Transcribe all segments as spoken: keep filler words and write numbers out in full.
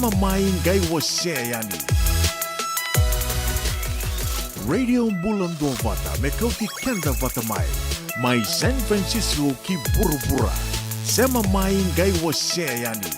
Sema mai qai wasea yani. Radio Bula Duavata, me kauti keda vata mai. Mai San Francisco ki vuravura. Sema mai qai wasea yani.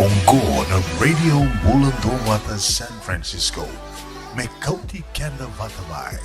Oqo na Radio Bula Duavata San Francisco, me kauti keda vata mai.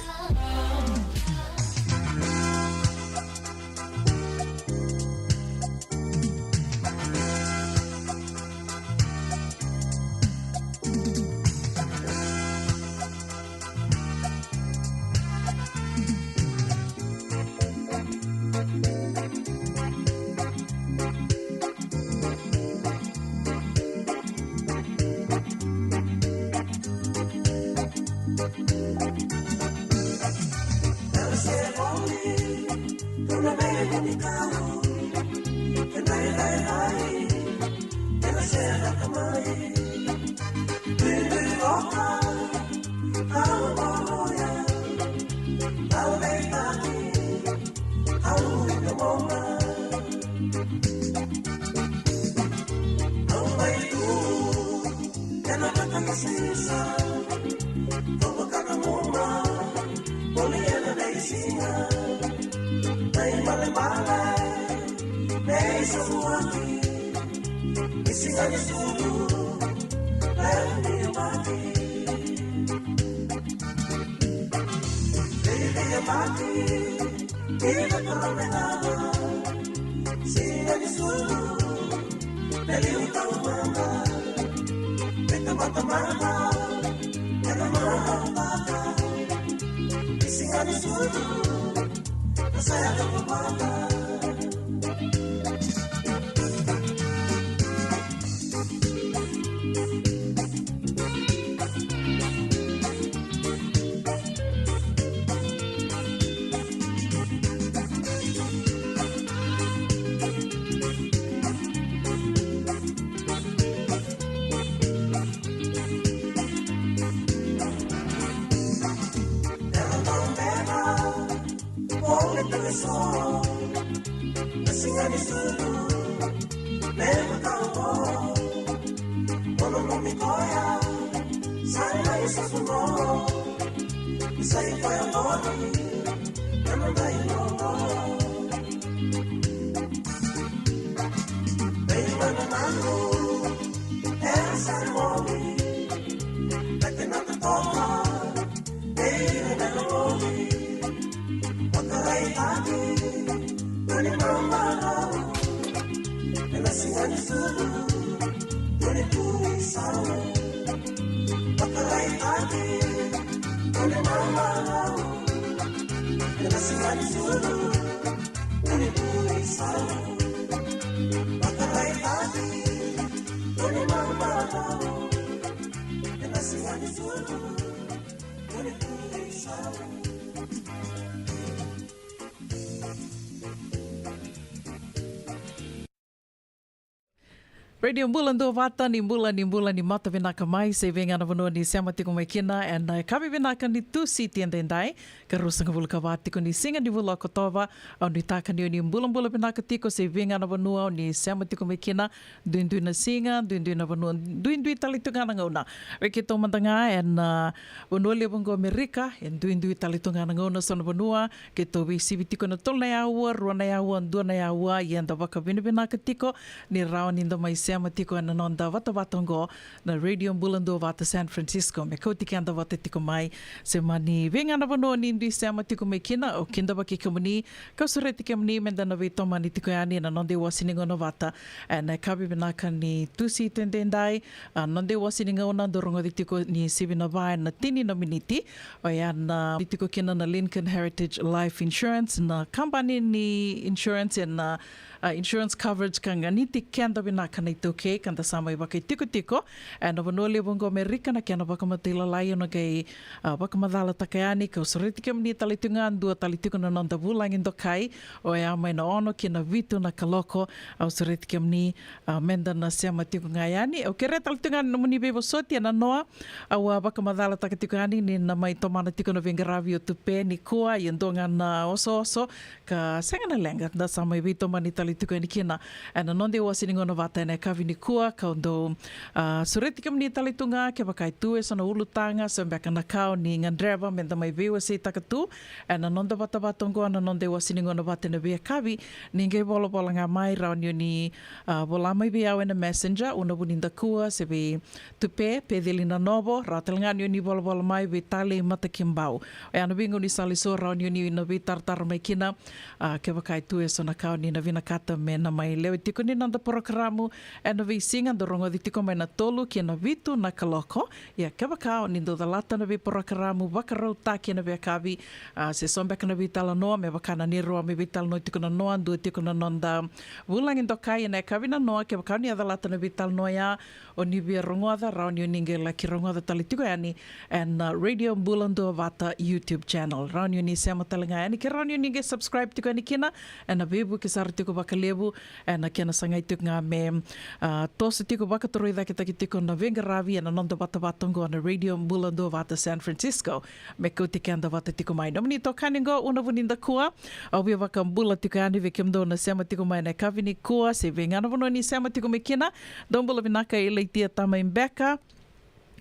Radio Bula Duavata, ni bula, ni bula, ni mata vinaka mai, se vei ga na vanua ni sema tiko mai kina, ena yakavi vinaka ni Tusiti edaidai, ka ruasagavulu ka va tiko ni siga ni vula o Okotova, au nuitaka ni o ni bulabula vinaka tiko, se vei ga na vanua o ni sema tiko mai kina, duidui na siga, duidui na vanua, duidui tale tu ga na gauna. Vei keitou mada ga ena, ah, vanua levu oqo Amerika, e duidui tale tu ga na gauna, so na vanua, keitou veisivi tiko na tolu na yaua, rua na yaua, dua na yaua, ia eda vakavinavinaka tiko ni rawa ni da mai sema tiko ena noda vatavata oqo na Radio Bula Duavata San Francisco, me kauti keda vata tiko mai. Se mani vei ga na vanua ni dui sema tiko mai kina, au kidavaki kemuni, kau sureti kemuni meda na veitomani tiko yani ena noda iwase ni gauna vata ena yakavi vinaka ni Tusiti edaidai. A, noda iwase ni gauna dau rogoci tiko ni sivi na va ena tini na miniti. Oya na tiko kina na Lincoln Heritage Life Insurance, na kabani ni insurance ena, a, insurance coverage ka ganiti keda vinaka na iTaukei, ka da sa mai vakaitikotiko ena vanua levu oqo Amerika na kena vakamatailalai. Au na qai, a, vakamacalataka yani, kau sureti kemuni tale tu ga, dua tale tiko na noda vulagi dokai, oya mai na ono ki na vitu na kaloko. Au sureti kemuni, a, meda na sema tiko ga yani. Au kerea tale tiko ga na nomuni veivosoti ena noa. Au a vakamacalataka tiko yani ni na mai tomana tiko na veiqaravi o Tupe nikua, ia dua ga na osooso, ka sega na leqa, da sa mai veitomani tale tiko yani kina ena noda iwase ni gauna vata ena yakavi nikua. Kau dau, a, sureti kemuni tale tu ga, kevaka e tu eso na ulutaga, so beka na ka o ni gadreva meda mai veiwaseitaka tu ena noda vatavata oqo, na noda iwase ni gauna vata ena veiyakavi, ni qai volavola ga mai, rawa ni o ni, a, vola mai vei au ena Messenger, Una Vunidakua, se vei Tupe Peceli Nanovo, rawa tale ga ni o ni volavola mai vei Talei Matakibau. Oya na veigaunisala eso rawa ni o ni na veitaratara mai kina, a, kevaka e tu eso na ka o ni na vinakata me na mai lewe tiko ni noda porokaramu ena veisiga, dau rogoci tiko mai na tolu ki na vitu na kaloko. Ia kevaka o ni dau calata na veiporokaramu vakarautaki ena veiyakavi, a, se so beka na veitalanoa, me vaka na neirau a mai veitalanoa tiko na noa, dua tiko na noda vulagi dokai ena yakavi na noa, kevaka o ni a calata na veitalanoa ya, o ni via rogoca, rawa ni o ni qai laki rogoca tale tiko yani ena, uh, Radio Bula Duavata YouTube channel. Rawa ni o ni sema tale ga yani, ke rawa ni o ni qai subscribe tiko yani kina, ena veivuke sara tiko vakalevu, ena kena sagai tiko ga me, uh, toso tiko, vakatorocaketaki tiko na veiqaravi ena noda vatavata oqo na Radio Bula Duavata San Francisco, me kauti keda vata tiko mai. Nomuni itokani oqo, Una Vunidakua. Au via vakabula tiko yani vei kemudou na sema tiko mai ena yakavi nikua, se vei ga na vanua ni sema tiko mai kina. Dou bula vinaka i Laitia Tamai Beka.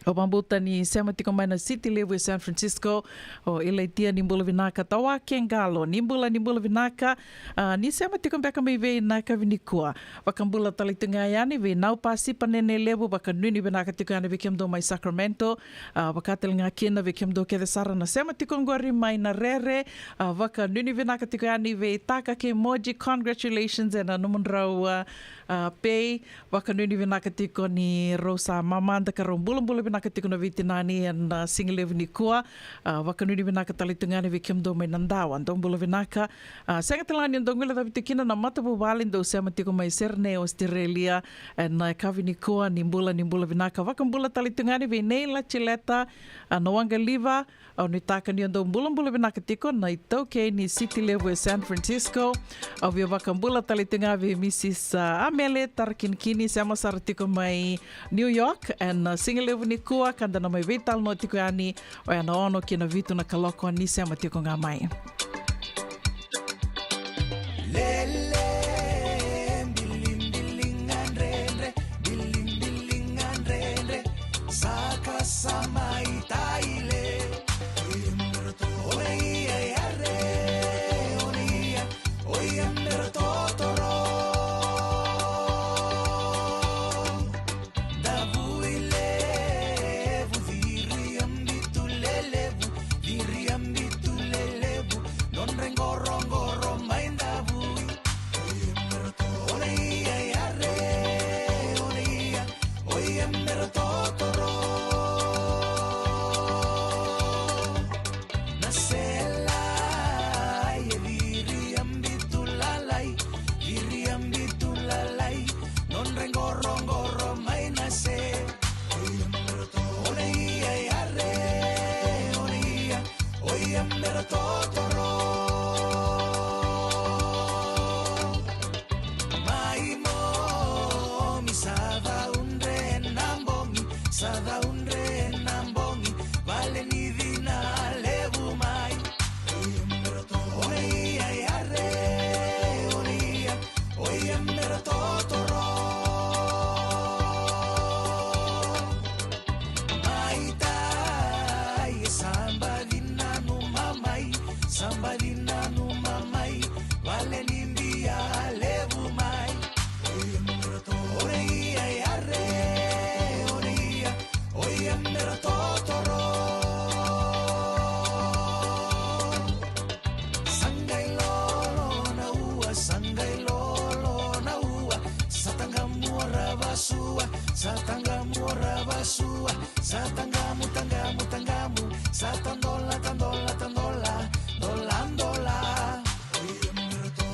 O Vabuta ni sema tiko mai na City Levu e San Francisco. O Ilaitia ni bula vinaka, Tawa Kegalo ni bula, ni bula vinaka. A, ni sema tiko beka mai vei na kavi nikua. Vakabula tale tu ga yani vei Nau Pasipa Nene Levu, vakanuinui vinaka tiko yani vei kemudou mai Sacramento. A, vakatale ga kina vei kemudou kece sara na sema tiko qori mai na Rere. A, vakanuinui vinaka tiko yani vei Taka kei Moji, congratulations ena nomudrau a, a, pay. Vakanuinui vinaka tiko ni rau sa mamada ka rau bulabula vinaka tiko na veitinani ena, a, siga levu nikua. A, vakanuinui vinaka tale tu ga yani vei kemudou mai na Dawa, dou bula vinaka. A, sega tale ga ni dou guilecavi tiko kina na matavuvale dou sema tiko mai Sydney, Australia, ena kavi nikua, ni bula, ni bula vinaka. Vakabula tale tu ga yani vei Nei Latileta, a, na Waqaliva, au nuitaka ni o dou bulabula vinaka tiko na itaukei ni City Levu e San Francisco. Au via vakabula tale tu ga vei Mrs, a, Amele Tarakinikini, sema sara tiko mai New York, ena, a, siga levu nikua, ka da na mai veitalanoa tiko yani, oya na ono ki na vitu na kaloko ni sema tiko ga mai. Lele, bilimbili gadredre, bilimbili gadredre, saka sa mai taile. Oi, e mero to, oi, ia, ia, re, oi, ia, oi, e mero to, toro. Davui levu, viriabitu lelevu, viriabitu lelevu, nodra iqoroqoro mai Davui. Oi, e mero to, oi, ia, ia, re, oi, ia, oi, e mero to, toro. Na sela e viriabitu lalai, viriabitu lalai, nodra iqoroqoro mai na se. Oi, e mero to, oi, ia, ia, re, oi, ia, oi, e mero to, toro. Mai momi sa caudre na bogi, sa caudre na bogi, vale ni cina levu mai. Oi, e mero to, oi, ia, ia, re, oi, ia, oi, e mero to, toro. Mai tai, e sa baci nanuma mai, sa baci nanuma mai, vale ni bia levu mai. Oi, e mero to, oi, ia, ia, re, oi, ia, oi, e mero to, toro. Sa qai lolo na ua, sa qai lolo na ua, sa taqamu ra vasua, sa taqamu ra vasua, sa taqamu, taqamu, taqamu, sa tadola, tadola, tadola, dola, dola. Oi, e mero to,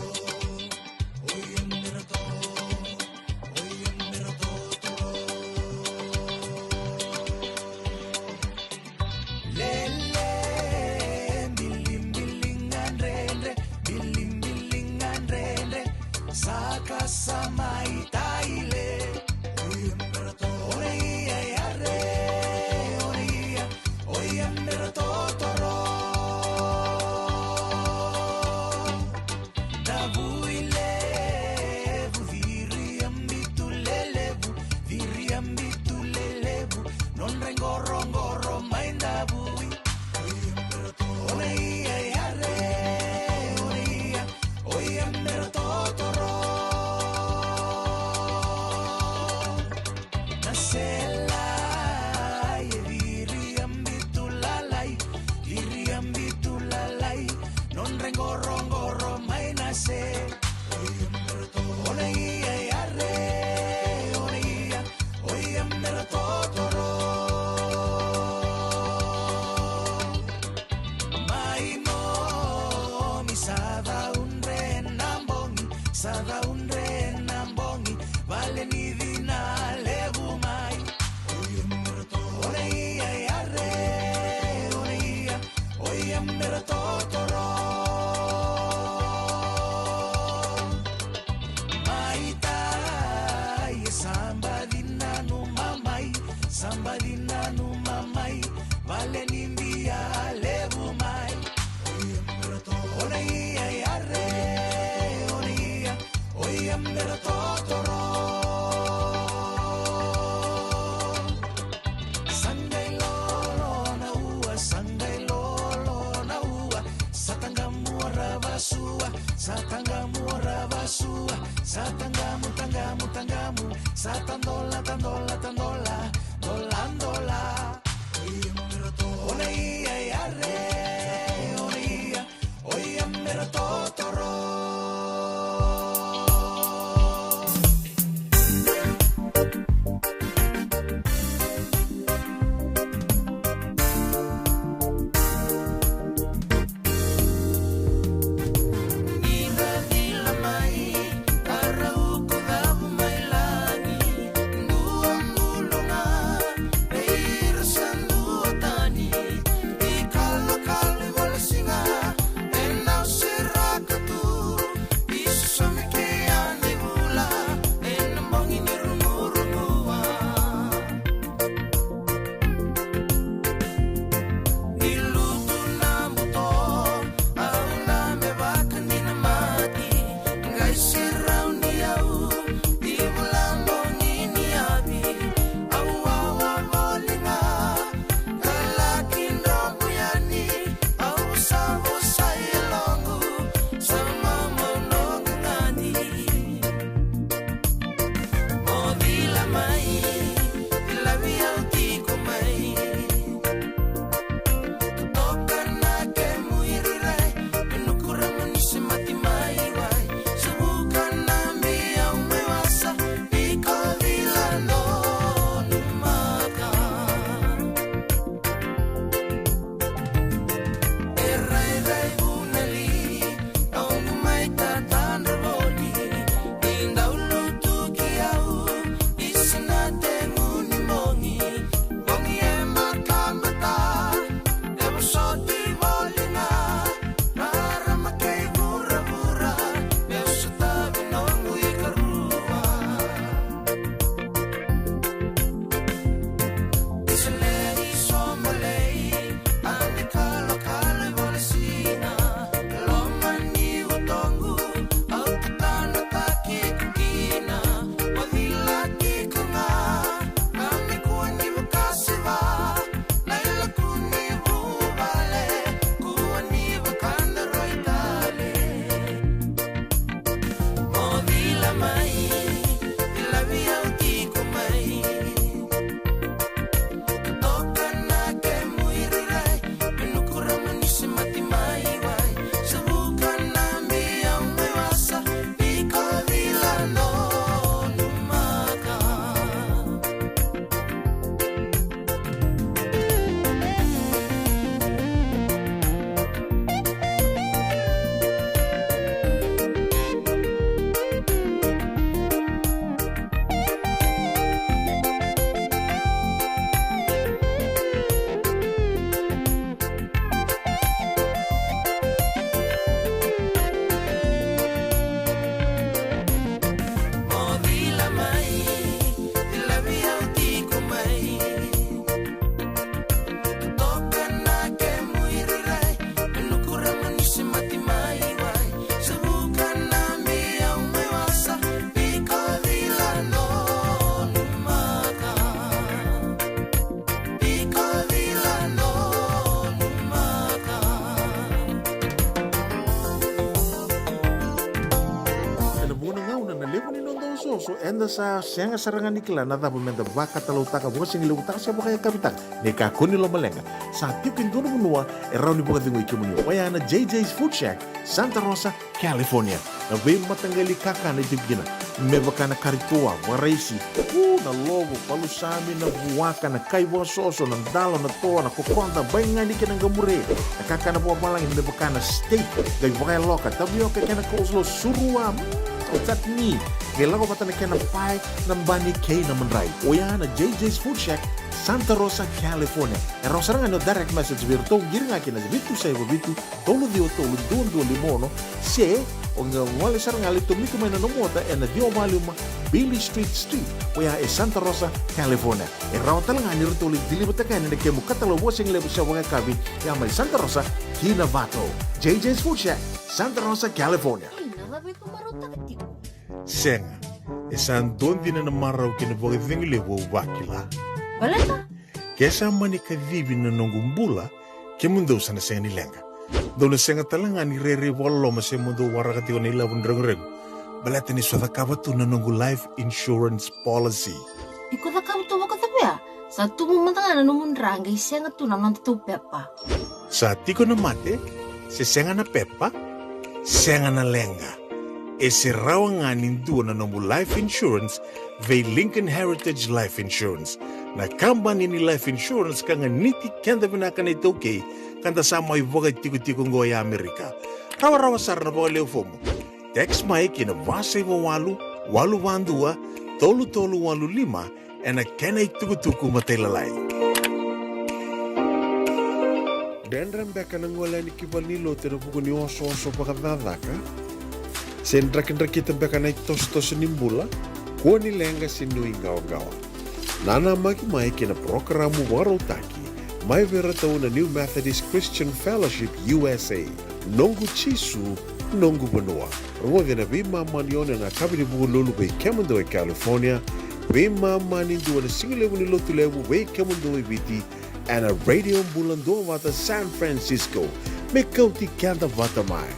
oi, e mero to, oi, e mero to, to. Lele, bilimbili gadredre, bilimbili gadredre, saka sa mai taile. Oi, e mero to, oi, ia, ia, re, oi, ia, oi, e mero to, toro. Davui levu, viriabitu lelevu, viriabitu lelevu, nodra iqoroqoro mai Davui. Oi, e mero to, oi, ia, ia, re, oi, ia, oi, e mero to, toro. Na sela e viriabitu lalai, viriabitu lalai, nodra iqoroqoro mai na se. Oi, e mero to, oi, ia, ia, re, oi, ia, oi, e mero to, toro. Mai momi sa caudre na bogi, sa caudre na bogi, vale ni cina levu mai. Oi, e mero to, oi, ia, ia, re, oi, ia, oi, e mero to, toro. Mai tai, e sa baci nanuma mai, sa baci nanuma mai, vale ni bia levu mai. Oi, e mero to, oi, ia, ia, re, oi, ia, Eda sa sega sara ga ni kila na cava meda vakatalautaka, vakasigalevu taka se vakayakavi taka. Ni kakua ni lomaleqa, sa tiko e dua na vanua e rawa ni vakacegui kemuni, oya na J J's Food Shack, Santa Rosa, California. Na veimataqali kakana e tiko kina, me vaka na kari toa, vakaraisi, u, na lovo, palusami, na vuaka, na kai vakasoso, na dalo, na toa, na kokoda, baigani kei na qamure, na kakana vakavalagi, me vaka na steak, qai vakayaloka, tavioka kei na coleslaw, surua, mm, o chutney, qai lako vata na kena pae, na bani kei na madrai. Oya na J J's Food Shack, Santa Rosa, California. E rawa sara ga ni o direct message vei iratou, qiri ga kina vitu saiva vitu, tolu ciwa tolu, dua dua lima ono, se o qai gole sara ga, lai tomika mai na nomu ota ena ciwa walu lima Beale Street Suite, oya e Santa Rosa, California. E rawa tale ga ni ratou lai deliver-taka yani na kemu katalau vakasigalevu se vakayakavi, ya mai Santa Rosa ki Novato. J J's Food Shack, Santa Rosa, California. Oi, na cava e ko marautaka tiko? Sega, e sa dua dina na marau kei na vakacegu levu au vakila. Baleta? Ke sa mani kacivi na noqu bula, kemudou sa na sega ni leqa. Dou na sega tale ga ni rairai vakaloloma se mo dou waraka tiko na ilavo ni reguregu, baleta ni sa cakava tu na noqu life insurance policy. Iko cakava tu vakacava ya? Sa tubu mada ga na nomu dra qai sega tu na noda tou pepa. Sa tiko na mate, se sega na pepa, sega na leqa. E se rawa ga ni dua na nomu life insurance vei Lincoln Heritage Life Insurance, na kabani ni life insurance ka ganiti keda vinaka na iTaukei, ka da sa mai vakatikotiko oqo e Amerika. Rawarawa sara na vakalewe fomu. Text mai ki na va saiva walu, walu va dua, tolu tolu walu lima, ena kena itukutuku matailalai. Dredre beka na gole yani ki valenilotu ena vuku ni osooso vakacakacaka? Se drakidrakita beka na itosotoso ni bula? Kua ni leqa se nuiqawaqawa. Nanamaki mai kei na parokaramu vakarautaki mai vei iratou na New Methodist Christian Fellowship U S A, Noqu Jisu, Noqu Vanua. Rogoci ena veimama ni ono ena yakavi ni Vukelulu vei kemudou e California, veimama ni dua ena sigalevu ni Lotulevu vei kemudou e Viti, ena Radio Bula Duavata San Francisco, me kauti keda vata mai.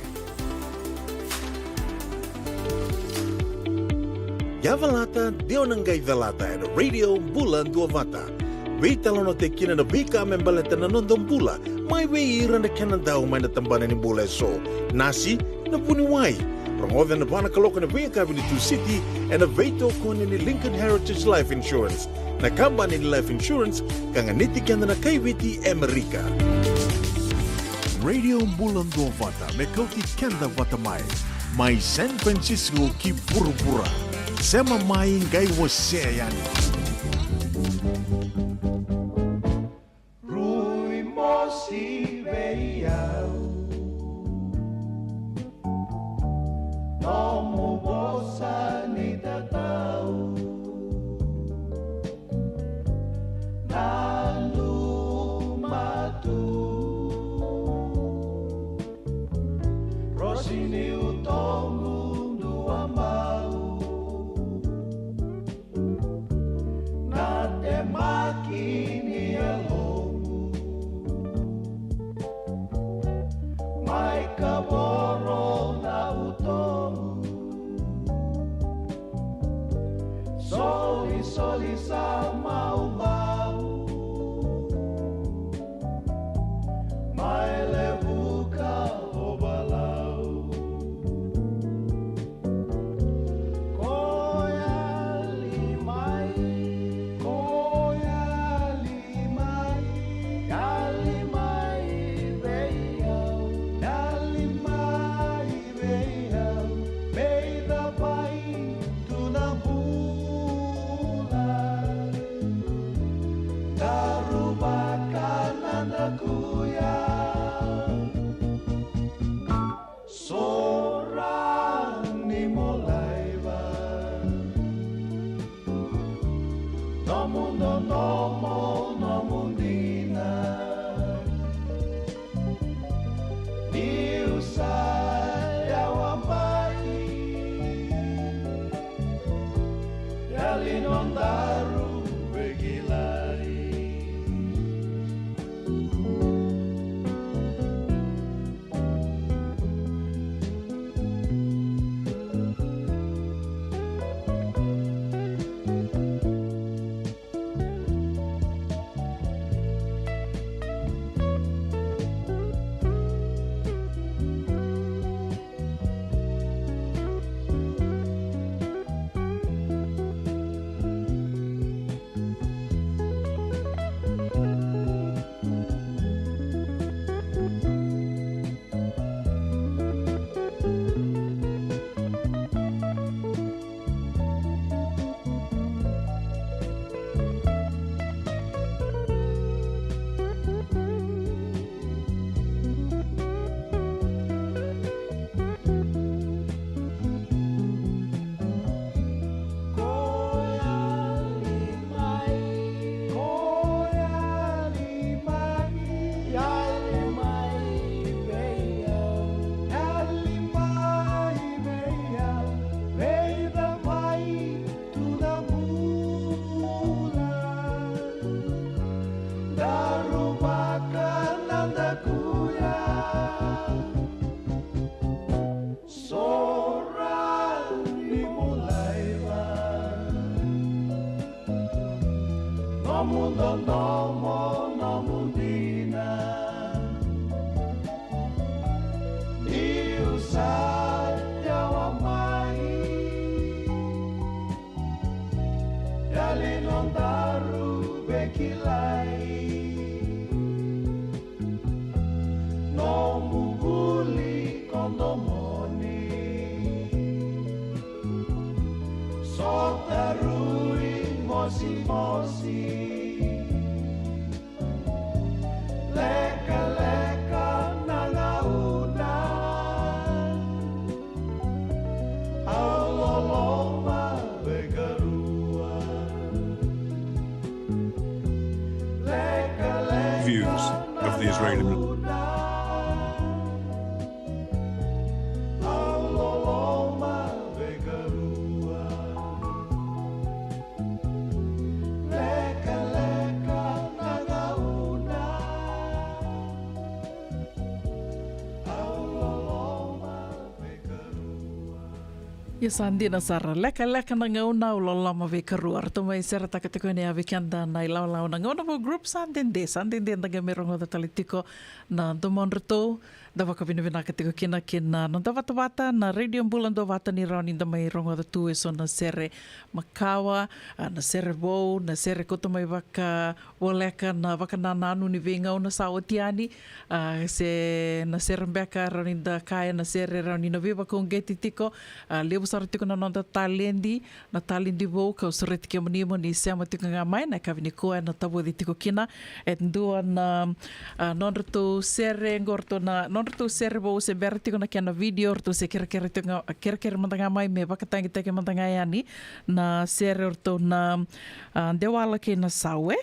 Yavalata, de o na qai calata ena Radio Bula Duavata. Veitalanoataki kina na veika me baleta na noda bula, mai vei ira na kena dau mai na tabana ni bula eso, nasi, na vuniwai. Rogoca ena va na kaloko ena veiyakavi ni Tusiti ena veitokoni ni Lincoln Heritage Life Insurance, na kabani ni life insurance ka ganiti keda na kai Viti e Amerika. Radio Bula Duavata me kauti keda vata mai, mai San Francisco ki vuravura. Sema mai, qai wasea yani. Rui mosi vei au, nomu vosa ni tatau, nanuma tu, rosi ni utomu duabau. Na temaki ni yalomu, mai kavoro na utomu, solisoli sa maumau, mai levuka o valau. Ko yali mai, ko yali mai, yali mai vei au, yali mai vei au, me cavai tu na bula, taru vaka na dakuya. Sora ni mo laiva, nomu dodomo, nomu dina. Niu sa yawa mai, yali nodaru veikilai. Ia sa dina sara, lekaleka na gauna au loloma veikarua. Ratou mai seretaka tiko yani vei keda na ilawalawa na gauna vou group sa dede, sa dede da qai mai rogoca tale tiko na domodratou. Da vakavinavinaka tiko kina ki na noda vatavata na Radio Bula Duavata ni rawa ni da mai rogoca tu eso na sere makawa, a, na sere vou, na sere koto mai vaka voleka na vakanananu ni veigauna sa oti yani, a, se na sere beka rawa ni da kaya na sere rawa ni na veivakauqeti tiko, a, levu sara tiko na noda taledi, na taledi vou kau sureti kemuni mo ni sema tiko ga mai na yakavi nikua ena tavoci tiko kina e dua na, a, nodratou sere qo ratou na, nodratou sere vou se bera tiko na kena video ratou se kerekere tiko ga, kerekere mada ga mai me vakatagitaki mada ga yani na sere ratou na, a, Dewala kei na Sau, e?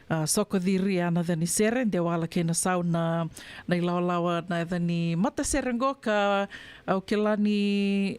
A, Soko Ciri a na yaca ni sere, Dewala kei na Sau na, na ilawalawa na yaca ni matasere qo ka, au kila ni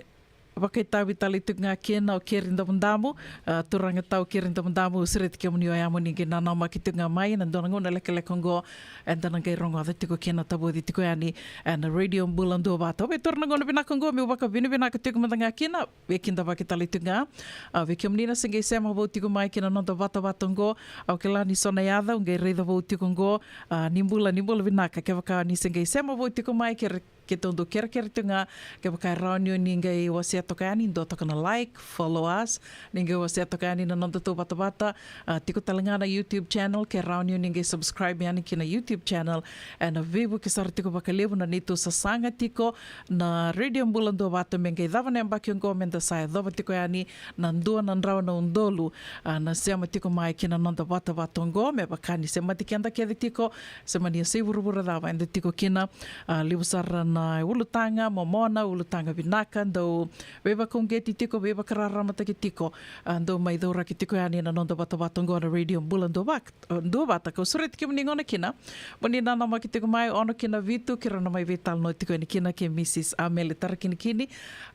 vakaitavi tale tiko ga kina o Keri Damudamu, a, turaga tau Keri Damudamu, sureti kemuni oya mo ni qai nanamaki tiko ga mai na dua na gauna lekaleka qo eda na qai rogoca tiko kina tavoci tiko yani ena Radio Bula Duavata. Au via taura na gauna vinaka qo meu vakavinavinaka tiko mada ga kina vei kidavaki tale tiko ga, a, vei kemuni na se qai sema vou tiko mai ki na noda vatavata qo. Au kila ni so na yaca au qai raica vou tiko qo, a, ni bula, ni bula vinaka. Kevaka ni se qai sema vou tiko mai, kere, keitou dau kerekere tiko ga, kevaka e rawa ni o ni qai wasea toka yani, dua toka na like, follow us, ni qai wasea toka yani na nodatou vatavata, a, tiko tale ga na YouTube channel, ke rawa ni o ni qai subscribe yani ki na YouTube channel, ena veivuke sara tiko vakalevu na neitou sasaga tiko na Radio Bula Duavata me qai cava na yabaki oqo me da sa yacova tiko yani na dua na drau na udolu, a, na sema tiko mai ki na noda vatavata oqo, me vaka ni semati keda kece tiko, se mani yasai vuravura cava eda tiko kina, a, levu sara na ulutaga momona, ulutaga vinaka, dau veivakauqeti tiko, veivakararamataki tiko, a, dau mai cauraki tiko yani na noda vatavata oqo na Radio Bula Duavata. Duavata, kau sureti kemuni gona kina mo ni nanamaki tiko mai, ono ki na vitu, keirau na mai veitalanoa tiko yani kina kei Mrs Amele Tarakinikini.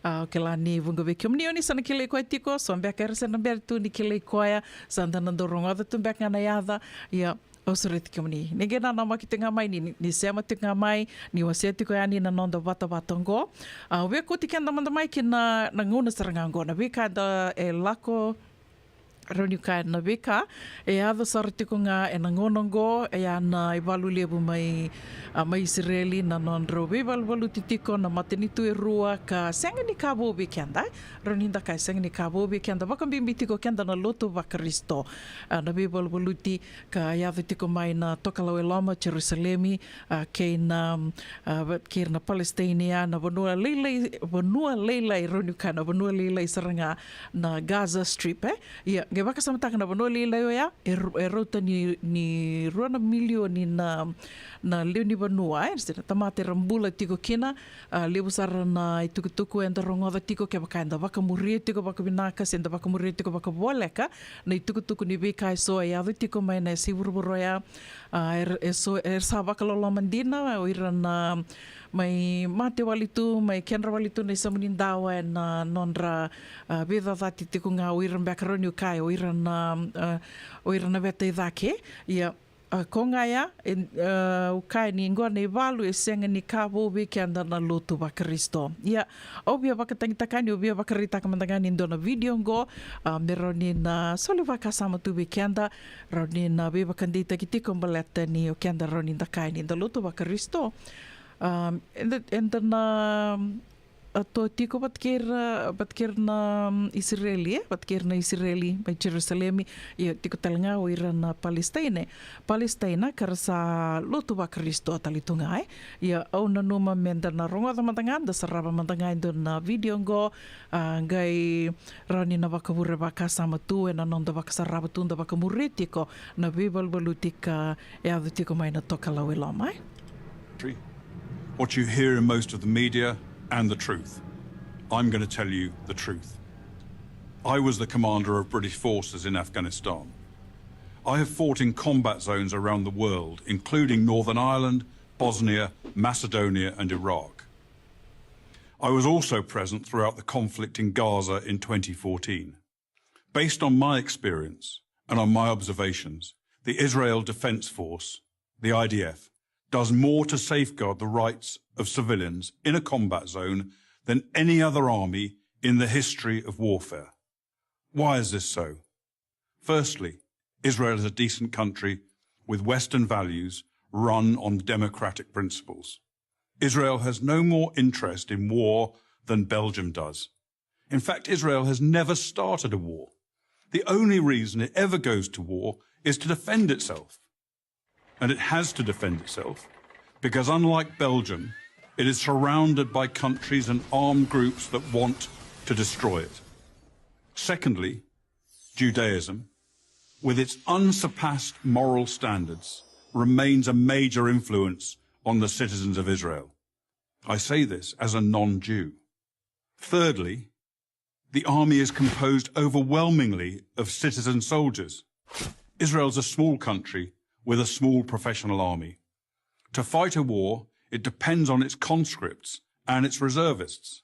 A, o kila ni vuqa vei kemuni o ni sa na kilai koya tiko, so beka era se na bera tu ni kilai koya, sa da na dau rogoca tu beka ga na yaca. Ia, au sureti kemuni ni qai nanamaki tiko ga mai, ni, ni, ni sema tiko ga mai, ni wasea tiko yani na noda vatavata oqo. A, au via kauti keda mada mai ki na, na gauna sara ga oqo, na veika eda e lako, rawa niu kaya na veika e yaco sara tiko ga ena gauna oqo, e a na ivalu levu mai, a, mai Isireli, na nodrau veivaluvaluti tiko na matanitu e rua ka sega ni ka vou vei keda, e? Rawa ni da kaya sega ni ka vou vei keda, vakabibi tiko keda na lotu vaKarisito. A, na veivaluvaluti ka yaco tiko mai na Tokalau e Loma, Jerusalemi, a, kei na, a, va-, kei na Palesitaini, a, na vanua lailai, vanua lailai, rawa niu kaya na vanua lailai sara ga na Gaza Strip, e? Ia, qai vakasamataka na vanua lailai oya, e ru-, e rauta ni, ni rua na milioni na, na lewe ni vanua, e? Se na tamata era bula tiko kina, a, levu sara na itukutuku eda rogoca tiko, kevaka eda vakamuria tiko vakavinaka, se da vakamuria tiko vakavoleka na itukutuku ni veika eso e yaco tiko mai na yasai vuravura oya, a, er-, eso, era sa vakaloloma dina, o ira na mai mate wale tu, mai kedra wale tu na isamunidawa ena nodra, a, veicacati tiko ga, o ira beka rawa niu kaya, o ira na, a, o ira na veta i cake. Ia, a, ko ga ya, e, a, au kaya ni qo na ivalu e sega ni ka vou vei keda na lotu vaKarisito. Ia, au via vakatagitaka yani, au via vakaraitaka mada ga ni dua na vidio oqo, a, me rawa ni na soli vakasama tu vei keda, rawa ni na veivakadeitaki tiko baleta ni o keda rawa ni da kaya ni da lotu vaKarisito. A, eda, eda na, a, to tiko vata kei ira, vata kei ira na, mm, Isireli, e? Vata kei ira na Isireli mai Jerusalemi, ia tiko tale ga o ira na Palesitaine. Palesitaina ka ra sa lotu vaKarisito tale tu ga, e? Ia au nanuma me da na rogoca mada ga, da sarava mada ga e dua na vidio oqo, a, qai rawa ni na vakavure vakasama tu ena noda vakasarava tu, da vakamuria tiko na veivaluvaluti ka yaco tiko mai na Tokalau e Loma, e? What you hear in most of the media and the truth. I'm gonna tell you the truth. I was the commander of British forces in Afghanistan. I have fought in combat zones around the world, including Northern Ireland, Bosnia, Macedonia, and Iraq. I was also present throughout the conflict in Gaza in twenty fourteen. Based on my experience and on my observations, the Israel Defense Force, the I D F, does more to safeguard the rights of civilians in a combat zone than any other army in the history of warfare. Why is this so? Firstly, Israel is a decent country with Western values run on democratic principles. Israel has no more interest in war than Belgium does. In fact, Israel has never started a war. The only reason it ever goes to war is to defend itself. And it has to defend itself because, unlike Belgium, it is surrounded by countries and armed groups that want to destroy it. Secondly, Judaism, with its unsurpassed moral standards, remains a major influence on the citizens of Israel. I say this as a non-Jew. Thirdly, the army is composed overwhelmingly of citizen soldiers. Israel's a small country with a small professional army. To fight a war, it depends on its conscripts and its reservists.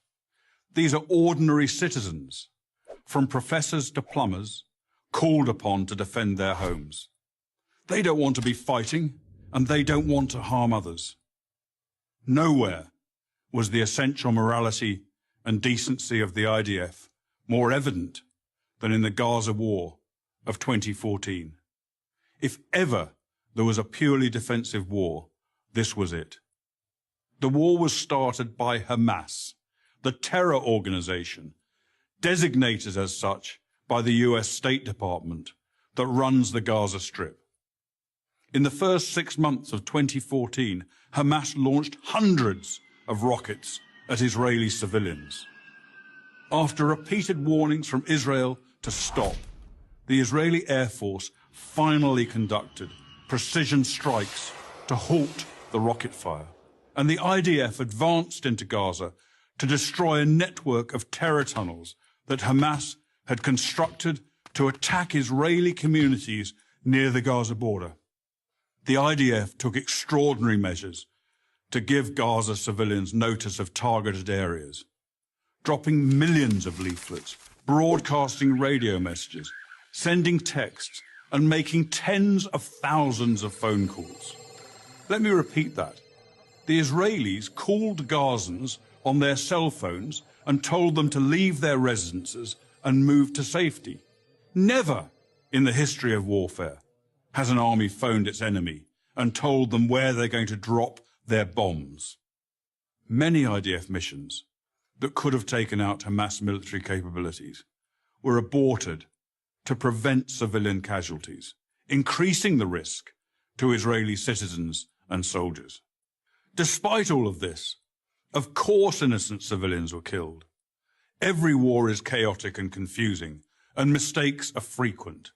These are ordinary citizens, from professors to plumbers, called upon to defend their homes. They don't want to be fighting, and they don't want to harm others. Nowhere was the essential morality and decency of the I D F more evident than in the Gaza war of twenty fourteen. If ever there was a purely defensive war, this was it. The war was started by Hamas, the terror organization, designated as such by the U S State Department, that runs the Gaza Strip. In the first six months of twenty fourteen, Hamas launched hundreds of rockets at Israeli civilians. After repeated warnings from Israel to stop, the Israeli Air Force finally conducted precision strikes to halt the rocket fire, and the I D F advanced into Gaza to destroy a network of terror tunnels that Hamas had constructed to attack Israeli communities near the Gaza border. The I D F took extraordinary measures to give Gaza civilians notice of targeted areas, dropping millions of leaflets, broadcasting radio messages, sending texts, and making tens of thousands of phone calls. Let me repeat that. The Israelis called Gazans on their cell phones and told them to leave their residences and move to safety. Never in the history of warfare has an army phoned its enemy and told them where they're going to drop their bombs. Many I D F missions that could have taken out Hamas military capabilities were aborted to prevent civilian casualties, increasing the risk to Israeli citizens and soldiers. Despite all of this, of course innocent civilians were killed. Every war is chaotic and confusing, and mistakes are frequent.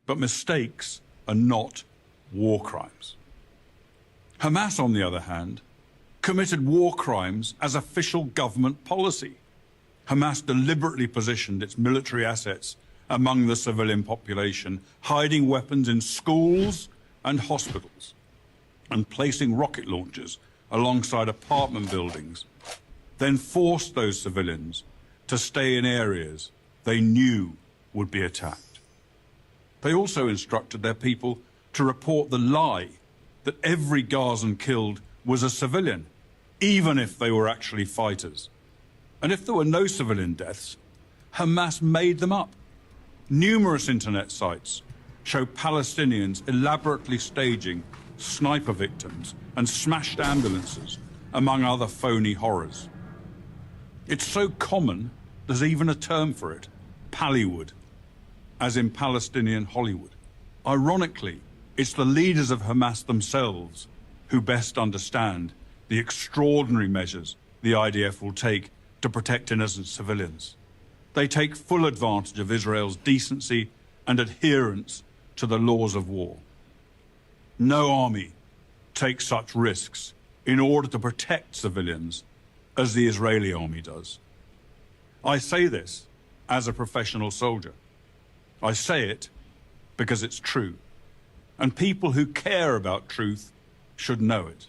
But mistakes are not war crimes. Hamas, on the other hand, committed war crimes as official government policy. Hamas deliberately positioned its military assets among the civilian population, hiding weapons in schools and hospitals, and placing rocket launchers alongside apartment buildings, then forced those civilians to stay in areas they knew would be attacked. They also instructed their people to report the lie that every Gazan killed was a civilian, even if they were actually fighters. And if there were no civilian deaths, Hamas made them up. Numerous internet sites show Palestinians elaborately staging sniper victims and smashed ambulances, among other phony horrors. It's so common, there's even a term for it, Pallywood, as in Palestinian Hollywood. Ironically, it's the leaders of Hamas themselves who best understand the extraordinary measures the I D F will take to protect innocent civilians. They take full advantage of Israel's decency and adherence to the laws of war. No army takes such risks in order to protect civilians as the Israeli army does. I say this as a professional soldier. I say it because it's true. And people who care about truth should know it.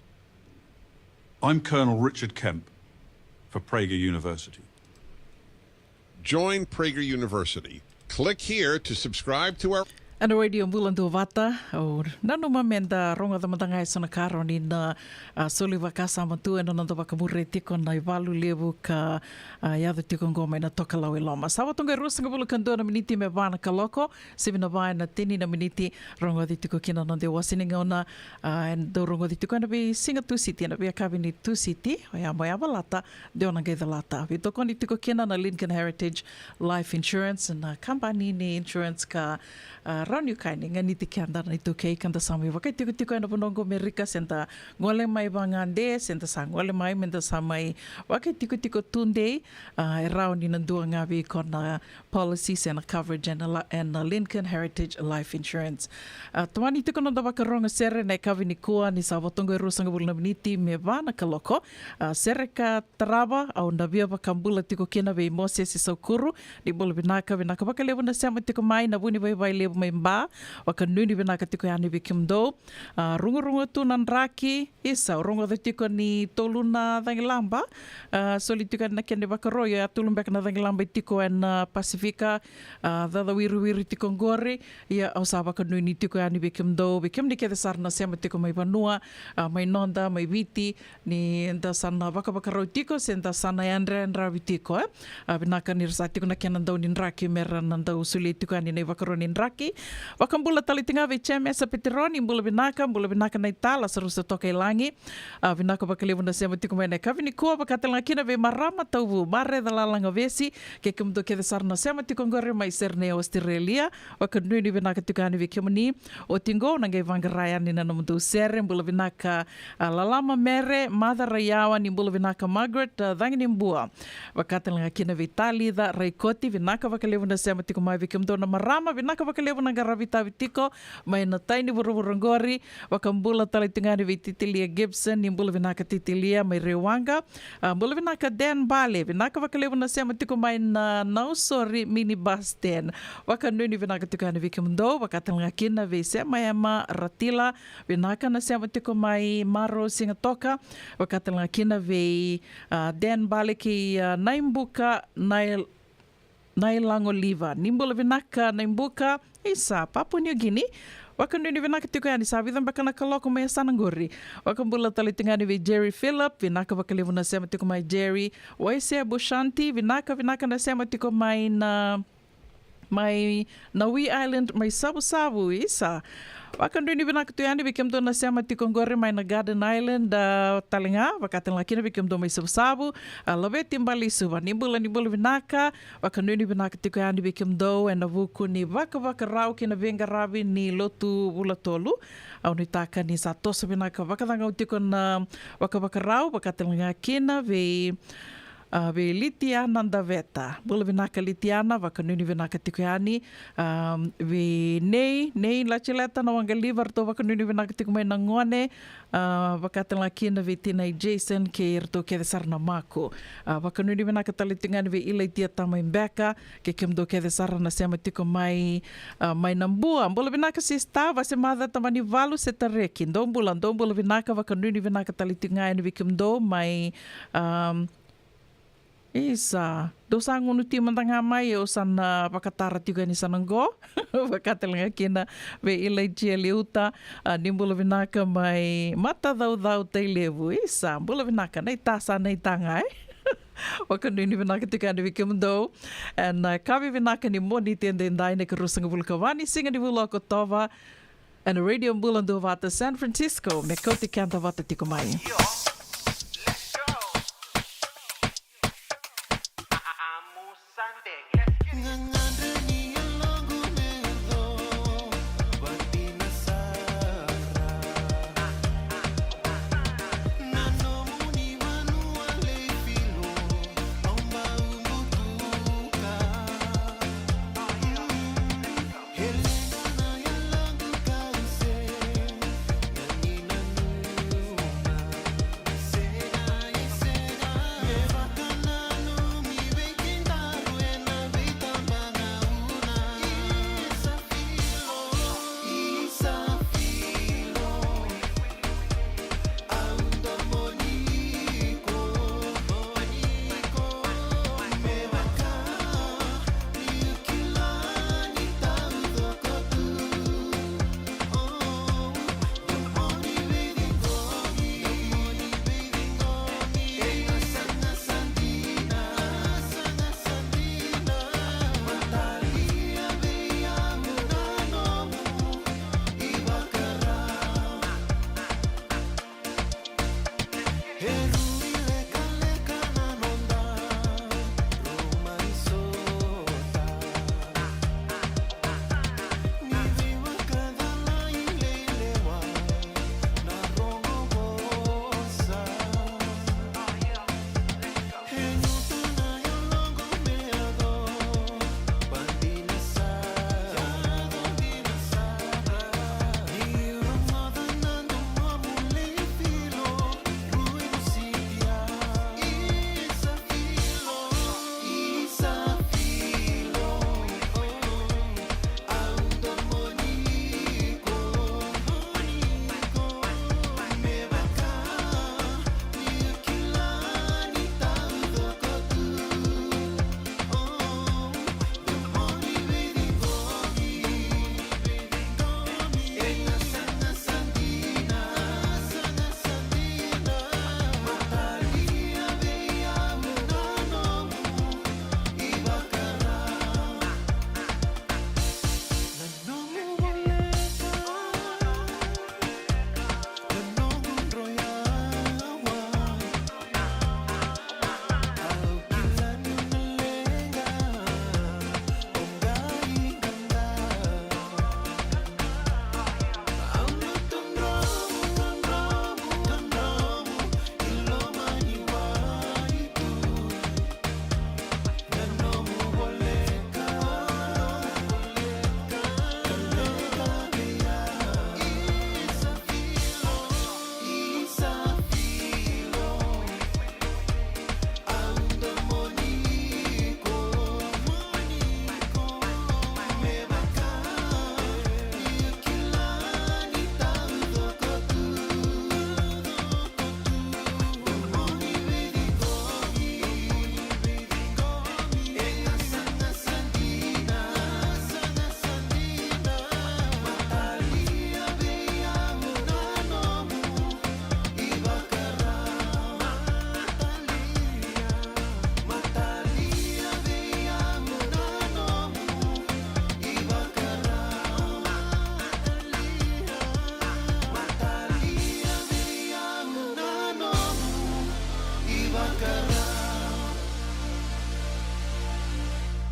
I'm Colonel Richard Kemp for Prager University. Join Prager University. Click here to subscribe to our Ena Radio Bula Duavata, au nanuma meda rogoca mada ga eso na ka rawa ni na, a, soli vakasama tu ena noda vakamuria tiko na ivalu levu ka, a, yaco tiko qo mai na tokalau e loma. Sa vo toka e ruasagavulu ka dua na miniti me va na kaloko, sivi na va ena tini na miniti, rogoci tiko kina na noda iwase ni gauna, a, e dau rogoci tiko ena veisiga Tusiti, ena veiyakavi ni Tusiti, oya mo yavalata, de o na qai calata. Veitokoni tiko kina na Lincoln Heritage Life Insurance, na kabani ni insurance ka, a, rawa ni ka ni ganiti keda na iTaukei ka da sa mai vakaitikotiko ena vanua qo Merika, se da gole mai vagade, se da sa gole mai, me da sa mai vakaitikotiko tudei, a, e rawa ni na dua ga vei iko na policy se na coverage ena la-, ena Lincoln Heritage Life Insurance. A, tomani tiko na noda vakarogo sere ena yakavi nikua ni sa vo toka e ruasagavulu na miniti me va na kaloko. A, sere ka tarava, au na via vakabula tiko kina vei Mosese Saukuru, ni bula vinaka, vinaka vakalevu na sema tiko mai na vunivaivai levu mai Ba, vakanuinui vinaka tiko yani vei kemudou. A, rugurugu tu na draki, isa, au rogoca tiko ni tolu na cagilaba, a, soli tiko yani na kena ivakarau, ia tolu beka na cagilaba e tiko ena, a, Pasifika, a, cacawiriwiri tiko qori, ia au sa vakanuinui tiko yani vei kemudou, vei kemuni kece sara na sema tiko mai vanua, a, mai noda, mai Viti, ni da sa na vakavakarau tiko, se da sa na yadrayadravi tiko, e. A, vinaka ni ra sa tiko na kena dau ni draki, me ra na dau solia tiko yani na ivakarau ni draki. Vakabula tale tiko ga vei Jemesa Peteroni, bula vinaka, bula vinaka na ita, Lasarusa Tokailagi. A, vinaka vakalevu na sema tiko mai ena yakavi nikua, vaka tale ga kina vei marama Tauvu, Mareca Lalagavesi, kei kemudou kece sara na sema tiko qori mai Sydney, Australia. Vakanuinui vinaka tiko yani vei kemuni. Oti qo, na qai vaqara yani na nomudou sere, bula vinaka, a, Lalama Mere, Maca Raiyawa, ni bula vinaka Margaret, a, Cagi ni Bua. Vaka tale ga kina vei Talica Raikoti, vinaka vakalevu na sema tiko mai vei kemudou na marama, vinaka vakalevu na qaravi tavi tiko mai na tai ni vuravura qori. Vakabula tale tiko ga yani vei Titilia Gibson, ni bula vinaka Titilia mai Rewaqa. A, bula vinaka Dan Bale, vinaka vakalevu na sema tiko mai na Nausori mini bus stand. Vakanuinui vinaka tiko yani vei kemudou, vaka tale ga kina vei Sema Ema Ratila, vinaka na sema tiko mai Maro Sigatoka, vaka tale ga kina vei, a, Dan Bale kei, a, Naibuka Nai Nailagoliva. Ni bula vinaka Naibuka, isa, Papua New Guinea. Vakanuinui vinaka tiko yani, sa vica beka na kaloko mai yasana qori. Vakabula tale tiko yani vei Jerry Philip, vinaka vakalevu na sema tiko mai Jerry. Waisea Bushanti, vinaka, vinaka na sema tiko mai na, mai na Wee Island, mai Savusavu, isa. Vakanuinui vinaka tu yani vei kemudou na sema tiko qori mai na Garden Island, a, tale ga, vaka tale ga kina vei kemudou mai Savusavu, a, Laveti Baleisuva, ni bula, ni bula vinaka, vakanuinui vinaka tiko yani vei kemudou ena vuku ni vakavakarau kei na veiqaravi ni lotu vula tolu. Au nuitaka ni sa toso vinaka vakacagau tiko na vakavakarau, vaka tale ga kina vei, a, vei Litiana Daveta. Bula vinaka Litiana, vakanuinui vinaka tiko yani. A, vei Nei, Nei Latileta na Waqaliva, ratou vakanuinui vinaka tiko mai na gone. A, vaka tale ga kina vei tinai Jason kei ratou kece sara na Maku. A, vakanuinui vinaka tale tiko yani vei Ilaitia Tamai Beka, kei kemudou kece sara na sema tiko mai, a, mai Nabua. Bula vinaka sista, Vasemaca Tamanivalu Setareki. Dou bula, dou bula vinaka, vakanuinui vinaka tale tiko ga yani vei kemudou mai, a, isa, dou sa gunu ti mada ga mai, au sa na vakatara tiko yani sa na qo. Vaka tale ga kina vei Ilaitia Liuta, a, ni bula vinaka mai Matacaucau, Tailevu. Isa, bula vinaka, na ita sa na ita ga, e. Vakanuinui vinaka tiko yani vei kemudou. Ena, a, yakavi vinaka ni Moniti edaidai, na ikaruasagavulu ka va ni siga ni vula o Okotova. Ena Radio Bula Duavata San Francisco, me kauti keda vata tiko mai.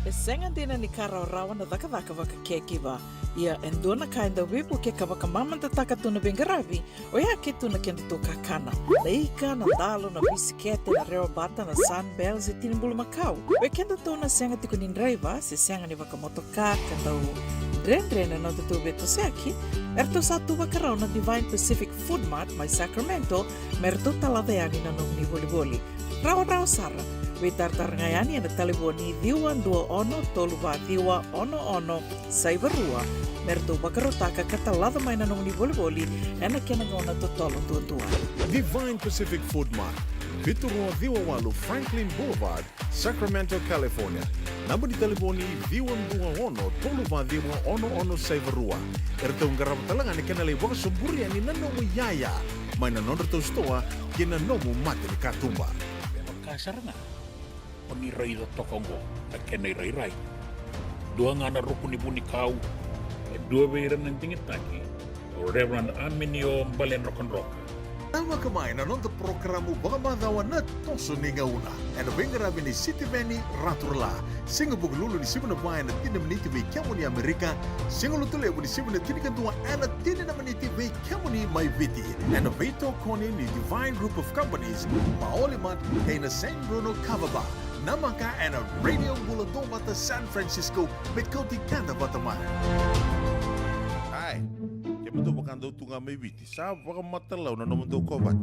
E sega dina ni ka rawarawa na cakacaka vaka caregiver. Ia e dua na ka e dau veivuke ka vakamamadataka tu na veiqaravi, oya ke tu na kedatou kakana. Na ika, na dalo, na bisikete, na rewa bata, na Sunbells, e tini bulumakau. Vei kedatou na sega tiko ni draiva se sega ni vakamotoka ka dau dredre na nodatou veitosoyaki, eratou sa tu vakarau na Divine Pacific Food Mart mai Sacramento me ratou talaca yani na nomuni volivoli. Rawarawa sara, veitaratara ga yani ena talevoni ciwa dua ono tolu va ciwa ono ono saiva rua me ratou vakarautaka ka talaca mai na nomuni volivoli ena kena gauna totolo duadua. Divine Pacific Food Mart, vitu rua ciwa walu Franklin Boulevard, Sacramento, California. Naba ni talevoni ciwa dua ono tolu va ciwa ono ono saiva rua. Eratou qarava tale ga na kena lai vakasoburi yani na nomu iyaya mai na nodratou sitoa kei na nomu mata ni katuba. Me vaka sara ga o ni raica toka oqo na kena irairai. Dua ga na ruku ni vunikau, e dua vei ira na digitaki, o Reverend Aminio Baledrokadroka. Tavaka mai na noda porokaramu vakamacawa Na Toso ni Gauna ena veiqaravi ni Sitiveni Raturala. Siga Vukelulu ni sivi na va ena tini na miniti vei kemuni Amerika. Siga Lotulevu ni sivi na tinikadua ena tini na miniti vei kemuni mai Viti. Ena veitokoni ni Divine Group of Companies, Maoli Mart, kei na San Bruno Kava Bar. Namaka ena Radio Bula Duavata San Francisco, me kauti keda vata mai. Ai, kemudou vakadau tu ga mai Viti, sa vakamatalau na nomudou kovate.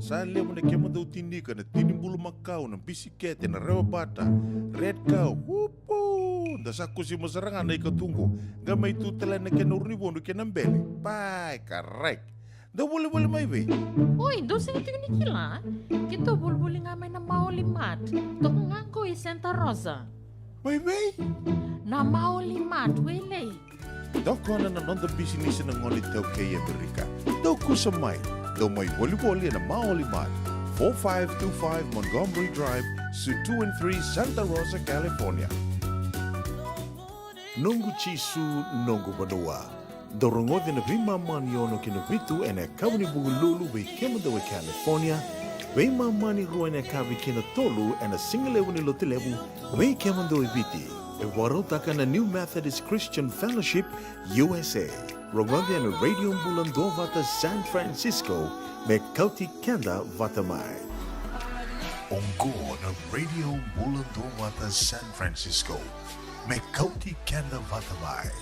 Sa levu na kemudou tinika, na tini bulumakau, na bisikete, na rewa bata, Red Cow, upu! Da sa kusima sara ga na ika tu qo, qai mai tu tale na kena uru ni vodu kei na bele. Pai, karai. Dou volivoli mai vei? Oi, dou sega tiko ni kila? Keitou volivoli ga mai na Maoli Mart. Toka ga qo i Santa Rosa. Mai vei? Na Maoli Mart, Wailei. Tokona na noda bisinisi na gone iTaukei e Amerika. Dou kusa mai. Dou mai volivoli ena Maoli Mart, four five two five Montgomery Drive, Suite two and three, Santa Rosa, California. Noqu Jisu, noqu vanua. Dou rogoca na veimama ni ono ki na vitu ena yakavi ni Vukelulu vei kemudou e California. Veimama ni rua ena yakavi kei na tolu ena sigalevu ni Lotulevu, vei kemudou e Viti. E vakarautaka na New Methodist Christian Fellowship U S A. Rogoca na Radio Bula Duavata San Francisco, me kauti keda vata mai. Oqo na Radio Bula Duavata San Francisco, me kauti keda vata mai.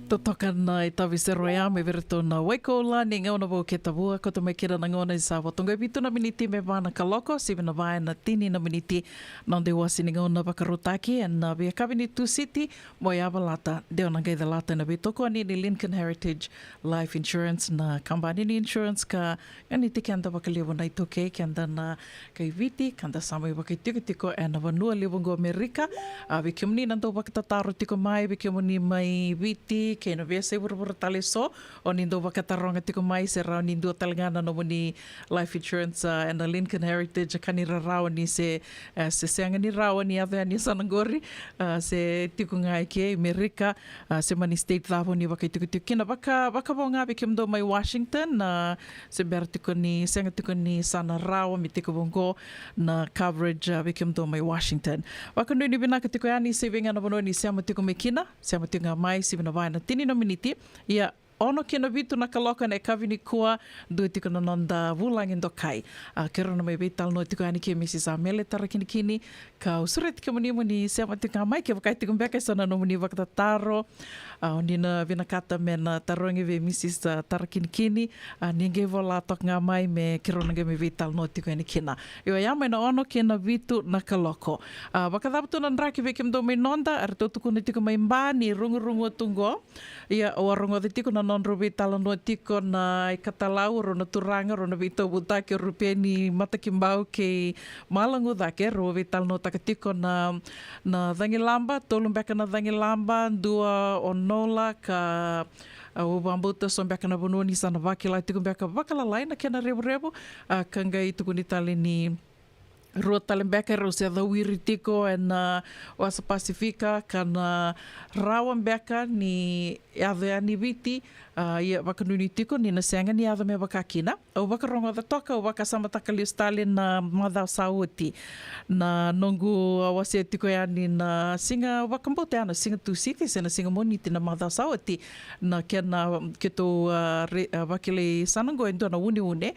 Totoka na itavi sere oya mai vei iratou na Waikoula ni gauna vou kei Tavua, koto mai kina na gauna ni sa vo toka e vitu na miniti me va na kaloko, sivi na va ena tini na miniti. Na noda iwase ni gauna vakarautaki ena veiyakavi ni Tusiti, mo yavalata, de o na qai calata ena veitokoni ni Lincoln Heritage Life Insurance, na kabani ni insurance ka ganiti keda vakalevu na iTaukei, keda na kai Viti, ka da sa mai vakaitikotiko ena vanua levu oqo Amerika. A, vei kemuni na dau vakatataro tiko mai, vei kemuni mai Viti, kei na veiyasai vuravura tale eso, o ni dau vakataroga tiko mai se rawa ni dua tale ga na nomuni life insurance, ah, ena Lincoln Heritage, ka ni rarawa ni se, eh, se sega ni rawa ni yaco yani e yasana qori, ah, se tiko ga eke i Merika, ah, se mani state cava o ni vakaitikotiko kina. Vaka, vakavo ga vei kemudou mai Washington, ah, se bera tiko ni, sega tiko ni sa na rawa me tekivu qo na coverage, ah, vei kemudou mai Washington. Vakanuinui vinaka tiko yani, se vei ga na vanua ni sema tiko mai kina, sema tiko ga mai, sivi na va ena tini na miniti. Ia, ono ki na vitu na kaloko ena yakavi nikua, dua tiko na noda vulagi dokai. Ah, keirau na mai veitalanoa tiko yani kei Mrs Amele Tarakinikini, kau sureti kemuni mo ni sema tiko ga mai, kevaka e tiko beka eso na nomuni vakatataro, ah, o ni na vinakata me na tarogi vei Mrs, ah, Tarakinikini, ah, ni qai vola toka ga mai me keirau na qai mai veitalanoa tiko yani kina. Io, ya mai na ono ki na vitu na kaloko. Ah, vakacava tu na draki vei kemudou mai noda, eratou tukuna tiko mai Ba ni rugurugua tu qo. Ia, au a rogoca tiko na nodrau veitalanoa tiko na ikatalau, rau na turaga, rau na veitauvutaki, o Rupeni Matakibau kei Malagu Cake, rau veitalanoataka tiko na, na cagilaba, tolu beka na cagilaba, dua o Nola ka, ah, au vakabauta so beka na vanua ni sa na vakila tiko beka vakalalai na kena revurevu, ah, ka qai tukuni tale ni rua tale beka erau se cawiri tiko ena, ah, wasa Pasifika, ka na rawa beka ni yaco yani i Viti, ah, ia vakanuinui tiko ni na sega ni yaco me vaka kina. Au vakarogoca toka, au vakasamataka lesu tale na macawa sa oti. Na noqu, ah, wasea tiko yani na siga, au vakabauta ya na siga Tusiti se na siga Moniti na macawa sa oti. Na kena keitou, ah, re-, ah, vakilai yasana qo e dua na uneune.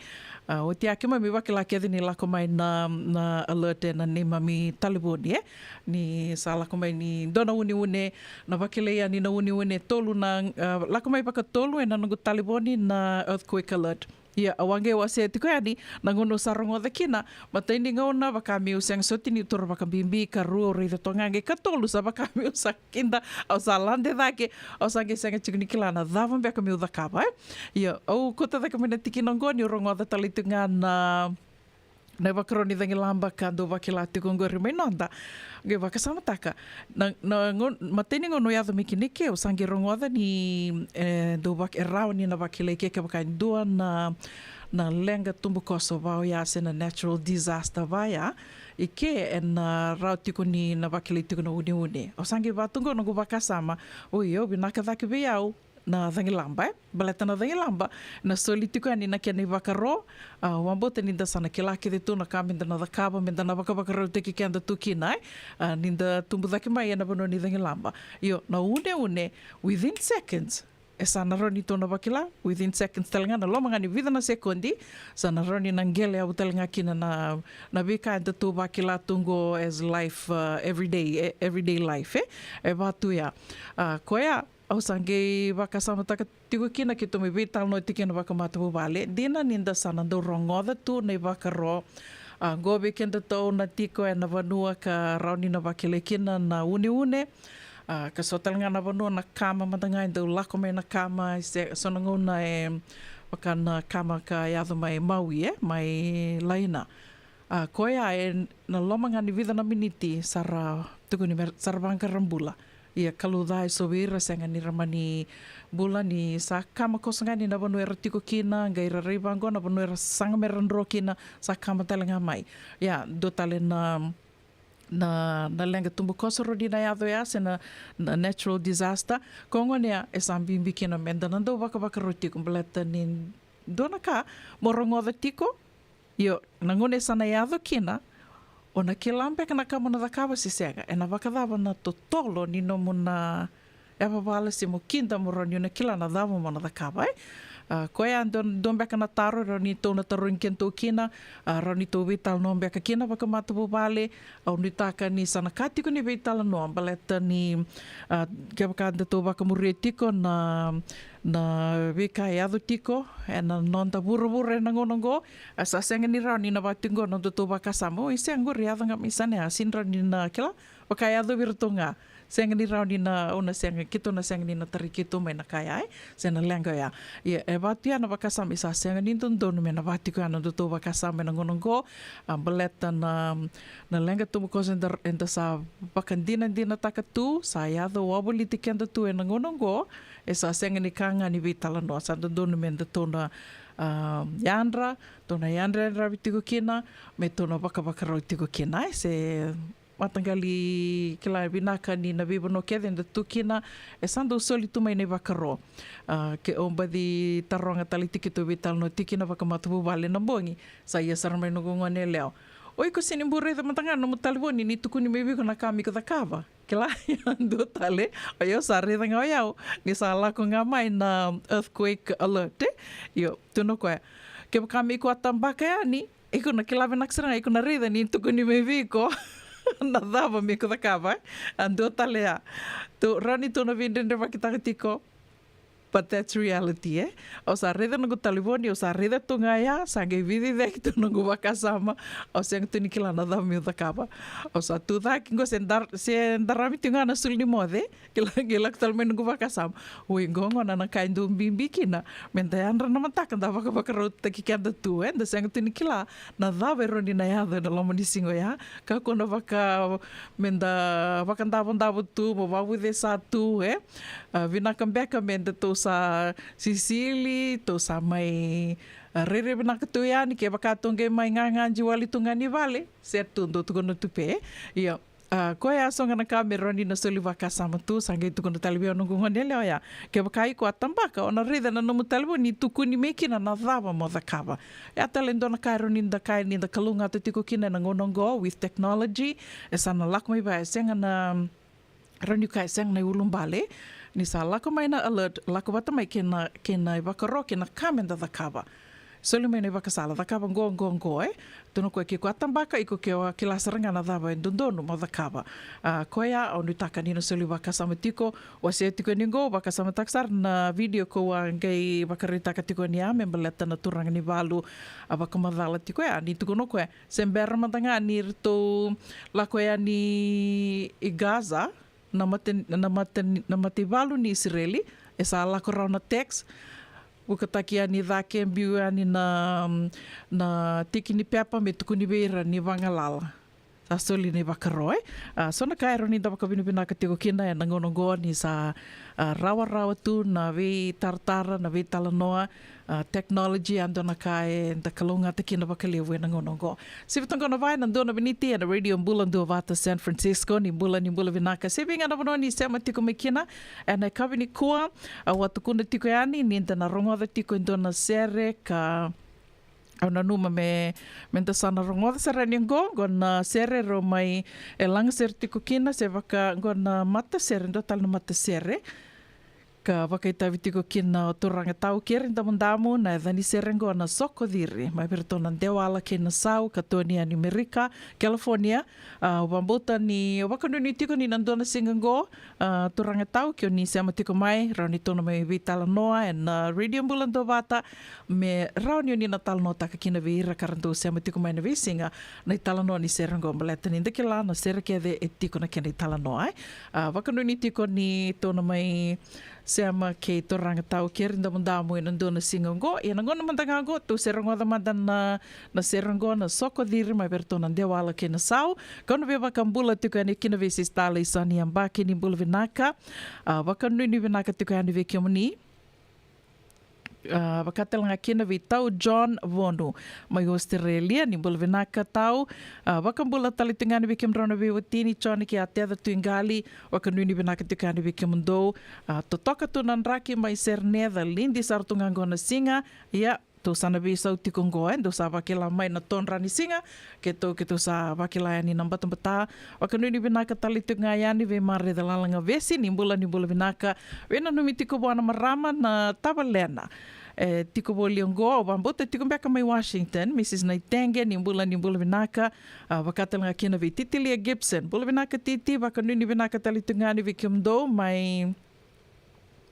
Ah, oti ya keimami vakila kece ni lako mai na, na alert ena neimami talevoni, e. Ni sa lako mai ni dua na uneune, na vakilai yani na uneune tolu na, ah, lako mai vakatolu ena noqu talevoni na earthquake alert. Ia, au a qai wasea tiko yani, na gauna au sa rogoca kina, matai ni gauna vaka meu sega soti niu taura vakabibi, karua au raica toka ga, qai katolu sa vaka meu sa kida, au sa lade cake, au sa qai sega tiko ni kila na cava beka meu cakava, e. Ia, au kauta cake mai na tikina oqo niu rogoca tale tiko ga na, na ivakaro ni cagilaba ka dau vakila tiko oqori mai noda. Qai vakasamataka. Na, na gaun-, matai ni gauna au yaco mai kina eke, au sa qai rogoca ni, e, dau vak-, e rawa ni na vakilai eke kevaka e dua na, na leqa tubukoso va oya se na natural disaster va ya. Eke ena rawa tiko ni na vakilai tiko na uneune. Au sa qai vaka tu qo noqu vakasama. Oi, au vinaka cake vei au na cagilaba, e? Baleta na cagilaba na soli tiko yani na kena ivakaro. Ah, au vakabauta ni da sa na kila kece tu na ka me da na cakava, me da na vakavakarautaki keda tu kina, e? Ah, ni da tubu cake mai ena vanua ni cagilaba. Io, na uneune, within seconds, e sa na rawa ni tou na vakila, within seconds tale ga, na loma ga ni vica na sekodi, sa na rawa ni na qele yavu tale ga kina na, na veika edatou vakila tu qo as life, ah, everyday, e, everyday life, e? E va tu ya. Ah, koya, au sa qai vakasamataka tiko kina keitou mai veitalanoa tiko kina vakamatavuvale. Dina ni da sa na dau rogoca tu na ivakaro. Ah, qo vei kedatou na tiko ena vanua ka rawa ni na vakilai kina na uneune. Ah, ka so tale ga na vanua na kama mada ga e dau lako mai na kama, se, so na gauna e vaka na kama ka yaco mai Maui, e, mai Laina. Ah, koya e na loma ga ni vica na miniti sa ra tukuni me ra, sa ra vaqara bula. Ia, Kalou ca eso vei ira, sega ni ra mani bula ni sa kama koso ga ni na vanua era tiko kina, qai ra rai vaqo na vanua era saga me ra dro kina, sa kama tale ga mai. Ia, dua tale na, na, na leqa tubukoso rawa ni na yaco ya se na, na natural disaster. Koya gona ya e sa bibi kina me da na dau vakavakarau tiko baleta ni dua na ka mo rogoca tiko. Io, na gauna e sa na yaco kina, o na kila beka na ka mo na cakava se sega, ena vakacava na totolo ni nomu na yavavala se mo kida mo rawa ni o na kila na cava mo na cakava, e? Ah, koya dua, dua beka na taro e rawa ni tou na tarogi kedatou kina, ah, rawa ni tou veitalanoa beka kina vakamatavuvale. Au nuitaka ni sa na ka tiko ni veitalanoa baleta ni, ah, kevaka datou vakamuria tiko na, na veika e yaco tiko ena noda vuravura ena gauna oqo, a sa sega ni rawa ni na vaka tiko qo na nodatou vakasama, oi, sega, qori e yaco ga mai, sa na, a sega ni rawa ni na kila, Vakayacovi iratou ga. Sega ni rawa ni na, au na sega, keitou na sega ni na tarai keitou mai na ka ya, e? Se na leqa ya. Ia, e vatu ya na vakasama, e sa sega ni dodonu me na vatu koya na dotou vakasama ena gauna oqo, a, baleta na, na leqa tubukoso eda, eda sa vakadinadinataka tu, sa yaco wavoliti keda tu ena gauna oqo, e sa sega ni ka ga ni veitalanoa, sa dodonu me datou na, a, yadra, tou na yadrayadravi tiko kina, me tou na vakavakarau tiko kina, e? Se mataqali kila vinaka ni na veivanua kece eda tu kina, e sa dau soli tu mai na ivakaro. A, ke o baci taroga tale tiko, keitou veitalanoa tiko kina vakamatavuvale na bogi, sa ia sara mai noqu gone yalewa. O iko sega ni bau raica mada ga na nomu talevoni ni tukuni mai vei iko na ka me iko cakava. Kila, dua tale, o yau sa raica ga o yau, ni sa lako ga mai na earthquake alert, e? Io, tukuna o koya. Kevaka me iko a tabaka yani, iko na kila vinaka sara ga, iko na raica ni tukuni mai vei iko na cava me iko cakava, e? A dua tale ya. Tou, rawa ni tou na veidredrevakitaka tiko. But that's reality, e? Au sa raica noqu talevoni, au sa raica tu ga ya, sa qai veiciciyaki tu noqu vakasama, au sega tu ni kila na cava meu cakava. Au sa tu cake qo se dar-, se darami tu ga na sulu ni moce, kila, qai lako tale mai noqu vakasama. Oi, qo gona na ka e dau bibi kina, meda yadra na mataka, da vakavakarautaki keda tu, e? Da sega tu ni kila na cava e rawa ni na yaco ena loma ni siga oya. Kakua na vaka, meda vakadavodavo tu, mo vavucesa tu, e? A, vinaka beka me datou sa sisili, tou sa mai, a, rairai vinaka tu yani, kevaka tou qai mai gagaji wale tu ga ni vale, se tu dou tukuna tu pe. Ia, a, koya so ga na ka me rawa ni na soli vakasama tu, sa qai tukuna tale vei au noqu gone yalewa ya. Kevaka iko a tabaka, o na raica na nomu talevoni ni tukuni mai kina na cava mo cakava. Ya tale e dua na ka e rawa ni da kaya ni da kalougata tiko kina ena gauna oqo with technology, e sa na lako mai vaya, e sega na rawa ni kaya e sega na iulubale, ni sa lako mai na alert, lako vata mai kei na, kei na ivakaro, kei na ka meda cakava. Soli mai na ivakasala, cakava qo, qo, qo, e? Tukuna o koya ke ko a tabaka, iko ke o a kila sara ga na cava e dodonu mo cakava. A, koya, au nuitaka ni na soli vakasama tiko, wasea tiko yani qo, vakasamataka sara na video ko a qai vakaraitaka tiko yani ya, me baleta na turaga ni valu, a vakamacala tiko ya, ni tukuna o koya, se bera mada ga ni ratou lako yani i Gaza, na mate, na mate, na mataivalu ni Isireli, e sa lako rawa na text, vukataki yani cake, biu yani na, na tiki ni pepa me tukuni vei ira ni vagalala. Sa soli na ivakaro, e? A, so na ka e rawa ni da vakavinavinaka tiko kina ena gauna oqo ni sa, a, rawarawa tu na veitaratara, na veitalanoa, a, technology, a dua na ka eda kalougata kina vakalevu ena gauna oqo. Sivi toka na va ena dua na miniti ena Radio Bula Duavata San Francisco, ni bula, ni bula vinaka. Se vei ga na vanua ni sema tiko mai kina ena yakavi nikua, au a tukuna tiko yani ni da na rogoca tiko e dua na sere ka au nanuma me, me da sa na rogoca sara yani qo, qo na sere rau mai e lagasere tiko kina, se vaka qo na matasere, dua tale na matasere ka vakaitavi tiko kina o turaga tau Keri Damudamu, na yaca ni sere qo na Soko Ciri, mai vei iratou na Dewala kei na Sau, ka toni yani Merika, California. A, au vakabauta ni, au vakanuinui tiko ni na dua na siga qo, a, turaga tau, ke o ni sema tiko mai, rawa ni tou na mai veitalanoa ena, a, Radio Bula Duavata, me rawa ni o ni na talanoataka kina vei ira ka ra dau sema tiko mai ena veisiga na italanoa ni sere qo, baleta ni da kila na sere kece e tiko na kena italanoa, e. A, vakanuinui tiko ni tou na mai sema kei turaga tau Keri Damudamu ena dua na siga qo. Ia na gauna mada ga qo tou se rogoca mada na, na sere qo na Soko Ciri mai vei iratou na Dewala kei na Sau. Kau na via vakabula tiko yani kina vei Sista Laisani Yabaki, ni bula vinaka. A, vakanuinui vinaka tiko yani vei kemuni. A, vaka tale ga kina vei Tau John Vonu mai Australia, ni bula vinaka Tau. A, vakabula tale tiko ga yani vei kemudrau na veiwatini John kei Ateca Tuiqali, vakanuinui vinaka tiko yani vei kemudou. A, totoka tu na draki mai Serenea, calidi sara tu ga qo na siga. Ia, tou sa na veisau tiko qo, e, dou sa vakila mai na todra ni siga, keitou, keitou sa vakila yani na batabata. Vakanuinui vinaka tale tiko ga yani vei Mare Calalaga Vesi, ni bula, ni bula vinaka. Veinanumi tiko vua na marama na tavalena e tiko voli oqo, au vakabauta tiko beka mai Washington, Missus Naitege, ni bula, ni bula vinaka. A, vaka tale ga kina vei Titilia Gibson, bula vinaka Titi, vakanuinui vinaka tale tiko ga yani vei kemudou mai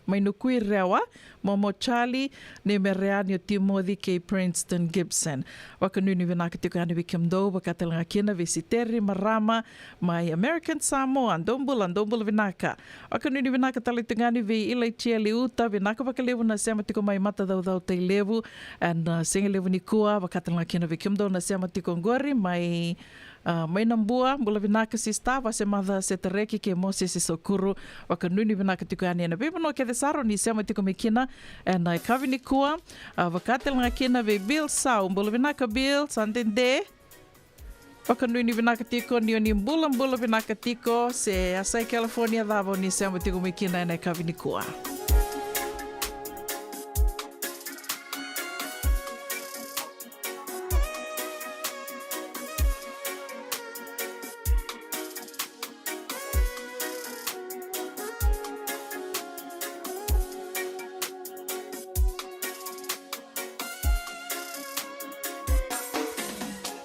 mai Nukui Rewa, Momo Charlie, ni Mereani o Timothy kei Princeton Gibson. Vakanuinui vinaka tiko yani vei kemudou, vakatalega kina vei Siteri, marama, mai American Samoa, dou bula, dou bula vinaka. Vakanuinui vinaka tale tiko yani vei Ilaitia Liuta, vinaka vakalevu na sema tiko mai Matacaucau, Tailevu, ena, uh, siga levu nikua, vakatalega kina vei kemudou na sema tiko qori mai, uh, mai Nabua, bula vinaka sista, Vasemaca Setareki kei Mosese Sokuru, vakanuinui vinaka tiko yani ena veivanua kece sara ni sema tiko mai kina, ena, uh, yakavi nikua, uh, vakatalega kina vei Bill Sau, bula vinaka Bill, sa dede. Vakanuinui vinaka tiko ni oni bulabula vinaka tiko, se a sa i California cava oni sema tiko mai kina ena yakavi nikua.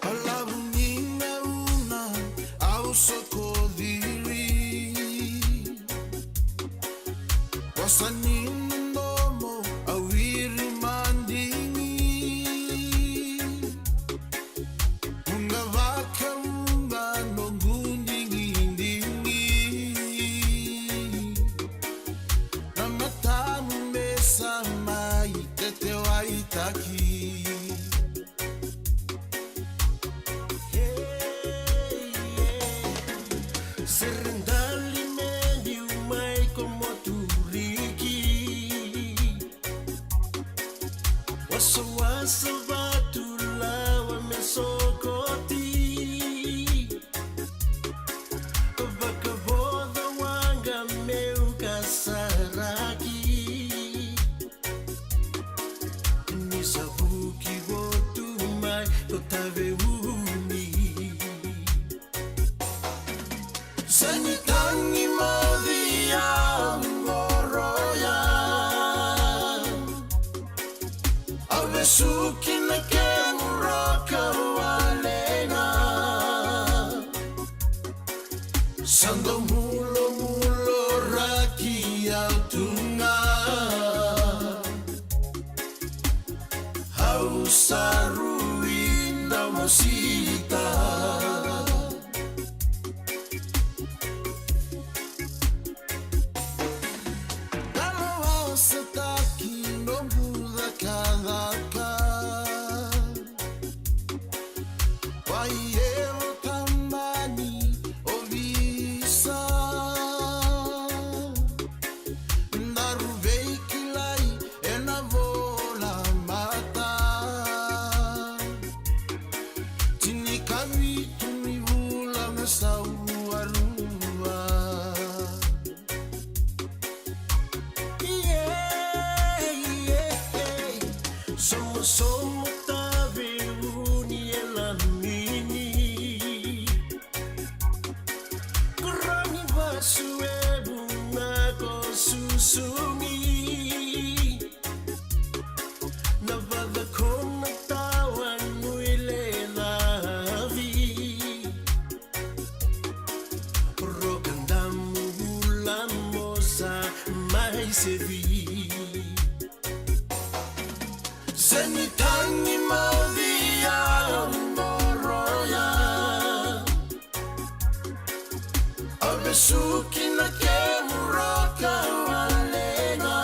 Balavu ni gauna au soko ciri, vosa ni domo au wiri madigi. Vuqa vakavuqa noqu digidigi, na matamu me sa mai tetewaitaki. Sere dali me liu mai ko moturiki. Wasawasa vatu lawa me sokoti. Vakavoca waqa meu kasaraki. Ni sa vuki votu mai ko Taveuni. Sa ni tagi moci au qoroya. Au vesuki na kemu roka walena. Sa dau mulomuloraki au tu ga. Au sa rui da mosita. Kalo au sa taki noqu cakacaka. Wai evo tabani ovisa. Daru veikilai ena vola mata. Tinikavitu ni vula me sau ruarua. Somosomo Taveuni e lamini. Koroni vasu e vuna ko susugi. Na vaca ko na tawa nui le lavi. Roka damu vula mosa mai sevi. Seni tagi mauci au qoroya. Au vesuki na kemu roka walena.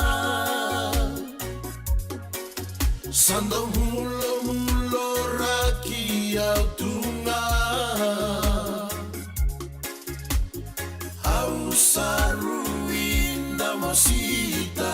Sa dau mulomuloraki au tu ga. Au sa rui da mosita.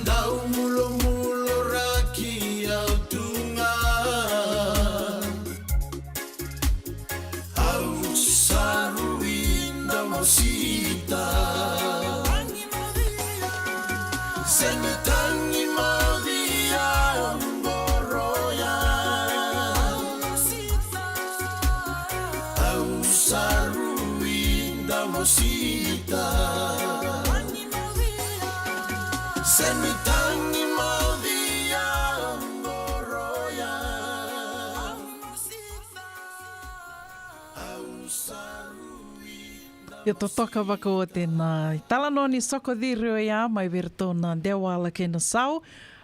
Dau mulomuloraki au tu ga. Au sa rui dau mosita. Se ni tagi moci au qoroya. Au sa rui dau mosita. Se ni tagi moci au qoroya. Ia totoka vakaoti na italanoa ni soko ciri oya mai vei iratou na Dewala kei na Sau.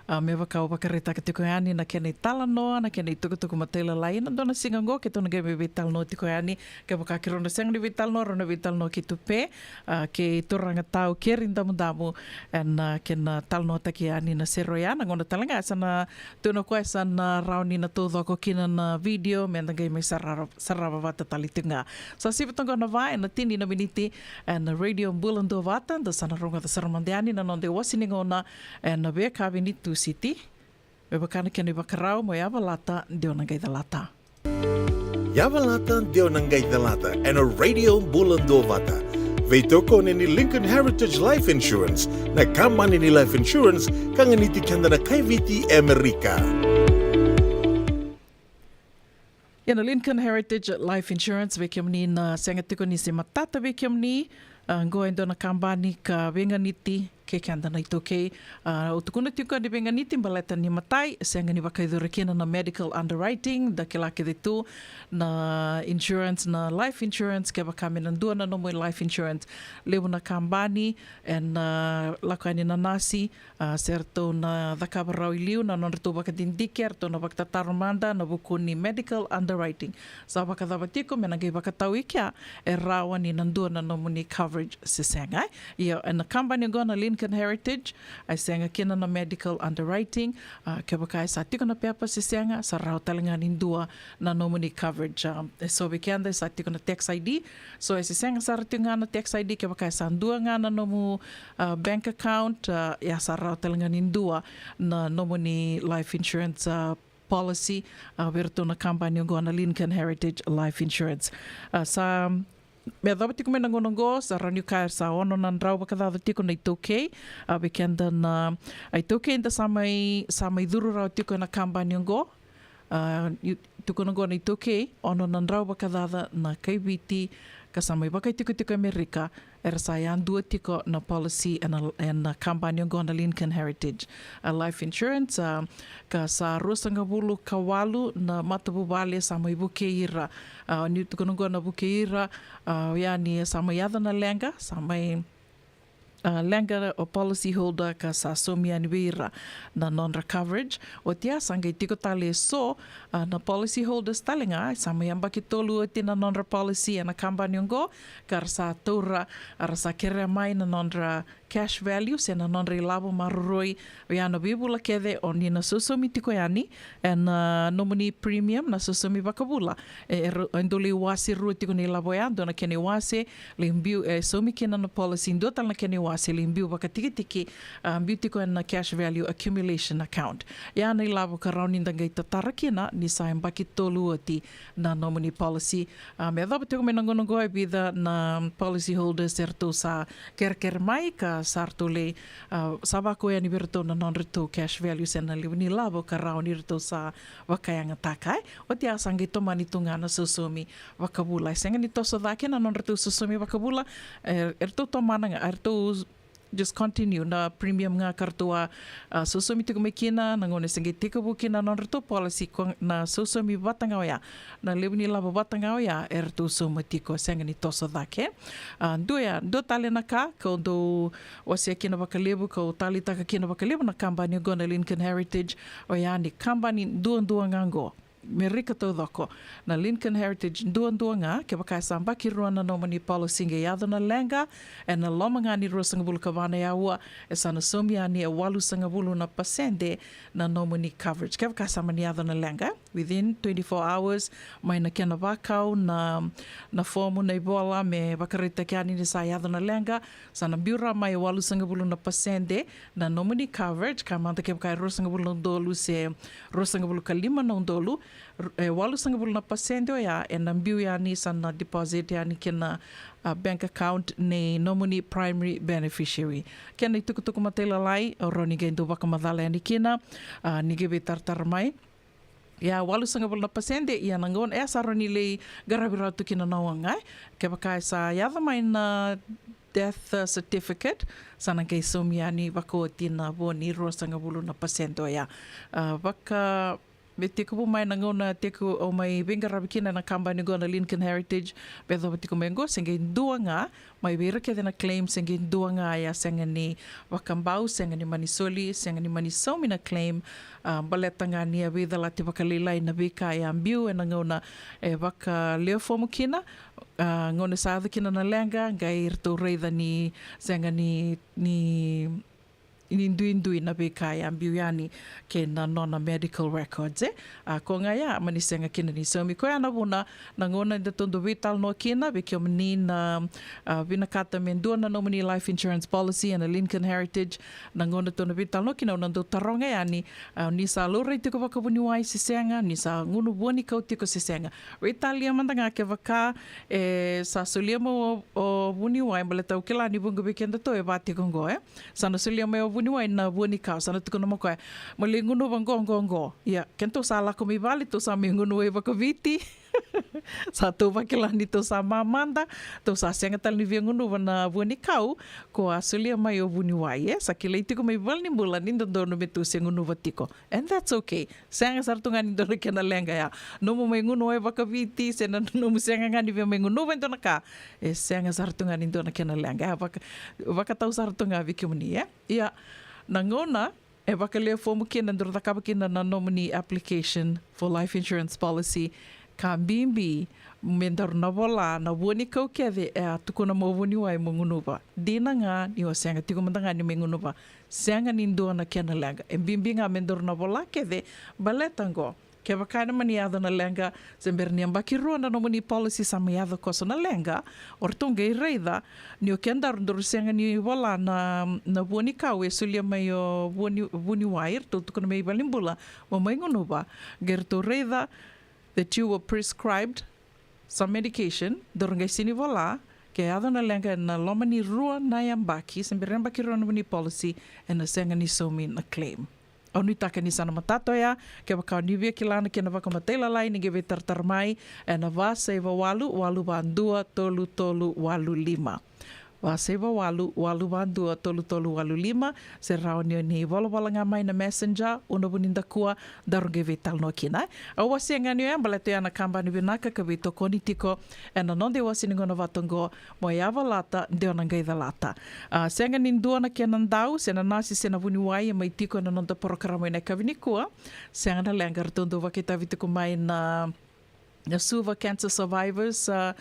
A, me vaka au vakaraitaka tiko yani na kena italanoa, na kena itukutuku matailalai. Na dua na siga oqo keitou na qai mai veitalanoa tiko yani. Kevaka keirau na sega ni veitalanoa, rau na veitalanoa keitou pe, a, kei Turaga Tau Keri Damudamu, ena kena talanoataki yani na sere oya. Na gauna tale ga sa na tukuna o koya sa na rawa ni na taucoko kina na video, meda qai mai sarava, sarava vata tale tiko ga. Sa sivi toka na va ena tini na miniti ena Radio Bula Duavata, da sa na rogoca sara mada yani na noda iwasi ni gauna ena veiyakavi ni Tusiti. Me vaka na kena ivakarau mo yavalata, deu na qai calata. Yavalata, deu na qai calata ena Radio Bula Duavata. Veitokoni ni Lincoln Heritage Life Insurance, na kabani ni life insurance ka ganiti keda na kai Viti e Amerika. Ia na Lincoln Heritage Life Insurance, vei kemuni na sega tiko ni se matata vei kemuni, a, qo e dua na kabani ka veiganiti kei keda na iTaukei. A, au tukuna tiko ni veiganiti baleta ni matai, sega ni vakayacori kina na medical underwriting, da kila kece tu na insurance, na life insurance, kevaka me na dua na nomu life insurance. Levu na kabani ena, a, lako yani na nasi, a, se ratou na cakava rawa i liu na nodratou vakadidike, eratou na vakatataro mada na vuku ni medical underwriting. Sa vakacava tiko me na qai vakatau i kea, e rawa ni na dua na nomuni coverage se sega, e? Ia, ena kabani oqo na Lincoln Heritage, e sega kina na medical underwriting, a, kevaka e sa tiko na pepa se sega, sa rawa tale ga ni dua na nomuni coverage, a, e so vei keda e sa tiko na tax I D, so e se sega sara tiko ga na tax I D, kevaka e sa dua ga na nomu, a, bank account, a, ia sa rawa tale ga ni dua na nomuni life insurance, a, policy, a, vei iratou na kabani oqo na Lincoln Heritage Life Insurance. A, sa me yacova tiko mai na gauna oqo, sa rawa niu kaya sa ono na drau vakacaca tiko na iTaukei, a, vei keda na, a, iTaukei da sa mai, sa mai curu rawa tiko ena kabani oqo. A, i, tukuna oqo na iTaukei, ono na drau vakacaca na kai Viti ka sa mai vakaitikotiko Amerika, era sa yadua tiko na policy ena, ena kabani oqo na Lincoln Heritage, a, Life Insurance, a, ka sa ruasagavulu ka walu na matavuvale sa mai vukei ira. A, niu tukuna oqo na vukei ira, a, oya ni sa mai yaco na leqa, sa mai, a, leqa o policy holder ka sa saumi yani vei ira na nodra coverage. Oti ya sa qai tiko tale e so, a, na policy holders tale ga, sa mai yabaki tolu oti na nodra policy ena kabani oqo, ka ra sa taura, a, ra sa kerea mai na nodra cash value, se na nodra ilavo maroroi, oya na veivula kece o ni na sosomi tiko yani, ena, a, nomuni premium na sosomi vakavula. E, e ro-, e dau lai wase rua tiko na ilavo oya, dua na kena iwase, lai biu, e, saumi kina na policy, dua tale na kena iwase, lai biu vakatikitiki, a, biu tiko ena cash value accumulation account. Ia na ilavo ka rawa ni da qai tatara kina, ni sa yabaki tolu oti na nomuni policy. A, me yacova tiko mai na gauna oqo e vica na policy holders eratou sa kerekere mai ka sa ratou lai, a, sa vakau yani vei iratou na nodratou cash value se na levu ni lavo ka rawa ni ratou sa vakayagataka, e. Oti ya sa qai tomani tu ga na sosomi vakavula. E sega ni toso cake na nodratou sosomi vakavula, e, eratou tomana ga, eratou just continue na premium ga ka ratou a, a, sosomi tiko mai kina, na gauna se qai tekivu kina na nodratou policy, ko na sosomi vata ga oya, na levu ni lavo vata ga oya eratou sauma tiko, sega ni toso cake. A, dua ya, dua tale na ka kau dau wasea kina vakalevu, kau taleitaka kina vakalevu na kabani oqo na Lincoln Heritage, oya ni kabani duadua ga oqo. Merika taucoko. Na Lincoln Heritage duadua ga, kevaka e sa baki rua na nomuni policy qai yaco na leqa ena loma ga ni ruasagavulu ka va na aua, e sa na saumi yani e walusagavulu na pasede na nomuni coverage. Kevaka sa mani yaco na leqa, within twenty-four hours mai na kena vakau na, na fomu, na ivola me vakaraitaki yani ni sa yaco na leqa, sa na biu rawa mai e walusagavulu na pasede na nomuni coverage, ka mada kevaka e ruasagavulu na udolu se ruasagavulu ka lima na udolu, r-, e walusagavulu na pasede oya ena biu yani, sa na deposit yani ki na, a, bank account nei nomuni primary beneficiary. Kena itukutuku matailalai, o rawa ni qai dau vakamacala yani kina, a, ni qai veitaratara mai. Ia, walusagavulu na pasede, ia na gauna, e sa rawa ni lai qaravi rawa tu kina na oga, e. Kevaka e sa yaco mai na death, uh, certificate, sa na qai saumi yani vakaoti na vo ni ruasagavulu na pasede oya. A, vaka, me tekivu mai na gauna tekivu au mai veiqaravi kina na kabani qo na Lincoln Heritage, me yacova tiko mai qo, se qai dua ga, mai vei ira kece na claim, se qai dua ga ya sega ni vakabau, sega ni mani soli, sega ni mani saumi na claim, a, baleta ga ni a veicalati vakalailai na veika ya biu ena gauna e vakalewe fomu kina, a, gauna sa yaco kina na leqa, qai ratou raica ni sega ni, ni, ni duidui na veika ya biu yani kei na nona medical records, e. A, ko ga ya mani sega kina ni saumi. Koya na vuna, na gauna eda tou dau veitalanoa kina, vei kemuni na, a, vinakata me dua na nomuni life insurance policy ena Lincoln Heritage, na gauna tou na veitalanoa kina, au na dau taroga yani, a, ni sa laurai tiko vakavuniwai se sega, ni sa gunu vuanikau tiko se sega. Veitalia mada ga kevaka e sa solia mai o, o vuniwai, baleta au kila ni vuqa vei kedatou e va tiko qo, e. Sa na solia mai o vuniwai na vuanikau, sa na tukuna mai o koya, mo lai gunuva qo, qo, qo. Ia, kedatou sa lako mai vale, tou sa mai gunuva i vakaviti. Sa tou vakila ni tou sa mamada, tou sa sega tale ni via gunuva na vuanikau ko a solia mai o vuniwai, e. Sa kilai tiko mai valenibula ni dodonu me tou se gunuva tiko. And that's okay. Sega sara tu ga ni dua na kena leqa ya. Nomu mai gunuva i vakaviti, se na nomu sega ga ni via mai gunuva e dua na ka, e sega sara tu ga ni dua na kena leqa ya. Vaka, vakatau sara tu ga vei kemuni, e. Ia, na gauna e vakalewe fomu kina, daru cakava kina na nomuni application for life insurance policy, ka bibi me daru na vola na vuanikau kece e a tukuna mai o vuniwai mo gunuva. Dina ga ni o sega tiko mada ga ni mai gunuva, sega ni dua na kena leqa. E bibi ga me daru na vola kece, baleta qo, kevaka ena mani yaco na leqa, se bera ni yabaki rua na nomuni policy sa mai yaco koso na leqa, o ratou qai raica ni o kedaru daru sega ni vola na, na vuanikau e solia mai o vuni, vuniwai, ratou tukuna mai valenibula mo mai gunuva, qai ratou raica that you were prescribed some medication, daru qai sega ni vola, ke yaco na leqa ena loma ni rua na yabaki, se bera ni yabaki rua na nomuni policy, ena sega ni saumi na claim. Au nuitaka ni sa na matata oya, kevaka o ni via kila na kena vakamatailalai ni qai veitaratara mai ena va saiva walu, walu va dua, tolu tolu walu lima. Va saiva walu, walu va dua, tolu tolu walu lima, se rawa ni o ni volavola ga mai na Messenger, Una Vunidakua, daru qai veitalanoa kina. Au wasea ga ni oya, baleta oya na kabani vinaka ka veitokoni tiko ena noda iwase ni gauna vata oqo, mo yavalata, de o na qai calata. A, sega ni dua na kena dau, se na nasi, se na vuniwai, e mai tiko ena noda porokaramu ena yakavi nikua. Sega na leqa, ratou dau vakaitavi tiko mai na, na Suva Cancer Survivors, a,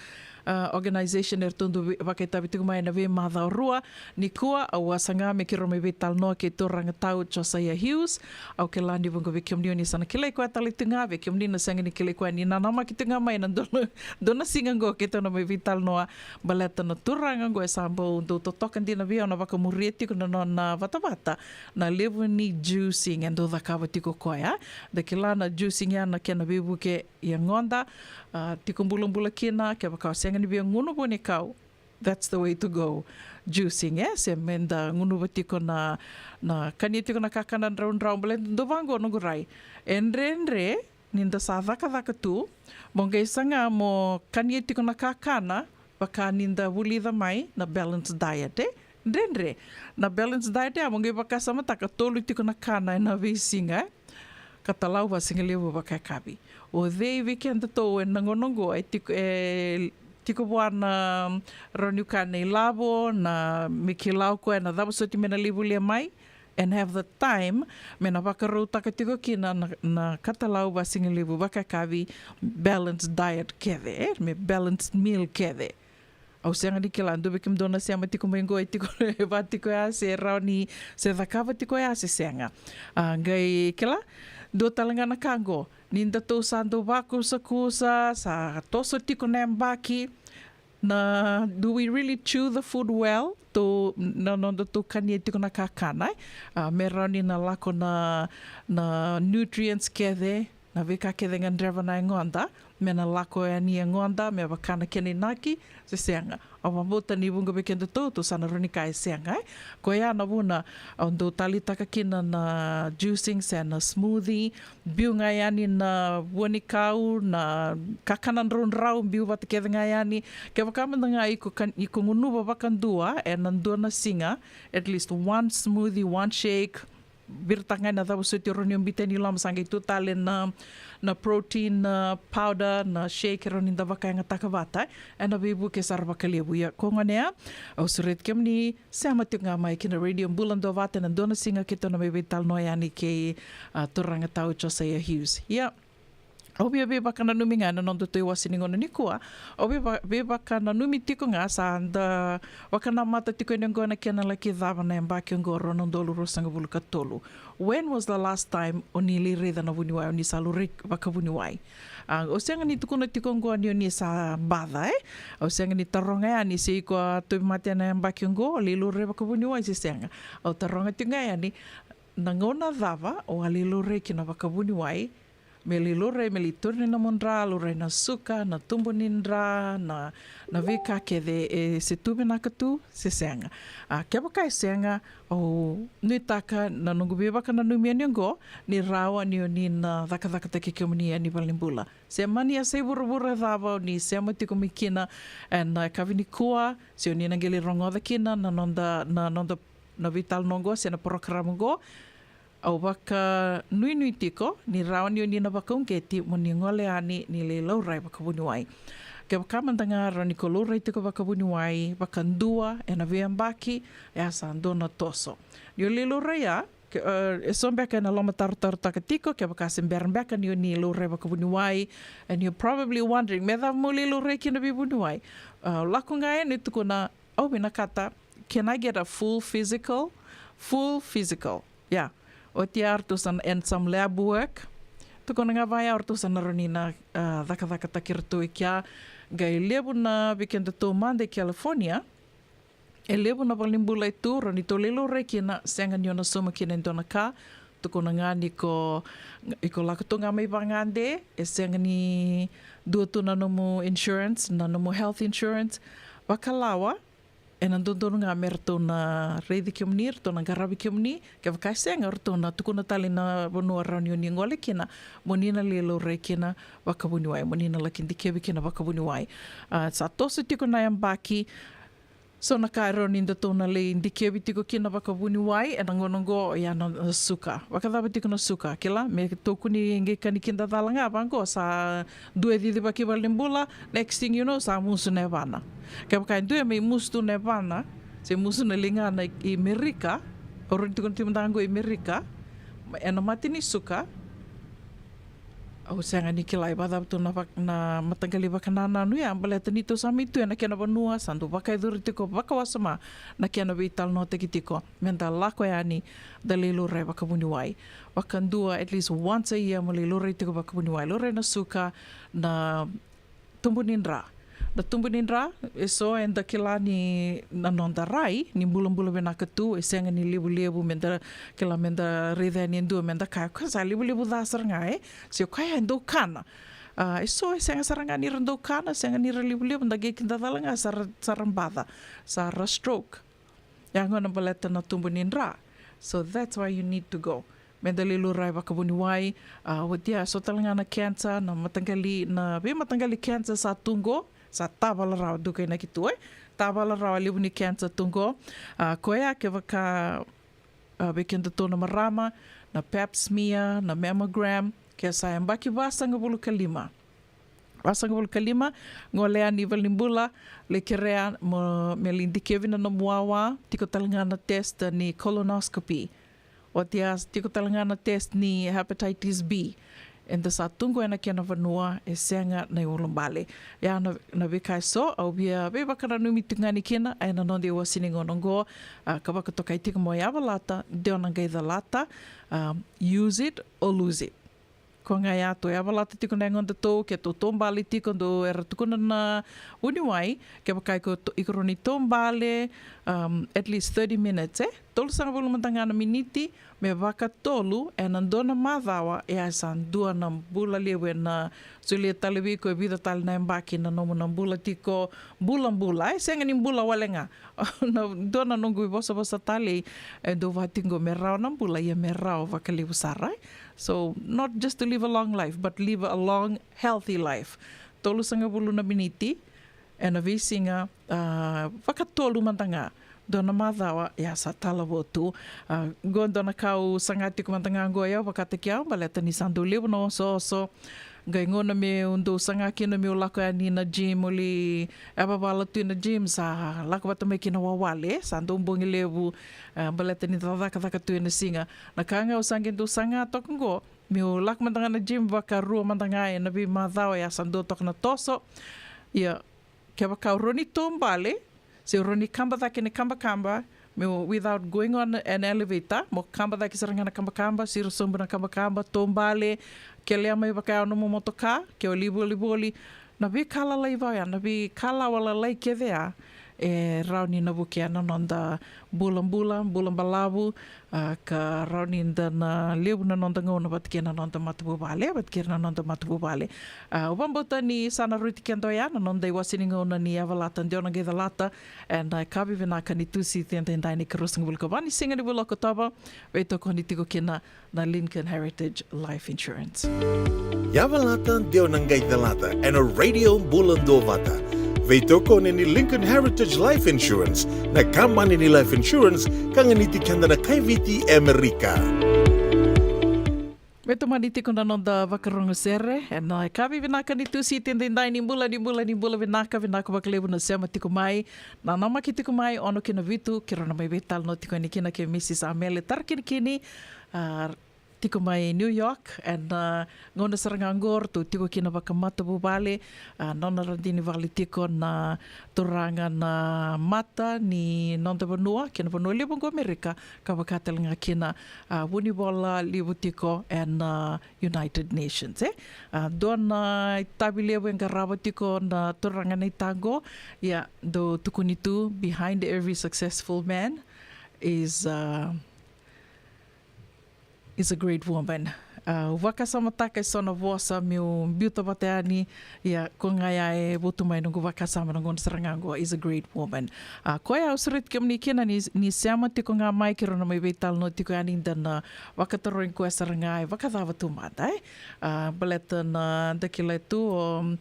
a, Organization, eratou dau vei-, vakaitavi tiko mai ena veimacawa rua. Nikua, au a saga me keirau mai veitalanoa kei turaga tau Josiah Hughes. Au kila ni vuqa vei kemuni o ni sa na kilai koya tale tu ga, vei kemuni na sega ni kilai koya, ni nanamaki tu ga mai ena dua na, dua na siga oqo keitou na mai veitalanoa, baleta na turaga oqo e sa bau dau totoka dina vei au na vakamuria tiko na nona vatavata, na levu ni juicing e dau cakava tiko o koya. Da kila na juicing ya na kena veivuke yagoda, a, tiko bulabula kina, kevaka o sega ni via gunu vuanikau, that's the way to go. Juicing, e, se meda gunuva tiko na, na kania tiko na kakana draudrau, baleta dau vaqo noqu rai. E dredre ni da sa cakacaka tu, mo qai saga mo kania tiko na kakana, vaka ni da vulica mai na balanced diet, e? Dredre. Na balanced diet ya, mo qai vakasamataka tolu tiko na kana ena veisiga, e? Katalau, vakasigalevu, vakayakavi. O cei vei kedatou ena gauna oqo e tiko, e tiko vua na rawa niu kaya na ilavo, na me kila o koya na cava soti me na lai volia mai? and have the time me na vakarautaka tiko kina na, na katalau vasigalevu vakayakavi, balanced diet kece, e, me balanced meal kece. Au sega ni kila, dua vei kemudou na sema tiko mai qo e tiko e va tiko ya se rawa ni se cakava tiko ya se sega. A, qai kila, dua tale ga na ka qo, ni datou sa dau vakusakusa, sa toso tiko na yabaki, na, do we really chew the food well? Tou, na nodatou kania tiko na kakana, e? A, me rawa ni na lako na, na nutrients kece, na veika kece e gadreva na yagoda, me na lako yani yagoda, me vaka na kena inaki, se sega. Au vakabauta ni vuqa vei kedatou, tou sa na rawa ni kaya e sega, e? Koya na vuna au dau taleitaka kina na juicing se na smoothie, biu ga yani na vua ni kau, na kakana draudrau, biu vata kece ga yani. Kevaka mada ga iko kan-, iko gunuva vakadua ena dua na siga, at least one smoothie, one shake, viritaka ga ena cava soti o rawa ni o biuta yani i loma, sa qai tu tale na, na protein, na powder, na shake, e rawa ni da vakayagataka vata, ena veivuke sara vakalevu. Ia, ko gone ya, au sureti kemuni, sema tiko ga mai ki na Radio Bula Duavata ena dua na siga keitou na mai veitalanoa yani kei, a, turaga tau Josiah Hughes. Ia, au via veivakananumi ga ena nodatou iwase ni gauna nikua. Au veiva-, veivakananumi tiko ga sa da vakanamata tiko yani oqo ena kena laki cava na yabaki oqo rua na udolu ruasagavulu ka tolu. When was the last time o ni lai raica na vuniwai, o ni sa laurai vakavuniwai? A, au sega ni tukuna tiko oqo ni o ni sa baca, e? Au sega ni taroga yani se iko a tauvimate ena yabaki oqo, o lai laurai vakavuniwai se sega. Au taroga tiko ga yani, na gauna cava o a lai laurai kina vakavuniwai, me lai laurai, me lai tauri na nomu dra, laurai na suka, na tubu ni dra, na, na veika kece, e se tu vinaka tu se sega. A, kevaka e sega, au nuitaka na noqu veivakananumi yani oqo, ni rawa ni o ni na cakacakataki kemuni yani valenibula. Se mani yasai vuravura cava o ni sema tiko mai kina ena yakavi nikua, se o ni na qai lai rogoca kina na noda, na noda, na veitalanoa oqo se na porokaramu oqo, au vakanuinui tiko ni rawa ni o ni na vakauqeti mo ni gole yani ni lai laurai vakavuniwai. Kevaka mada ga rawa ni ko laurai tiko vakavuniwai vakadua ena veiyabaki, e a sa dua na toso. Ni o lai laurai ya, ke, e, e so beka ena lomatarotarotaka tiko, kevaka se bera beka ni o ni laurai vakavuniwai, and you're probably wondering, me cava mo lai laurai kina veivuniwai? E, lako ga yani, tukuna, au vinakata, can I get a full physical? Full physical. Ia, oti ya ratou sa na, and some lab work. Tukuna ga vaya ratou sa na rawa ni na, a, cakacakataki iratou e kea. Qai levu na, vei kedatou mada e California, e levu na valenibula e tu, rawa ni tou lai laurai kina, sega ni o na sauma kina e dua na ka. Tukuna ga ni ko, iko lako tu ga mai vagade, e sega ni dua tu na nomu insurance, na nomu health insurance. Vakalawa, ena dodonu ga me ratou na raici kemuni, ratou na qaravi kemuni. Kevaka e sega, ratou na tukuna tale na vanua rawa ni o ni gole kina, mo ni na lai laurai kina vakavuniwai, mo ni na laki dikevi kina vakavuniwai. A, sa toso tiko na yabaki, so na ka e rawa ni datou na lai dikevi tiko kina vakavuniwai ena gauna oqo, oya na, na suka. Vakacava tiko na suka? Kila, me tokoni qai ka ni kidacala ga vaqo, sa dua e cicivaki valenibula, next thing you know, sa musu na yavana. Kevaka e dua e mai musu tu na yavana, se musu na ligana i Merika, au rawa ni tukuna tiko mada ga qo i Merika, ena mate ni suka. Au sega ni kila e vakacava tu na vak-, na mataqali vakanananu ya, baleta ni tou sa mai tu ena kena vanua, sa dau vakayacori tiko vakawasoma na kena veitalanoataki tiko me da lako yani, da lai laurai vakavuniwai. Vakadua, at least once a year, mo lai laurai tiko vakavuniwai. Laurai na suka, na tubu ni dra. Na tubu ni dra, e so eda kila ni na noda rai ni bulabula vinaka tu, e sega ni levulevu me da kila, me da raica yani e dua me da kaya, koya sa levulevu ca sara ga, e? Se o koya e dau kana. A, e so e sega sara ga ni ra dau kana, sega ni ra levulevu, da qai kidacala ga sa ra, sa ra baca, sa ra stroke. Ya gona baleta na tubu ni dra. So that's why you need to go. Me da lai laurai vakavuniwai, a, oti ya so tale ga na cancer, na mataqali, na veimataqali cancer sa tu qo, sa tavala rawa, dua kainaki tu, e? Tavala rawa, levu ni cancer tu qo. A, koya kevaka, a, vei kedatou na marama, na pap smear, na mammogram, ke sa yabaki vasagavulu ka lima. Vasagavulu ka lima, gole yani valenibula, lai kerea mo, me lai dikevi na nomu wawa, tiko tale ga na test ni colonoscopy. Oti ya tiko tale ga na test ni hepatitis B. Eda sa tu qo ena kena vanua e sega na iulubale. Ia na, na veika eso au via veivakananumi tu ga ni kina ena noda iwasi ni gauna oqo, a, ka vakatokai tiko mo yavalata, de o na qai calata, a, use it or lose it. Ko ga ya tou yavalata tiko na yagoda tou, ke tou taubale tiko, dou era tukuna na vuniwai, kevaka iko tou, iko rawa ni taubale, um, at least thirty minutes, e? Tolusagavulu mada ga na miniti, me vakatolu ena dua na macawa, e a sa dua na bula levu ena solia tale vei iko e vica tale na yabaki na nomu na bula tiko, bulabula, e sega ni bula wale ga. Na dua na noqu ivosavosa talei, e dou vaka tiko qo me rawa na bula, ia me rawa vakalevu sara, e? So, not just to live a long life, but live a long, healthy life. Tolusagavulu na miniti, ena veisiga, a, vakatolu mada ga. Dua na macawa, ia sa talavotu. A, qo dua na ka au saga tiko mada ga qo, ia vakataki au, baleta ni sa dau levu na osooso. Qai gauna meu dau saga kina meu lako yani na gym, o li yavavala tu ena gym, sa lako vata mai kina wawale, sa dau bogi levu, a, baleta ni cakacaka tu ena siga. Na ka ga au sa qai dau saga toka qo, meu lako mada ga na gym vakarua mada ga ena veimacawa, ia sa dua toka na toso. Ia, kevaka au rawa ni taubale, se au rawa ni kaba cake ena ikabakaba, meu, without going on an elevator, mo kaba cake sara ga na kabakaba, siro sobu na kabakaba, taubale, kelea mai vakayawa nomu motoka, ke o lai volivoli, na veika lalai vaya, na veikalawa lalai kece ya, e rawa ni na vukea na noda bulabula, bula balavu, a, ka rawa ni da na levu na noda gauna vata kei na noda matavuvale, vata kei na noda matavuvale. A, au vakabauta ni sa na rauti keda oya na noda iwasi ni gauna ni yavalata, de o na qai calata, ena yakavi vinaka ni Tusiti edaidai, ni ikaruasagavulu ka va ni siga ni vula o Okotova, veitokoni tiko kina na Lincoln Heritage Life Insurance. Yavalata, de o na qai calata, ena Radio Bula Duavata. Veitokoni ni Lincoln Heritage Life Insurance, na kabani ni life insurance ka ganiti keda na kai Viti e Amerika. Me tomani tiko na noda vakarogo sere ena yakavi vinaka ni Tusiti edaidai, ni bula, ni bula, ni bula vinaka, vinaka vakalevu na sema tiko mai, na namaki tiko mai, ono ki na vitu, keirau na mai veitalanoa tiko yani kina kei Mrs Amele Tarakinikini, a, tiko mai New York, ena, a, gauna sara ga oqo ratou tiko kina vakamatavuvale, a, nona radini vale tiko na turaga na mata ni noda vanua, kei na vanua levu oqo Amerika, ka vaka tale ga kina, a, vunivola levu tiko ena, a, United Nations, e? A, dua na itavi levu e qarava tiko na turaga na itaqo, ia, dou tukuni tu, behind every successful man is, a, is a great woman. A, au vakasamataka eso na vosa meu biuta vata yani, ia, ko ga ya e votu mai noqu vakasama na gauna sara ga oqo, is a great woman. A, koya au sureti kemuni kina ni, ni sema tiko ga mai, keirau na mai veitalanoa tiko yani, da na vakatarogi koya sara ga e vakacava tu mada, e? A, baleta na da kilai tu, o,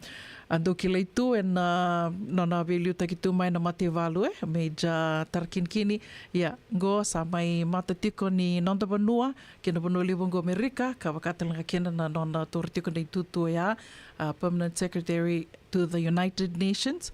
a, dou kilai tu ena, a, nona veiliutaki tu mai na mataivalu, e, Major Tarakinikini. Ia, qo sa mai mata tiko ni noda vanua, kei na vanua levu oqo Amerika, ka vaka tale ga kina na nona taura tiko na itutu oya, a, Permanent Secretary to the United Nations.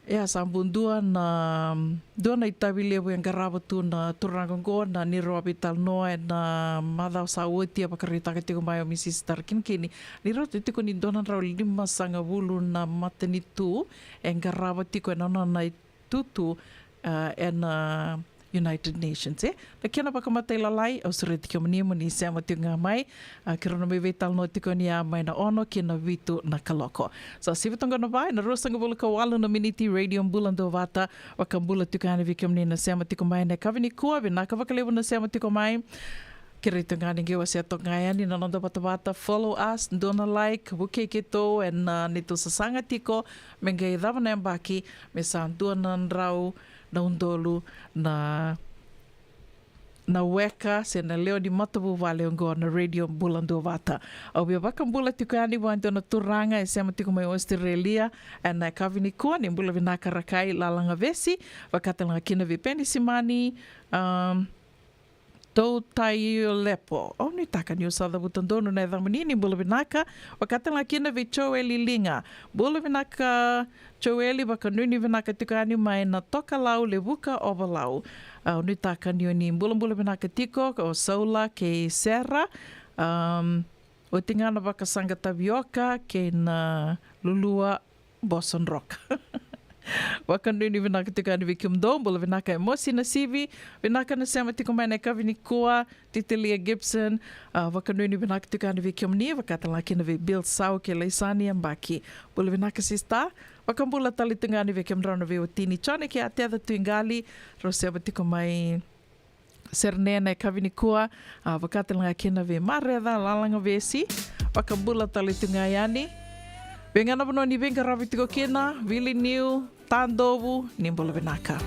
Ia, sa bau dua na, dua na itavi levu e qarava tu na turaga oqo, na neirau a veitalanoa ena macawa sa oti, a vakaraitaka tiko mai o Mrs Tarakinikini ni rauta tiko ni dua na drau limasagavulu na matanitu e qarava tiko ena nona itutu, a, ena, a, United Nations, e? Na kena vakamatailalai, au sureti kemuni mo ni sema tiko ga mai, a, keirau na mai veitalanoa tiko ni a mai na ono ki na vitu na kaloko. Sa sivi toka na va ena ruasagavulu ka walu na miniti, Radio Bula Duavata, vakabula tiko yani vei kemuni na sema tiko mai ena yakavi nikua, vinaka vakalevu na sema tiko mai. Kerei toka ga ni qai wasea toka ga yani na noda vatavata, follow us, dua na like, vukei keitou ena, a, neitou sasaga tiko, me qai cava na yabaki, me sa dua na drau na udolu na, na weka se na lewe ni matavuvale oqo na Radio Bula Duavata. Au via vakabula tiko yani vua e dua na turaga e sema tiko mai Australia ena yakavi nikua, ni bula vinaka Rakai Lalagavesi, vaka tale ga kina vei Peni Simani, um, Dou Taio Lepo. Au nuitaka niu sa cavuta donu na yacamuni, ni bula vinaka. Vakatalega kina vei Joeli Liga. Bula vinaka Joeli, vakanuinui vinaka tiko yani mai na Tokalau, Levuka, Ovalau. Au nuitaka ni o ni bulabula vinaka tiko, o Saula kei Sera. Am, oti ga na vakasaqa tavioka kei na lulua boso droka. Vakanuinui vinaka tiko yani vei kemudou, bula vinaka e Mosi Nasivi, vinaka na sema tiko mai na yakavi nikua, Titilia Gibson, a, vakanuinui vinaka tiko yani vei kemuni, vakatalega kina vei Bill Sau kei Laisani Yabaki. Bula vinaka sista, vakabula tale tu ga yani vei kemudrau na veiwatini Jone kei Ateca Tuigali, rau sema tiko mai Sydney na yakavi nikua, a, vakatalega kina vei Mareca Lalagavesi, vakabula tale tu ga yani. Vei ga na vanua ni veiqaravi tiko kina, Vili Niu, Tadovu, ni bula vinaka.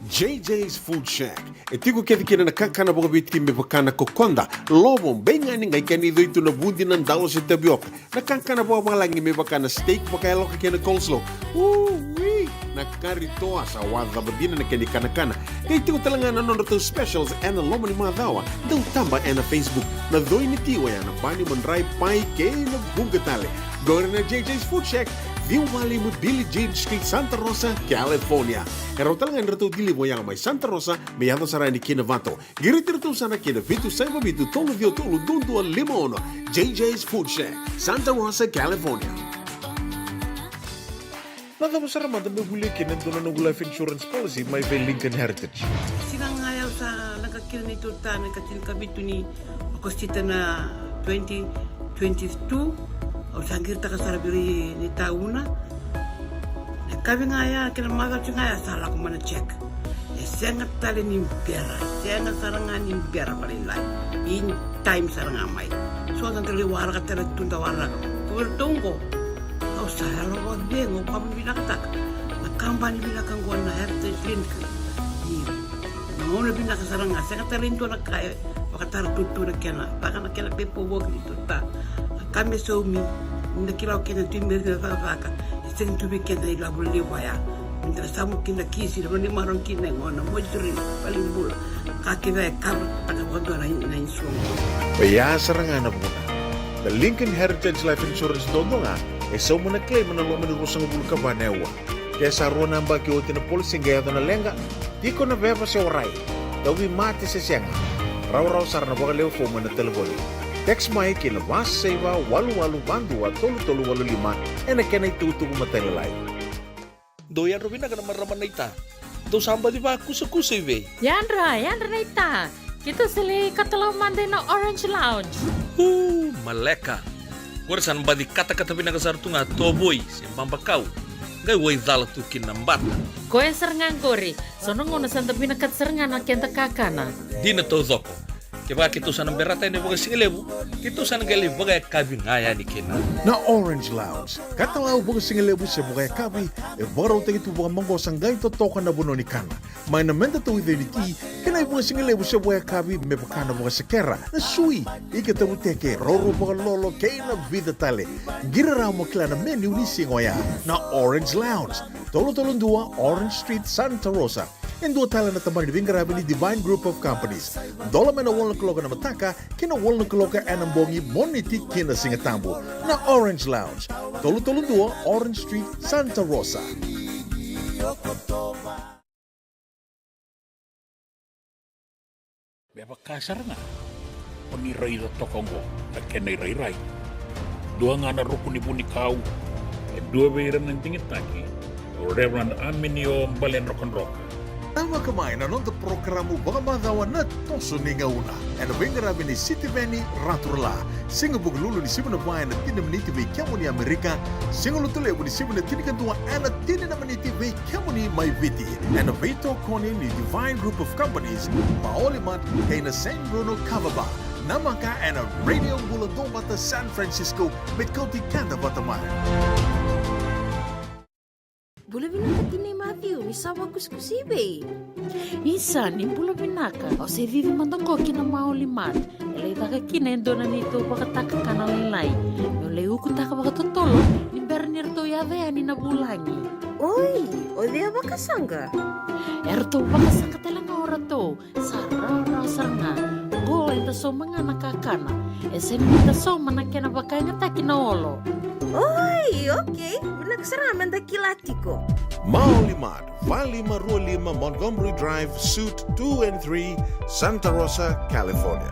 J J's Food Shack. E tiko kece kina na kakana vakaviti me vaka na kokoda, lovo, beigani, qai kena icoi tu na vudi, na dalo se tavioka. Na kakana vakavalagi me vaka na steak vakayaloka kei na coleslaw. Ui! Na kari toa sa wacava dina na kena ikanakana. Qai tiko tale ga na nodratou specials ena loma ni macawa. Dau taba ena Facebook. Na coi ni ti oya na bani, madrai, pai kei na vuqa tale. Qori na J J's Food Shack, ciwa walu lima Billie Jean Street, Santa Rosa, California. E rawa tale ga ni ratou deliver oya mai Santa Rosa me yaco sara yani ki Novato. Qiriti iratou sara ki na vitu saiva vitu tolu ciwa tolu dua dua lima ono. J J's Food Shack, Santa Rosa, California. Na cava sara mada me volia kina e dua na noqu life insurance policy mai vei Lincoln Heritage? Siga ga ya au sa leqa kina neitou ta na ikatinikavitu ni Okosita na twenty twenty-two. Au sa qiritaka sara vei ira na itauna. Na yakavi ga ya kei na macawa ga ya sa lako mai na check. E sega tale ni bera, e sega sara ga ni bera vakalailai. In time sara ga mai. So da qai waraka tale tu, da waraka. Ko iratou oqo, au sa yalo vakacegu, au vakavinavinakataka na kabani vinaka oqo na Heritage Link. Ni na gauna vinaka sara ga, sega tale ni dua na ka e vakatara tutu na kena, vaka na kena pepa voki ni tuta. Na ka me saumi, ni da kila o kena tu me rina cakacaka, e sega tu vei keda ilavo levu ya. Ni da samu kina kisi, na vani marau kina e gona, moituri, valenibula. Ka kece e kava taka vakadua na, na insurance. Oya sara ga na vuna. Na Lincoln Heritage Life Insurance duadua ga e sauma na claim ena loma ni ruasagavulu ka va na aua. Ke sa rua na yabaki oti na policy qai yaco na leqa, tiko na veva se warai, tauvimate se sega, rawarawa sara na vakalewe fomu ena talevoni. Text mai ki na va saiva walu walu va dua tolu tolu walu lima ena kena itukutuku matailalai. Dou yadra vinaka na marama naita. Dou sa baci vakusakusa i vei? Yadra, yadra naita. Keitou sa lai katalau mada ina Orange Lounge. Uu, maleka. Qori sa na baci katakata vinaka sara tu ga tovoi se babakau. Qai waicala tu kina na bata. Koya sara ga qori. So na gauna sa da vinakata sara ga na keda kakana. Dina taucoko. Kevaka keitou sa na berata yani vakasigalevu, keitou sa na qai lai vakayakavi ga yani kina. Na Orange Lounge, katalau vakasigalevu se vakayakavi, e vakarautaki tu vakamaqosa qai totoka na vanua ni kana. Mai na meda tauica ni ti, kei na ivakasigalevu se vakayakavi me vaka na vakasekera, na sui, ika tavuteke, roro vakalolo, kei na vica tale. Qiri rawa mo kila na menu ni siga oya. Na Orange Lounge, tolu tolu dua Orange Street, Santa Rosa. E dua tale na tabana ni veiqaravi ni Divine Group of Companies. Dola mai na walu na kaloko ena mataka ki na walu na kaloko ena bogi, Moniti ki na Sigatabu. Na Orange Lounge, tolu tolu dua Orange Street, Santa Rosa. Me vaka sara ga o ni raica toka oqo na kena irairai. Dua ga na ruku ni vunikau, e dua vei ira na digitaki, o Reverend Aminio Baledrokadroka. Namaka mai na noda porokaramu vakamacawa Na Toso ni Gauna, ena veiqaravi ni Sitiveni Raturala. Siga Vukelulu ni sivi na va ena tini na miniti vei kemuni Amerika. Siga Lotulevu ni sivi na tinikadua ena tini na miniti vei kemuni mai Viti. Ena veitokoni ni Divine Group of Companies, Maoli Mart, kei na San Bruno Kava Bar. Namaka ena Radio Bula Duavata San Francisco, me kauti keda vata mai. Bula vinaka tinai Matthew, ni sa vakusakusa i vei? Isa, ni bula vinaka. Au se cici mada qo ki na Maoli Mart. E lai caka kina e dua na neitou vakatakakana lailai. Meu lai ukutaka vakatotolo ni bera ni ratou yaco yani na vulagi. Oi, o cei a vakasaqa? E ratou vakasaqa tale ga o ratou. Sa rawarawa sara ga. Qo eda sauma ga na kakana. E sega ni da sauma na kena vakayagataki na olo. Oi, okei. Vinaka sara ga meda kila tiko. Maoli Mart, va lima rua lima Montgomery Drive, Suite two and three, Santa Rosa, California.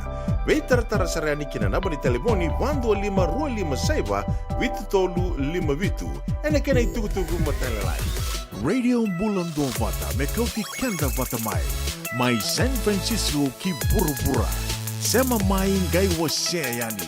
Veitaratara sara yani ki na naba ni talevoni va dua lima rua lima saiva vitu tolu lima vitu. Ena kena itukutuku matailalai. Radio Bula Duavata me kauti keda vata mai. Mai San Francisco ki vuravura. Sema mai qai wasea yani.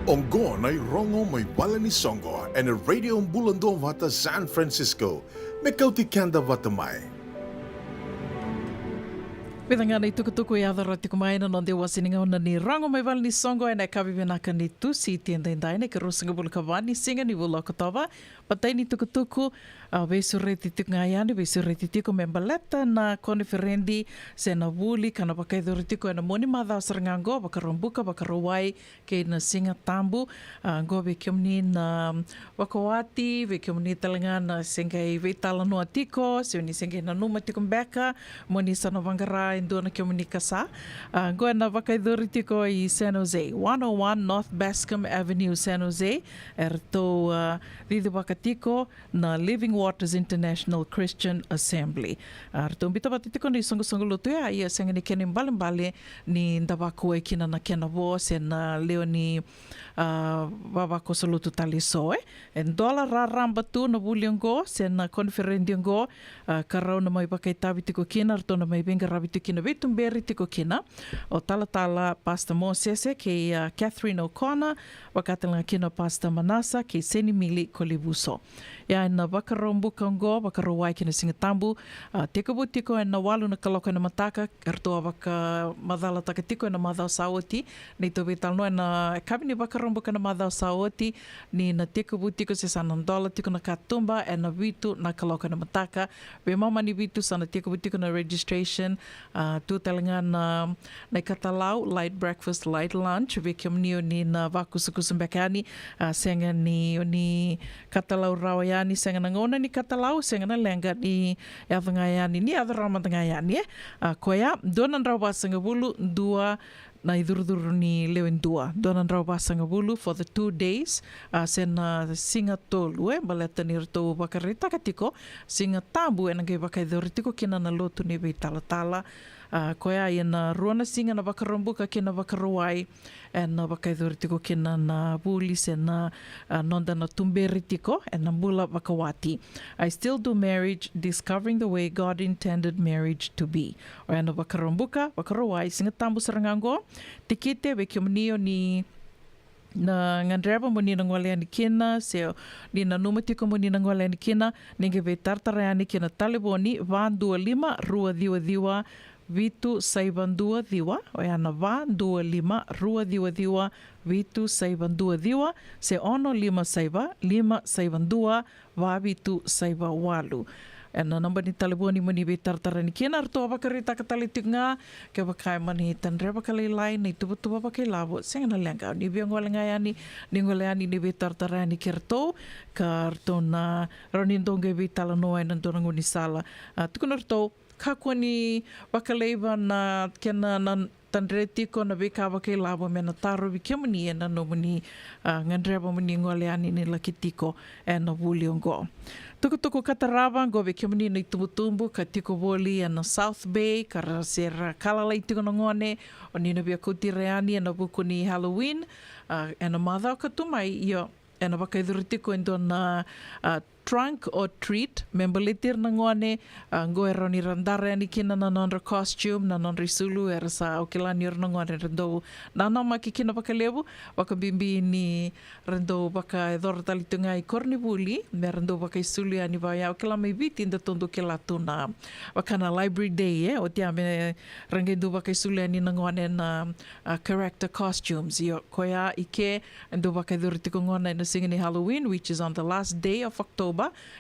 Oqo na irogo mai vale ni soqo ena Radio Bula Duavata San Francisco. Me kauti keda vata mai. Vica ga na itukutuku e yaco rawa tiko mai na noda iwase ni gauna ni rogo mai vale ni soqo ena yakavi vinaka ni Tusiti edaidai, na ikaruasagavulu ka va ni siga ni vula o Okotova. Matai ni tukutuku, a, veisureti tiko ga yani, veisureti tiko me baleta na koniferedi se na vuli ka na vakayacori tiko ena mua ni macawa sara ga oqo, Vakaraubuka, Vakarauwai kei na Sigatabu. A, oqo vei kemuni na vakawati, vei kemuni tale ga na se qai veitalanoa tiko se ni se qai nanuma tiko beka mo ni sa na vaqara e dua na kemuni kasa. A, oqo ena vakayacori tiko i San Jose, one oh one North Bascom Avenue, San Jose. Eratou, a, cicivaka tiko na Living Waters International Christian Assembly. A, ratou biuta vata tiko na isoqosoqo lotu ya, ia sega ni kena ibalebale ni da vakuai kina na kena vo se na lewe ni, a, vavakoso lotu tale eso, e. E dola raraba tu na vuli oqo se na koniferedi oqo, a, ka rau na mai vakaitavi tiko kina, ratou na mai veiqaravi tiko kina, veituberi tiko kina o talatala Pastor Mosese kei, a, Catherine O'Connor, vaka tale ga kina o Pastor Manasa kei Senimili Kolivuso. Ia ena Vakaraubuka oqo, Vakarauwai kei na Sigatabu, a, tekivu tiko ena walu na kaloko ena mataka, eratou a vakamacalataka tiko ena macawa sa oti. Neitou veitalanoa ena yakavi ni Vakaraubuka ena macawa sa oti ni na tekivu tiko se sa na dola tiko na katuba ena vitu na kaloko ena mataka. Veimama ni vitu sa na tekivu tiko na registration, a, tu tale ga na, na ikatalau, light breakfast, light lunch, vei kemuni o ni na vakusakusa beka yani, a, sega ni o ni katalau rawa yani, sega na gauna ni katalau, sega na leqa ni yaco ga yani, ni yaco rawa mada ga yani, e. A, koya, dua na drau vasagavulu, dua na icurucuru ni lewe dua, dua na drau vasagavulu for the two days, a, se na siga tolu, e, baleta ni ratou vakaraitaka tiko Sigatabu ena qai vakayacori tiko kina na lotu ni veitalatala. A, koya ia na rua na siga na Vakaraubuka kei na Vakarauwai ena vakayacori tiko kina na vuli se na, a, noda na tuberi tiko ena bula vakawati. I still do marriage, discovering the way God intended marriage to be. Oya na Vakaraubuka, Vakarauwai, Sigatabu sara ga oqo. Tikite vei kemuni o ni na gadreva mo ni na gole yani kina, se ni nanuma tiko mo ni na gole yani kina, ni qai veitaratara yani kina talevoni va dua lima rua ciwa ciwa vitu saiva dua ciwa, oya na va dua lima rua ciwa ciwa vitu saiva dua ciwa, se ono lima saiva lima saiva dua va vitu saiva walu. Ena naba ni talevoni mo ni veitaratara yani kina, ratou a vakaraitaka tale tiko ga kevaka e mani tadreva vakalailai na ituvatuva vakailavo, sega na leqa, ni via gole ga yani, ni gole yani ni veitaratara yani kei ratou, ka ratou na rawa ni dou qai veitalanoa ena dua na gaunisala. A, tukuna ratou, kakua ni vakalaiva na kena na tadre tiko na veika vakailavo me na tarovi kemuni ena nomuni, a, gadreva mo ni gole yani ni laki tiko ena vuli oqo. Tukutuku ka tarava oqo vei kemuni na itubutubu ka tiko voli ena South Bay, ka ra se ra ka lalai tiko na gone, o ni na via kauti ira yani ena vuku ni Halloween, a, ena macawa ka tu mai, io, ena vakayacori tiko e dua na, a, trunk or treat me baleti ira na gone. A, oqo e rawa ni ra dara yani kina na nodra costume, na nodra isulu, era sa, au kila ni o ira na gone ra dau nanamaki kina vakalevu, vakabibi ni ra dau vakayacora tale tu ga i koronivuli me ra dau vakaisulu yani. Vaya, au kila mai Viti datou dau kila tu na vaka na Library Day, e, oti ya me ra qai dau vakaisulu yani na gone na, a, character costumes. Io, koya i ke e dau vakayacori tiko gona ena siga ni Halloween, which is on the last day of October.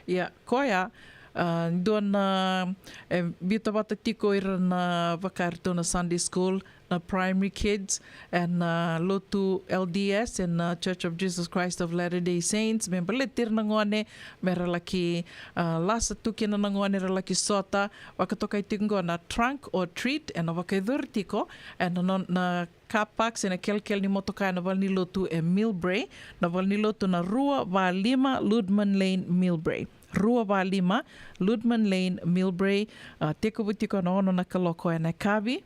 Ia, koya, a, dua na, e, biuta vata tiko ira na vaka iratou na Sunday school, na primary kids, ena, a, lotu L D S, ena, a, Church of Jesus Christ of Latter-day Saints, me baleti ira na gone me ra laki, a, lasa tu kina na gone, ra laki sota. Vakatokai tiko oqo na trunk or treat, ena vakayacori tiko ena, a, non-, na car park se na kelekele ni motoka ena valenilotu e Millbrae, na valenilotu na rua va lima Ludman Lane, Millbrae. Rua va lima Ludman Lane, Millbrae. A, tekivu tiko ena ono na kaloko ena yakavi.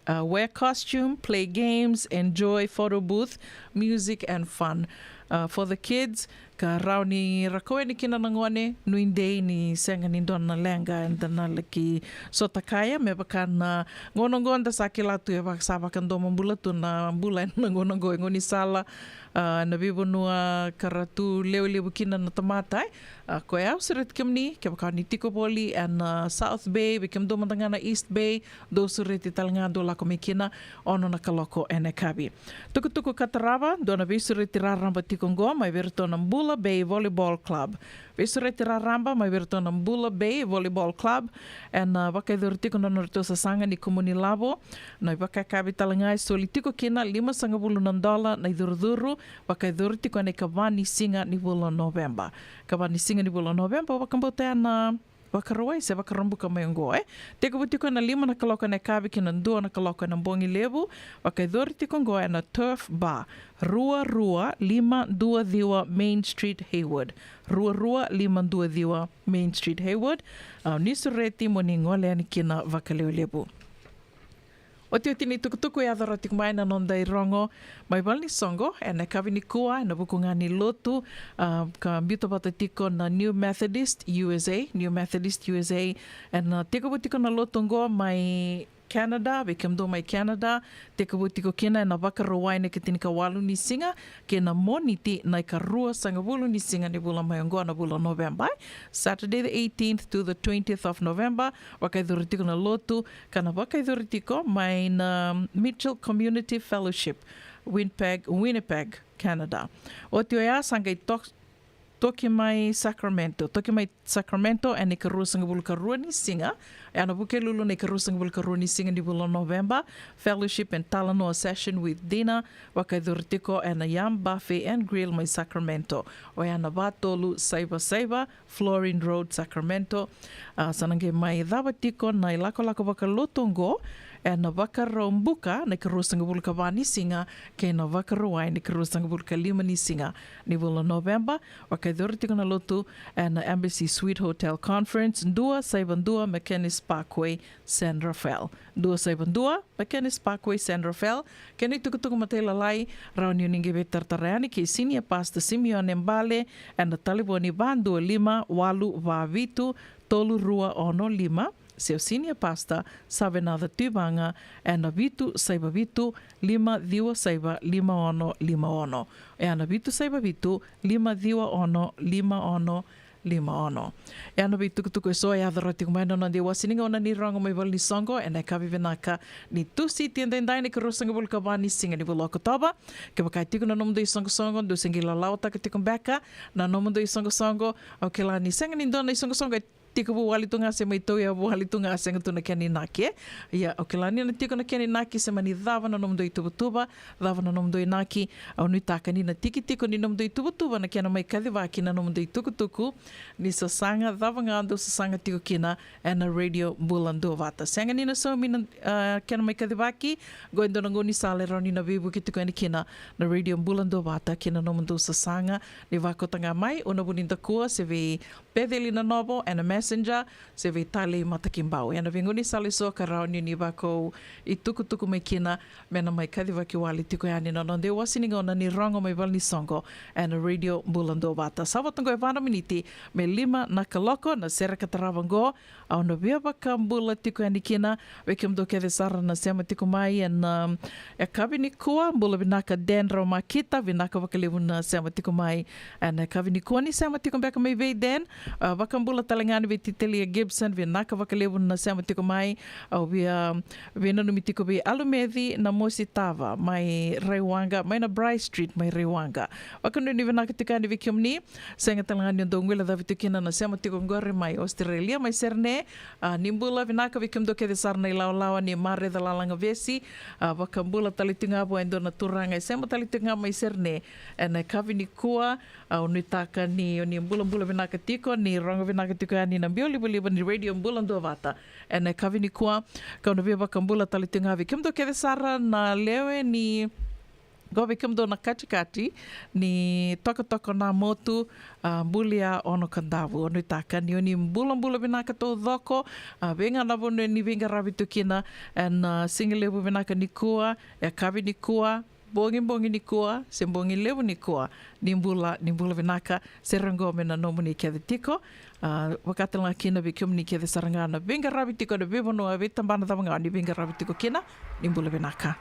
A, wear costume, play games, enjoy photo booth, music and fun. A, for the kids, ka rawa ni ra kau yani kina na gone, nuidei ni sega ni dua na leqa eda na laki sota kaya, me vaka na gauna oqo da sa kila tu e vaka sa vakadomobula tu na bula ena gauna oqo e gaunisala, a, na veivanua ka ra tu lewe levu kina na tamata, e. A, koya au sureti kemuni, kevaka ni tiko voli ena South Bay, vei kemudou mada ga na East Bay, dou sureti tale ga dou lako mai kina, ono na kaloko ena yakavi. Tukutuku ka tarava, dua na veisureti raraba tiko oqo mai vei iratou na Bula Bay Volleyball Club. Veisureti raraba mai vei iratou na Bula Bay Volleyball Club, ena, a, vakayacori tiko na nodratou sasaga ni kumuni lavo. Na ivakayakavi tale ga e soli tiko kina limasagavulu na dola na icurucuru, vakayacori tiko ena ikava ni siga ni vula o Noveba. Ikava ni siga ni vula o Noveba, vakabauta ya na Vakarauwai se Vakaraubuka mai oqo, e. Tekivu tiko ena lima na kaloko ena yakavi ki na dua na kaloko ena bogi levu, vakayacori tiko oqo ena Turf Bar, rua rua lima dua ciwa Main Street, Hayward. Rua rua lima dua ciwa Main Street, Hayward. A, ni sureti mo ni gole yani kina vakalevulevu. Otioti ni tukutuku e yaco rawa tiko mai na noda irogo mai valenisoqo ena yakavi nikua ena vuku ga ni lotu, a, ka biuta vata tiko na New Methodist U S A, New Methodist U S A, ena, a, tekivu tiko na lotu oqo mai Canada, vei kemudou mai Canada, tekivu tiko kina ena Vakarauwai na ikatini ka walu ni siga, kei na Moniti na ikaruasagavulu ni siga ni vula mai oqo na vula o Noveba, e. Saturday the eighteenth to the twentieth of November, vakayacori tiko na lotu, ka na vakayacori tiko mai na Mitchell Community Fellowship, Winnipeg, Winnipeg, Canada. Oti oya sa qai tok-, toki mai Sacramento, toki mai Sacramento ena ikaruasagavulu ka rua ni siga, ena Vukelulu na ikaruasagavulu ka rua ni siga ni vula o Noveba, fellowship and talanoa session with dinner, vakayacori tiko ena Yum Buffet and Grill mai Sacramento. Oya na va tolu saiva saiva, Florin Road, Sacramento. A, sa na qai mai cava tiko na ilakolako vakalotu oqo ena Vakaraubuka na ikaruasagavulu ka va ni siga, kei na Vakarauwai na ikaruasagavulu ka lima ni siga ni vula o Noveba, vakayacori tiko na lotu ena Embassy Suite Hotel Conference, dua saiva dua McKennis Parkway, San Rafael. Dua saiva dua McKennis Parkway, San Rafael. Kena itukutuku matailalai, rawa ni o ni qai veitaratara yani kei Senior Pastor Simeone Bale ena talevoni va dua lima walu va vitu tolu rua ono lima, se o Senior Pastor Savenaca Tuivaga ena vitu saiva vitu lima ciwa saiva lima ono lima ono. Ena vitu saiva vitu lima ciwa ono lima ono lima ono. Ena veitukutuku eso e yaco rawa tiko mai na noda iwasi ni gauna ni rogo mai valenisoqo ena yakavi vinaka ni Tusiti edaidai na ikaruasagavulu ka va ni siga ni vula o Okotova. Kevaka e tiko na nomudou isoqosoqo dou se qai lalawataka tiko beka na nomudou isoqosoqo, au kila ni sega ni dua na isoqosoqo e tekivu wale tu ga se mai tauyavu wale tu ga, sega tu na kena inaki, e. Ia, au kila ni na tiko na kena inaki se mani cava na nomudou ituvatuva, cava na nomudou inaki. Au nuitaka ni na tiki tiko ni nomudou ituvatuva na kena mai kacivaki na nomudou itukutuku ni sasaga cava ga dou sasaga tiko kina ena Radio Bula Duavata. Sega ni na saumi na, a, kena mai kacivaki, qo e dua na gaunisala e rawa ni na veivuke tiko yani kina na Radio Bula Duavata kei na nomudou sasaga. Ni vakauta ga mai, o na vuni dakua se vei Peceli Nanovo ena Messenger, se vei Talei Matakibau. Ena veigaunisala eso ka rawa ni ni vakau itukutuku mai kina me na mai kacivaki wale tiko yani na noda iwasi ni gauna ni rogo mai valenisoqo ena Radio Bula Duavata. Sa vata oqo e va na miniti me lima na kaloko na sere ka tarava oqo. Au na via vakabula tiko yani kina vei kemudou kece sara na sema tiko mai ena, um, yakavi nikua. Bula vinaka Dendro Makita, vinaka vakalevu na sema tiko mai ena yakavi nikua. Ni sema tiko beka mai vei Den, a, vakabula tale ga yani vei Titelia Gibson, vinaka vakalevu na sema tiko mai. Au via, um, veinanumi tiko vei Alumeci Namositava mai Raiwaqa, mai na Bryce Street mai Raiwaqa. Vakanuinui vinaka tiko yani vei kemuni. Sega tale ga ni o dou guilecavi tiko kina na sema tiko oqori mai Australia, mai Sydney. A, ni bula vinaka vei kemudou kece sara na ilawalawa ni Mareca Lalagavesi. A, vakabula tale tiko ga vua e dua na turaga e sema tale tiko ga mai Sydney ena yakavi nikua. Au nuitaka ni o ni bulabula vinaka tiko, ni rogo vinaka tiko yani na biau livaliva ni Radio Bula Duavata ena yakavi nikua. Kau na via vakabula tale tiko ga vei kemudou kece sara na lewe ni Qo vei kemudou na katikati ni tokatoka na motu, a, Bulia Ono Kadavu. Au nuitaka ni o ni bulabula vinaka taucoko, a, vei ga na vanua ni veiqaravi tu kina ena, a, sigalevu vinaka nikua, yakavi nikua, Bogi, bogi nikua, se bogi levu nikua, ni bula, ni bula vinaka, se rogo me na nomuni kece tiko. A, vakatalega kina vei kemuni kece sara ga na veiqaravi tiko na veivanua, veitabana cava ga ni veiqaravi tiko kina, ni bula vinaka.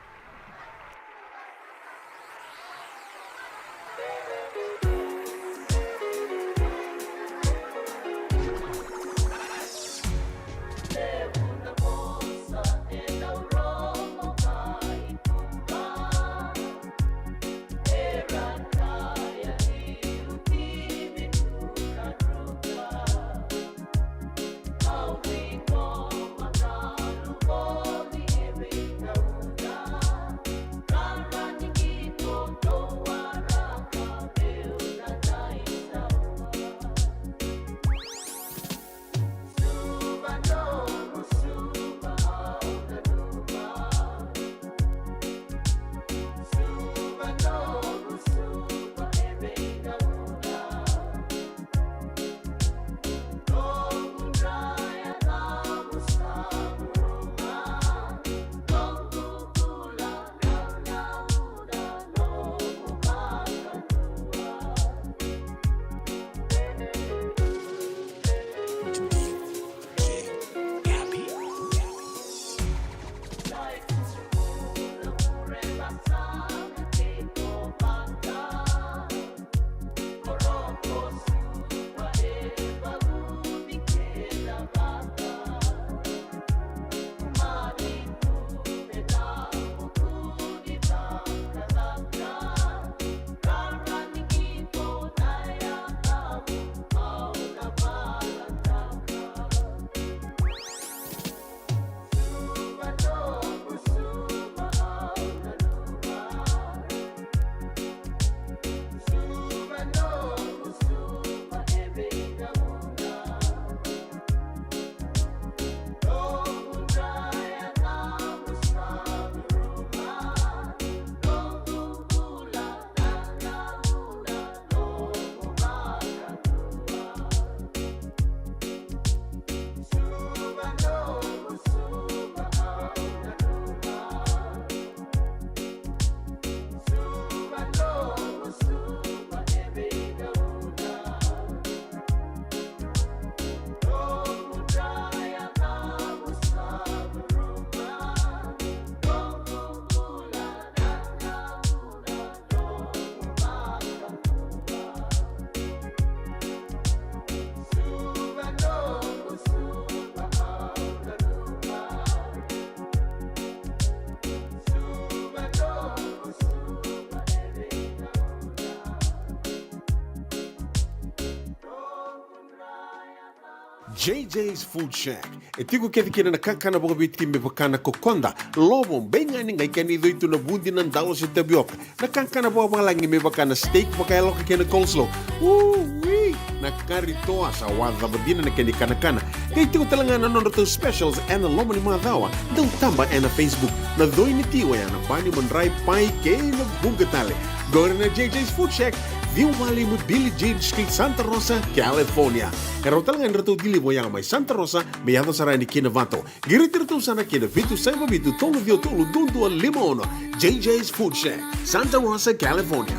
J J's Food Shack. E tiko kece kina na kakana vakaviti me vaka na kokoda, lovo, beigani, qai kena icoi tu na vudi, na dalo se tavioka. Na kakana vakavalagi me vaka na steak vakayaloka kei na coleslaw. Ui! Na kari toa sa waca cava dina na kena ikanakana. Qai tiko tale ga na nodratou specials ena loma ni macawa. Dau taba ena Facebook. Na coi ni ti oya na bani, madrai, pai kei na vuqa tale. Qori na J J's Food Shack, ciwa walu lima Billie Jean Street, Santa Rosa, California. E rawa tale ga ni ratou deliver oya mai Santa Rosa me yaco sara yani ki Navato. Qiriti iratou sara ki na vitu saiva vitu tolu ciwa tolu dua dua lima ono. J J's Food Shack, Santa Rosa, California.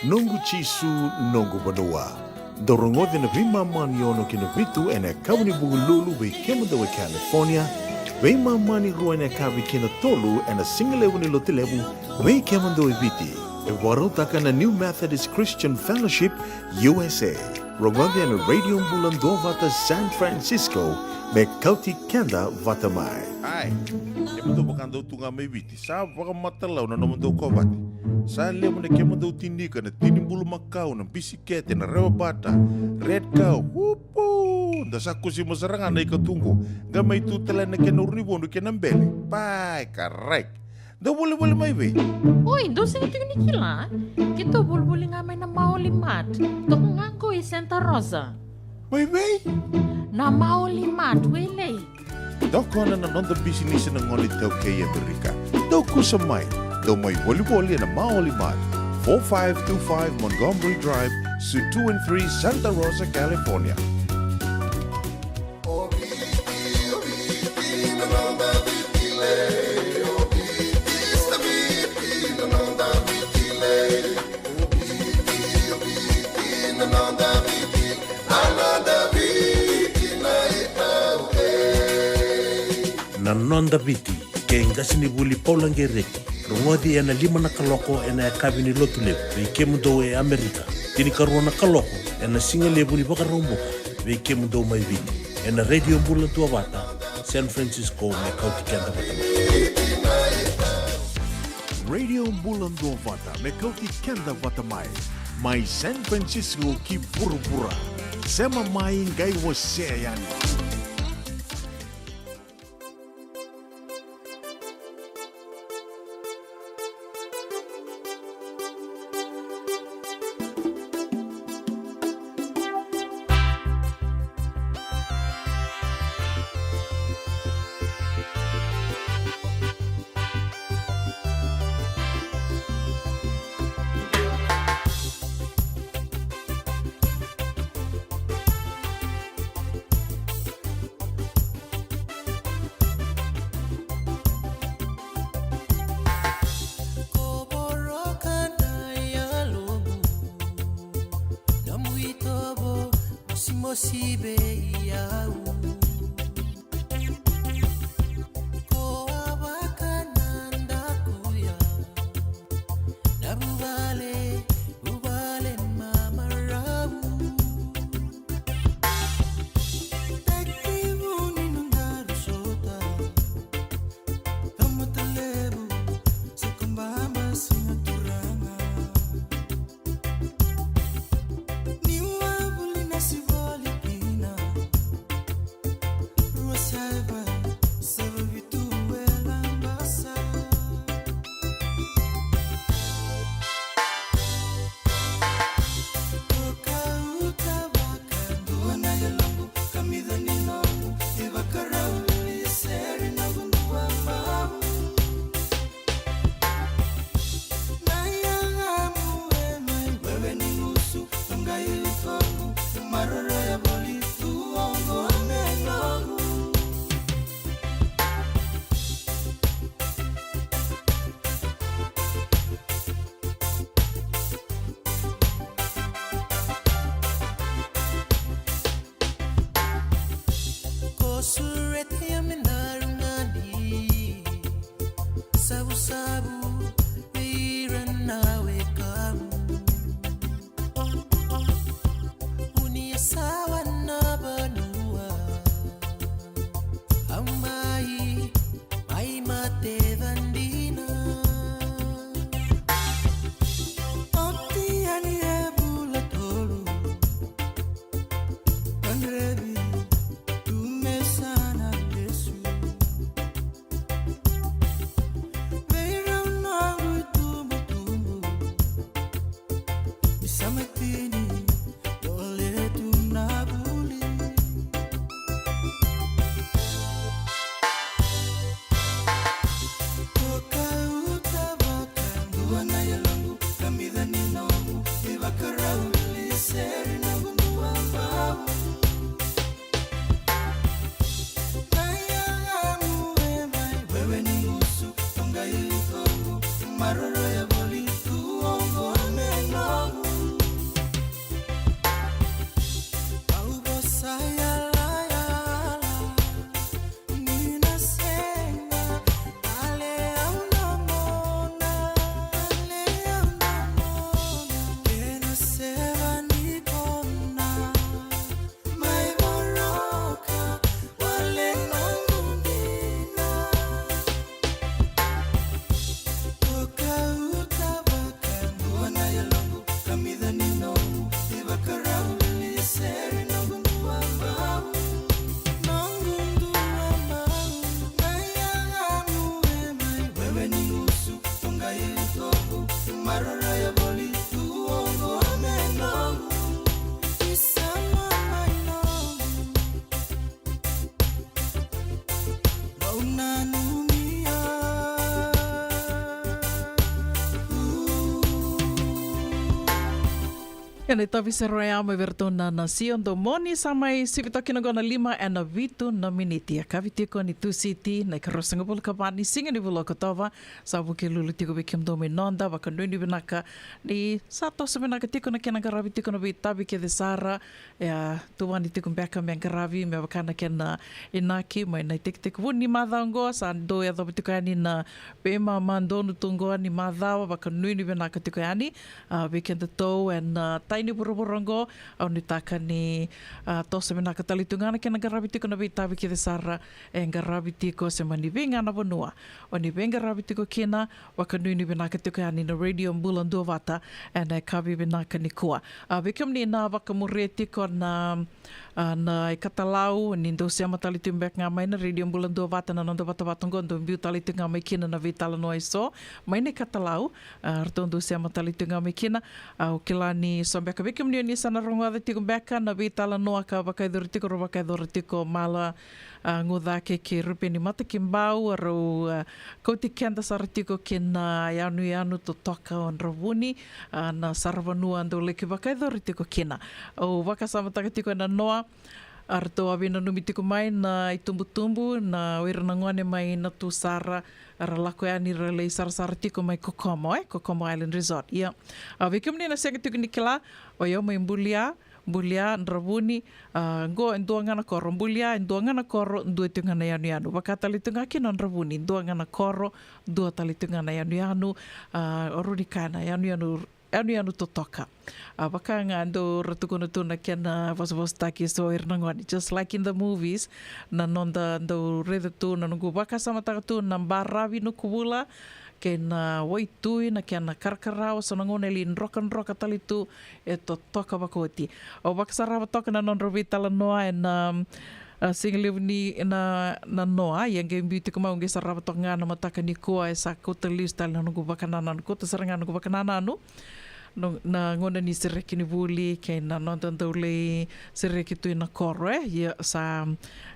Noqu Jisu, noqu vanua. Dou rogoca na veimama ni ono ki na vitu ena yakavi ni Vukelulu vei kemudou e California, veimama ni rua ena yakavi ki na tolu ena sigalevu ni Lotulevu vei kemudou e Viti. E vakarautaka na New Methodist Christian Fellowship, U S A. Rogoca ena Radio Bula Duavata San Francisco me kauti keda vata mai. Ai, kemudou vaka dou tu ga mai Viti, sa vakamatalau na nomudou kovate. Sa levu na kemudou tinika na tini bulu makau, na bisikete, na rewa bata, red cow, upu! Da sa kusima sara ga na ikatuqu, qai mai tu tale na kena uru ni vodu kei na bele. Pai, karai. Dou volivoli mai vei? Oi, dou sega tiko ni kila? Keitou volivoli ga mai na Maoli Mart. Toka ga qo i Santa Rosa. Mai vei? Na Maoli Mart, Wailei. Tokona na noda bisinisi na gone iTaukei e Amerika. Dou kusa mai. Dou mai volivoli ena Maoli Mart, four five two five Montgomery Drive, Suite two and three, Santa Rosa, California. Na Noda Viti kei Qasenivuli Paula Qereti, rogoci ena lima na kaloko ena yakavi ni Lotulevu vei kemudou e Amerika, tinikarua na kaloko ena sigalevu ni Vakaraubuka vei kemudou mai Viti, ena Radio Bula Duavata, San Francisco, me kauti keda vata mai. Radio Bula Duavata, me kauti keda vata mai. Mai San Francisco ki vuravura. Sema mai, qai wasea yani. Ko voroka na yaloqu, nomu itovo, mosimosi vei au. Ko a vaka na dakuya, na vuvale, vuvale mamarau. Tekivu ni nodaru sota, tamata levu, sa ko baba siga turaga. Niu a vuli na sivoli kina, rua saiva, saiva vitu e Labasa. Ko kauta vakadua na yaloqu, kamica ni noqu, ivakarau vuli seri noqu dua mau. Na yagamu e mai wewe ni gusu, qai utoqu, maroroya voli tu oqo me noqu. Ko sureta ya me daru gani, savusavu vei ira na wekamu. Uni a sawa na vanua, au mai, mai mate vadina. Oti yani e vula tolu, kadrevi tu me sa na lesu. Vei rau noqu itubutubu, ni sa mai tini, dole tu na vuli. Ko kauta vakadua na yaloqu, kamica ni noqu, ivakarau vuli seri noqu dua mau. Na yagamu e mai wewe ni gusu, qai utoqu, maroroya voli tu oqo me noqu. Ena itavi sara ya mai vei iratou na, na sio domoni, sa mai sivi toka kina qo na lima ena vitu na miniti. Yakavi tiko ni Tusiti, na ikaruasagavulu ka va ni siga ni vula o Okotova. Sa Vukelulu tiko vei kemudou mai noda, vakanuinui vinaka ni sa toso vinaka tiko na kena qaravi tiko na veitavi kece sara. E a tuvani tiko beka me qaravi me vaka na kena inaki mai na itekitekivu ni macawa oqo. Sa dou yacova tiko yani na veimama donu tu oqo ni macawa, vakanuinui vinaka tiko yani. A, vei kedatou ena tai ni vuravura oqo, au nuitaka ni, a, toso vinaka tale tu ga na kena qaravi tiko na veitavi kece sara e qaravi tiko se mani vei ga na vanua o ni veiqaravi tiko kina. Vakanuinui vinaka tiko yani na Radio Bula Duavata ena yakavi vinaka nikua. A, vei kemuni na vakamuria tiko na, a, na ikatalau, ni dou sema tale tu beka ga mai na Radio Bula Duavata na noda vatavata oqo, dou biu tale tu ga mai kina na veitalanoa eso mai na ikatalau. A, ratou dou sema tale tu ga mai kina. A, au kila ni so beka vei kemuni o ni sa na rogoca tiko beka na veitalanoa ka vakayacori tiko, rau vakayacora tiko Mala, a, Gucake kei Rupeni Matakibau, a rau, a, kauti keda sara tiko ki na yanuyanu totoka o Dravuni, a, na saravanua dau laki vakayacori tiko kina. Au vakasamataka tiko ena noa, a ratou a veinanumi tiko mai na itubutubu, na o ira na gone mai na tu sara, a ra lako yani ra lai sarasara tiko mai Kokomo, e, Kokomo Island Resort. Ia, a, vei kemuni na sega tiko ni kila, o yau mai Bulia, Bulia, Dravuni, a, qo e dua ga na koro. Bulia e dua ga na koro, dua tiko ga na yanuyanu. Vaka tale tiko ga kina o Dravuni, dua ga na koro, dua tale tiko ga na yanuyanu. A, o rau ni kaya na yanuyanu, yanuyanu totoka. A, vaka ga dou ra tukuna tu na kena vosavosataki eso ira na gone, just like in the movies, na noda dau raica tu, na noqu vakasamataka tu na baravi Nukuvula kei na waitui, na kena karakarawa, so na gauna e lai drokadroka tale tu, e totoka vakaoti. Au vakasarava toka na nodrau veitalanoa ena, a, siga levu ni na, na noa, ia qai biu tiko mai, au qai sarava toka ga na mataka nikua, e sa kauta lesu tale na noqu vakanananu, kauta sara ga na noqu vakanananu. No, na gauna ni sereki ni vuli kei na noda dau lai sereki tu ina koro, e, ia sa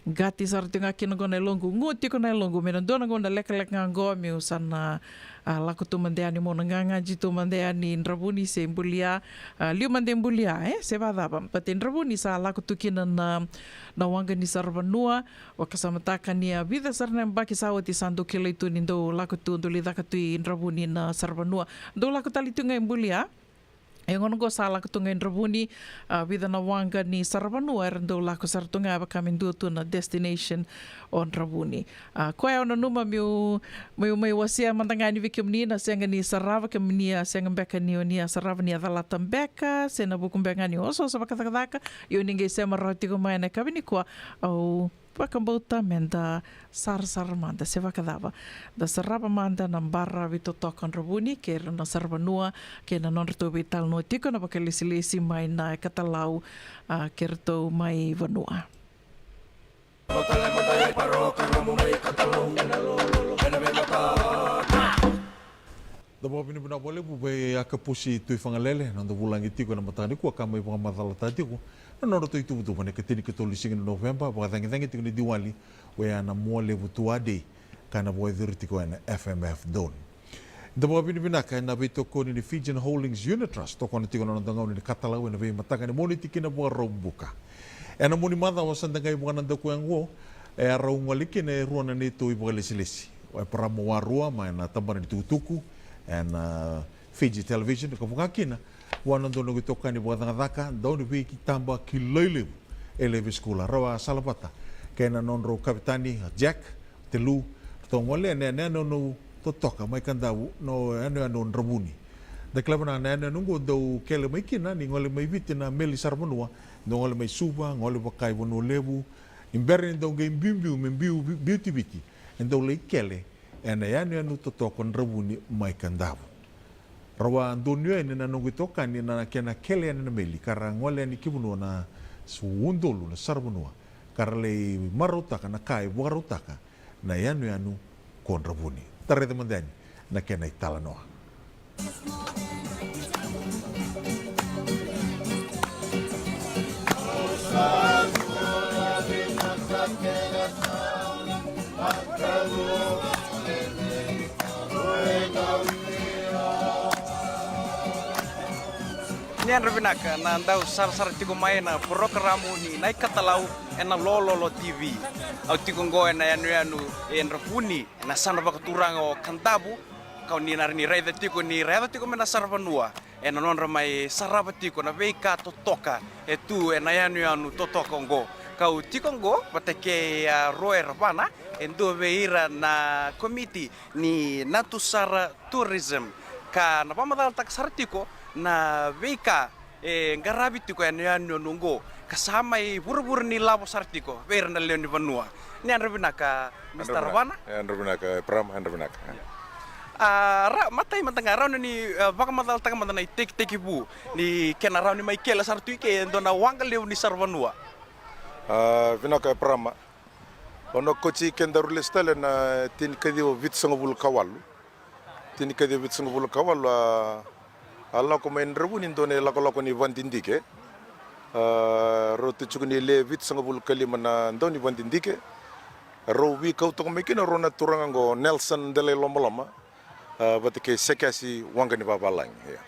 qati sara tiko ga kina qo na yaloqu, gu tiko na yaloqu me na dua na gauna lekaleka ga qo meu sa na, a, lako tu mada yani, meu na gagaji tu mada yani Dravuni se Bulia, a, liu mada i Bulia, e, se vacava. But e Dravuni sa lako tu kina na, na waqa ni saravanua. Vakasamataka ni a vica sara na yabaki sa oti sa dau kilai tu ni dau lako tu, dau lai caka tu i Dravuni na saravanua. Dau lako tale tu ga i Bulia. E gauna qo sa lako tu ga i Dravuni, a, vica na waqa ni saravanua era dau lako sara tu ga, vaka me dua tu na destination o Dravuni. A, koya au nanuma meu, meu mai wasea mada ga yani vei kemuni na sega ni sarava, kemuni a sega beka ni o ni a sarava, ni a calata beka, se na vuku beka ga ni osooso vakacakacaka, ia o ni qai sema rawa tiko mai na yakavi nikua, au vakabauta me da sarasara mada, se vakacava, da sarava mada na baravi totoka o Dravuni kei ira na saravanua, kei na nodratou veitalanoa tiko na vakalesilesi mai na ikatalau, a, kei ratou mai vanua. Da vakavinavinaka vakalevu vei Akapusi Tuifagalele, na noda vulagi tiko ena mataka nikua, ka mai vakamacalataka tiko na nodratou ituvatuva na ikatinikatolu ni siga ni Noveba, vakacagicagi tiko ni Diwali, oya na Mualevu Tour Day, ka na vakayacori tiko ena F M F Dome. Da vakavinavinaka ena veitokoni ni Fijian Holdings Unit Trust, tokona tiko na noda gauna ni katalau ena veimataka ni Moniti kina Vakaraubuka. Ena mua ni macawa sa da qai vakanadakuya oqo, e a rau gole kina e rua na neitou ivakalesilesi. O Eparama Warua, mai na tabana ni tukutuku ena, a, Fiji Television, ka vaka kina vua na dua na noqu itokani vakacakacaka, dau ni veitaba kilai levu e Levi School. Rau a salavata kei na nodrau kavetani, o Jack Telu, ratou gole ena yanuyanu totoka mai Kadavu, na yanuyanu o Dravuni. Da kila vinaka na yanuyanu oqo dau kele mai kina ni gole mai Viti na meli saravanua, dau gole mai Suva, gole vaka i Vanua Levu, ni bera ni dau qai biubiu me biu, biuti Viti, e dau lai kele ena yanuyanu totoka o Dravuni mai Kadavu. Rau a donuya yani na noqu itokani na kena kele yani na meli, ka ra gole yani ki vanua na s-, udolu na saravanua, ka ra lai marautaka na ka e vakarautaka na yanuyanu ko Dravuni. Da raica mada yani na kena italanoa. Yadra vinaka na dau sarasara tiko mai na porokaramu ni Na iKatalau ena Lololo T V. Au tiko oqo ena yanuyanu e Dravuni, ena yasana vakaturaga o Kadavu. Kau ni na rawa ni raica tiko ni ra yaco tiko mai na saravanua ena nodra mai sarava tiko na veika totoka e tu ena yanuyanu totoka oqo. Kau tiko oqo vata kei a Roe Ravana, e dua vei ira na komiti ni Natusara Tourism, ka na vakamacalataka sara tiko na veika e qaravi tiko ena yanuyanu oqo, ka sa mai vuravura ni lavo sara tiko vei ira na lewe ni vanua. Ni yadra vinaka, Mister Ravana. Yadra vinaka, Eparama, yadra vinaka. A, ra, matai mada ga, rawa ni, a, vakamacalataka mada na itekitekivu ni kena rawa ni mai kele sara tu i ke e dua na waqa levu ni saravanua. A, vinaka, Eparama. Au na kauti kedaru lesu tale na tinikaciwa vitusagavulu ka walu. Tinikaciwa vitusagavulu ka walu, a, a lako mai Dravuni e dua na ilakolako ni vadidike. A, rau tu tiko ni le vitusagavulu ka lima na dau ni vadidike. Rau veikau toka mai kina rau na turaga oqo, Nelson Delailomaloma, a, vata kei Sekesi Waqanivavalagi. Ia.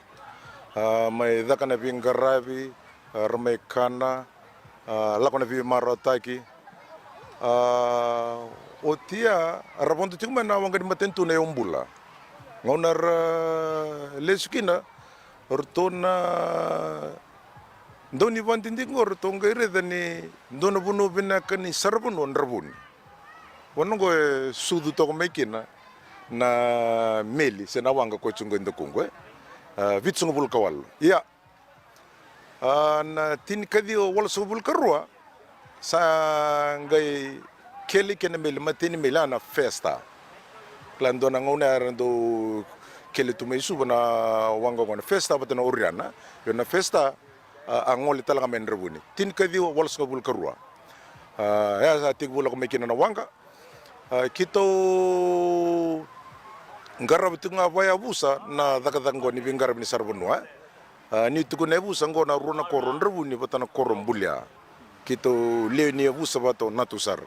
A, mai caka na veiqaravi, a, ra mai kana, a, lako na veimarautaki. A, oti ya, ra vodo tiko mai na waqa ni matanitu na Yaubula. Gauna ra lesu kina, ratou na dau ni vadidike oqo, ratou qai raica ni dua na vanua vinaka ni saravanua Dravuni. Vanua oqo e sucu toka mai kina na meli se na waqa ko tiko oqo e dakuqu, e. A, vitusagavulu ka walu. Ia, a, na tinikaciwa walusagavulu ka rua, sa qai kele kina na meli, matai ni meli, a, na Fair Star. Kila dua na gauna era dau kele tu mai Suva na waqa oqo na Fair Star vata na Oriana. Io, na Fair Star, a, a gole tale ga mai Dravuni. Tinikaciwa walusagavulu ka rua. A, ya sa tekivu lako mai kina na waqa. A, keitou qarava tiko ga vakayavusa na cakacaka oqo ni veiqaravi ni saravanua, e. A, ni tukuna yavusa oqo na rua na koro, Dravuni vata na koro Bulia. Keitou lewe ni yavusa vata o Natusara.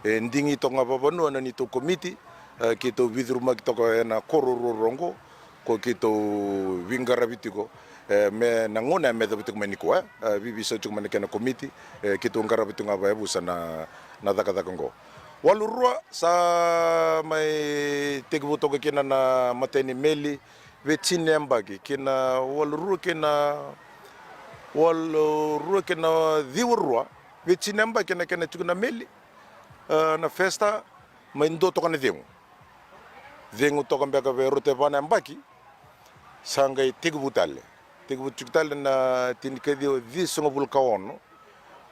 E digi toka ga vakavanua na neitou komiti, a, keitou veicurumaki toka ena koro ruarua oqo. Ko keitou veiqaravi tiko, e, me na gauna ya me yacova tiko mai nikua, e, e, veiveisau tiko mai na kena komiti, e, keitou qarava tiko ga vakayavusa na, na cakacaka oqo. Walu rua sa mai tekivu toka kina na matai ni meli, veitini na yabaki, kina walu rua kina, walu rua kina ciwa rua, veitini na yabaki na kena tiko na meli, e, na Fair Star, mai dua toka na cegu. Cegu toka beka vei rauta e va na yabaki, sa qai tekivu tale. Tekivu tiko tale na tinikaciwa ciwasagavulu ka ono.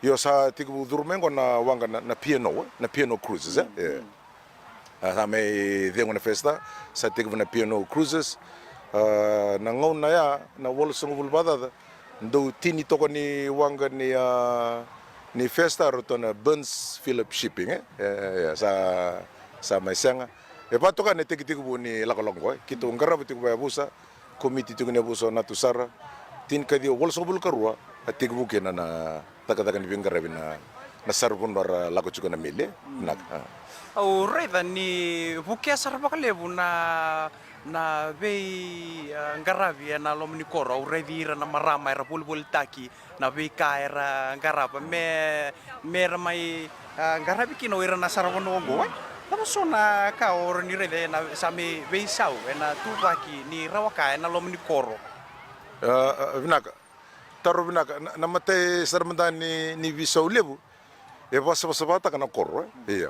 Io, sa tekivu curu mai oqo na waqa na, na P and O, e? Na P and O Cruises, e? Mm, e. Mm. A, sa mai cegu na Fair Star, sa tekivu na P and O Cruises. A, na gauna ya, na walusagavulu vakacaca, dau tini toka ni waqa ni, a, ni Fair Star, ratou na Burns Philip Shipping, e? E, e, sa, sa mai sega. E va toka na itekitekivu ni lakolako oqo, e? Keitou qarava tiko vakayavusa, komiti tiko ni yavusa o Natusara, tinikaciwa walusagavulu ka rua, a tekivu kina na cakacaka ni veiqaravi na, na saravanua ra lako tiko na meli, e? Mm. Vinaka, a. Au raica ni vukea sara vakalevu na na vei, a, qaravi ena loma ni koro. Au raici ira na marama era volivolitaki na veika era qarava me, me ra mai, a, qaravi kina o ira na saravanua oqo, e? Cava so na ka o rawa ni raica ena sa mai veisau ena ituvaki ni rawa ka ena loma ni koro? A, a, vinaka. Taro vinaka. Na, na matai sara mada ni, ni veisau levu, e vakasavasavataka na koro, e? Ia.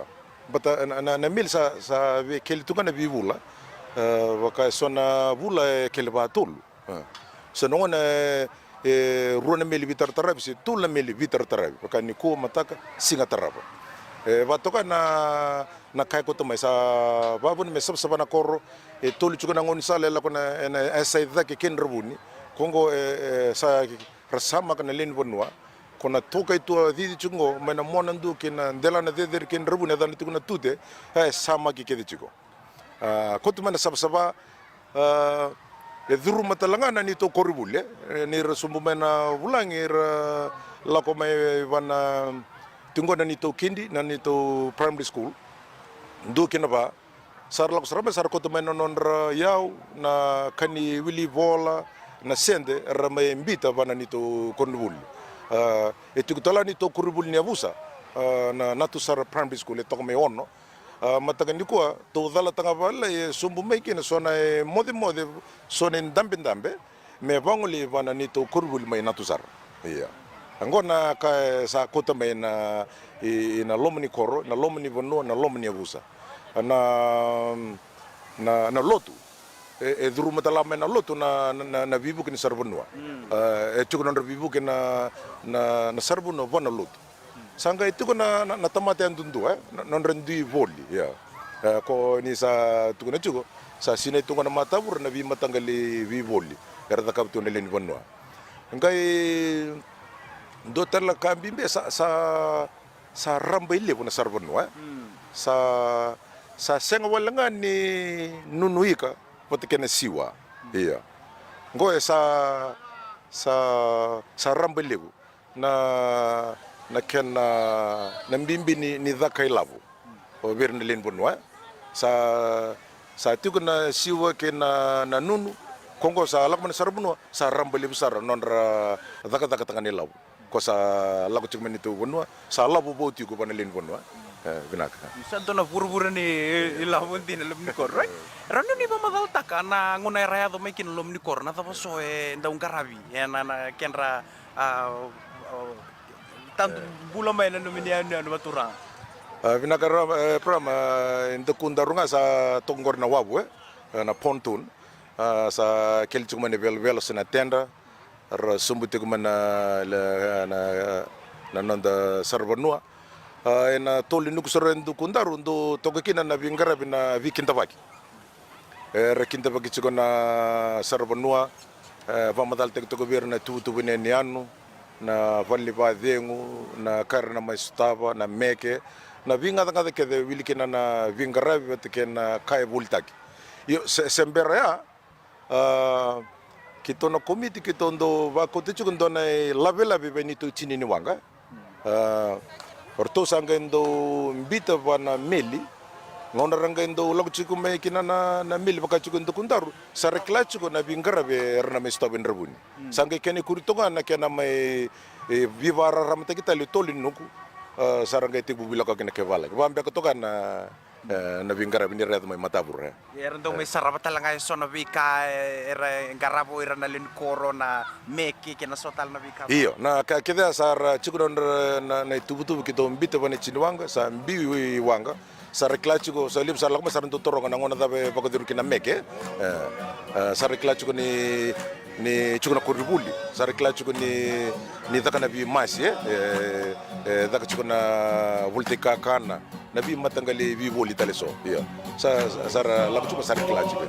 Baleta na, na, na meli sa, sa via kele tu ga na veivula. E, vaka e so na vula e kele vakatolu. E. So na gauna e, e rua na meli veitarataravi, se tolu na meli veitarataravi. Vaka nikua, mataka, siga tarava. E, vakatoka na, na ka e koto mai, sa vakavuna me savasava na koro, e tolu tiko na gaunisala e lako na, ena, e sa i cake kei Dravuni. Ko oqo, e, e, sa ra samaka na lewe ni vanua. Ko na toka i tua cici tiko oqo, mai na mona dua kei na delana cecere kei Dravuni, e yacana tiko na Tute, e samaki kece tiko. A, koto mai na savasava, a, e curuma tale ga na neitou koronivuli, e, ni ra sobu mai na vulagi, ra lako mai va na, tiko na neitou kidi, na neitou primary school. Dua kei na va, sa ra lako sara mai, sa ra kauta mai na nodra iyau, na ka ni wili vola, na sede era mai bita vua na neitou koronivuli. A, e tiko tale ga neitou koronivuli ni yavusa, a, na Natusara Primary School, e toka mai Ono. A, mataka nikua tou calataka vakalailai, e sobu mai kina so na, e, mocemoce, so na idabedabe me vagolei vua na neitou koronivuli mai Natusara. Ia, oqo na ka e sa kauta mai na, i, i na loma ni koro, na loma ni vanua, na loma ni yavusa. Na, na, na lotu e, e curuma tale ga mai na lotu na, na, na, na veivuke ni saravanua. Mm. A, e tiko nodra veivuke na, na, na saravanua vua na lotu. Sa qai tiko na, na, na tamata yadudua, e, na, nodra dui voli, ia. E, ko ni sa tukuna tiko, sa sinai tu ga na matavura na veimataqali veivoli era cakava tu na lewe ni vanua. Qai dua tale na ka bibi sa, sa, sa rabailevu na saravanua, e. Mm. Sa, sa sega wale ga ni nunu ika vata kei na siwa. Mm. Ia. Oqo e sa, sa, sa rabailevu na, na kena, na bibi ni, ni caka ilavo o vei ira na lewe ni vanua, e. Sa, sa tiko na siwa kei na, na nunu, ko oqo sa lako mai na saravanua, sa rabailevu sara nodra cakacakataka na ilavo. Ko sa lako tiko mai na neitou vanua, sa lavo vou tiko vua na lewe ni vanua. E, vinaka. Sa dua na vuravura ni ilavo dina na loma ni koro, right? Rawa ni ni vakamacalataka na gauna era yaco mai kina na loma ni koro, na cava so e dau qaravi ena, na kedra, a, a, tadu bula mai na nomuni yanuyanu vakaturaga. A, vinaka Ra-, e, Prama, e, dakudaru ga sa toka qori na wavu, e, na pontoon. A, sa kele tiko mai na velovelo se na tedra, ra sobu tiko mai na, na, na, na noda saravanua. A, ena tolo ni nuku sara e dakudaru, dau toka kina na veiqaravi na veikidavaki. Era kidavaki tiko na saravanua, e, vakamacalataki toka vei ira na tuvatuva ni yanuyanu, na vale ni vakacegu, na ka era na mai sotava, na meke, na veigacagaca kece e wili kina na veiqaravi vata kei na ka e volitaki. Io, se, se bera ya, a, keitou na komiti keitou dau vakauta tiko dua na ilavelave vei neitou tini ni waqa. A, o ratou sa qai dau bita vua na meli. Gauna ra qai dau lako tiko mai kina na, na meli vaka tiko e dakudaru, sa ra kila tiko na veiqaravi era na mai sotava e Dravuni. Mm. Sa qai kena ikuri toka na kena mai, e, veivakararamataki tale e tolo ni nuku. A, sa ra qai tekivu veilakoyaki na kaivalagi. Vabeka toka na, e, na veiqaravi ni ra yaco mai Matavura. Era dau mai sarava tale ga e so na veika, e, era qarava o ira na lewe ni koro, na meke kei na so tale na veika. Io, na ka kece sa ra tiko na nodra, na, na ituvatuva keitou bita vua na tini ni waqa, sa biu i waqa. Sa ra kila tiko, sa levu sa lako mai sa ra dau taroga na gauna cava e vakacuru kina na meke. E, e, sa ra kila tiko ni, ni tiko na koronivuli. Sa ra kila tiko ni, ni caka na veimasi, e, e, e, caka tiko na volitaki kakana. Na veimataqali veivoli tale so. Ia. Sa, sa, sa ra lako tiko, sa ra kila tiko.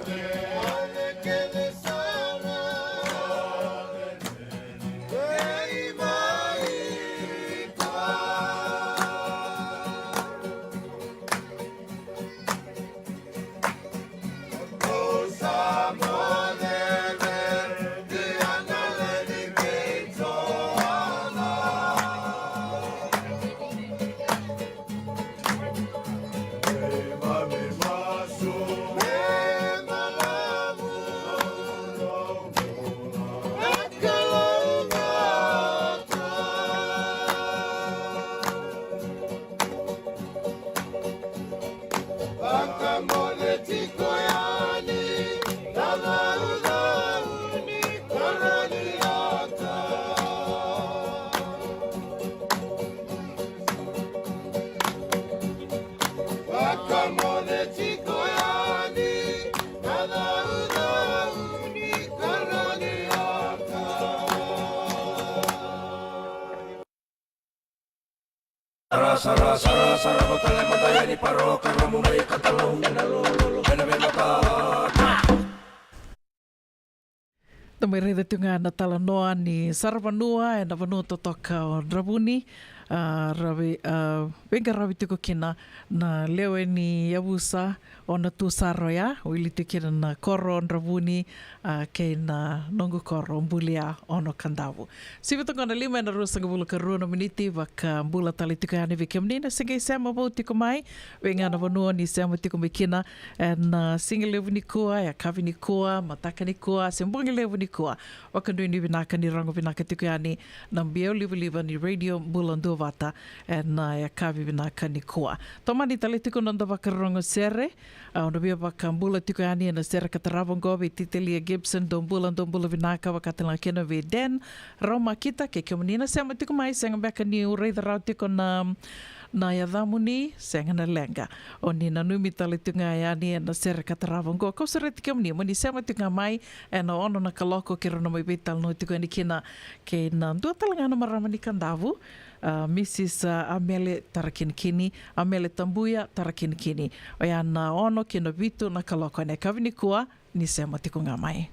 Sara, sara, sara, sara, vata le mata yani paro, karamu mai katalau, ena lololo, ena vemata. Da mai raica tu ga na talanoa ni saravanua ena vanua totoka o Dravuni. A, ravi, a, veiqaravi tiko kina na lewe ni yavusa o Natusa Roya, wili tiko kina na koro Dravuni, a, kei na noqu koro Bulia Ono Kadavu. Sivi toka na lima ena ruasagavulu ka rua na miniti, vakabula tale tiko yani vei kemuni na se qai sema vou tiko mai, vei ga na vanua ni sema tiko mai kina, ena, a, siga levu nikua, yakavi nikua, mataka nikua, se bogi levu nikua. Vakadua ni vinaka ni rogo vinaka tiko yani na biau livaliva ni Radio Bula Duavata ena, a, yakavi vinaka nikua. Tomani tale tiko na noda vakarorogo sere, a, au na via vakabula tiko yani ena sere ka tarava oqo vei Titelia Gibson, dou bula, dou bula vinaka, vakatalega kina vei Dan Raumakita, kei kemuni na sema tiko mai, sega beka niu raica rawa tiko na, na yacamuni, sega na leqa. O ni nanumi tale tiko ga yani ena sere ka tarava oqo. Kau sureti kemuni mo ni sema tiko ga mai ena ono na kaloko, keirau na mai veitalanoa tiko yani kina kei na dua tale ga na marama ni Kadavu, a, Mrs, a, Amele Tarakinikini, Amele Tabuya Tarakinikini. Oya na ono ki na vitu na kaloko ena yakavi nikua, ni sema tiko ga mai.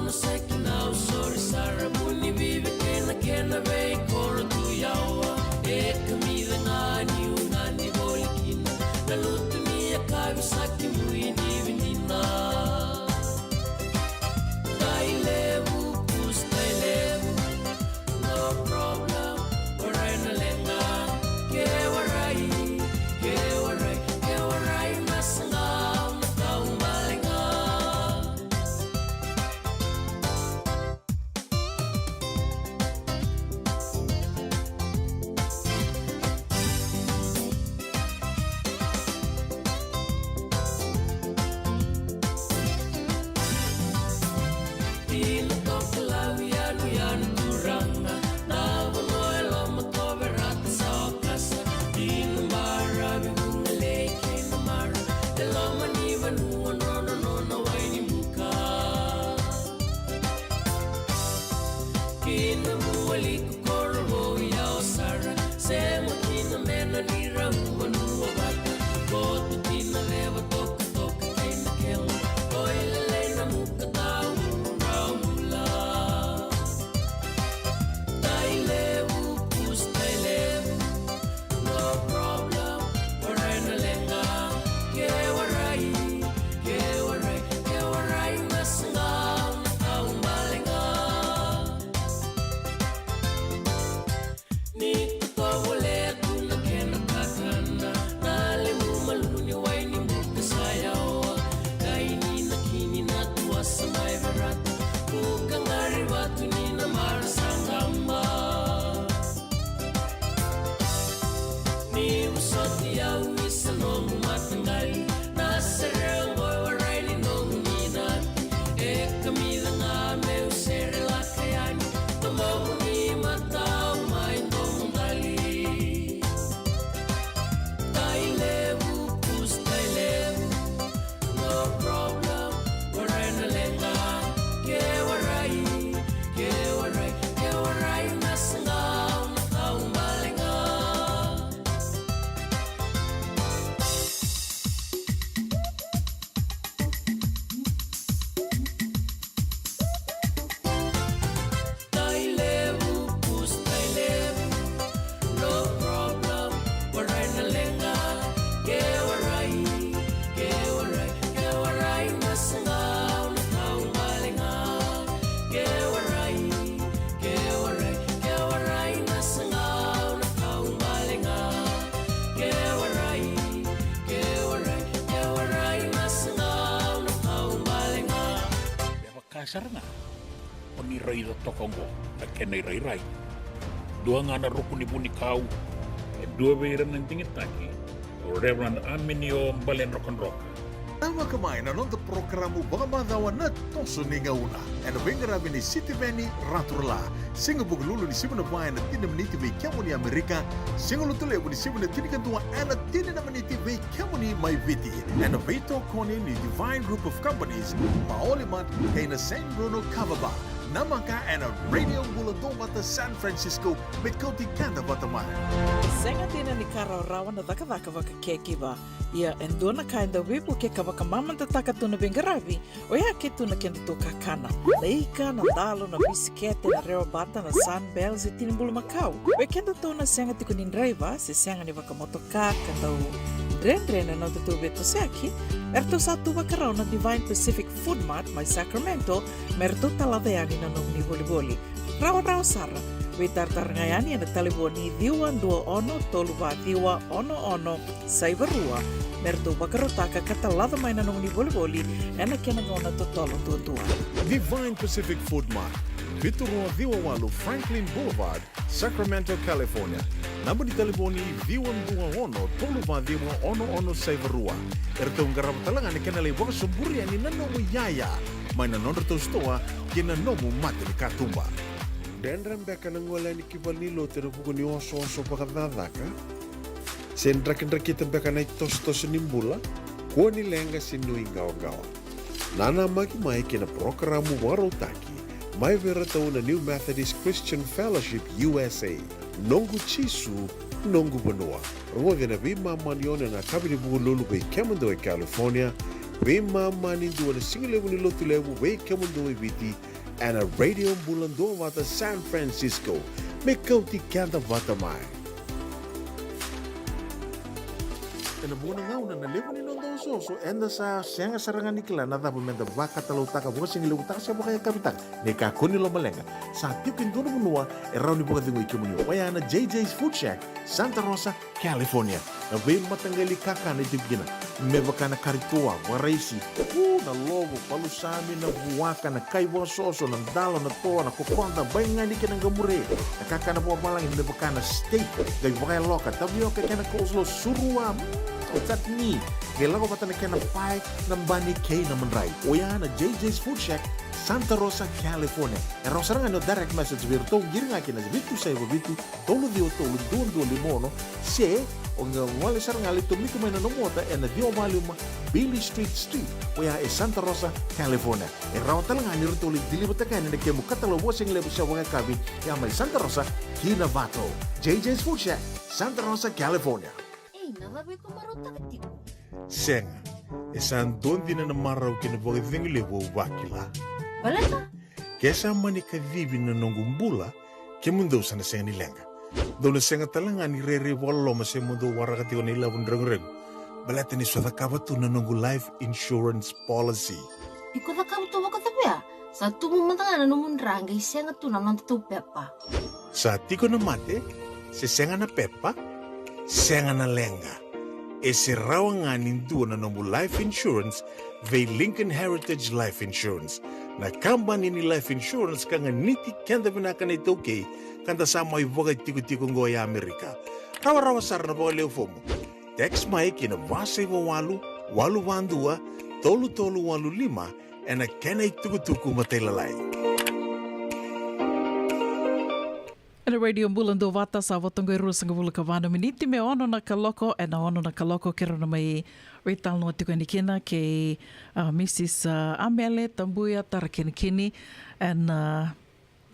Saki na usori sara, buni vivi kena kena veikoro tu yawa. E kamica ga niu gadi voli kina na lutu ni yakavi, saki mui ni vinina. Dai levu, kus dai levu. No problem, warai na leqa. Ke warai, ke warai, ke warai na saqa, na kau bale ga. Dina tokalau, yanuyanu turaga, na vanua e loma, Koverata sa okasa. Dina baravi, Vugalei kei Namara, e loma ni vanua, nona, nona wai ni buka. Kina Vualiku, Korovou, Yawa sara, sema kina mena ni rau vanua vata. Koto kina leva toka toka kei na kela. Oi lelei na muka tau rau bula. Dai levu, kus dai levu. No problem, warai na leqa. Ke warai, ke warai, ke warai na saqa, na kau bale ga. Ni tovolea tu na kena kakana, na levu malua ni wai ni buka sa yawa. Kai ni na kini na tuasa mai Verata, buka qari vatu ni na mara sa qaba. Ni vosoti au isa nomu mataqali, na sere oqo e warai ni nomu ninati. E kamica ga meu sere lako yani, tomomuni matau mai domo qali. Dai levu, kus dai levu. No problem, warai na leqa. Ke warai, ke warai, ke warai na saqa, na kau bale ga. Dai levu, kus dai levu. No problem, warai na leqa. Ke warai, ke warai, ke warai na saqa, na kau bale ga. Ke warai, ke warai, ke warai na saqa, na kau bale ga. Ke warai, ke warai, ke warai na saqa, na kau bale ga. E vaka sara ga o ni raica toka oqo na kena irairai. Dua ga na ruku ni vunikau, e dua vei ira na digitaki, o Reverend Aminio Baledrokadroka. Namaka mai na noda porokaramu vakamacawa Na Toso ni Gauna, ena veiqaravi ni Sitiveni Raturala. Siga Vukelulu ni siga Vakarauwai ena tini na miniti vei kemuni Amerika. Siga Lotulevu ni siga Tinikadua ena tini na miniti vei kemuni mai Viti, ena veitokoni ni Divine Group of Companies, Maoli Mart kei na Saint Bruno Kava Bar. Namaka ena Radio Bula Duavata San Francisco, me kauti keda vata mai. Sega dina ni ka rawarawa na cakacaka vaka caregiver. Ia e dua na ka e dau veivukei ka vakamamadataka tu na veiqaravi, oya ke tu na kedatou kakana. Na ika, na dalo, na bisikete, na rewabata, na Sunbell se tini bulumakau. Vei kedatou na sega tiko ni draiva se sega ni vakamotoka ka dau dredre na nodatou veitosoyaki, eratou sa tu vakarau na Divine Pacific Food Mart mai Sacramento me ratou talaca yani na nomuni volivoli. Rawarawa sara, veitaratara ga yani ena talevoni ciwa dua ono tolu va ciwa ono ono saiva rua, me ratou vakarautaka ka talaca mai na nomuni volivoli ena kena gauna totolo duadua. Divine Pacific Food Mart, vitu rua ciwa walu Franklin Boulevard, Sacramento, California. Naba ni talevoni ciwa dua ono tolu va ciwa ono ono saiva rua. Eratou qarava tale ga na kena lai vakasoburia ni na nomu iyaya mai na nodratou sitoa kei na nomu mata ni katuba. Dredre beka na gole yani ki valenilotu ena vuku ni osooso vakacakacaka? Se drakidrakita beka na itosotoso ni bula? Kua ni leqa se nuiqawaqawa. Nanamaki mai ki na parokaramu vakarautaki mai vei iratou na New Methodist Christian Fellowship U S A, Noqu Jisu, Noqu Vanua. Rogoci ena veimama ni ono ena yakavi ni Vukelulu vei kemudou e California, Veimama ni dua na sigalevu ni Lotulevu vei kemudou e Viti, ena Radio Bula Duavata San Francisco. Me kauti keda vata mai. Ena vuqa na gauna na levu ni noda osooso, eda sa sega sara ga ni kila na cava meda vakatalautaka, vakasigalevu taka se vakayakavi taka. Ni kakua ni lomaleqa, sa tiko e dua na vanua e rawa ni vakacegui kemuni. Oya na J J's Food Shack, Santa Rosa, California. Na veimataqali kakana e tiko kina, me vaka na kari toa, varaisi, u, na lovo, palusami, na vuaka, na kai vakasoso, na dalo, na toa, na kokoda, baigani kei na qamure. Na kakana vakavalagi me vaka na steak, qai vakayaloka, tavioka kei na coleslaw, surua, mm, chutney. Qai lako vata na kena pae, na bani kei na madrai. Oya na J J's Food Shack, Santa Rosa, California. E rawa sara ga ni o direct message vei iratou, qiri ga kina vitu saiva vitu, tolu ciwa tolu, dua dua lima ono, se o qai gole sara ga, lai tomika mai na nomu ota ena ciwa walu lima Beale Street Suite, oya e Santa Rosa, California. E rawa tale ga ni ratou lai deliver-taka yani na kemu katalau vakasigalevu se vakayakavi, ya mai Santa Rosa ki Novato. J J's Food Shack, Santa Rosa, California. Ei, na cava iko marautaka tiko? Sega, e sa dua dina na marau kei na vakacegu levu au vakila. Baleta? Ke sa mani kacivi na noqu bula, kemudou sa na sega ni leqa. Dou na sega tale ga ni rairai vakaloloma se mo dou waraka tiko na ilavo ni reguregu. Baleta ni sa cakava tu na noqu life insurance policy. Iko cakava tu vakacavia? Sa tubu mada ga na nomu dra qai sega tu na nodatou pepa. Sa tiko na mate, se sega na pepa, sega na leqa. E se rawa ga ni dua na nomu life insurance vei Lincoln Heritage Life Insurance. Na kabani ni life insurance ka ganiti keda vinaka na iTaukei, ka da sa mai vakaitikotiko oqo e Amerika. Rawarawa sara na vakaleu fomu. Text mai ki na va saiva walu, walu va dua, tolu tolu walu lima, ena kena itukutuku matailalai. Ena Radio Bula Duavata, sa vo toka e ruasagavulu ka va na miniti me ono na kaloko, ena ono na kaloko keirau na mai veitalanoa tiko yani kina kei, ah, Mrs, ah, Amele Tabuya Tarakinikini, ena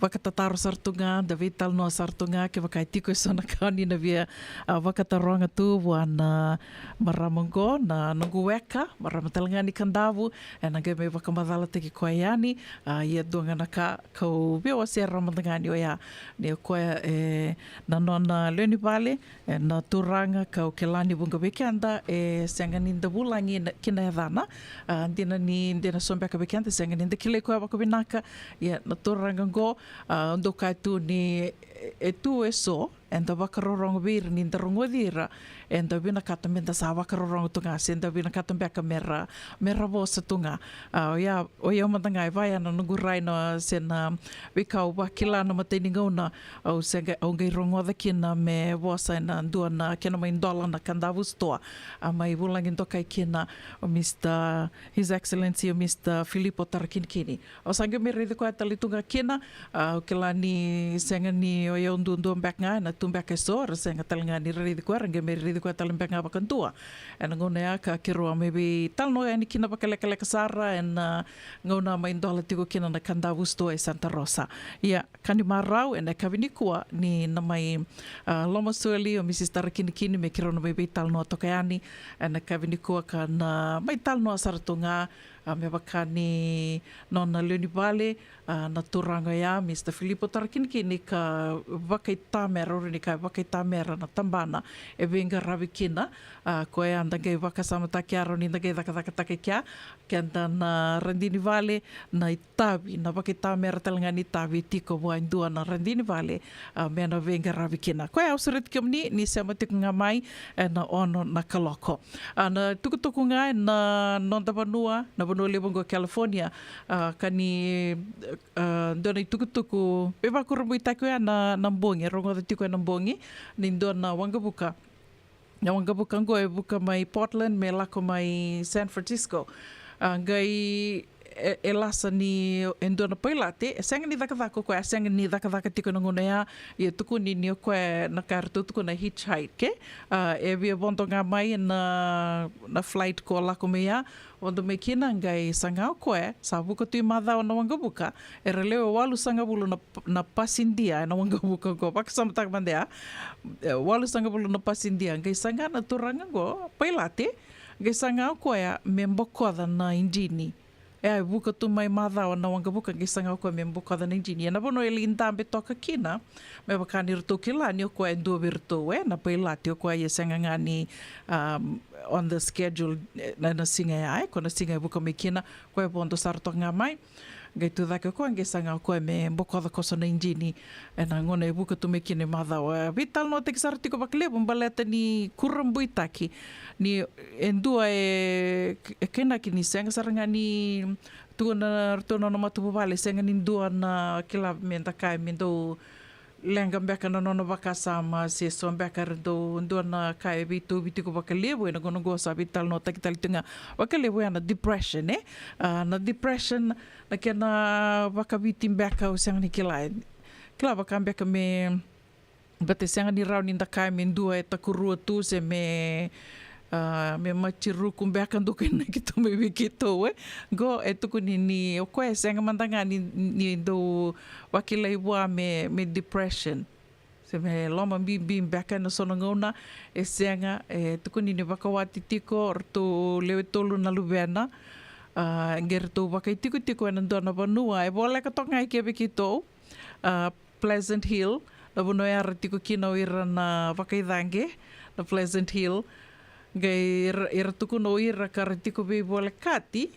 vakatataro sara tu ga, da veitalanoa sara tu ga, kevaka e tiko eso na ka o ni na via, ah, vakataroga tu vua na marama oqo, na noqu weka, marama tale ga ni Kadavu, ena qai mai vakamacalataki koya yani, ah, ia dua ga na ka kau via wasea mada ga ni oya, ni o koya, eh, na nona lewe ni vale, eh, na turaga kau kila ni vuqa vei keda, eh, sega ni da vulagi na, ki na yacana, ah, dina ni, dina so beka vei keda, sega ni da kilai koya vakavinaka, ia na turaga oqo, ah, dou kaya tu ni, e, e tu eso, eda vakarorogo vei ira ni da rogoci ira, eda vinakata me da sa vakarorogo tu ga, se da vinakata beka me ra, me ra vosa tu ga. Ah, oya, oya mada ga e vaya na noqu rai na, se na veika au vakila na matai ni gauna, au se qai, au qai rogoca kina me vosa ena dua na kena mai dola na Kadavu Store. A mai vulagi dokai kina o Mr, His Excellency o Mr Filipo Tarakinikini. Au sa qai mai raici koya tale tu ga kina, ah, au kila ni sega ni o yau duadua beka ga, ena tu beka eso era sega tale ga ni raici koya, era qai mai raici koya tale beka ga vakadua. Ena gauna ya ka keirau a mai veitalanoa yani kina vakalekaleka sara, ena, ah, gauna mai dola tiko kina na Kadavu Store e Santa Rosa. Ia, ka ni marau, ena yakavi nikua ni na mai, ah, lomasoli o Mrs Tarakinikini me keirau na mai veitalanoa toka yani, ena yakavi nikua ka na mai talanoa sara tu ga, ah, me vaka ni nona lewe ni vale, ah, na turaga oya, Mr Filipo Tarakinikini, ka vakaitamera, au rawa ni kaya vakaitamera na tabana e veiqaravi kina, ah, koya da qai vakasamataki ya, rawa ni da qai cakacakataka e kea, keda na radini vale, na itavi, na vakaitamera tale ga ni itavi tiko vua e dua na radini vale, ah, me na veiqaravi kina. Koya au sureti kemuni ni sema tiko ga mai ena ono na kaloko. Ah, na tukutuku ga ena noda vanua, na vanua levu oqo California, ah, ka ni, ah, dua na itukutuku veivakurabuitaki oya na, na bogi, e rogoca tiko ena bogi, ni dua na waqavuka. Na waqavuka oqo e vuka mai Portland me lako mai San Francisco. Ah, qai e, e lasa ni e dua na pailate, e sega ni cakacaka o koya, e sega ni cakacaka tiko ena gauna ya, ia tukuni ni o koya na ka eratou tukuna hitchhike, ke? Ah, e via vodo ga mai na, na flight ko lako mai ya, vodo mai kina qai saga o koya, sa vuka tu i macawa na waqavuka, era lewe walusagavulu na, na pasidia ena waqavuka oqo, vakasamataka mada ya, e, walusagavulu na pasidia, qai saga na turaga oqo, pailate, Qai saga o koya me bokoca na idini. E a vuka tu mai macawa na waqavuka, qai saga o koya me bokoca na idini. E na vanua e lai dabe toka kina, me vaka ni ratou kila ni o koya e dua vei iratou, e na pailate o koya, e sega ga ni, um, on the schedule, e, na, na siga ya, e, ko na siga e vuka mai kina, koya e vodo sara toka ga mai. Qai tu cake o koya, qai saga o koya me bokoca koso na idini. E na gauna e vuka tu mai kina e macawa. Veitalanoataki sara tiko vakalevu baleta ni kurabuitaki. Ni e dua e, e kainaki ni sega sara ga ni tu na ratou na nona matavuvale, sega ni dua na kila me da kaya me dau leqa beka na nona vakasama, se so beka era dau dua na ka e veitauvi tiko vakalevu, e na gauna qo sa veitalanoataki tale tu ga vakalevu ya na depression, e? A, na depression, na kena vakaviti beka au sega ni kila. Kila vaka beka me, baleta e sega ni rawa ni da kaya me dua e takurua tu se me, a, me matiruku beka dou kainaki tu mai vei keitou, e. Qo e tukuni ni o koya e sega mada ga ni, ni dau vakilai vua me, me depression. Se me loma bibi beka e na so na gauna, e sega, e tukuni ni vakawati tiko, ratou lewe tolu na luvena, a, qai ratou vakaitikotiko e na dua na vanua, e voleka toka ga i ke vei keitou, a, Pleasant Hill, na vanua era tiko kina o ira na vakaicaqe, na Pleasant Hill. Qai ira, ira tukuna o ira ka ra tiko veivolekati,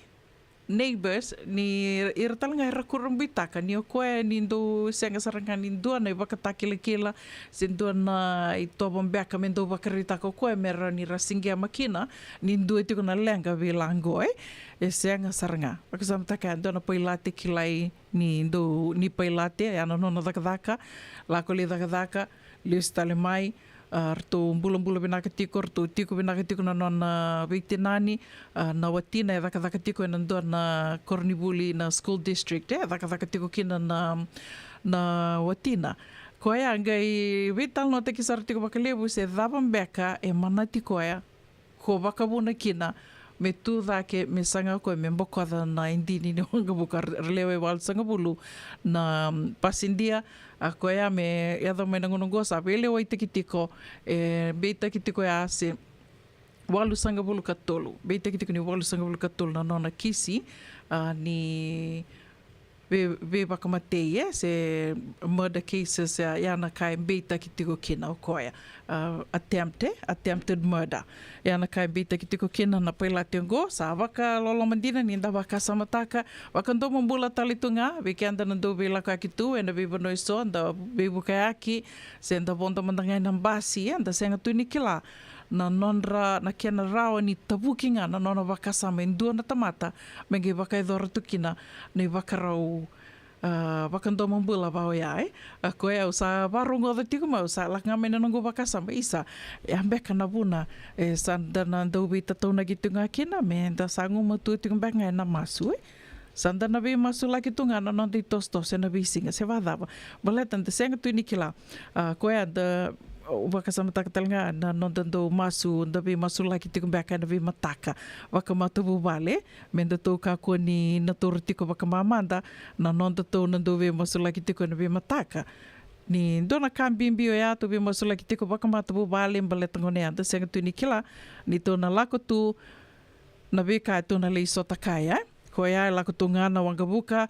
neighbors, ni ira tale ga era kurabuitaka ni o koya ni dau sega sara ga ni dua na ivakatakilakila, se dua na itovo beka me dau vakaraitaka o koya me rawa ni ra siqema kina ni dua tiko na leqa vei la qo, e. E sega sara ga. Vakasamataka ya, dua na pailate kilai ni dau, ni pailate, ya na nona cakacaka, lako lai cakacaka, lesu tale mai, a, ratou bulabula vinaka tiko, ratou tiko vinaka tiko na nona veitinani, a, na watina e cakacaka tiko e na dua na koronivuli na school district, e cakacaka tiko kina na, na watina. Koya qai veitalanoataki sara tiko vakalevu se cava beka e manati koya ko vakavuna kina me tu cake, me saga o koya me bokoca na idini ni waqavuka. Ra lewe walusagavulu na, mm, pasidia, a, koya me yaco mai na gauna qo sa veilewaitaki tiko, e beitaki tiko ya se walusagavulu ka tolu. Beitaki tiko ni walusagavulu ka tolu na nona kisi, a, ni vei, veivakamatei, e, se murder cases, e, ya na ka e beitaki tiko kina o koya. A, attempt, e, attempted murder. Ya na ka e beitaki tiko kina na pailate qo, sa vakaloloma dina ni da vakasamataka, vakadomobula tale tu ga vei keda na dau veilakoyaki tu e na veivanua e so, da veivukayaki, se da vodo mada ga e na basi, e, da sega tu ni kila na nodra, na kena rawa ni tavuki ga na nona vakasama e dua na tamata me qai vakayacora tu kina na ivakarau, a, vakadomobula va oya, e. A, koya au sa varogoca tiko mai, au sa lako ga mai na noqu vakasama, isa, ya beka na vuna, e, sa da na dau veitataunaki tu ga kina, me da sa gumatua tiko beka ga e na masu, e. Sa da na veimasulaki tu ga na noda itosotoso e na veisiga, se vacava. Baleta da sega tu ni kila. A, koya da, au vakasamataka tale ga na noda dau masu, da veimasulaki tiko beka e na veimataka vakamatavuvale, me datou kakua ni na taura tiko vakamamada na nodatou na dau veimasulaki tiko e na veimataka. Ni dua na ka bibi oya tou veimasulaki tiko vakamatavuvale, baleta gona ya da sega tu ni kila ni tou na lako tu na veika e tou na lai sota kaya, e. Koya e lako tu ga na waqavuka,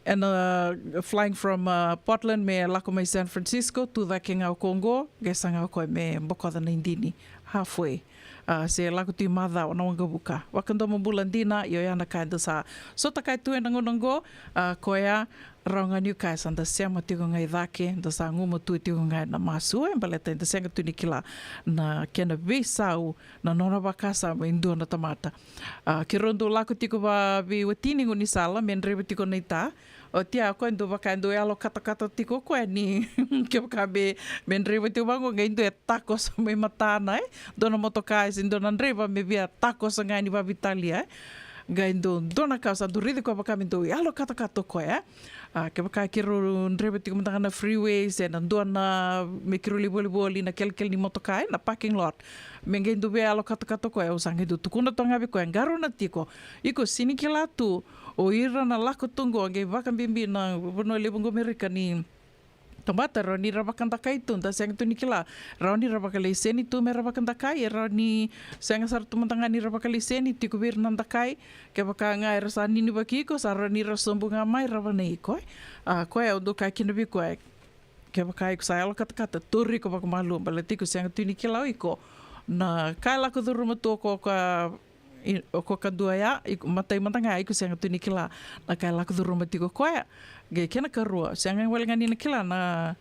e na, uh, flying from, uh, Portland me lako mai San Francisco, tu cake ga o koya qo, qai saga o koya me bokoca na idini halfway. A, se lako tu i macawa na waqavuka. Vakadomobula dina, io ya na ka eda sa sota kaya tu e na gauna qo, a, koya, rawa ga niu kaya sa da sema tiko ga i cake, da sa gumatua tiko ga e na masu, e, baleta eda sega tu ni kila na kena veisau na nona vakasama e dua na tamata. A, keirau dau lako tiko va veiwatini gaunisala me draiva tiko na ita. Oti ya o koya e dau vaka e dau yalo katakata tiko o koya ni kevaka me, me draiva tiko vaqo qai dua e takoso mai matana, e. Dua na motoka se dua na draiva me via takoso ga yani vavitalia, e. Qai dau dua na ka sa dau raici koya vaka me dau yalo katakata o koya, e. A, kevaka keirau draiva tiko mada ga na freeway se na dua na, me keirau lai volivoli na kelekele ni motoka, e, na parking lot, me qai dau veiyalo katakata o koya, au sa qai dau tukuna toka ga vei koya, qarauna tiko, iko sega ni kila tu o ira na lako tu qo, qai vakabibi na vanua levu qo Amerika ni Tamata rawa ni ra vakadakai tu, da sega tu ni kila. Rawa ni ra vakalaiseni tu me ra vakadakai, e rawa ni sega sara tu mada ga ni ra vakalaiseni, tiko vei ira na dakai. Kevaka ga era sa ninivaki iko, sa rawa ni ra sobu ga mai ra vanai iko, e. A, koya au dau kaya kina vei koya, kevaka iko sa yalo katakata, tauri iko vakamalua, baleta iko sega tu ni kila o iko na ka e lako curuma tu o koya, i-, o koya kadua ya, iko, matai mada ga iko sega tu ni kila na ka e lako curuma tiko o koya. Qai kena karua, sega wale ga ni na kila na,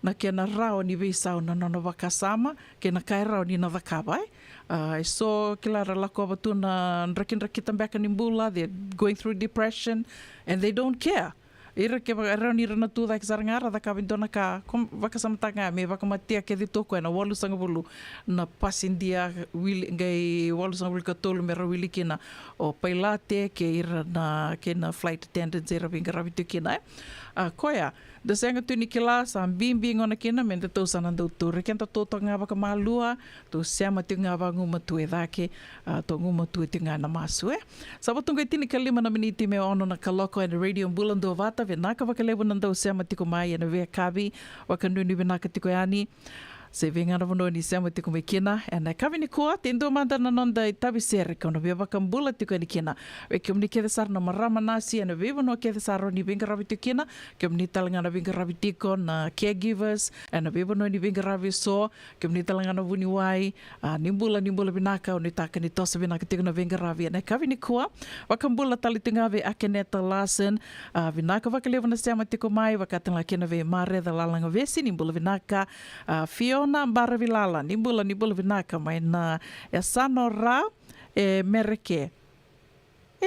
na kena rawa ni veisau na nona vakasama kei na ka e rawa ni na cakava, e. A, e so kila ra lakova tu na drakidrakita beka ni bula, they're going through depression and they don't care. Ira kevaka e rawa ni ra na tu cake sara ga ra cakava e dua na ka, ko vakasamataka ga me vakamatea kece tu o koya na walusagavulu na pasidia wili, qai walusagavulu ka tolu me ra wili kina o pailate kei ira na, kei na flight attendants era veiqaravi tu kina, e. A, koya, da sega tu ni kila, sa bibi gona kina me datou sa na dau tauri kedatou toka ga vakamalua, tou sema tiko ga vagumatua e cake, a, tou gumatua tiko ga na masu, e. Sa vo tu qo e tinikalima na miniti me ono na kaloko ena Radio Bula Duavata. Vinaka vakalevu na dau sema tiko mai ena veiyakavi, vakanuinui vinaka tiko yani se vei ga na vanua ni sema tiko mai kina. Ena yakavi nikua, e dua mada na noda itavi sere kau na via vakabula tiko yani kina vei kemuni kece sara na marama nasi ena veivanua kece sara ni veiqaravi tiko kina, kemuni tale ga na veiqaravi tiko na caregivers ena veivanua ni veiqaravi eso, kemuni tale ga na vuniwai, a, ni bula, ni bula vinaka, au nuitaka ni toso vinaka tiko na veiqaravi ena yakavi nikua. Vakabula tale tiko ga vei Akeneta Larson, a, vinaka vakalevu na sema tiko mai, vaka tale ga kina vei Mareca Lalagavesi, ni bula vinaka, a, Fiona Baravilala, ni bula, ni bula vinaka, mai na yasana o Ra, e Mereke.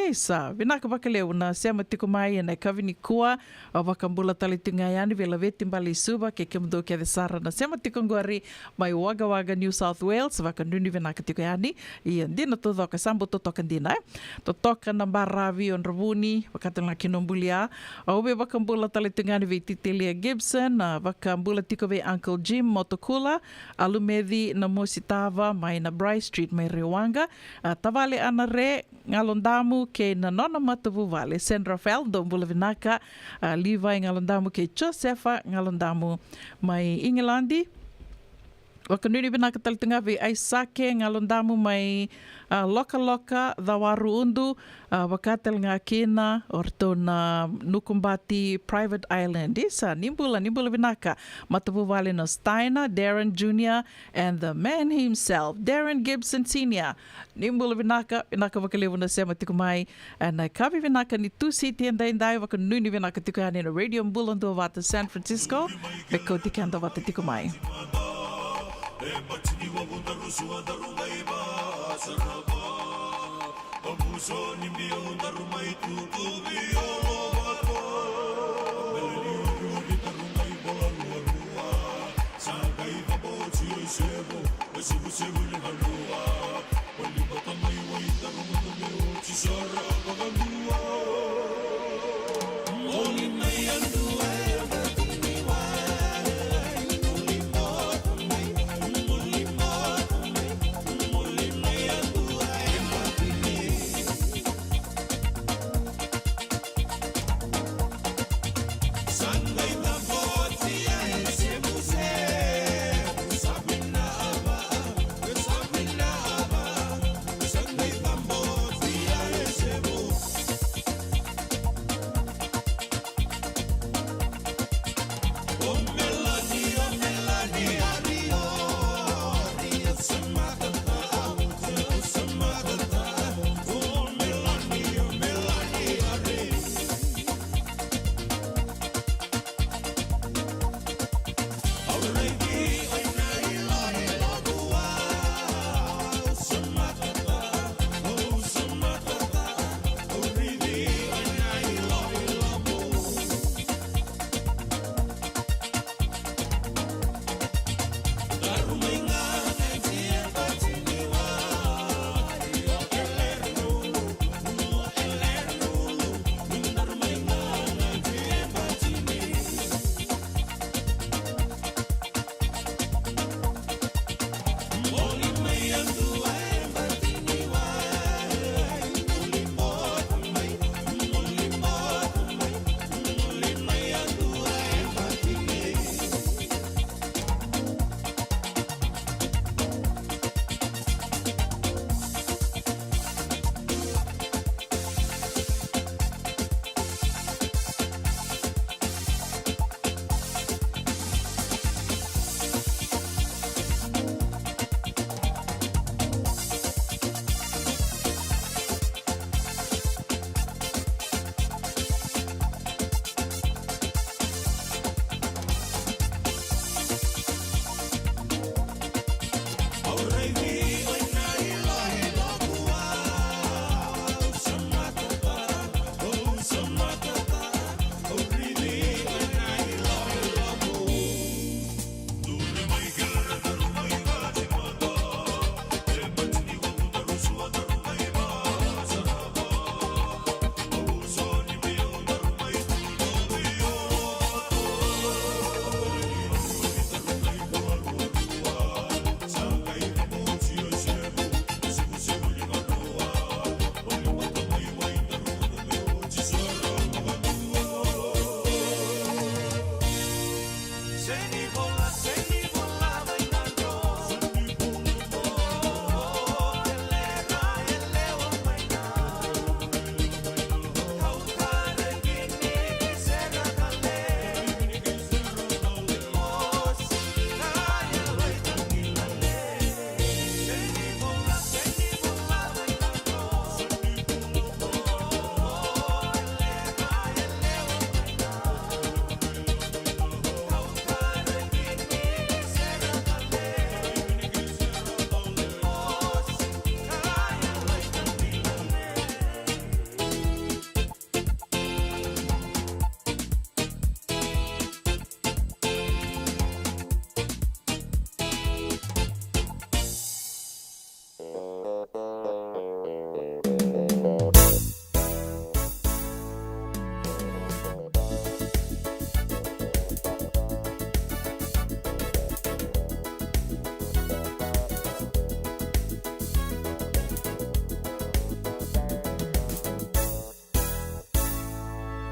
Isa, vinaka vakalevu na sema tiko mai ena yakavi nikua. Au vakabula tale tiko ga yani vei Laveti Baleisuva kei kemudou kece sara na sema tiko qori mai Wagga Wagga, New South Wales, vakanuinui vinaka tiko yani. Ia, dina taucoko, sa bau totoka dina, e. Totoka na baravi o Dravuni, vaka tale ga kina o Bulia. Au via vakabula tale tiko ga yani vei Titelia Gibson, a, vakabula tiko vei Uncle Jim Motokula, Alumeci Namositava mai na Bryce Street mai Rewaqa, a, tavale Anare Galodamu kei na nona matavuvale Sandra Fel, dou bula vinaka, a, Levi Galodamu kei Josefa Galodamu mai Igiladi. Vakanuinui vinaka tale tu ga vei Aisake Galodamu mai, a, Lokaloka, Cawaru Udu, a, vaka tale ga kina o ratou na Nukubati Private Island. Isa, ni bula, ni bula vinaka. Matavuvale na Steiner, Darren Junior, and the man himself, Darren Gibson Senior. Ni bula vinaka, vinaka vakalevu na sema tiko mai ena yakavi vinaka ni Tusiti edaidai, vakanuinui vinaka tiko yani na Radio Bula Duavata San Francisco, me kauti keda vata tiko mai.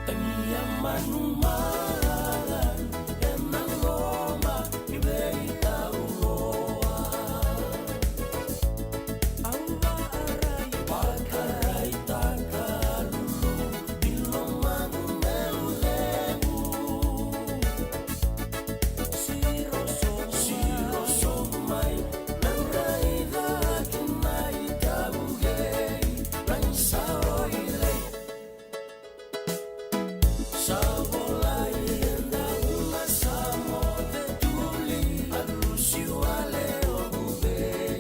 Tania manu maraga ena loma ni veitauroa. Au vakaraitaka lulu ni lomaqu meu cegu. Siro sobu mai, meu raica ki na itaukei, na isaoi lei. Sa volai e dau na sa moce tuli, a lusi wale o vuvei.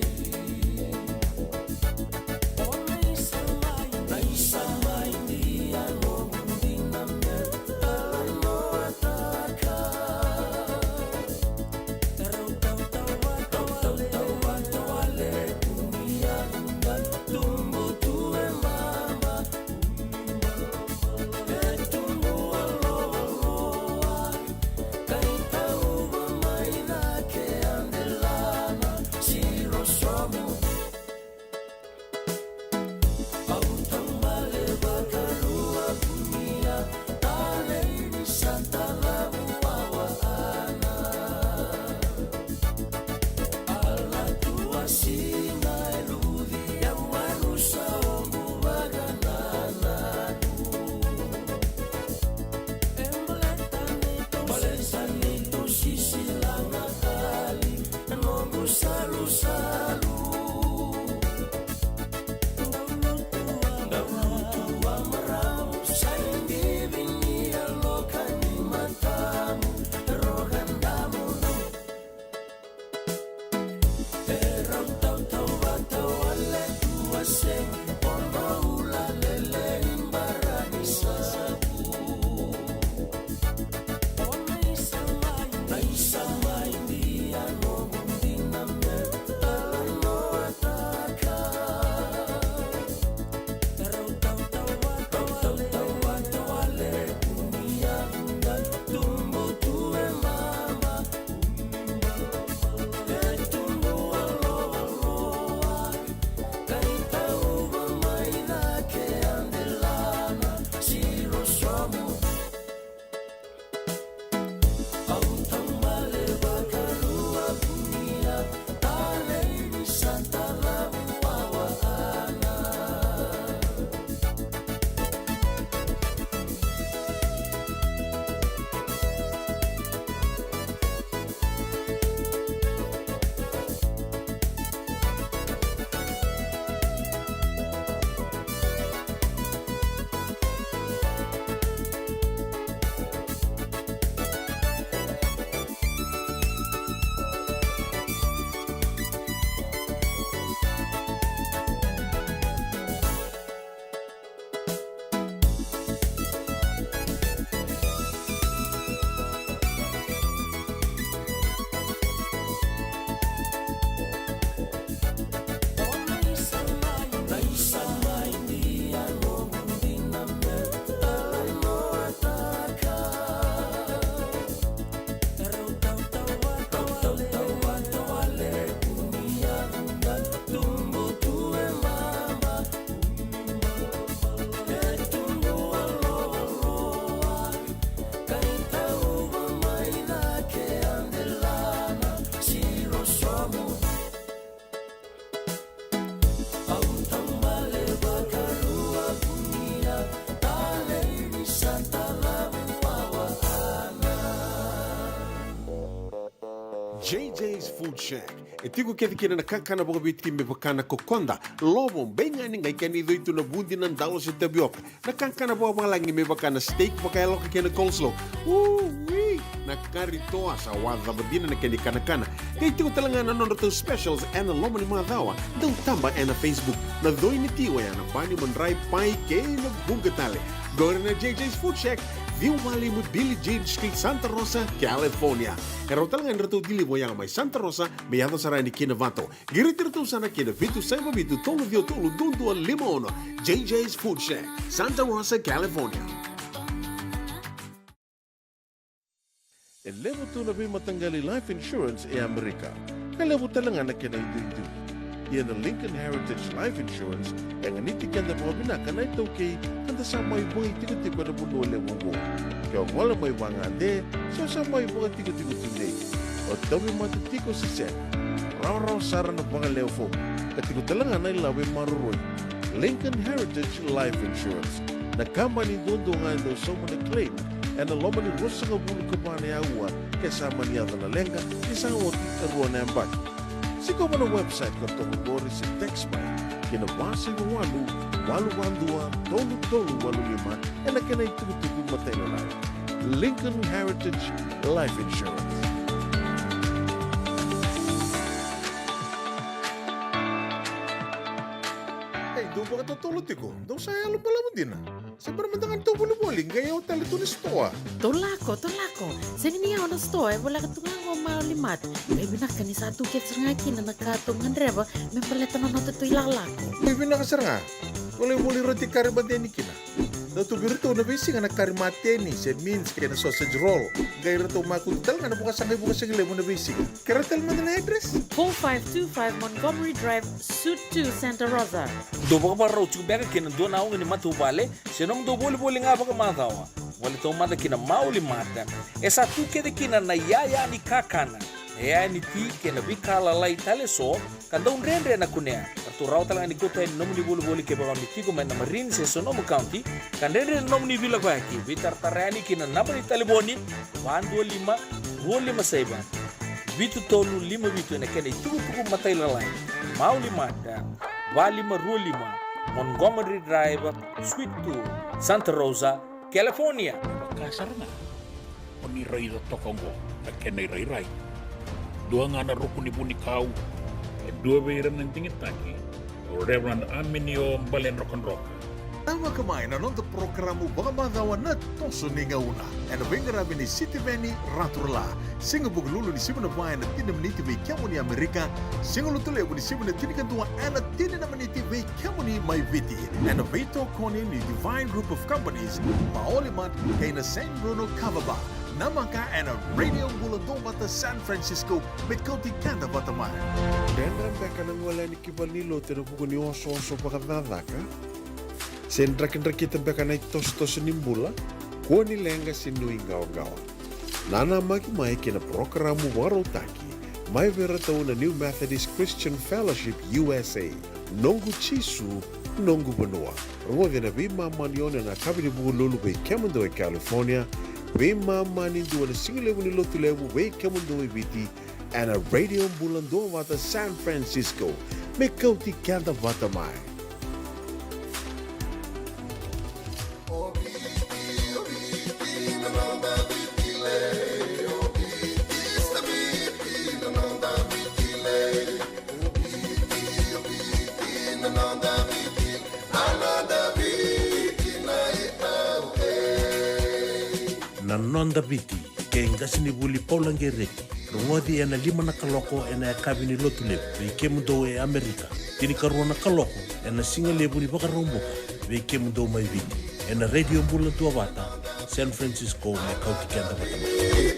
O na isa mai, na isa mai, dia noqu dina me talanoataka. Rau tautauvata wale, tautauvata wale, kuni yacu da tubu tu e baba. E tubu aloaloa, kai tauva mai cake a delana, siro sobu. Au taubale vakarua, kuni yacu talei ni sa tacavu wawa ana. Ala tu a siga e luci, au a rusa oqu vakanananu. E baleta ni tou, baleta ni tou sisi laga tali e noqu salusalu. Dau lutu a, dau lutu a marau, sa idivi ni yaloka ni matamu, roka damu. E rau tautauvata wale tu a segi, o rau ula lelei bara ni savu. O na isa mai, na isa mai, dia noqu dina me talanoataka. Rau tautauvata wale, tautauvata wale, kuni yacu da tubu tu e baba. E tubu aloaloa, kai tauva mai cake a delana, siro sobu. Au taubale vakarua, kuni yacu talei ni sa tacavu wawa ana. J J's Food Shack. E tiko kece kina na kakana vakaviti me vaka na kokoda, lovo, beigani, qai kena icoi tu na vudi, na dalo se tavioka. Na kakana vakavalagi me vaka na steak vakayaloka kei na coleslaw. Ui! Na kari toa, sa wacava dina na kena ikanakana. Qai tiko tale ga na nodratou specials ena loma ni macawa. Dau taba ena Facebook. Na coi ni ti oya na bani, madrai, pai kei na vuqa tale. Qori na J J's Food Shack, ciwa walu lima Billie Jean Street, Santa Rosa, California. E rawa tale ga ni ratou deliver oya mai Santa Rosa me yaco sara yani ki Novato. Qiriti iratou sara ki na vitu saiva vitu tolu ciwa tolu dua dua lima ono. J J's Food Shack, Santa Rosa, California. E levu tu na veimataqali life insurance e Amerika. Ka levu tale ga na kena iduidui. Ia na Lincoln Heritage Life Insurance e ganiti keda vakavinaka na iTaukei, ka da sa mai vakaitikotiko ena vanua levu oqo. Ke o gole mai vagade se o sa mai vakatikotiko tudei, o tauvimate tiko se sega, rawarawa sara na vakalewe fomu, ka tiko tale ga na ilavo e maroroi. Lincoln Heritage Life Insurance, na kabani duadua ga e dau sauma na claim ena loma ni ruasagavulu ka va na aua ke sa mani yaco na leqa ni sa oti e rua na yabaki. Sikova na website ka toka qori se text mai ki na va saiva walu, walu va dua, tolu tolu walu lima ena kena itukutuku matailalai. Lincoln Heritage Life Insurance. Ei, dou vakatotolo tiko, dou sa yalo balavu dina. Se bera mada ga ni tou volivoli, qai yawa tale tu na sitoa. Tou lako, tou lako. Sega ni yawa na sitoa, e voleka tu ga qo Maoli Mart. Qai vinaka ni sa tu kece sara ga kina na ka tou gadreva me baleta na noda tou ilakolako. Qai vinaka sara ga. Volivoli roti kari mateni kina. Dau tu vei iratou na veisiga na kari mateni, se mince kei na sausage roll. Qai iratou makutu tale ga na vakasaqai vukasaqa levu na veisiga. Kerea tale mada na address. Four five two five Montgomery Drive, Suite two, Santa Rosa. Dou vakavakarau tiko beka kei na dua na oga ni matavuvale se nomudou volivoli ga vakamacawa? Gole taumada ki na Maoli Mart. E sa tu kece kina na iyaya ni kakana, na iyaya ni ti kei na veika lalai tale eso ka dau dredre na kunea. Ratou rawa tale ga ni kauta yani na nomuni volivoli kevaka o ni tiko mai na Marin se Sonoma County, ka dredre na nomuni veilakoyaki. Veitaratara yani ki na naba ni talevoni, va dua lima, rua lima saiva, vitu tolu lima vitu ena kena itukutuku matailalai. Maoli Mart, va lima rua lima Montgomery Drive, Suite two, Santa Rosa, California. Vaka sara ga o ni raica toka oqo na kena irairai. Dua ga na ruku ni vunikau, e dua vei ira na digitaki, o Reverend Aminio Baledrokadroka. Tavaka mai na noda porokaramu vakamacawa Na Toso ni Gauna, ena veiqaravi ni Sitiveni Raturala. Siga Vukelulu ni sivi na va ena tini na miniti vei kemuni Amerika. Siga Lotulevu ni sivi na tinikadua ena tini na miniti vei kemuni mai Viti, ena veitokoni ni Divine Group of Companies, Maoli Mart, kei na San Bruno Kava Bar. Namaka ena Radio Bula Duavata San Francisco, me kauti keda vata mai. Dredre beka na gole yani ki valenilotu ena vuku ni osooso vakacakacaka? Se drakidrakita beka na itosotoso ni bula? Kua ni leqa se nuiqawaqawa. Nanamaki mai ki na porokaramu vakarautaki mai vei iratou na New Methodist Christian Fellowship U S A, Noqu Jisu, Noqu Vanua. Rogoci ena veimama ni ono ena yakavi ni Vukelulu vei kemudou e California, veimama ni dua na Siga Levu ni Lotulevu vei kemudou e Viti, ena Radio Bula Duavata San Francisco, me kauti keda vata mai. Na Noda Viti, kei qasenivuli Paula Qereti. Rogoci ena lima na kaloko ena yakavi ni Lotulevu vei kemudou e Amerika, tinikarua na kaloko ena Siga Levu ni Vakaraubuka vei kemudou mai Viti, ena Radio Bula Duavata San Francisco, me kauti keda vata mai.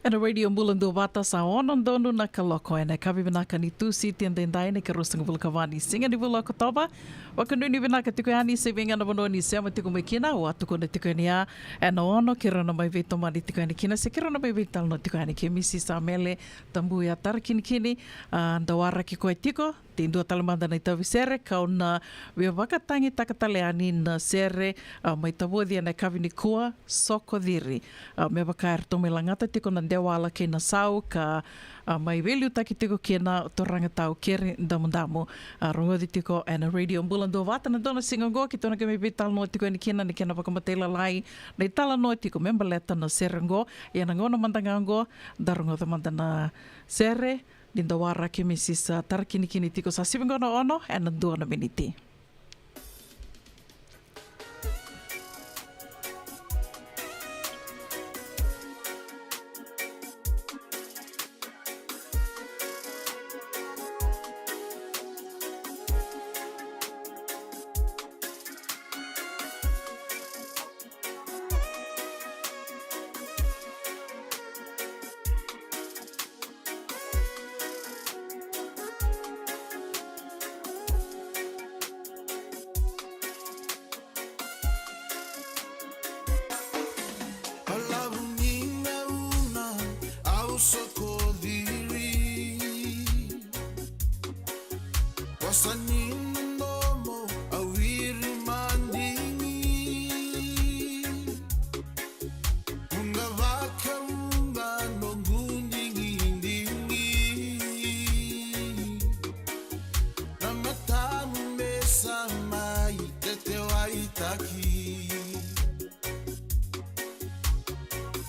Ena Radio Bula Duavata sa ono donu na kaloko ena yakavi vinaka ni Tusiti edaidai, na ikaruasagavulu ka va ni siga ni vula o Okotova. Vakanuinui vinaka tiko yani se vei ga na vanua ni sema tiko mai kina, au a tukuna tiko yani ya, ena ono keirau na mai veitomani tiko yani kina se keirau na mai veitalanoa tiko yani kei Misi Samele Tabuya Tarakinikini. A, dau waraki koya tiko, tei dua tale mada na itavi sere, kau na via vakatagitaka tale yani na sere, a, mai Tavoci ena yakavi nikua, Soko Ciri. A, me vaka eratou mai lagata tiko na Dewala kei na Sau ka, a, mai veiliutaki tiko kina o turaga tau Keri Damudamu. A, rogoci tiko ena Radio Bula Duavata na dua na siga oqo, keitou na qai mai veitalanoa tiko yani kina na kena vakamatailalai, na italanoa tiko me baleta na sere oqo. Ia na gauna mada ga oqo, da rogoca mada na sere ni da waraki Misi Tarakinikini tiko. Sa sivi qo na ono ena dua na miniti. Sa ni nomu au iri madigi. Vuqa vakavuqa noqu digidigi. Na matamu me sa mai tetewaitaki.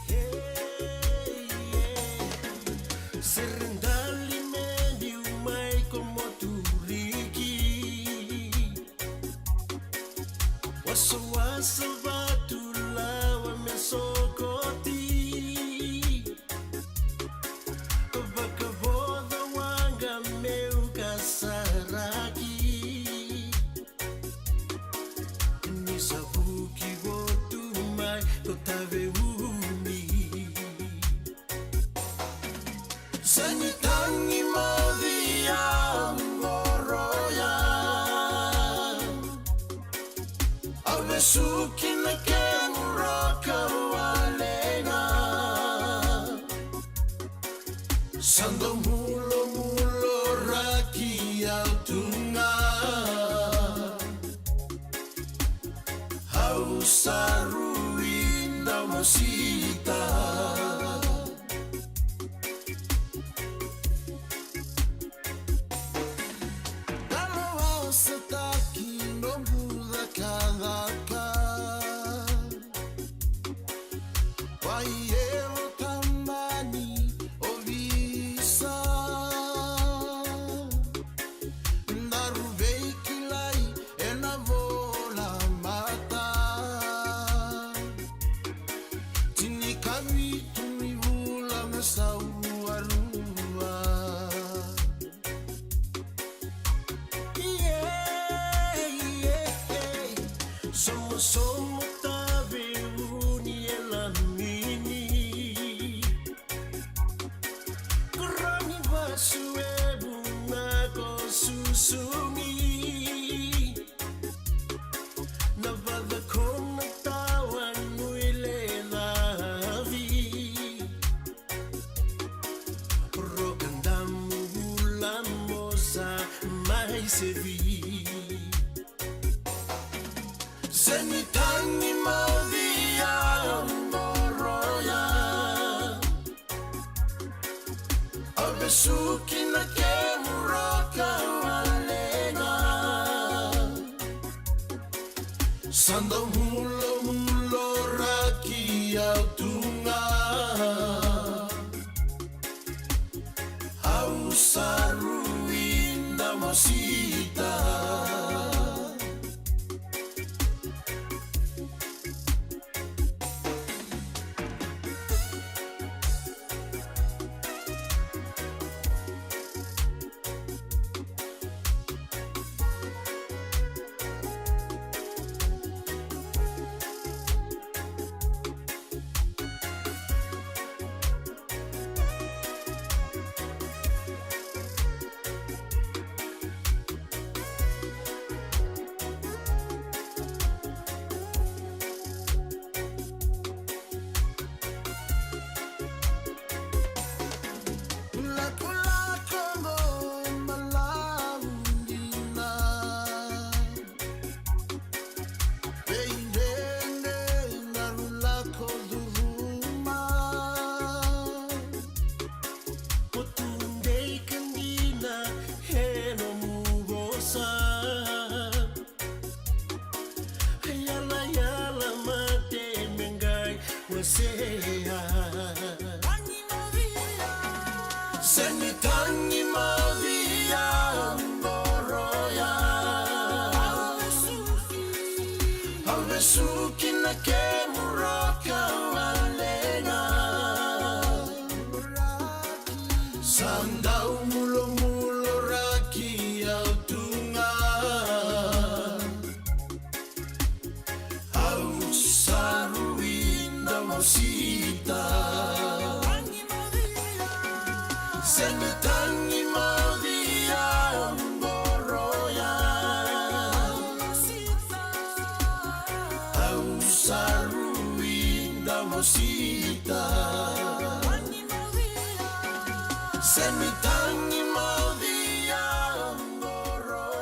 Hey, yeah. Sere dali me biu mai ko Moturiki. Wasawasa vatu lawa me sokoti. Vakavoca waqa meu kasaraki. Ni sa vuki votu mai ko Taveuni. Sa ni tagi moci au qoroya. Au vesuki na kemu roka wale ga. Sa dau mulomuloraki au tu ga. Au sa rui dau mosita. Kalovaosataki noqu cakacaka. Wai evo tamani ovisa. Daru veikilai ena vola mata. Tinikavitu ni vula me sau arua. Yeah, yeah, yeah. Somosomo Taveuni e lamini. Koroni vasu e vuna ko susugi. Na vaca ko na tawa nui le lavi. Roka damu vula mo sa mai sevi. Se ni tagi moci au qoroya. Au vesuki na kemu roka wale ga. Sa dau mulomuloraki au tu ga. Au sa rui dau mosita. Lakolako mo malaudina. Veidredre na rulako curuma. Ko tu dei ka dina e nomu vosa. Yalayala mate me qai wasea. Se ni tagi moci au qoroya. Au vesuki na kemu roka wale ga. Sa dau mulomuloraki au tu ga. Au sa rui dau mosita. Se ni tagi moci au qoroya. Au sa rui dau mosita. Se ni tagi moci au qoroya.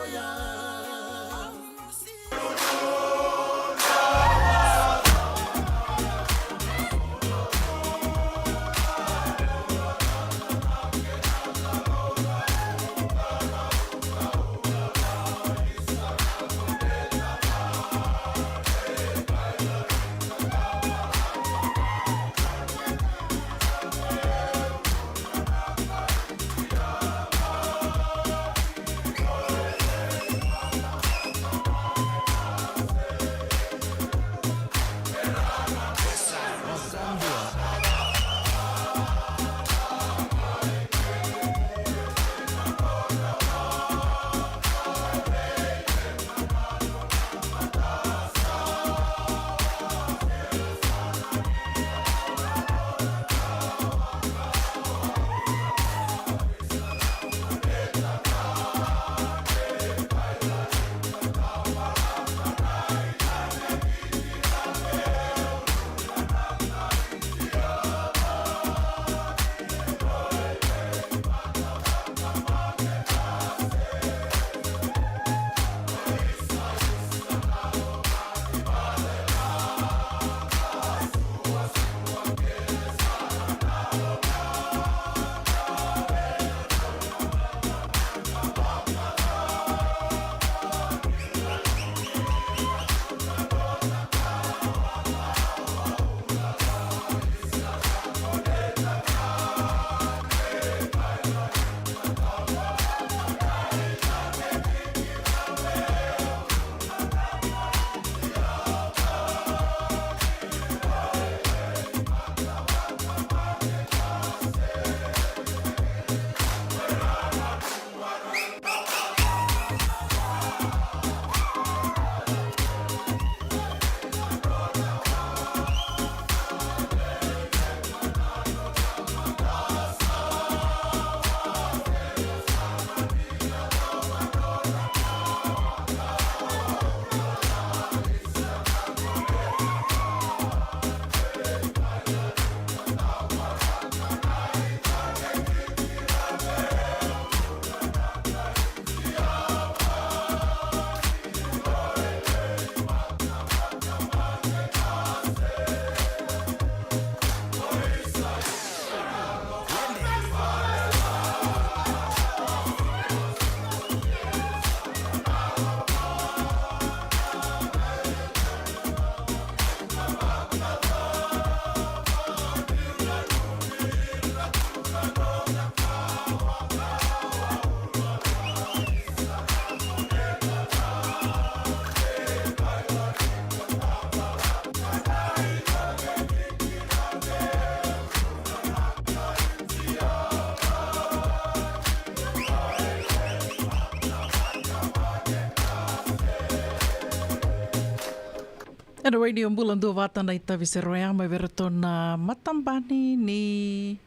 Ena wai ni o bula dua vata na itavi sero ya mai vei ratou na matabani ni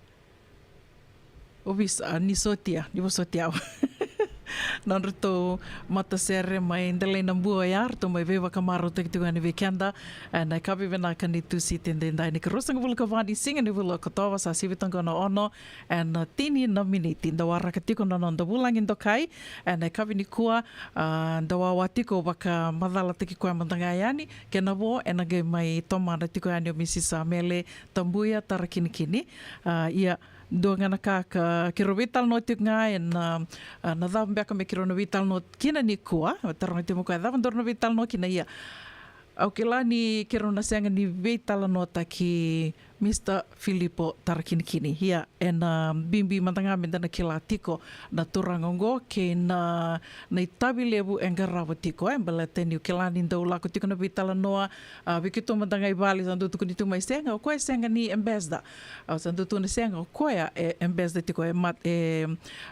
ovisa, a, ni sotia, ni vosoti au. Na nodratou matasere mai Delainabua ya, ratou mai veivakamarautaki tiko yani vei keda. Ena ikavi vinaka ni Tusiti edaidai, ni ka ruasagavulu ka va ni siga ni vula o Okotova, sa sivi toka na ono ena tini na miniti. Da waraka tiko na noda vulagi dokai ena ikavi nikua. A, da wawa tiko vakamacalataki koya mada ga yani. Kena vo ena qai mai tomana tiko yani o Misisa Mele Tabuya Tarakinikini. A, ia, dua ga na ka ka keirau veitalanoa tiko ga ena, a, na cava beka me keirau na veitalanoa kina nikua. Taroga tiko mai o koya, cava daru na veitalanoa kina? Ia, au kila ni keirau na sega ni veitalanoataki Mr Filipo Tarakinikini. Ia, ena bibi mada ga meda na kila tiko na turaga oqo kei na, na itavi levu e qarava tiko, e baleta niu kila ni dau lako tiko na veitalanoa, a, vei keitou mada ga i vale, sa dau tukuni tu mai, sega, o koya e sega ni ambassador. A, sa dau tukuna, sega, o koya e ambassador tiko, e mat-, e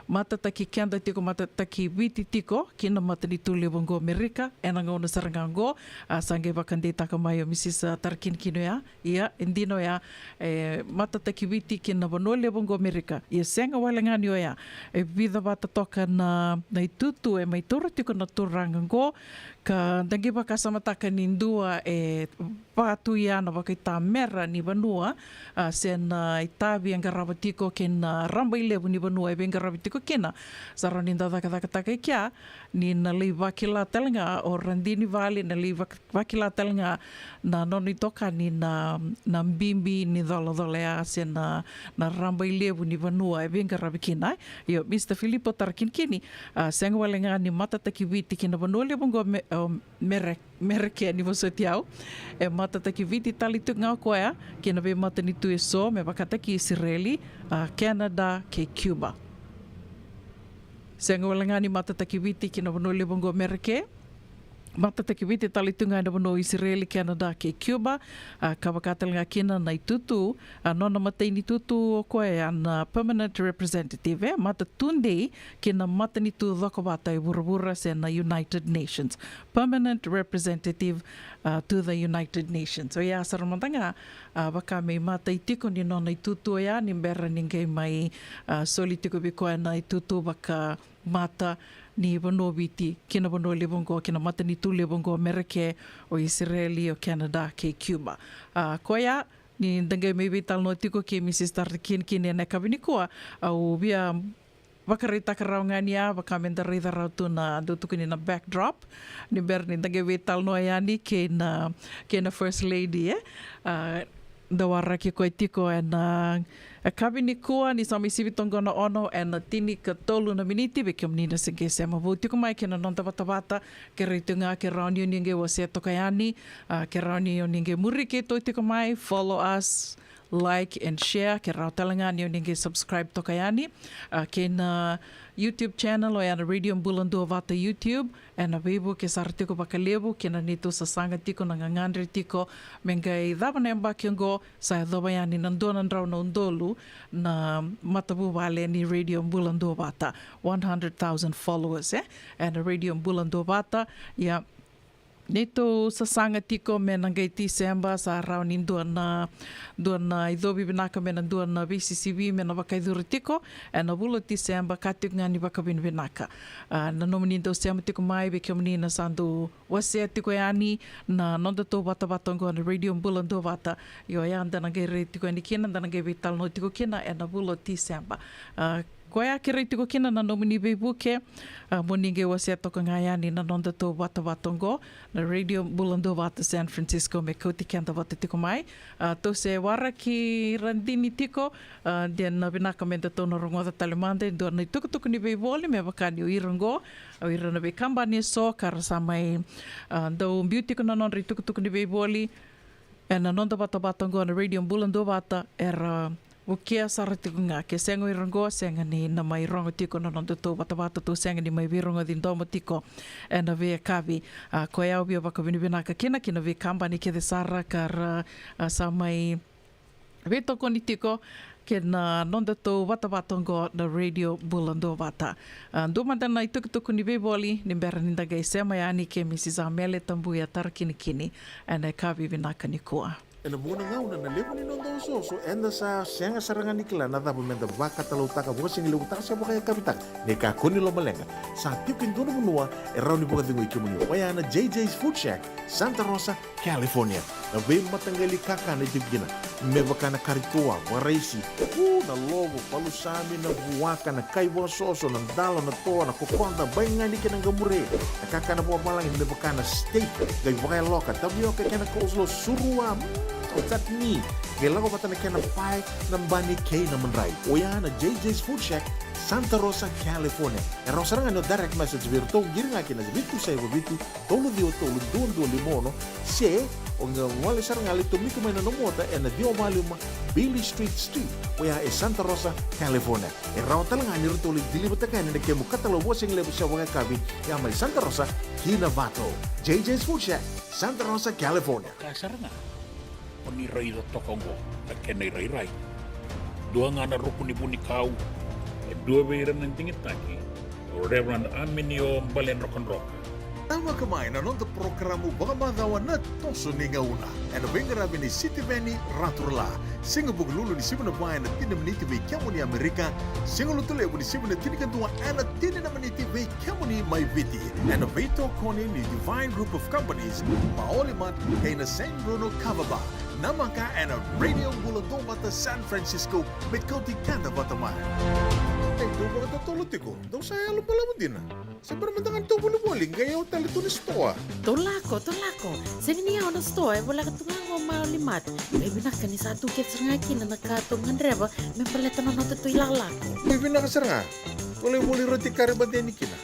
matataki keda tiko, matataki Viti tiko ki na matanitu levu oqo Amerika ena gauna sara ga oqo. A, sa qai vakadeitaka mai o Misisa Tarakinikini oya. Ia, e dina oya, e matataki Viti ki na vanua levu oqo Amerika. Ia, sega wale ga ni oya, e vica vata toka na, na itutu e mai taura tiko na turaga oqo, ka da qai vakasamataka ni dua e vaka tu ya na vakaitamera ni vanua, a, se na itavi e qarava tiko kei na raba i levu ni vanua e veiqaravi tiko kina. Sa rawa ni da cakacakataka i kea ni na lai vakila tale ga o radini vale, na lai vak-, vakila tale ga na nona itokani na, na bibi ni colacola ya se na, na raba i levu ni vanua e veiqaravi kina. Io, Mr Filipo Tarakinikini, a, sega wale ga ni matataki Viti ki na vanua levu oqo Me-, o, Mere-, Mereke, ni vosoti au. E matataki Viti tale tu ga o koya ki na veimatanitu eso, me vakataki Isireli, a, Canada kei Cuba. Sega wale ga ni matataki Viti ki na vanua levu oqo Mereke. Matataki Viti tale tu ga ena vanua o Isireli, Canada kei Cuba. A, ka vaka tale ga kina na itutu, a, nona matainitutu o koya na permanent representative, e mata tudei ki na matanitu cokovata e vuravura se na United Nations. Permanent representative, a, to the United Nations. Oya sara mada ga, a, vaka me imatai tiko ni nona itutu oya ni bera ni qai mai, a, soli tiko vei koya na itutu vaka mata ni vanua o Viti ki na vanua levu oqo, ki na matanitu levu oqo Mereke, o Isireli, o Canada kei Cuba. A, koya ni da qai mai veitalanoa tiko kei Misista Tarakinikini ena yakavi nikua, au via vakaraitaka rawa ga ni ya, vaka me da raica rawa tu na dau tukuni na backdrop ni bera ni da qai veitalanoa yani kei na, kei na First Lady, e. A, da waraki koya tiko ena, a, yakavi nikua ni sa mai sivi toka na ono ena tinikatolu na miniti. Vei kemuni na se qai sema vou tiko mai kei na noda vatavata, kerei tu ga ke rawa ni o ni qai wasea toka yani, a, ke rawa ni o ni qai muri keitou tiko mai, follow us, like and share. Ke rawa tale ga ni o ni qai subscribe toka yani, a, kei na YouTube channel, oya na Radio Bula Duavata YouTube. Ena veivuke sara tiko vakalevu kei na neitou sasaga tiko, na gagadre tiko me qai cava na yabaki oqo, sa yacova yani na dua na drau na udolu na matavuvale ni Radio Bula Duavata, one hundred thousand followers, e, ena Radio Bula Duavata. Ia, neitou sasaga tiko me na qai Tiseba, sa rawa ni dua na, dua na icovi vinaka me na dua na veisisivi me na vakaicuru tiko ena vula o Tiseba, ka tiko ga ni vakavinavinaka. A, na nomuni dau sema tiko mai, vei kemuni na sa dau wasea tiko yani na nodatou vatavata oqo na Radio Bula Duavata. Io, oya da na qai rai tiko yani kina, da na qai veitalanoa tiko kina ena vula o Tiseba. A, koya kerei tiko kina na nomuni veivuke, a, mo ni qai wasea toka ga yani na nodatou vatavata oqo na Radio Bula Duavata San Francisco me kauti keda vata tiko mai. A, tou se waraki radini tiko, a, de na vinaka me datou na rogoca tale mada e dua na itukutuku ni veivoli me vaka ni o ira oqo, o ira na veikabani eso ka ra sa mai, a, dau biu tiko na nodra itukutuku ni veivoli ena noda vatavata oqo na Radio Bula Duavata, era vukea sara tiko ga. Ke sega o ira oqo, sega ni na mai rogo tiko na nodatou vatavata, tou sega ni mai veirogoci domo tiko ena veiyakavi. A, koya au via vakavinavinaka kina ki na veikabani kece sara ka ra, a, sa mai veitokoni tiko Kei na noda tou vatavata oqo na Radio Bula Duavata. A, dua mada na itukutuku ni veivoli ni bera ni da qai sema yani kei Mrs Amele Tabuya Tarakinikini ena yakavi vinaka nikua. Ena vuqa na gauna na levu ni noda osooso, eda sa sega sara ga ni kila na cava meda vakatalautaka, vakasigilevutaka se vakayakavitaka. Ni kakua ni lomaleqa, sa tiko e dua na vanua e rawa ni vakacegui kemuni, oya na J J's Food Shack, Santa Rosa, California. Na veimataqali kakana e tiko kina, me vaka na kari toa, vakaraisi, u, na lovo, palusami, na vuaka, na kai vakasoso, na dalo, na toa, na kokoda, baigani kei na qamure, na kakana vakavalagi me vaka na steak, qai vakayaloka, tavioka kei na coleslaw, surua, mm, o chutney, qai lako vata na kena pae, na bani kei na madrai. Oya na J J's Food Shack, Santa Rosa, California. E rawa sara ga ni o direct message vei iratou, qiri ga kina vitu saiva vitu, tolu ciwa tolu dua dua lima ono, se o qai gole sara ga lai tomika mai na nomu ota ena ciwa walu lima Bailey Street Suite, oya e Santa Rosa, California. E rawa tale ga ni ratou lai deliver-taka yani na kemu katalau vakasigalevu se vakayakavi, ya mai Santa Rosa ki Novato. J J's Food Shack, Santa Rosa, California. Ka sara ga o ni raica toka oqo na kena irairai. Dua ga na ruku ni vunikau, e dua vei ira na digitaki, o Reverend Aminio Baledrokadroka. Namaka mai na noda porokaramu vakamacawa Na Toso ni Gauna, ena veiqaravi ni Sitiveni Raturala, siga Vukelulu ni sivi na va ena tini na miniti vei kemuni Amerika, siga Lotulevu ni sivi na tinikadua ena tini na miniti vei kemuni mai Viti, ena veitokoni ni Divine Group of Companies, Maoli Mart, kei na San Bruno Kava Bar. Namaka ena Radio Bula Duavata San Francisco, me kauti keda vata mai. Ei, dou vakatotolo tiko, dou sa yalo balavu dina. Se bera mada ga ni tou volivoli, qai yawa tale tu na sitoa. Tou lako, tou lako. Sega ni yawa na sitoa, e voleka tu ga qo Maoli Mart. E vinaka ni sa tu kece sara ga kina na ka tou gadreva me baleta na noda tou ilakolako. E vinaka sara ga. Tou lai voli roti kari mateni kina.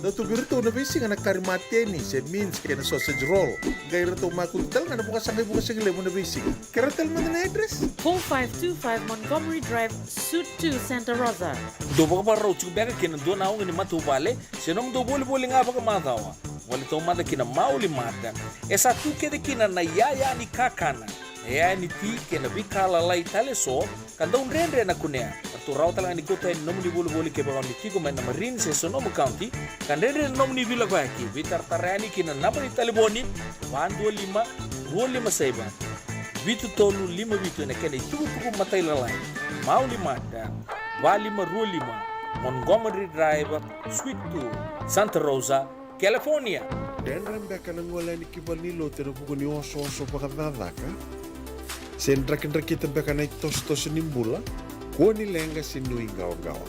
Dau tu vei iratou na veisiga na kari mateni se mince kei na sausage roll. Qai ratou makutu tale ga na vakasaqai vakasigalevu na veisiga. Kerea tale mada na address? Four five two five Montgomery Drive, Suite two, Santa Rosa. Dou vakavakarau tiko beka kina dua na oga ni matavuvale se nomudou volivoli ga vakamacawa? Voli taumada ki na Maoli Mart. E sa tu kece kina na iyaya ni kakana, na iyaya ni ti kei na veika lalai tale eso, ka dau dredre na kunea. Ratou rawa tale ga ni kauta yani na nomuni volivoli kevaka o ni tiko mai na Marin se Sonoma County, ka dredre na nomuni veilakoyaki. Veitaratara yani ki na naba ni talevoni: va dua lima, rua lima saiva, vitu tolu lima vitu ena kena itukutuku matailalai. Maoli Mart, va lima rua lima Montgomery Drive, Suite two, Santa Rosa, California. Dredre beka na gole yani ki valenilotu ena vuku ni osooso vakacakacaka? Se drakidrakita beka na itosotoso ni bula? Kua ni leqa se nuiqawaqawa.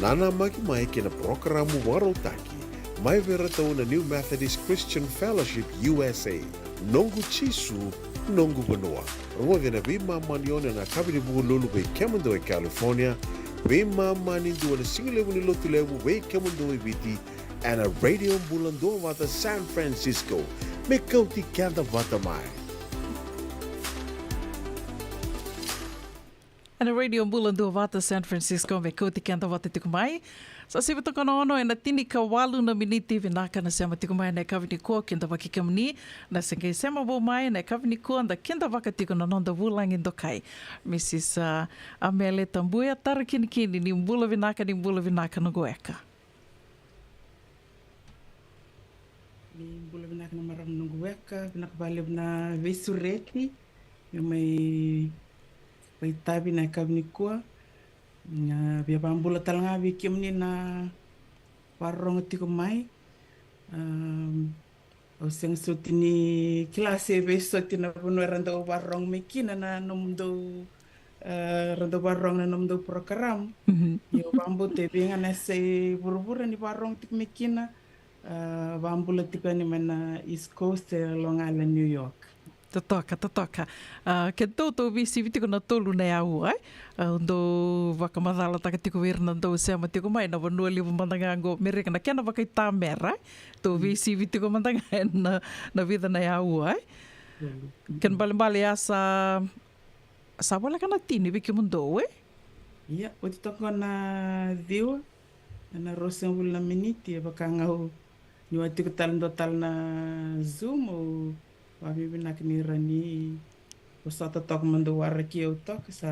Nanamaki mai ki na parokaramu vakarautaki mai vei iratou na New Methodist Christian Fellowship U S A, Noqu Jisu, Noqu Vanua. Rogoci ena veimama ni ono ena yakavi ni Vukelulu vei kemudou e California, veimama ni dua ena sigalevu ni Lotulevu vei kemudou e Viti, ena Radio Bula Duavata San Francisco, me kauti keda vata mai. Ena Radio Bula Duavata San Francisco, me kauti keda vata tiko mai. Sa sivi toka na ono ena tinikawalu na miniti. Vinaka na sema tiko mai ena yakavi nikua, kidavaki kemuni na se qai sema vou mai ena yakavi nikua, da kidavaka tiko na noda vulagi dokai, Mrs, a, Amele Tabuya Tarakinikini. Ni bula vinaka, ni bula vinaka noqu weka. Ni bula vinaka na marama noqu weka, vinaka vakalevu na veisureti meu mai vakaitavi ena yakavi nikua. Na via vakabula tale ga vei kemuni na vakarorogo tiko mai. Am, au sega soti ni kila se vei soti na vanua era dau vakarorogo mai kina na nomudou, e, era dau vakarorogo na nomudou porokaramu. Mhm. Ia au vakabauta e vei ga na yasai vuravura ni vakarorogo tiko mai kina. A, vakabula tiko yani mai na East Coast, e Long Island, New York. Totoka, totoka. A, keitou tou veisivi tiko na tolu na yaua, e? A, au dau vakamacalataka tiko vei ira na dau sema tiko mai na vanua levu mada ga qo Merika, na kena vakaitamera, e? Tou veisivi tiko mada ga ena, na vica na yaua, e? Kena balebale ya sa, sa voleka na tini vei kemudou, e? Ia, oti toka na ciwa ena ruasagavulu na miniti, e vaka ga au, niu a tiko tale dua tale na Zoom, au vakavinavinaka ni rawa ni vosota toka mo dou waraki au toka, sa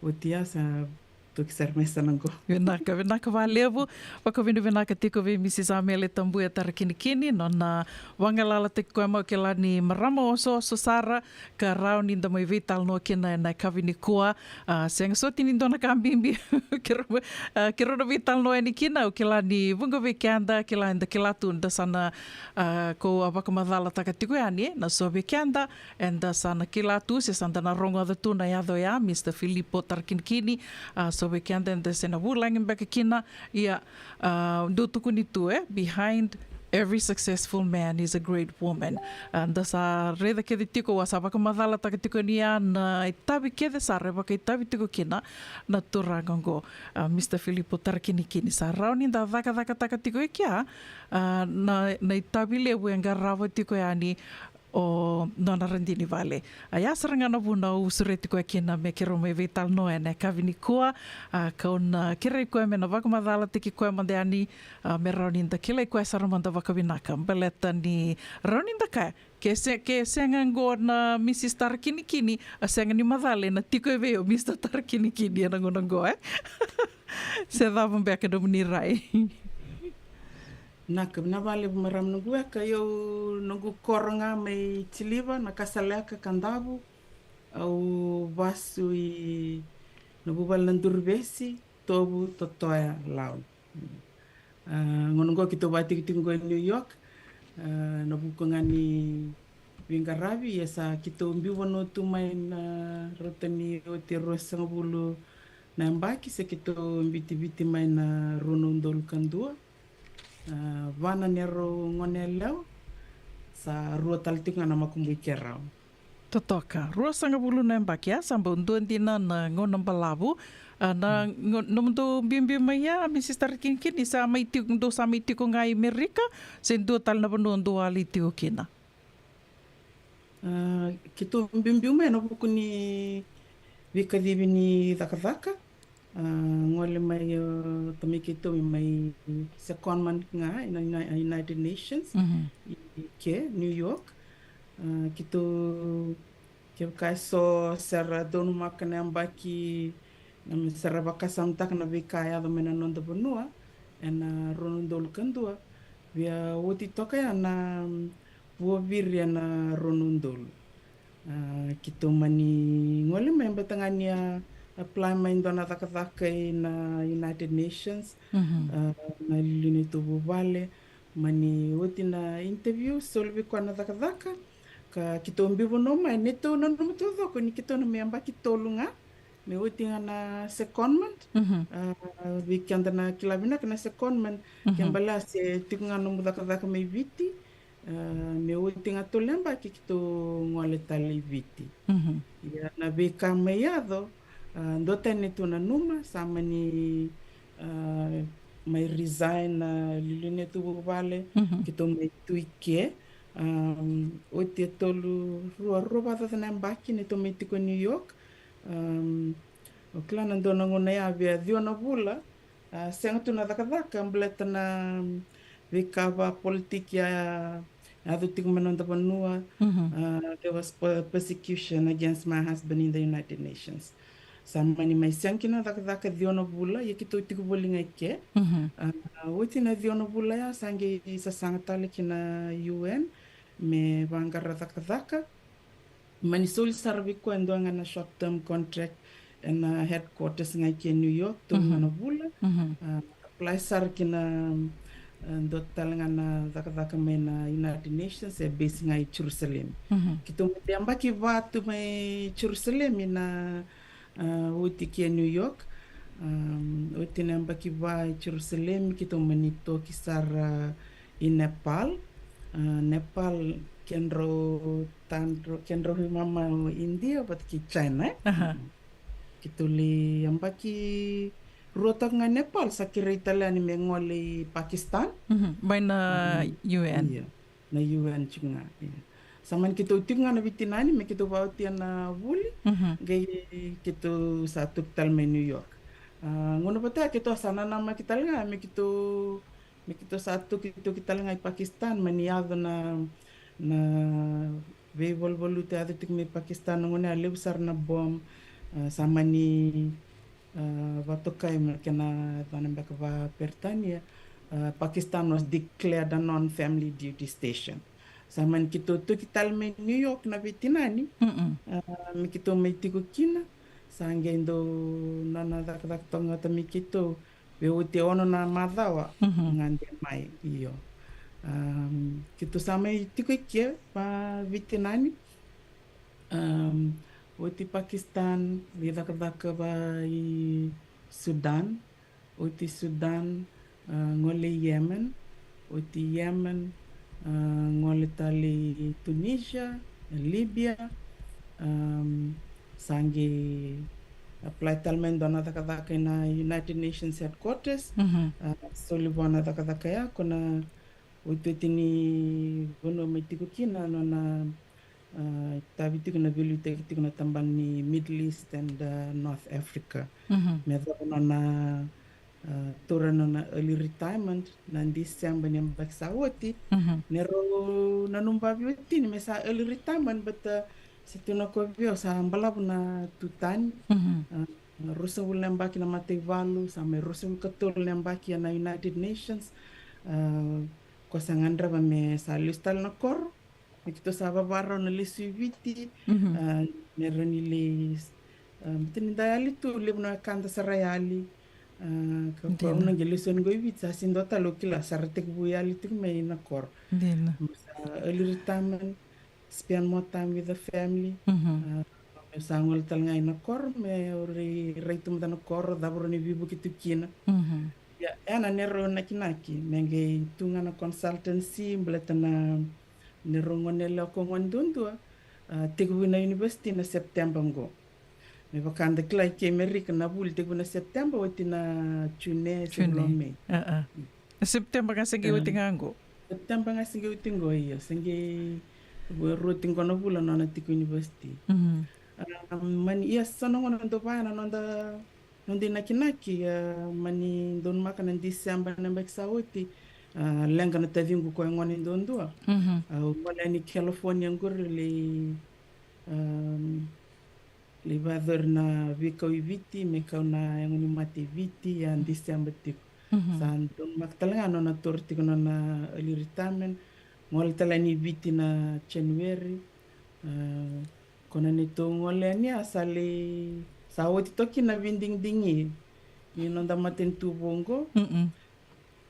Oti ya sa toki sara mai sa na qo. Vinaka, vinaka vakalevu. Vakavinavinaka tiko vei Mrs Amele Tabuya Tarakinikini, nona vagalalataki koya mai, au kila ni marama osooso sara, ka rawa ni da mai veitalanoa kina ena yakavi nikua. A, sega soti ni dua na ka bibi keirau, a, keirau na veitalanoa yani kina, au kila ni vuqa vei keda, kila eda kila tu da sa na, a, ko a vakamacalataka tiko yani, na so vei keda, eda sa na kila tu se sa da na rogoca tu na yaca oya, Mr Filipo Tarakinikini. A, so vei keda eda se na vulagi beka kina, ia, a, dau tukuni tu, e, behind every successful man is a great woman. A, da sa raica kece tiko, au a sa vakamacalataka tiko yani ya na itavi kece sara e vakaitavi tiko kina na turaga oqo, a, Mr Filipo Tarakinikini. Sa rawa ni da cakacakataka tiko e kea, a, na, na itavi levu e qarava tiko yani o nona radini vale. A, ya sara ga na vuna au sureti koya kina me keirau mai veitalanoa ena yakavi nikua. A, kau na kerei koya me na vakamacalataki koya mada yani, a, me rawa ni da kilai koya sara mada vakavinaka. Baleta ni rawa ni da kaya, ke se, ke sega qo na Mrs Tarakinikini, a sega ni macala ena tiko e vei o Mr Tarakinikini ena gauna qo, e? Se cava beka nomuni rai? Vinaka, vinaka vakalevu marama noqu weka. Io, noqu koro ga mai Tiliva, Nakasaleka, Kadavu. Au vasu i na vuvale na Duruvesi, Tovu, Totoya, Lau. A, gauna qo keitou vakatikotiko qo i New York, a, na vuku ga ni veiqaravi, ia sa keitou biu vanua tu mai na rauta ni oti e ruasagavulu na yabaki, se keitou biuti Viti mai na rua na udolu ka dua. A, va na neirau gone yalewa, sa rua tale tiko ga na makubui keirau. Totoka, ruasagavulu na yabaki, a, sa bau dua dina na gauna balavu. A, na, mm, gauna, nomudou biubiu mai ya, Mrs Tarakinikini, sa mai tiko, dou sa mai tiko ga i Merika, se dua tale na vanua dou a lai tiko kina? A, keitou biubiu mai ena vuku ni veikacivi ni cakacaka. A, gole mai o tamai keitou mai secondment ga ena, ena United Nations, mhm, i, i ke New York. A, keitou, kevaka eso sa ra donumaka na yabaki, na me sa ra vakasamataka na veika e yaco mai na noda vanua ena rua na udolu ka dua, via oti toka ya na, mm, vuaviri ena rua na udolu. A, keitou mani gole mai, baleta ga ni a apply mai dua na cakacaka ena United Nations, mhm, a, na iliuliu neitou vuvale. Mani oti na interview, soli vei koya na cakacaka, ka keitou biu vanua mai. Neitou nanuma taucoko ni keitou na mai yabaki tolu ga me oti ga na secondment. Mhm. A, vei keda na kila vinaka na secondment, mhm, ke baleta se tiko ga nomu cakacaka mai Viti, a, me oti ga tolu na yabaki keitou gole tale i Viti. Mhm. Ia na veika mai yaco, a, duatani neitou nanuma, sa mani, a, mai resign na iliuliu neitou vuvale, mhm, keitou mai tu i ke. Am, oti e tolu, rua, rua vakacaca na yabaki neitou mai tiko i New York. Am, o kila na dua na gauna ya via ciwa na vula, a, sega tu na cakacaka, baleta na, mm, veika vakapolitiki a yaco tiko mai noda vanua, mhm, a, there was per-, persecution against my husband in the United Nations. Sa mani mai sega kina na cakacaka ciwa na vula, ia keitou tiko voli ga i ke. Mhm. A, oti na ciwa na vula ya, sa qai sasaga tale ki na U N me vaqara cakacaka. Mani soli sara vei koya e dua ga na short term contract ena headquarters ga i ke New York, tolu ga na vula. Mhm. A, apply sara ki na, a, dua tale ga na cakacaka mai na United Nations, e base ga i Jerusalem. Mhm. Keitou mai yabaki va tu mai Jerusalem ena, a, oti ke New York. Am, oti na yabaki va i Jerusalem, keitou mani toki sara i Nepal. A, Nepal, kedrau tadra, kedrau veimama o India vata kei China, e? Aha. Mm. Keitou lai yabaki rua toka ga i Nepal, sa kerei tale yani me gole i Pakistan. Mhm. Mai na, mm, U N. Io, na U N tiko ga, io. Sa mani keitou tiko ga na veitinani me keitou vakaotia na vuli, mhm, qai keitou sa toki tale mai New York. A, gauna vata ya keitou sa nanamaki tale ga me keitou, me keitou sa tokitoki tale ga i Pakistan, mani yaco na, na veivaluvaluti yaco tiko mai Pakistan, na gauna ya levu sara na bom, A, sa mani, a, vakatokai me kena yacana beka vakaperitania, a, Pakistan was declared a non-family duty station. Sa mani keitou toki tale mai New York na veitinani, a, me keitou mai tiko kina. Sa qai dau nona cakacaka toka ga mai keitou, vei oti e ono na macawa, gade mai, io. Am, keitou sa mai tiko i ke, va veitinani. Am, oti Pakistan, vei cakacaka va i Sudan. Oti Sudan, a, gole i Yemen. Oti Yemen, a, gole tale i Tunisia, Libya. Am, sa qai apply tale mai dua na cakacaka ina United Nations headquarters. A, soli vua na cakacaka ya, ko na iotioti ni vanua mai tiko kina, nona, a, tavi tiko na veiliutaki tiko na tabana ni Middle East and, a, North Africa. Me yacova nona, a, taura nona early retirement na December ni yabaki sa oti. Ni rau nanuma vakaoti ni me sa early retirement, but, a, sa tukuna o koya vei au sa balavu na tu tani. A, ruasagavulu na yabaki na mataivalu, sa mai ruasagavulu ka tolu na yabaki ena United Nations. A, ko sa gadreva me sa lesu tale na koro. Me keitou sa vavarau na lesu i Viti, a, me rawa ni lai, a, baleta ni da yali tu, levu na wekada sa ra yali. A, ka koro na qai lesu yani qo i Viti, sa sega ni dua tale au kila, sa ra tekivu yali tiko mai na koro. Dina. Sa early retirement, spend more time with the family. A, me sa gole tale ga ina koro, me au rai, rai tu mada na koro, cava rawa ni veivuke tu kina. Ia, ena neirau nakinaki, me qai tu ga na consultancy, baleta na neirau gone yalewa ko gone duadua, a, tekivu na university na September qo. Me vaka da kila i ke Amerika na vuli tekivu na September, oti na June, se June. Lo May. A, a. Na September ga se qai oti ga qo. September ga se qai oti qo, io. Se qai rua tiko qo na vula nona tiko university. A, mani, ia, so na gauna dau vaya na noda, noda inakinaki, a, mani donumaka na December na yabaki sa oti, a, leqa na taciqu ko e gone duadua. A, au gole yani California qori lai, a, lai vakayacori na veikau i Viti, me kau na yago ni mate i Viti, a December tiko. Sa donumaka tale ga nona taura tiko nona early retirement, gole tale yani i Viti na January. A, ko na neitou gole yani a sa lai, sa oti toka kina na veidigidigi ni noda matanitu vou qo.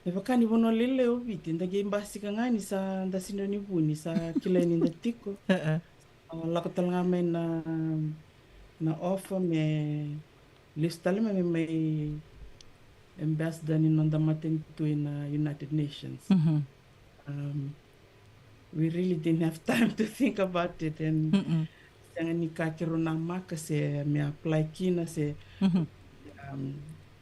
Me vaka ni vanua lailai o Viti, da qai basika ga ni sa da sega ni vuni, sa kilai ni da tiko. A, lako tale ga mai na, na offer me lesu tale mai, me mai ambassador ni noda matanitu ina United Nations. Um, we really didn't have time to think about it, and sega ni ka keirau namaka se me apply kina se, um,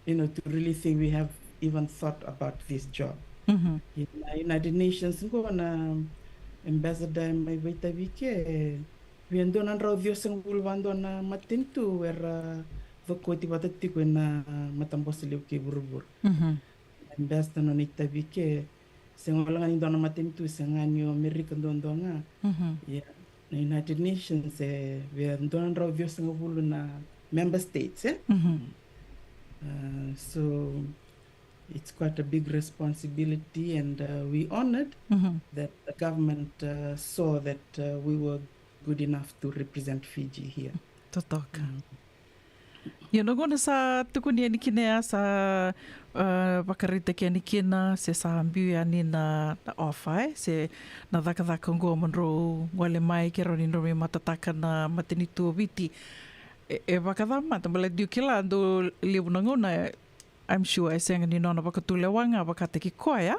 you know, to really think we have even thought about this job. Ina United Nations qo na ambassador mai vakaitavi ke, e via dua na drau ciwasagavulu vakadua na matanitu era cokoti vata tiko ena matabose levu kei vuravura. Ambassador nona itavi ke, sega wale ga ni dua na matanitu, sega ni o Amerika duadua ga. Ia, na United Nations e via dua na drau ciwasagavulu na member states, e? Uh, so it's quite a big responsibility, and, uh, we honored that the government, uh, saw that, uh, we were good enough to represent Fiji here. Totoka. Ia na gauna sa tukuni yani kina ya, sa, uh, vakaraitaki yani kina se sa biu yani na, na offer, e, se na cakacaka oqo mo drau gole mai, ke rawa ni drau mai matataka na matanitu o Viti. E, e vakacava mada, baleta dau kila dau levu na gauna, e, I'm sure e sega ni nona vakatulewa ga vakataki koya.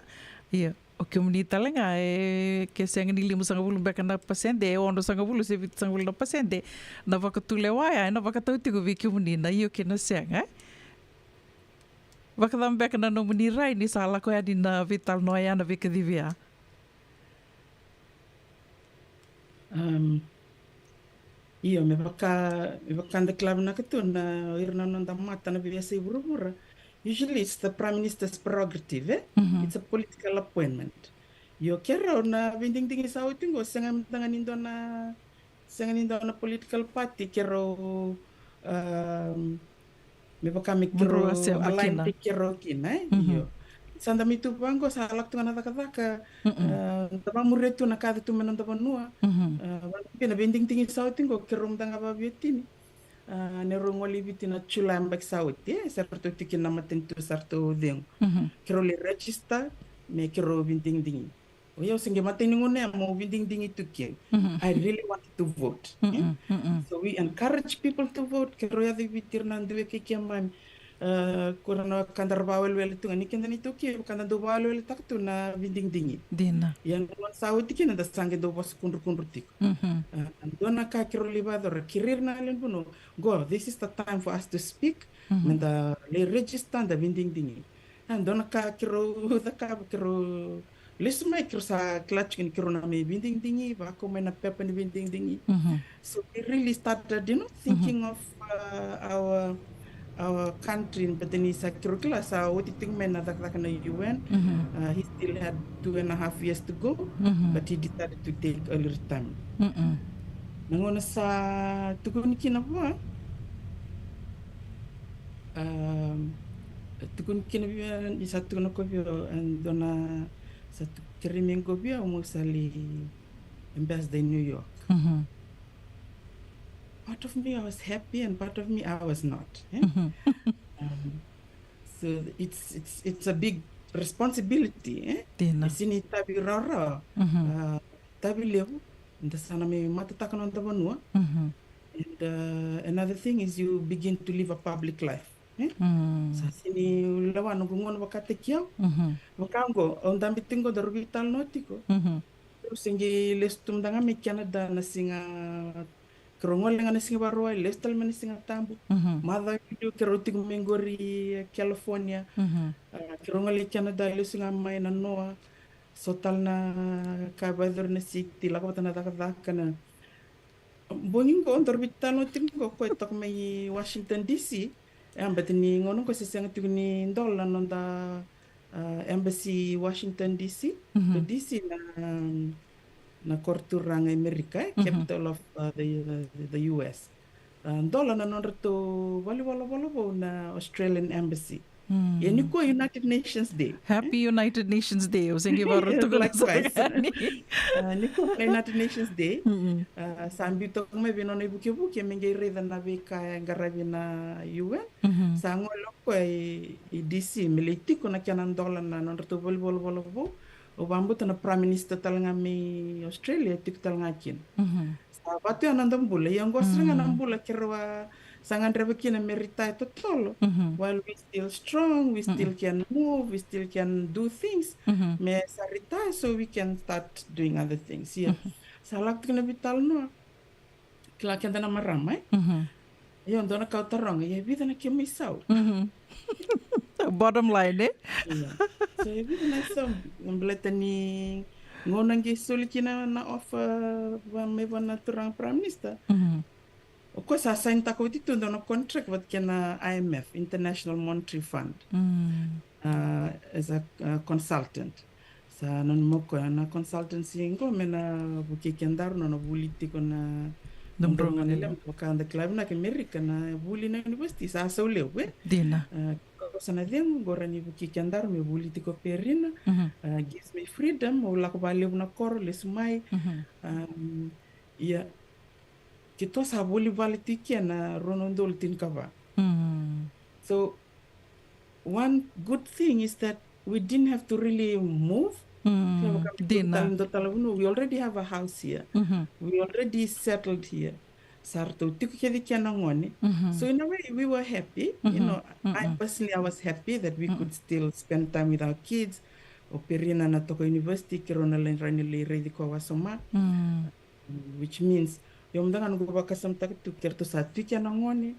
Ia, o kemuni tale ga, e, ke sega ni limasagavulu beka na pasede, e onosagavulu se vitusagavulu na pasede na vakatulewa ya, ena vakatau tiko vei kemuni na io kei na sega, e? Vakacava beka na nomuni rai ni sa lako yani na veitalanoa ya, na veikacivi ya? Um, io, me vaka, me vaka da kila vinaka tu na, o ira na noda mata na veiyasai vuravura. Usually it's the Prime Minister's prerogative, e? It's a political appointment. Io, keirau na veidigidigi sa oti qo, sega mada ga ni dua na, sega ni dua na political party keirau, Um, me vaka me keirau align-taki keirau kina, e? Io. Sa da mai tu vaqo, sa lako tu ga na cakacaka, uh, da vamuria tu na ka yaco tu mai noda vanua. Uh, vakabibi na veidigidigi sa oti qo, keirau mada ga vavia tini. Uh, neirau gole i Viti na July yabaki sa oti, e? Sa ratou tiko na matanitu, sa ratou cegu. Keirau lai register me keirau veidigidigi. O yau se qai matai ni gauna ya meu veidigidigi tu ke. I really wanted to vote, e? So we encourage people to vote. Keirau yaco i Viti, ira na dui wekai keimami. Uh, ko ira na ka da ra vakawelewele tu ga ni keda na iTaukei, ka da dau vakaweleweletaka tu na veidigidigi. Dina. Ia na gauna sa oti kina da sa qai dau vosa kudrukudru tiko. Uh, dua na ka keirau lai vakayacora, kerei ira na lewe ni vanua, qo, this is the time for us to speak. Me da lai register, da veidigidigi. A dua na ka keirau cakava, keirau lesu mai, keirau sa kila tiko ni keirau na mai veidigidigi, vakau mai na pepa ni veidigidigi. So we really started, you know, thinking of, uh, our our country, but then sa keirau kila sa oti tiko mai na cakacaka na U N. Uh, he still had two and a half years to go, but he decided to take early retirement. Na gauna sa tukuni kina vua, um, tukuni kina vua, ni sa tukuna ko vua, and dua na sa tu-, kerei mai qo vua, au mo sa lai ambassador in New York. Part of me, I was happy, and part of me, I was not, e? Um, so it's, it's, it's a big responsibility, e? Dina. E sega ni tavi rawarawa. Uh, tavi levu, da sa na mai matataka noda vanua. And, uh, another thing is you begin to live a public life, e? Sa sega ni lewa noqu gauna vakataki au. Vaka qo, au dabe tiko qo, daru veitalanoa tiko. Keirau se qai lesu tu mada ga mai Canada na siga, keirau gole ga na siga Vakarauwai, lesu tale mai na Siga Tabu. Macawa i liu keirau tiko mai qori, e, California. A, keirau gole i Canada, lesu ga mai na noa. So tale na ka vakayacori na city, lako vata na cakacaka na. Bogi qo, daru veitalanoa tiko qo, koya toka mai Washington D C. E, baleta ni gauna qo se sega tiko ni dola na noda, a, embassy Washington D C. So D C na, na koro turaga e Amerika, e, capital of, a, the, the, the U S. A, dola na nodratou valenivolavola vou na Australian embassy. Ia nikua United Nations Day. Happy United Nations Day. Au se qai vakarau tukuna sara yani. A, nikua na United Nations Day. A, sa biu toka mai vei nona ivukevuke me qai raica na veika e qaravi na U N. Sa gole o koya i, i D C me lai tiko na kena dola na nodratou valenivolavola vou. Au vakabauta na Prime Minister tale ga mai Australia e tiko tale ga kina. Sa vatu ya na noda bula, ia qo sara ga na bula keirau a sa gadreva kina me retire totolo. While we still strong, we still can move, we still can do things. Me sa retire so we can start doing other things. Ia, sa lako tiko na veitalanoa. Kila keda na marama, e? Io, dua na ka au taroga, ia vica na kemu isau? Bottom line, e? Ia. So, ia vica na isau, baleta ni gauna qai soli kina na offer va, mai vua na turaga Prime Minister. O koya sa sainitaka oti tu dua na contract vata kei na I M F, International Monetary Fund. A, as a, a, consultant. Sa nanuma o koya na consultancy qo me na vukei kedaru, nona vuli tiko na, na drau gone levu, vaka da kila vinaka e Amerika na vuli na university sa sau levu, e? Dina. A, ka sa na cegu qo, rawa ni vukei kedaru me vuli tiko o Perina. A, gives me freedom, au lako vakalevu na koro, lesu mai. A, ia, keitou sa voli vale tiko ena rua na udolu tinikava. So, one good thing is that we didn't have to really move. Kila vaka, dina, dua tale, dua tale na vanua, we already have a house here. We already settled here. Sa ratou tiko kece kina na gone. So in a way, we were happy. You know, I personally, I was happy that we could still spend time with our kids. O Perina na toka university, keirau na lai, rawa ni lai raici koya wasoma. Which means, io mada ga noqu vakasamataka tu, keiratou sa tiko kina na gone.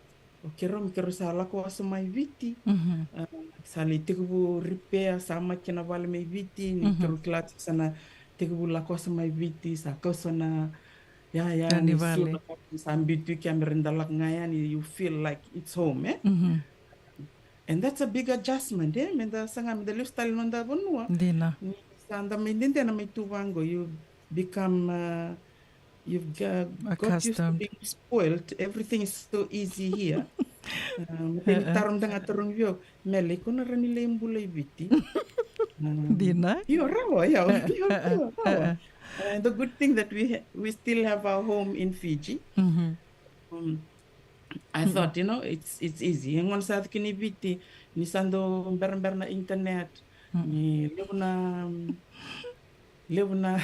O keirau, me keirau sa lako wasoma i Viti. A, sa lai tekivu repair, sa mai kina vale mai Viti, ni keirau kila tiko sa na tekivu lako wasoma i Viti, sa kau so na, ya, ya, ni vale. Sa biu tu kina me rawa ni da lako ga yani, you feel like it's home, e? And that's a big adjustment, e? Me da saga, me da lesu tale noda vanua. Dina. Ni sa da mai dede na mai tu vaqo, you become, uh, You've got, got used to being spoiled. Everything is so easy here. Um, teni tarom danga tarong vio. Mele, iko na rani lai bula i Viti. Um, Dina. Io, rawa, io, io, io, rawa. And the good thing that we ha- we still have our home in Fiji. Um, I thought, you know, it's it's easy. Yang on sa kini Viti, ni sando berber na internet, ni levu na, um, levu na.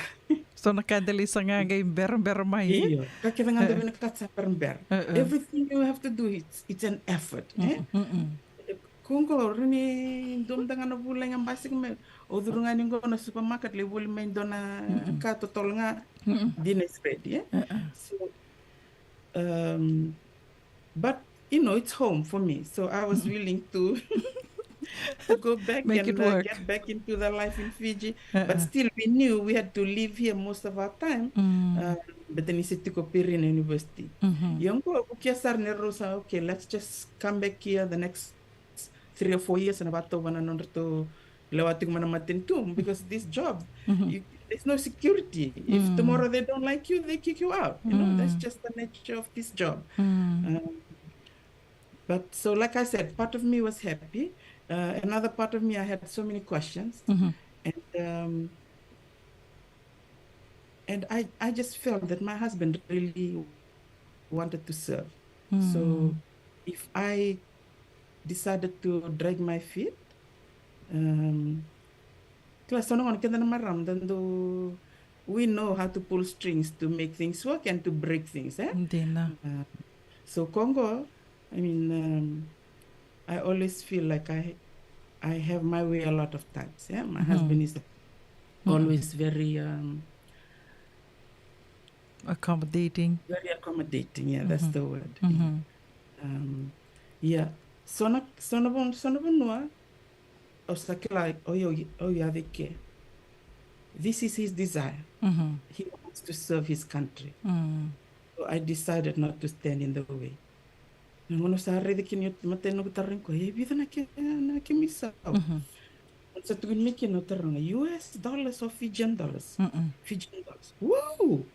So na ka dela i saga qai berber mai, e? Io, ka kece ga dela na ka sa berber. Everything you have to do, it's it's an effort, e? Ko qo, rani dua mada ga na vula ga basika mai. O curu ga ni qo na supermarket, lai voli mai dua na ka totolo ga. Dinner is ready, e? So, um, but, you know, it's home for me. So I was willing to to go back and uh, get back into the life in Fiji. But still, we knew we had to live here most of our time. Uh, but then it's a tiko Pirina University. Ia qo, o kia sara ni rau sa, okay, let's just come back here the next three or four years, na vakatau vua na nodratou lewa tiko mai na matanitu, because this job, you, there's no security. If tomorrow they don't like you, they kick you out. You know, that's just the nature of this job. Um, but so, like I said, part of me was happy. Uh, another part of me, I had so many questions. And um, and I, I just felt that my husband really wanted to serve. So if I decided to drag my feet, um, kila, so na gauna keda na marama da dau, we know how to pull strings to make things work and to break things, e? Dina. Uh, so ko qo, I mean, um, I always feel like I I have my way a lot of times. Yeah, my husband is always very um, Accommodating. Very accommodating. Yeah, that's the word. Um, yeah. So na so na van so na vanua. O sa kila o i o i a vei ke. This is his desire. He wants to serve his country. So I decided not to stand in the way. Na gauna sa raica kina oti matai noqu taroga ko e vica na ke na ke misau. Sa tukuni mai kina o taroga U S dollars or Fijian dollars. Fijian dollars. Wow.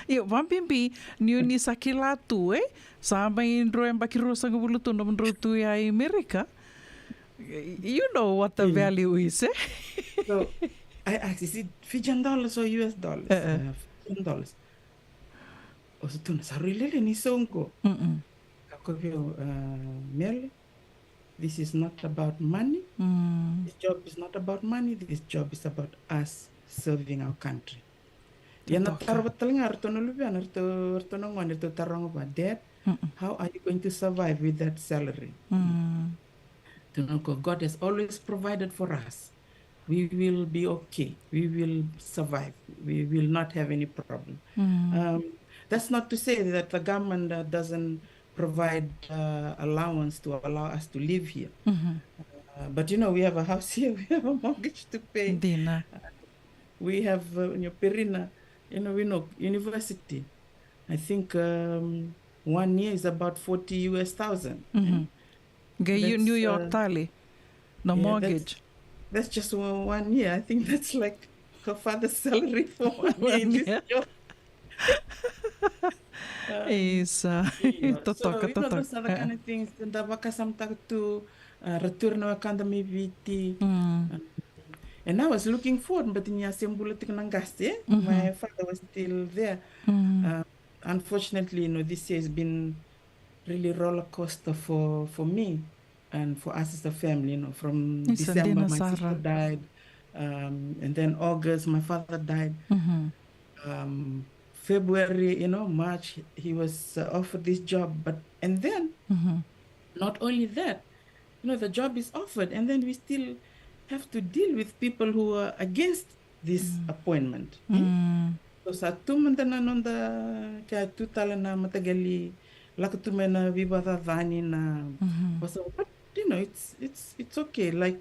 Io, vabibi niu ni sa kila tu e sa mai dro e baki rua sagavulu tu nomudrau tu ia i Amerika. You know what the value is, e? So I ask, is it Fijian dollars or U S dollars? Fijian dollars. O sa tukuna sa rui lele ni soqo. Ka ko vei au, Mele, this is not about money. This job is not about money. This job is about us serving our country. Ia na taro vata tale ga ratou na luvena, ratou na gone, ratou taroga vua, Dad, how are you going to survive with that salary? Tukuna ko, God has always provided for us. We will be okay. We will survive. We will not have any problem. Um, that's not to say that the government uh, doesn't provide uh, allowance to allow us to live here. Uh, but you know, we have a house here, we have a mortgage to pay. Dina. Uh, we have uh, in Pirina, you know, we know university. I think um, one year is about forty U S thousand. Qai New York tale na mortgage. That's just one, one year. I think that's like her father's salary for one year in this job. Isa, totoka, totoka. Those are the kind of things da vakasamataka tu, uh, ra tu ira na wekada mai Viti. And I was looking forward, but ni a se bula tiko na qase, my father was still there. Uh, unfortunately, you know, this year has been really roller coaster for, for me and for us as a family, you know, from December, my sister died, um, and then August, my father died. Um, February, you know, March, he was uh, offered this job, but, and then, not only that, you know, the job is offered, and then we still have to deal with people who are against this appointment. So sa tu mada na noda, ke a tu tale na mataqali lako tu mai na veivakacacani na vosa, but you know, it's it's it's okay. Like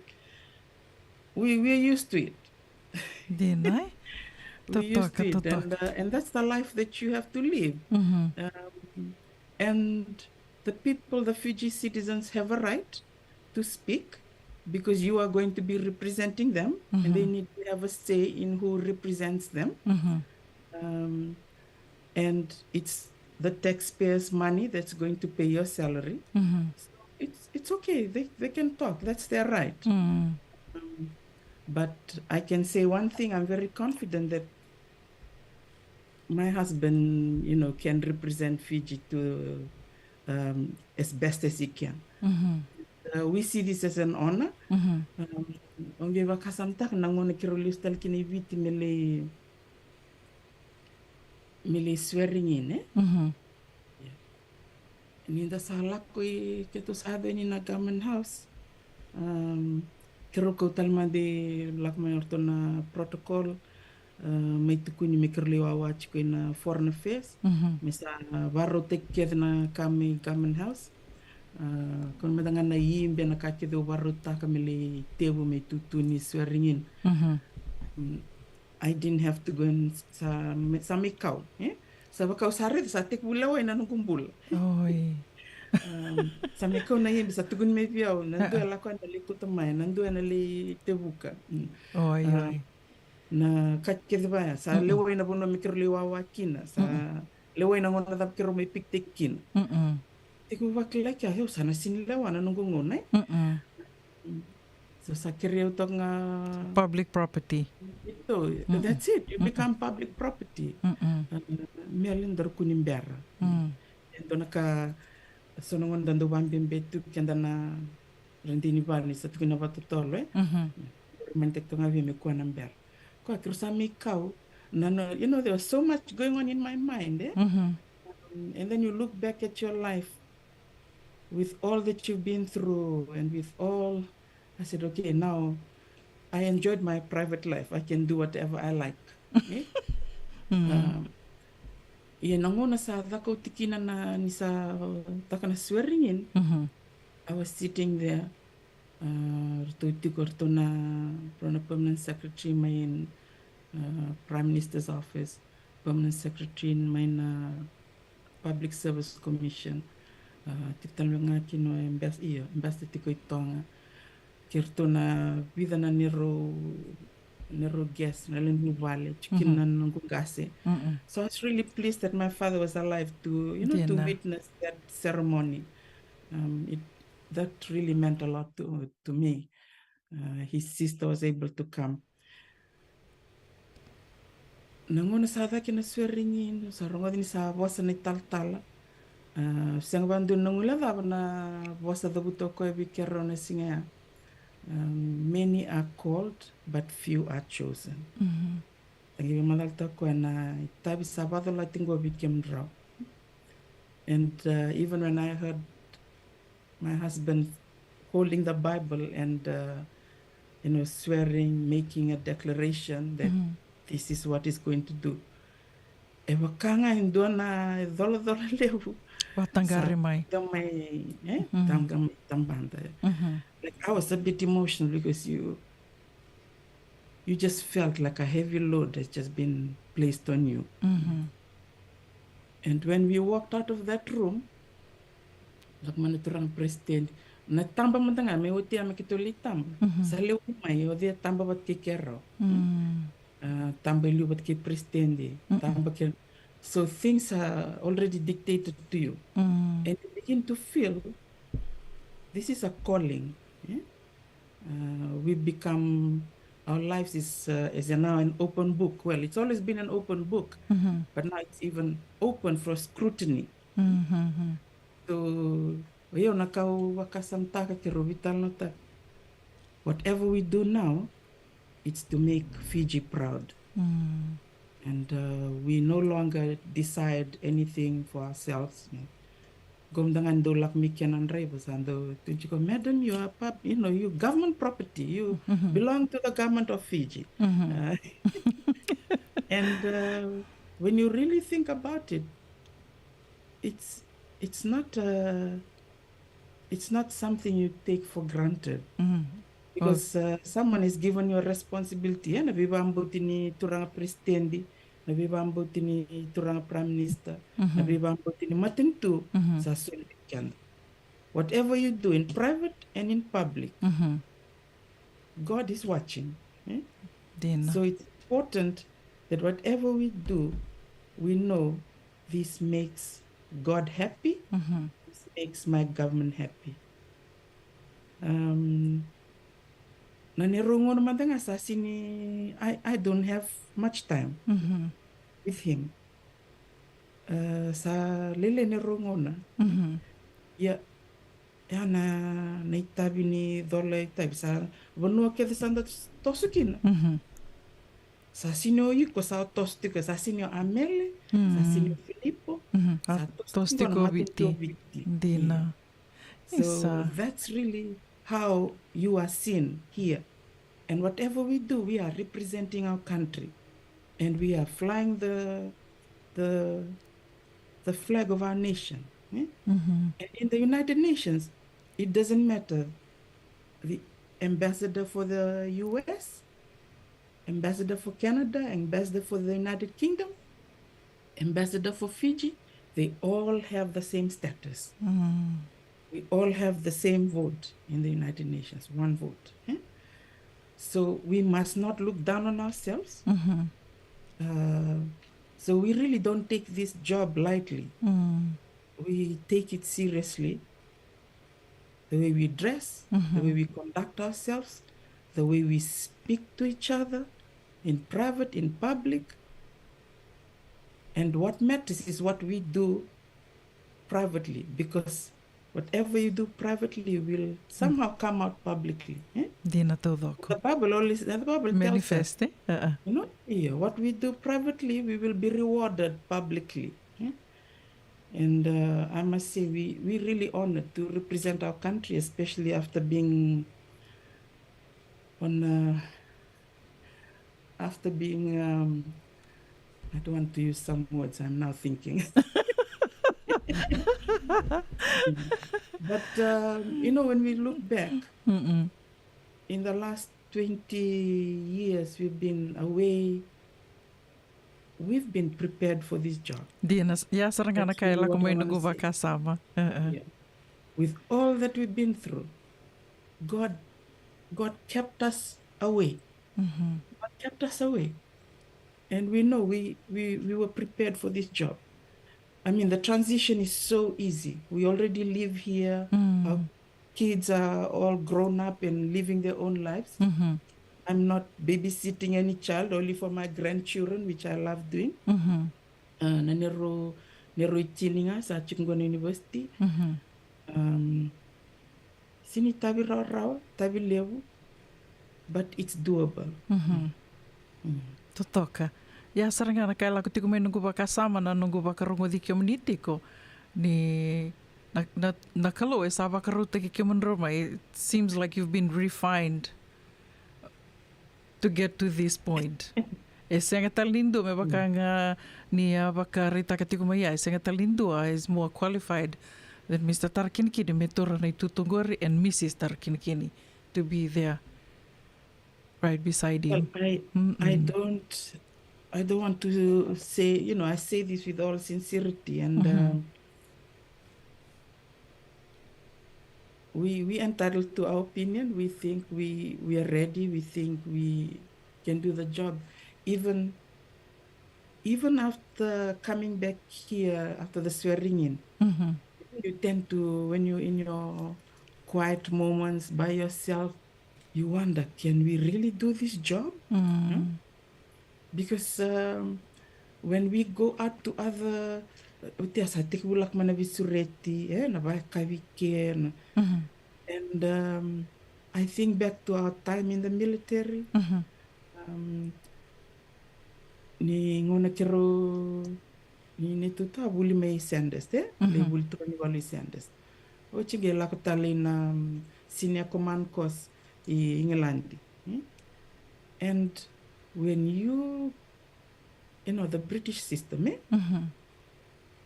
we we are used to it. Dina, e? We used to it, and uh, and that's the life that you have to live. Um, and the people, the Fiji citizens, have a right to speak. because you are going to be representing them, and they need to have a say in who represents them. Um, and it's the taxpayers' money that's going to pay your salary. So it's it's okay. They they can talk. That's their right. Um, but I can say one thing. I'm very confident that my husband, you know, can represent Fiji to, um, as best as he can. Uh, we see this as an honor. Um, au qai vakasamataka na gauna keirau lesu tale kina i Viti me lai, me lai swearing in, e? Ni da sa lako i, keitou sa yaco yani na Government House. Um, keirau kau tale mada i lako mai o ratou na protocol, uh, mai tukuni me keirau lai wawa tiko ina Foreign Affairs. Me sa vakarautaki kece na ka mai Government House. Uh, kau mada ga na ibe na ka kece au vakarautaka me lai tevu me tutu ni swearing in. Um, I didn't have to go and sa, sa mai kau, e? Sa vakau sa raica sa tekivu lewai na noqu bula. Um, sa mai kau na ibe sa tukuni mai vei au, na dua e lako ena lai kauta mai, na dua ena lai tevuka. Um, na ka kece vaya, sa lewai na vanua me keirau lai wawa kina, sa lewai na gauna cava keirau mai pikitaki kina. Tekivu vakilai kea, io, sa na sini lewa na noqu gauna, e? So sa kerei au toka ga public property. Ito, that's it. You become public property. Uh, me yali daru kua ni bera. E dua na ka, so na gauna da dau vabebe tu keda na radini vale ni sa tukuna vakatotolo, e? Remindaki toka ga vei me kua na bera. Koya keirau sa mai kau. Na, no, you know, there was so much going on in my mind, e? Um, and then you look back at your life with all that you've been through and with all, I said, okay, now I enjoyed my private life. I can do whatever I like. E? Um, ia na gauna sa caka oti kina na, ni sa taka na swearing in, I was sitting there. Uh, ratou tiko ratou na, ratou na permanent secretary mai, uh, Prime Minister's office, permanent secretary mai na Public Service Commission. Uh, tiko tale ga kina o ambas-, io, ambassador tiko i Toga. Kei ratou na vica na neirau, neirau guest, na lewe ni vale, tiko kina na noqu qase. So I was really pleased that my father was alive to, you know, to witness that ceremony. Um, it, that really meant a lot to, to me. Uh, his sister was able to come. Na gauna sa caka na swearing in, sa rogoci ni sa vosa na italatala. Uh, sega vakadua na gauna cava na vosa cavuta o koya vei keirau na siga ya. Um, many are called, but few are chosen. Qai vakamacalataka o koya na itavi sa vacolati qo vei kemudrau. And, uh, even when I heard my husband holding the Bible and, uh, you know, swearing, making a declaration that this is what he's going to do. E vaka ga e dua na colacola levu. Vataqari mai. Sa mai, e? Taqari mai tabada. Like, I was a bit emotional because you, you just felt like a heavy load has just been placed on you. And when we walked out of that room, lako mai na turaga president, na taba mada ga me oti ya me keitou lai taba. Sa lewe mai, o cei a taba vata kei keirau. Uh, taba e liu vata kei president, taba kei, so things are already dictated to you. And you begin to feel this is a calling, e? Uh, we become, our lives is, uh, is now an open book. Well, it's always been an open book, but now it's even open for scrutiny. So, io, na ka au vakasamataka, keirau veitalanoataka. Whatever we do now, it's to make Fiji proud. And, uh, we no longer decide anything for ourselves. Qo mada ga ni dau lako mai kina na draiva, sa dau tukuna tiko, "Madam, you are pub-, you know, you government property. You belong to the government of Fiji." Uh, and, uh, when you really think about it, it's, it's not, uh, it's not something you take for granted. Because, uh, someone has given you a responsibility, e, na veivakabauti ni turaga president, na veivakabauti ni turaga prime minister, na veivakabauti ni matanitu, sa soli vei keda. Whatever you do in private and in public, God is watching. Eh? Dina. So it's important that whatever we do, we know this makes God happy, this makes my government happy. Um, na neirau gauna mada ga sa sini, I, I don't have much time with him. Uh, sa lele neirau gauna. Ia, ia na, na itavi ni cola itavi sa vanua kece sa da toso kina. Sa sini o iko sa toso tiko, sa sini o Amele, sa sini o Filipo, sa toso tiko na mate ni o Viti. Dina. So that's really how you are seen here. And whatever we do, we are representing our country. And we are flying the, the, the flag of our nation. Eh? And in the United Nations, it doesn't matter the ambassador for the U S, ambassador for Canada, ambassador for the United Kingdom, ambassador for Fiji, they all have the same status. We all have the same vote in the United Nations, one vote. Eh? So we must not look down on ourselves. Uh, so we really don't take this job lightly. We take it seriously. The way we dress, the way we conduct ourselves, the way we speak to each other in private, in public. And what matters is what we do privately, because whatever you do privately will somehow come out publicly. Eh? Dina taucoko. The Bible always, the Bible tells us, manifest, eh? Uh-uh. You know, yeah, what we do privately, we will be rewarded publicly. Eh? And uh, I must say, we, we really honored to represent our country, especially after being on, uh, after being, um, I don't want to use some words, I'm now thinking. But, um, you know, when we look back, in the last twenty years, we've been away, we've been prepared for this job. Dina, ia sara ga na ka e lako mai noqu vakasama. Uh-uh. Yeah. With all that we've been through, God, God kept us away. God kept us away. And we know we, we, we were prepared for this job. I mean, the transition is so easy. We already live here. Our kids are all grown up and living their own lives. I'm not babysitting any child, only for my grandchildren, which I love doing. Uh, na neirau, neirau itini ga sa tiko qo na university. Um, sini tavi rawarawa, tavi levu, but it's doable. Totoka. Ia sara ga na ka e lako tiko mai noqu vakasama, na noqu vakarogoci kemuni tiko ni na, na, na Kalou e sa vakarautaki kemudrau mai. It seems like you've been refined to get to this point. E sega tale ni dua me vaka ga ni a vakaraitaka tiko mai ya, e sega tale ni dua is more qualified than Mister Tarakinikini me taura na itutu qori and Missus Tarakinikini to be there right beside him. Well, I, I don't, I don't want to say, you know, I say this with all sincerity and, um, we, we entitled to our opinion. We think we, we are ready. We think we can do the job. Even, even after coming back here after the swearing in, you tend to, when you're in your quiet moments by yourself, you wonder, can we really do this job? Because, um, when we go out to other, oti a sa tekivu lako mai na veisureti, e, na vakayakavi kei na, and, um, I think back to our time in the military. Um, ni gauna keirau, ni, ni tuta vuli mai Sandhurst, e? Ni vuli tu ni valu i Sandhurst. Oti qai lako tale i na, um, senior command course i England. And when you, you know, the British system, e?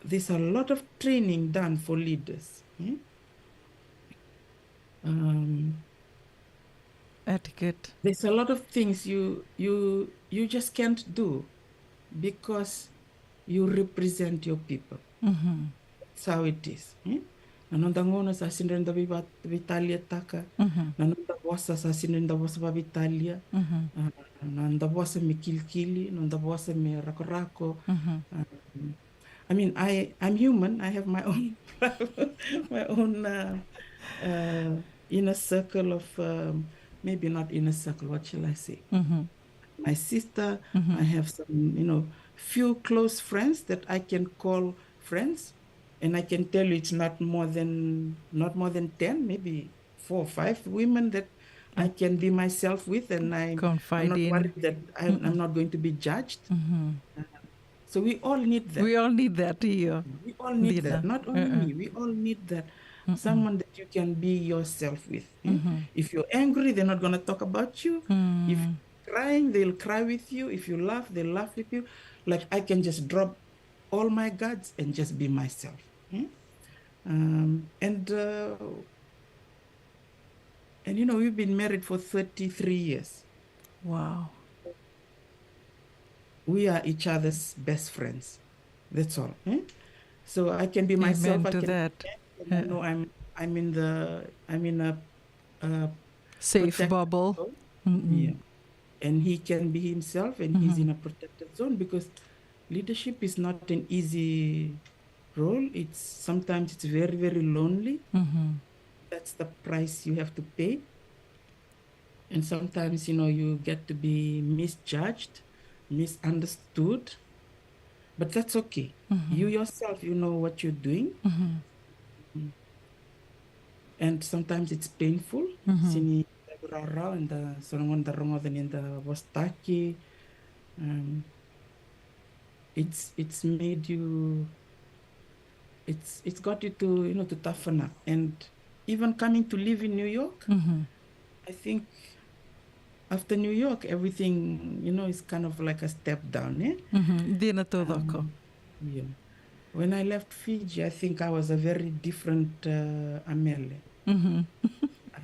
There's a lot of training done for leaders, e? Um, etiquette. There's a lot of things you, you, you just can't do because you represent your people. That's how it is, e? Na noda gauna sa sega ni da veiva-, veitaliataka. Mhm. Na noda vosa sa sega ni da vosa vakaveitalia. Mhm. Ah, na noda vosa me kilikili, na noda vosa me rakorako. Mhm. Ah, I mean, I, I'm human. I have my own, my own, uh, uh, inner circle of, um, maybe not inner circle, what shall I say? Mhm. My sister, Mhm. I have some, you know, few close friends that I can call friends, and I can tell you it's not more than, not more than ten, maybe four or five women that I can be myself with, and I, I'm Confide not in. worried that I, I'm not going to be judged. Mhm. Uh, so we all need that. We all need that, io. We all need Dina. that. Not only Uh-uh. me, we all need that. Mm-mm. Someone that you can be yourself with. Eh? Mhm. If you're angry, they're not going to talk about you. If Mm. you're crying, they'll cry with you. If you laugh, they'll laugh with you. Like, I can just drop all my guards and just be myself. Eh? Um, and, uh, and, you know, we've been married for thirty-three years. Wow. We are each other's best friends. That's all. Eh? So I can be myself. Amen I to can that. And I know I'm, I'm in the, I'm in a, a Safe protected bubble. zone. Mm-mm. Yeah. And he can be himself, and he's Mm-hmm. in a protected zone, because leadership is not an easy role. It's, sometimes it's very, very lonely. Mm-hmm. That's the price you have to pay. And sometimes, you know, you get to be misjudged, misunderstood. But that's okay. Mm-hmm. You yourself, you know what you're doing. Mm-hmm. Mm. And sometimes it's painful. Mm-hmm. Sega ni da via rawarawa, eda, so na gauna da rogoca ni da vosataki. Um, it's, it's made you, it's, it's got you to, you know, to toughen up. And even coming to live in New York, Mm-hmm. I think after New York, everything, you know, is kind of like a step down, eh? Mm-hmm. Dina taucoko. Um, yeah. When I left Fiji, I think I was a very different, uh, Amele. Mm-hmm. I,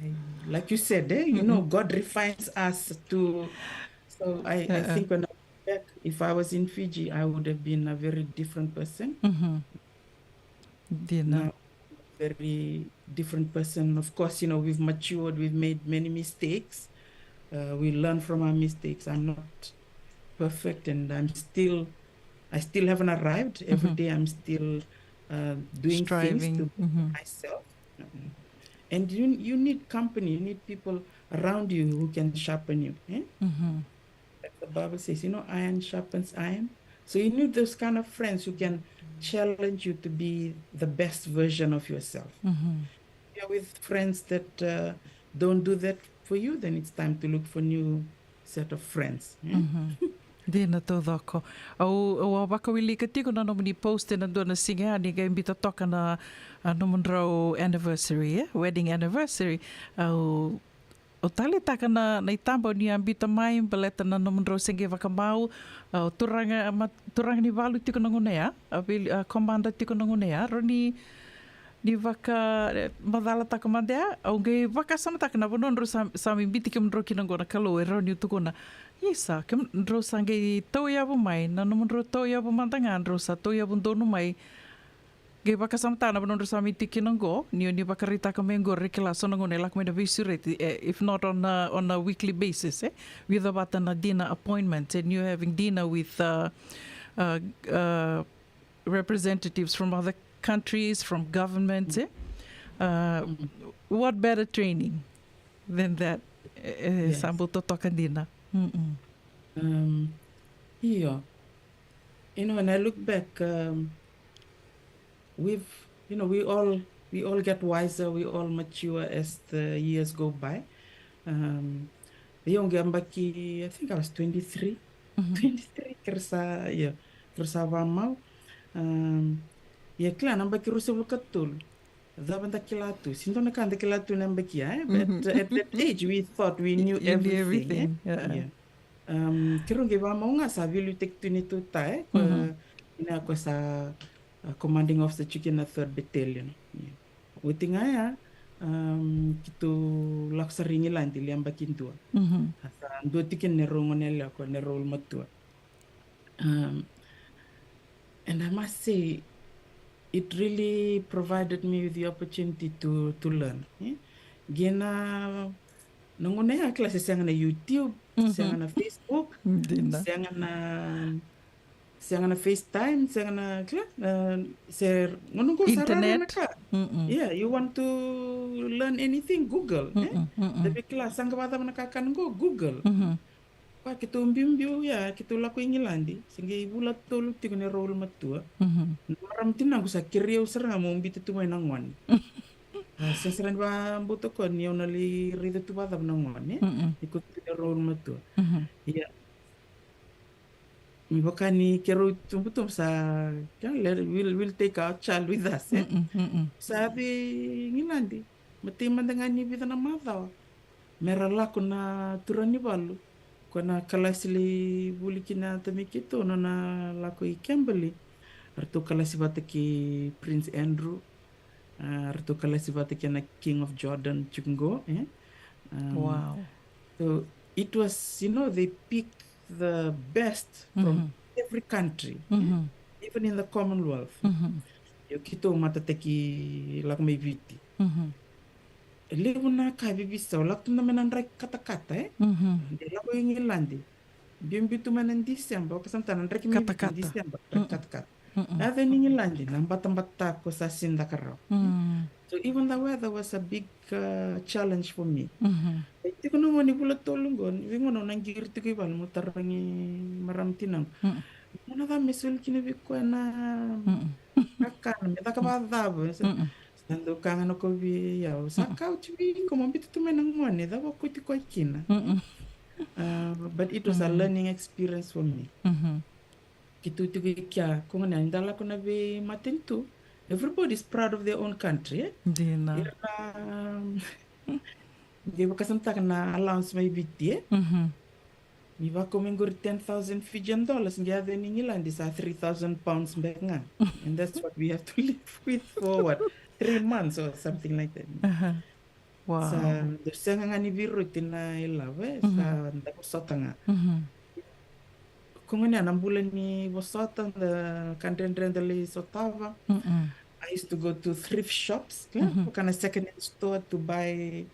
like you said, eh, you know, Mm-hmm. God refines us to, so I, I Uh-uh. think when I went back, if I was in Fiji, I would have been a very different person. Mm-hmm. Dina. Now, very different person. Of course, you know, we've matured, we've made many mistakes. Uh, we learn from our mistakes. I'm not perfect, and I'm still, I still haven't arrived. Every Mm-hmm. day I'm still, uh, doing things Striving. to Mm-hmm. myself. Mm. And you, you need company, you need people around you who can sharpen you, eh? Mm-hmm. Like the Bible says, you know, iron sharpens iron. So you need those kind of friends who can challenge you to be the best version of yourself. Mm-hmm. You're with friends that, uh, don't do that for you, then it's time to look for new set of friends, eh? Mm-hmm. Dina taucoko. Au, au a vakawilika tiko na nomuni post ena dua na siga yani, qai biuta toka na, a, nomudrau anniversary, eh? Wedding anniversary. Au, au taleitaka na, na itaba o ni a biuta mai baleta na nomudrau se qai vakamau. A, turaga, ma, turaga ni valu tiko na gauna ya, a, vili, a, komada tiko na gauna ya, rawa ni, ni vaka, e, macalataka mada ya. Au qai vakasamataka na vanua drau sa, sa mai biuti kemudrau kina qo na Kalou e rawa niu tukuna. Isa, kemudrau sa qai tauyavu mai, na nomudrau tauyavu mada ga drau sa tauyavu donu mai. Qai vakasamataka na vanua drau sa mai tiko kina qo, ni o ni vakaraitaka mai qo, ra kila so na gauna e lako mai na veisureti, e, if not on a, on a weekly basis, eh? Vica vata na dinner appointment, and you having dinner with, uh, uh, uh, representatives from other countries, from governments, eh? Uh, Mm. What better training than that? Eh, eh, Yes. Sa bau totoka dina. Mm-mm. Um, io. You know, when I look back, um, we've, you know, we all, we all get wiser, we all mature as the years go by. Um, io, au qai yabaki, I think I was twenty-three. Mhm. Twenty-three, keirau sa, io, keirau sa vakamau. Um, ia kila, na yabaki ruasagavulu ka tolu. Cava da kila tu? Sega ni dua na ka da kila tu na yabaki ya, eh? But, Mhm. uh, at that age, we thought we knew You knew everything, eh? everything, yeah. Yeah. Um, keirau qai vakamau ga sa veiliutaki tu neitou ta, eh? Ko, Mhm. ina ko sa, uh, commanding officer tiko na third battalion. Yeah. Oti ga ya, um, keitou lako sara i Igiladi, lai yabaki dua. Mhm. A sa dua tiko na neirau gone yalewa, ko neirau ulumatua. Um, and I must say, it really provided me with the opportunity to, to learn, eh? Qai na, na gauna ya kila se sega na YouTube, sega na Facebook, sega na, sega na FaceTime, sega na, kila, na, se gauna qo sa rara na ka. Yeah, you want to learn anything, Google, eh? Da via kila sa qai vakacava na kakana qo, Google. Koya keitou biubiu ya, keitou lako i Igiladi, se qai vula tolu tiko na neirau ulumatua. Na marama tinaqu sa kerei au sara ga meu biuta tu mai na gone. A, sa sega ni vakabauta o koya ni au na lai raica tu vakacava na gone, eh? Ni ko tu na neirau ulumatua. Ia, me vaka ni keirau itubutubu sa, kila, we'll, we'll take our child with us, eh? Sa yaco i Igiladi, matai mada ga ni vica na macawa, me ra lako na turaga ni valu, ko na kalasi lai vuli kina na tama i keitou, nona lako i Kimberley. Ratou kalasi vata kei Prince Andrew, a, ratou kalasi vata kei na King of Jordan tiko qo, eh? Um, so it was, you know, they pick the best from every country, eh? Even in the Commonwealth. Io, keitou matataki lako mai Viti. E levu na ka e veiveisau, lako tu na mai na draki katakata, eh? De lako i Igiladi. Biubiu tu mai na December, o ka sa matana draki mai Viti December, draki katakata. Yaco i Igiladi, na batabata ko sa sega ni caka rawa. So even the weather was a big, uh, challenge for me. E tiko na gauna ni vula tolu qo, ni veigauna au na qiri tiko i vale, meu tarogi marama tinaqu. Mo na cava me soli kina vei koya na kakana, me caka vakacava. Sa dau kaya ga na kovi, ia, au sa kau tu vei iko, mo biuta tu mai na gone, cava o kauti koya kina. Uh, but it was a learning experience for me. Keitou tiko i kea, ko gona ni da lako na veimatanitu, everybody is proud of their own country, eh? Dina. Ia na, qai vakasamataka na allowance mai Viti, eh? Ni vaka mai qori ten thousand Fijian dollars, qai yaco i Igiladi sa three thousand pounds beka ga. And that's what we have to live with for what? Three months or something like that. Wow. Sa dau sega ga ni veiroti na ilavo, eh? Sa da vosota ga. Ko gona na bula ni vosota, da ka dredre da lai sotava. I used to go to thrift shops, yeah? Ko na second hand store to buy,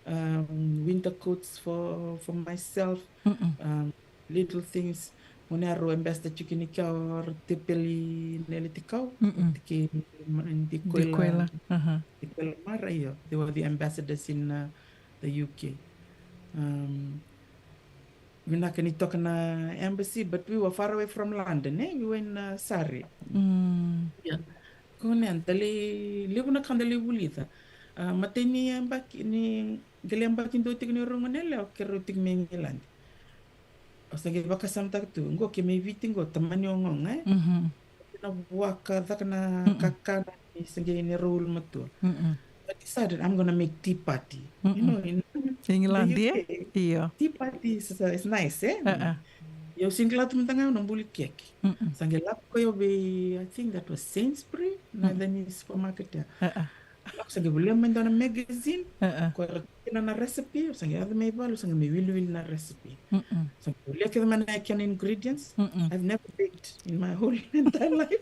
um, winter coats for, for myself. Um, little things. Mo ni aro ambassador tiko ni kea o Tepeli Neli Tikau. Tiki ma-, di Koila. Di Koila. Aha. Di Koila Mara, io. They were the ambassadors in, uh, the U K. Um, vinaka ni toka na embassy, but we were far away from London, eh? We were in, uh, Surrey. Ia. Ko gona da lai, levu na ka da lai vulica. A, matai ni yabaki, ni qai lai yabaki dua tiko ni rogo ni lewa, keirau tiko mai Igiladi. Au sa qai vakasamataka tu, qo ke mai Viti qo, tamani ogaoga, eh? Na vuaka, caka na kakana, ni sa qai neirau ulumatua. I decided I'm gonna make tea party. You know, in Igiladi, eh? Io. Tea party is, is nice, eh? Ia au sega ni kila tu mada ga au na buli keke. Sa qai lako koya vei, I think that was Sainsbury, na yaca ni supermarket ya. Lako sa qai volia mai dua na magazine, ko era kina na recipe, sa qai yaco mai vale, sa qai mai wiliwili na recipe. Sa qai volia kece mai na kena ingredients. I've never baked in my whole entire life.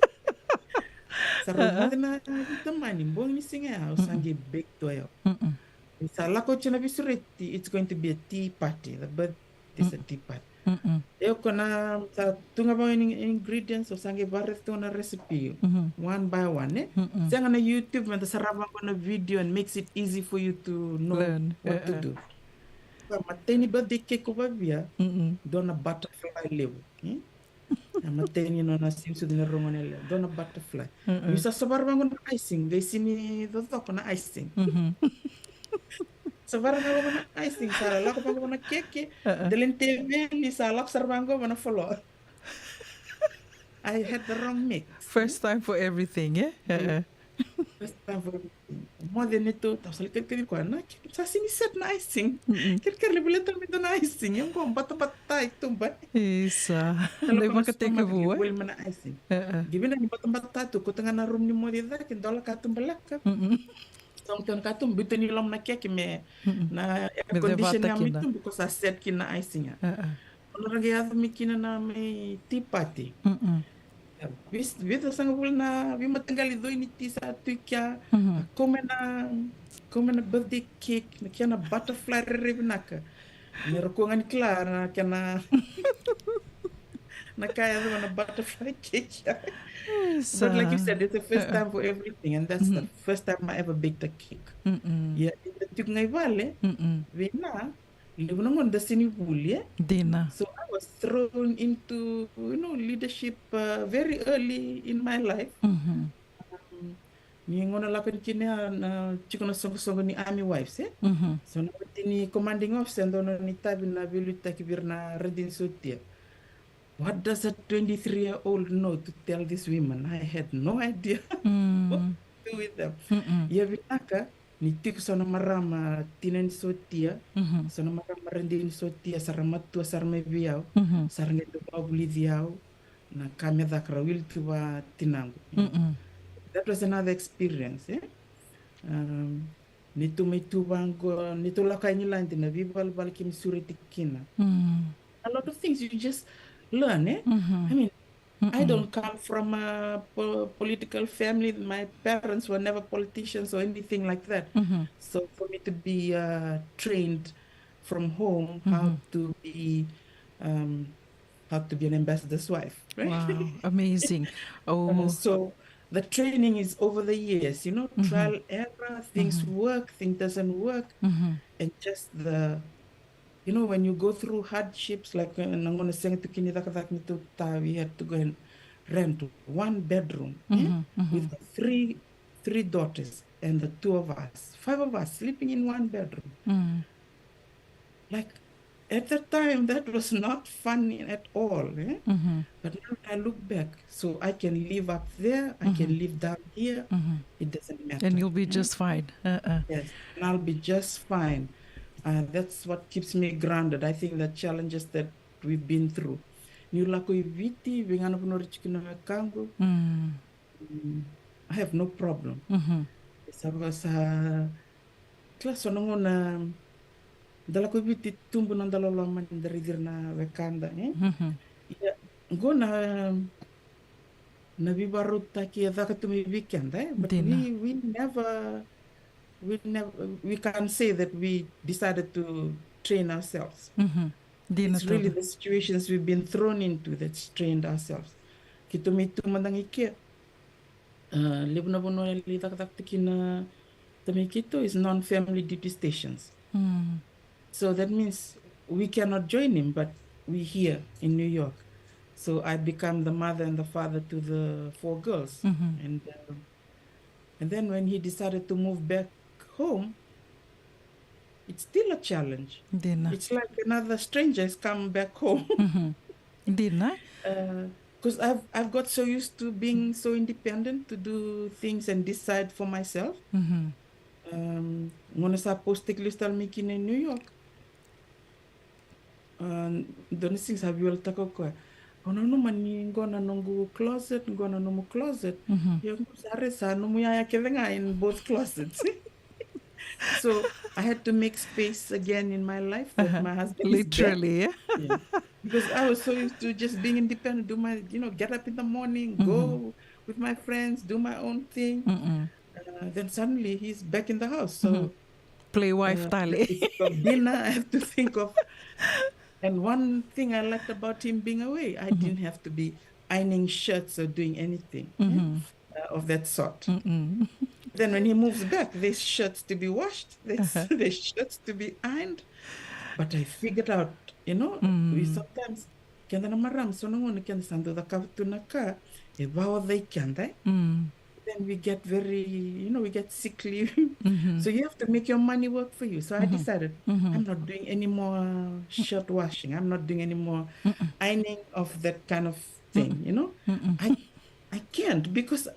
Sa rau moce na tamani, bogi ni siga ya, au sa qai bake tu o yau. Ni sa lako oti na veisureti, it's going to be a tea party, the birthday is a tea party. Io, ko na sa tu ga vaka ni ingredients, au sa qai vareta tu na recipe, one by one, eh? Sega na YouTube, me da sarava vaqo na video and makes it easy for you to know what to do. Sa matai ni birthday cake ko vavia, dua na butterfly levu. Na matai ni nona sega ni sucu ni rogo ni lewa, dua na butterfly. Ni sa savara vaqo na icing, qai sega ni cocoko na icing. Savara vaqo na icing, sa lako vaqo na keke, dela ni teveli, sa lako sara vaqo na flour. I had the wrong mix. First time for everything, eh? First time for everything. Moce ni tu, tau sa lai kaci koya na keke, sa sega ni set na icing. Kerekere levu, leta mai dua na icing, e qo batabata i tuba. Isa. Lai vakatekivu, eh? Voli mai na icing. Qai vinaka ni batabata tu, kauta ga na rumu ni moce i cake, dola katuba leka. Sa qai kena katuba, biuta ni loma na keke me na air condition ya mai tuba, ko sa set kina na icing ya. Ko na ra qai yaco mai kina na mai tea party. Vis- vica sagavulu na veimataqali coi ni ti sa tu i kea. Kau mai na, kau mai na birthday cake, na kena butterfly rairai vinaka. Me ra kua ga ni kila na kena na ka e yaco na butterfly cake. But like you said, it's the first time for everything, and that's the first time I ever baked a cake. Ia, eda tiko ga i vale, vei na levu na gauna da sega ni vuli, e? Dina. So I was thrown into, you know, leadership, uh, very early in my life. Um, ni gauna lako ni kina ya na tiko na soqosoqo ni Army Wives, e? So na wati ni commanding officer, dua na nona itavi na veiliutaki vei ira na radini sotia. What does a twenty-three year old know to tell these women? I had no idea what to do with them. Ia vinaka ni tiko so na marama tina ni sotia, so na marama radini sotia, sa ra matua sara mai vei au, sa ra qai dau vakavulici au na ka me caka, ra wili tu vua tinaqu. That was another experience, e? Um, ni tu mai tu vaqo, ni tu lako i Igiladi, na veivalavala keimami sureti kina. A lot of things you just learn, e? I mean, I don't come from a po- political family. My parents were never politicians or anything like that. So for me to be, uh, trained from home how to be, um, how to be an ambassador's wife, right? Wow, amazing. Uh, so the training is over the years, you know, trial error, things work, things doesn't work, and just the, you know, when you go through hardships, like, uh, na gauna sega tu kina ni cakacaka ni tauta, we had to go and rent one bedroom, eh, with the three, three daughters and the two of us, five of us sleeping in one bedroom. Like, at that time, that was not fun at all, eh? But now I look back, so I can live up there, I can live down here. It doesn't matter. And you'll be just fine. Uh-uh. Yes, and I'll be just fine. Uh, that's what keeps me grounded. I think the challenges that we've been through. Niu lako i Viti, vei ga na vanua ra tiko kina na wekaqu. Mm, I have no problem. Sa vaka sa, kila, so na gauna da lako i Viti, tubu na noda loloma ni da raici ira na wekada, eh? Ia, qo na, na veivakarautaki e caka tu mai vei keda, eh? But we, we never, we never, we can't say that we decided to train ourselves. It's really the situations we've been thrown into that strained ourselves. Keitou mai tu mada ga i ke, uh, levu na vanua e lai cakacaka tu kina tamai keitou is non-family duty stations. So that means we cannot join him, but we here in New York. So I become the mother and the father to the four girls. And, uh, and then when he decided to move back home, it's still a challenge. Dina. It's like another stranger has come back home. Dina. Because I've, I've got so used to being so independent to do things and decide for myself. Um, gauna sa post-taki lesu tale mai kina i New York, uh, dua na siga sa veiwalitaka o koya, au nanuma ni qo na noqu closet, qo na nomu closet. Ia qo sa raica sa nomu yaya kece ga in both closets. So I had to make space again in my life that my husband is back. Literally, yeah. Yeah. Because I was so used to just being independent, do my, you know, get up in the morning, go with my friends, do my own thing. Uh, then suddenly he's back in the house. So play wife tale. I have to think of dinner, I have to think of. And one thing I liked about him being away, I didn't have to be ironing shirts or doing anything, eh, uh, of that sort. Then when he moves back, there's shirts to be washed, there's, there's shirts to be ironed. But I figured out, you know, we sometimes, keda na marama, so na gauna keda sa dau cakava tu na ka e vakaoca i keda, eh? Then we get very, you know, we get sickly. So you have to make your money work for you. So I decided I'm not doing any more shirt washing. I'm not doing any more ironing of that kind of thing, you know? I, I can't because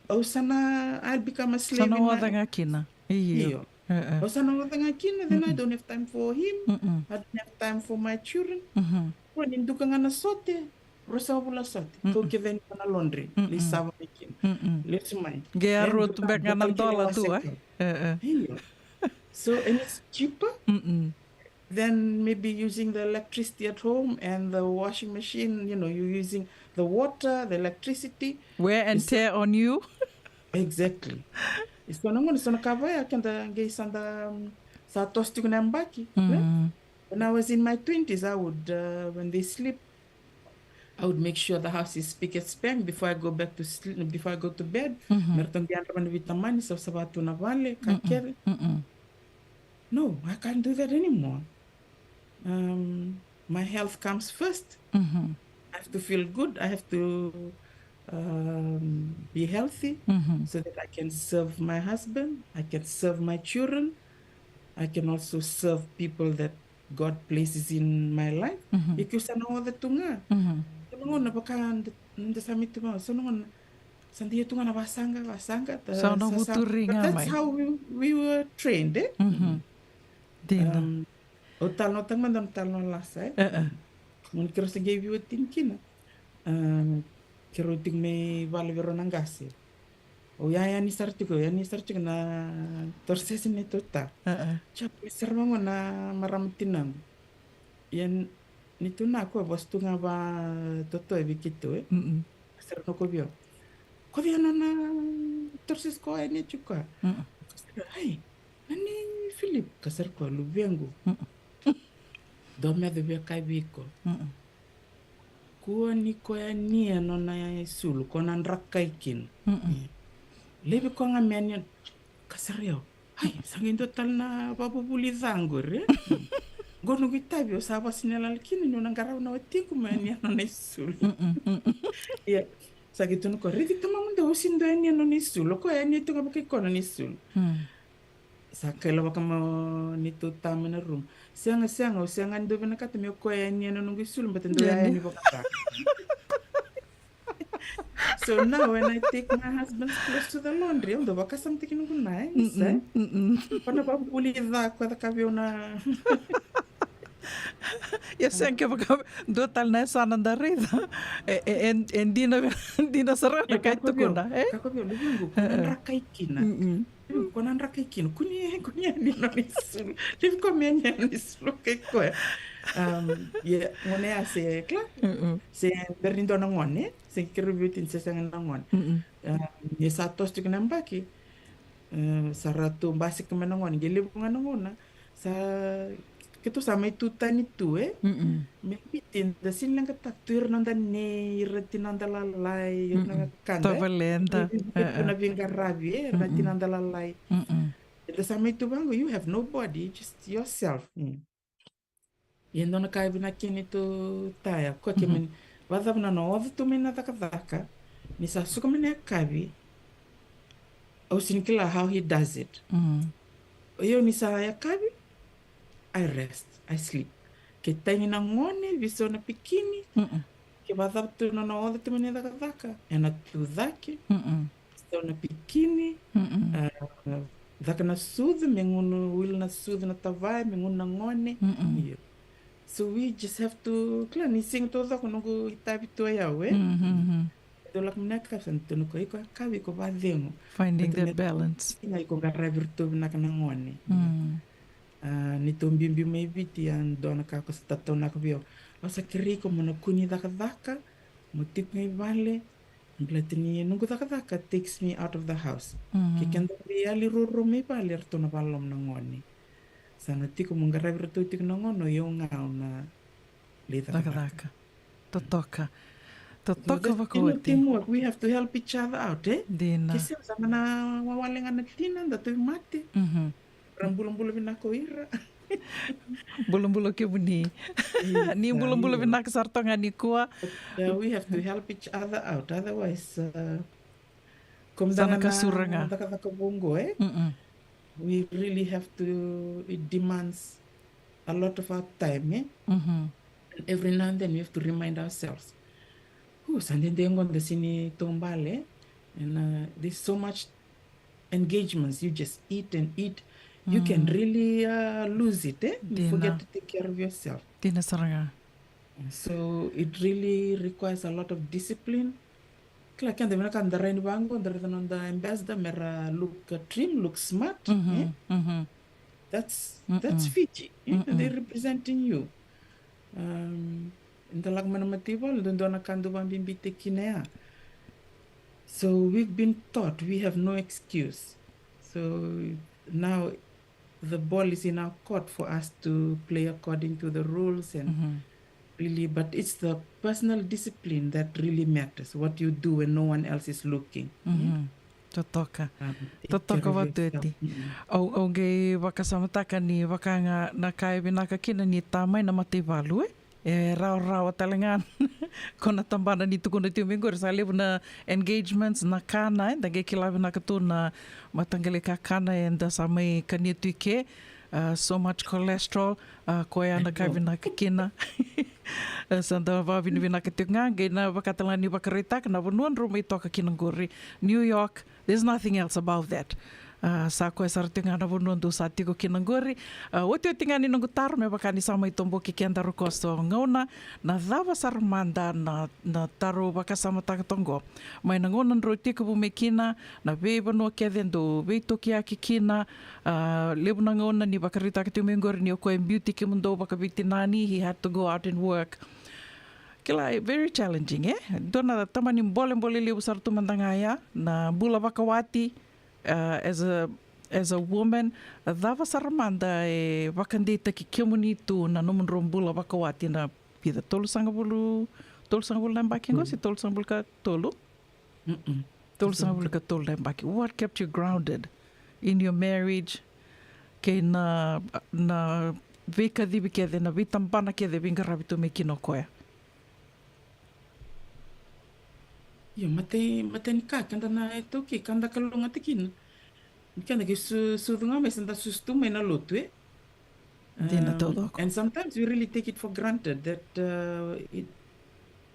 au sa na, I'll become a slave in my oca ga kina. Io. Au sa na oca ga kina, then I don't have time for him. I don't have time for my children. Rua ni duka ga na sote, ruasagavulu na sote. Kau kece ni na laundry, lai sava mai kina. Lesu mai. Qai a rua tu beka ga na dola tu, eh? Io. So, and it's cheaper than maybe using the electricity at home and the washing machine, you know, you're using the water, the electricity. Wear and tear on you. Exactly. Isa na gauna, isa na ka vaya keda qai sa da, mm, sa toso tiko na yabaki, ne? When I was in my twenties, I would, uh, when they sleep, I would make sure the house is spick and span before I go back to sleep, before I go to bed. Me ratou qai yadra mai na veitamani, savasava tu na vale, ka kece. No, I can't do that anymore. Um, my health comes first. I have to feel good. I have to, um, be healthy so that I can serve my husband. I can serve my children. I can also serve people that God places in my life. Ia keu sa na oca tu ga. Sa na gauna vaka da, da sa mai tu ga, sa na gauna sa da ia tu ga na vasaqa, vasaqa, da sa na vuturi ga mai. But that's how we, we were trained, eh? Dina. Um, au talanoataka mada na talanoa lasa, eh? Gauna keirau sa qai veiwatini kina. Um, keirau tiko mai vale vei rau na qase. Au yayani sara tiko, yayani sara tiko na torosesi ni tota. Japu sara vaqo na marama tinaqu. Ia ni tu na koya vosa tu ga vatotoe vei keitou, eh? Sara na koya vei au. Koya vei au na torosesi ko yani tiko koya. Ai, nani Philip, ka sara koya luvequ. Dou me yaco vei au ka vei iko. Kua ni ko yania nona isulu, ko na drakai kina. Levi ko ga me yania, ka sara au. Ai, sa qai dua tale na vavuvuli ca qori. Qo noqu itavi, au sa vasinelala kina niu na qarava na watiqu me yania nona isulu. Ia, sa qai tukuna ko, raici tamamu dou, au sega ni dau yania nona isulu, ko yania tu ga vakaiko nona isulu. Sa kaila vaka mai neitou tama ena rumu. Sega, sega, au sega ni dau vinakata me o koya yania na noqu isulu, baleta dau yayani vakaca. So now when I take my husband's clothes to the laundry, au dau vakasamataki noqu na, eh, ni sa. Ko na vavuvuli ca ko caka vei au na. Ia sega, kevaka dua tale na yasana da raica. E, e, e, e dina, dina sara na ka e tukuna, eh? Ka ko vei au, luvequ, ko na drakai kina. Ko na drakai kina, kua ni, kua ni yania nona isulu. Levu ko me yania nona isulu kei koya. Um, ia, gone ya se kila. Se bera ni dua na gone, se keirau veiwatini se sega na gone. Um, ia sa toso tiko na yabaki. Um, sa ratou basika mai na gone, qai levu ga na gauna. Sa keitou sa mai tu tani tu, eh? Me Viti, da sega ni leqataka tu ira na noda nei, ira na tinada lalai, ira na wekada, eh? Tavaleda. Ira na veiqaravi, eh? Ira na tinada lalai. Da sa mai tu vaqo, you have nobody, just yourself. Ia dua na ka e vinaka kina neitou taya, koya ke mani vakacava na nona oca tu mai na cakacaka, ni sa suka mai na yakavi, au sega ni kila how he does it. O yau ni sa yakavi, I rest, I sleep. Ke tagi na gone, veisau na pikini, ke vakacava tu na nona oca tu mai na cakacaka, ena tu cake, veisau na pikini, ah, caka na sucu, me gunu, wili na sucu na tavaya, me gunu na gone. Io. So we just have to, kila ni siga taucoko noqu itavi tu o yau, eh? Dau lako mai na yakavi sa na tukuna ko iko yakavi, iko vakacegu. Finding that balance. Siga iko qaravi iratou vinaka na gone. Ah, neitou biubiu mai Viti, a dua na ka ko sa tataunaka vei au. Au sa kerei iko mo na kua ni cakacaka, mo tiko ga i vale, baleta ni noqu cakacaka takes me out of the house. Ke keda vei yali ruarua mai vale, eratou na vakaloloma na gone. Sa na tiko mo qaravi iratou tiko na gone, o yau ga au na lai cakacaka. Totoka. Totoka vakaoti. Teamwork, we have to help each other out, eh? Dina. Ke sega, sa na wawale ga na tina, da tauvimate. Ra bulabula vinaka o ira. Bulabula kemuni. Ni bulabula vinaka sara toka ga nikua. But, uh, we have to help each other out. Otherwise, uh, ko mada ga na cakacaka vou qo, eh? We really have to, it demands a lot of our time, eh? And every now and then we have to remind ourselves. Ooh, sa dede qo da sega ni taubale, eh? And, uh, there's so much engagements, you just eat and eat. You can really, uh, lose it, eh? You forget to take care of yourself. Dina sara ga. So it really requires a lot of discipline. Kila keda vinaka da rai ni vaqo, da raica noda ambassador, mera look, uh, trim, look smart, eh? That's, that's Fiji, eh? They're representing you. Um, Eda lako mai na mataivalu, dodonu na ka da vakabibitaka kina ya. So we've been taught we have no excuse. So now the ball is in our court for us to play according to the rules and really, but it's the personal discipline that really matters, what you do when no one else is looking. Totoka. Totoka vatueti. Au, au qai vakasamataka ni vaka ga na ka e vinaka kina ni ta mai na mataivalu, e? E rawarawa tale ga ko na tabana ni tukuna tiko mai qori, sa levu na engagements, na kana, eda qai kila vinaka tu na mataqali kakana eda sa mai kania tu i ke. Uh, so much cholesterol, uh, koya na ka vinaka kina. Uh, sa da vakavinavinaka tiko ga, qai na vakatale ga ni vakaraitaka na vanua drau mai toka kina qori, New York. There's nothing else about that. Uh, sa koya sara tiko ga na vanua dou sa tiko kina qori. Uh, otioti ga ni noqu taro, me vaka ni sa mai toboki kedaru koso gauna, na cava sara mada na, na taro vakasamataka toqo? Mai na gauna drau tekivu mai kina, na veivanua kece dou veitokiyaki kina, uh, levu na gauna ni vakaraitaka tiko mai qori ni o koya e biuti kemudou vakaveitinani, he had to go out and work. Kila, very challenging, e? Dua na tamani bolebole levu sara tu mada ga ya, na bula vakawati, uh, as a, as a woman, cava sara mada e vakadeitaki kemuni tu na nomudrau bula vakawati na vica, tolusagavulu, tolusagavulu na yabaki qo, se tolusagavulu ka tolu? Tolusagavulu ka tolu na yabaki. What kept you grounded in your marriage? Kei na, na veikacivi kece, na veitabana kece veiqaravi tu mai kina o koya. Io, matai, matai ni ka, keda na iTaukei, ka da kalougata kina. Keda qai su, sucu ga mai, sa da susu tu mai na lotu, e? Dina taucoko. And sometimes we really take it for granted that, uh, it,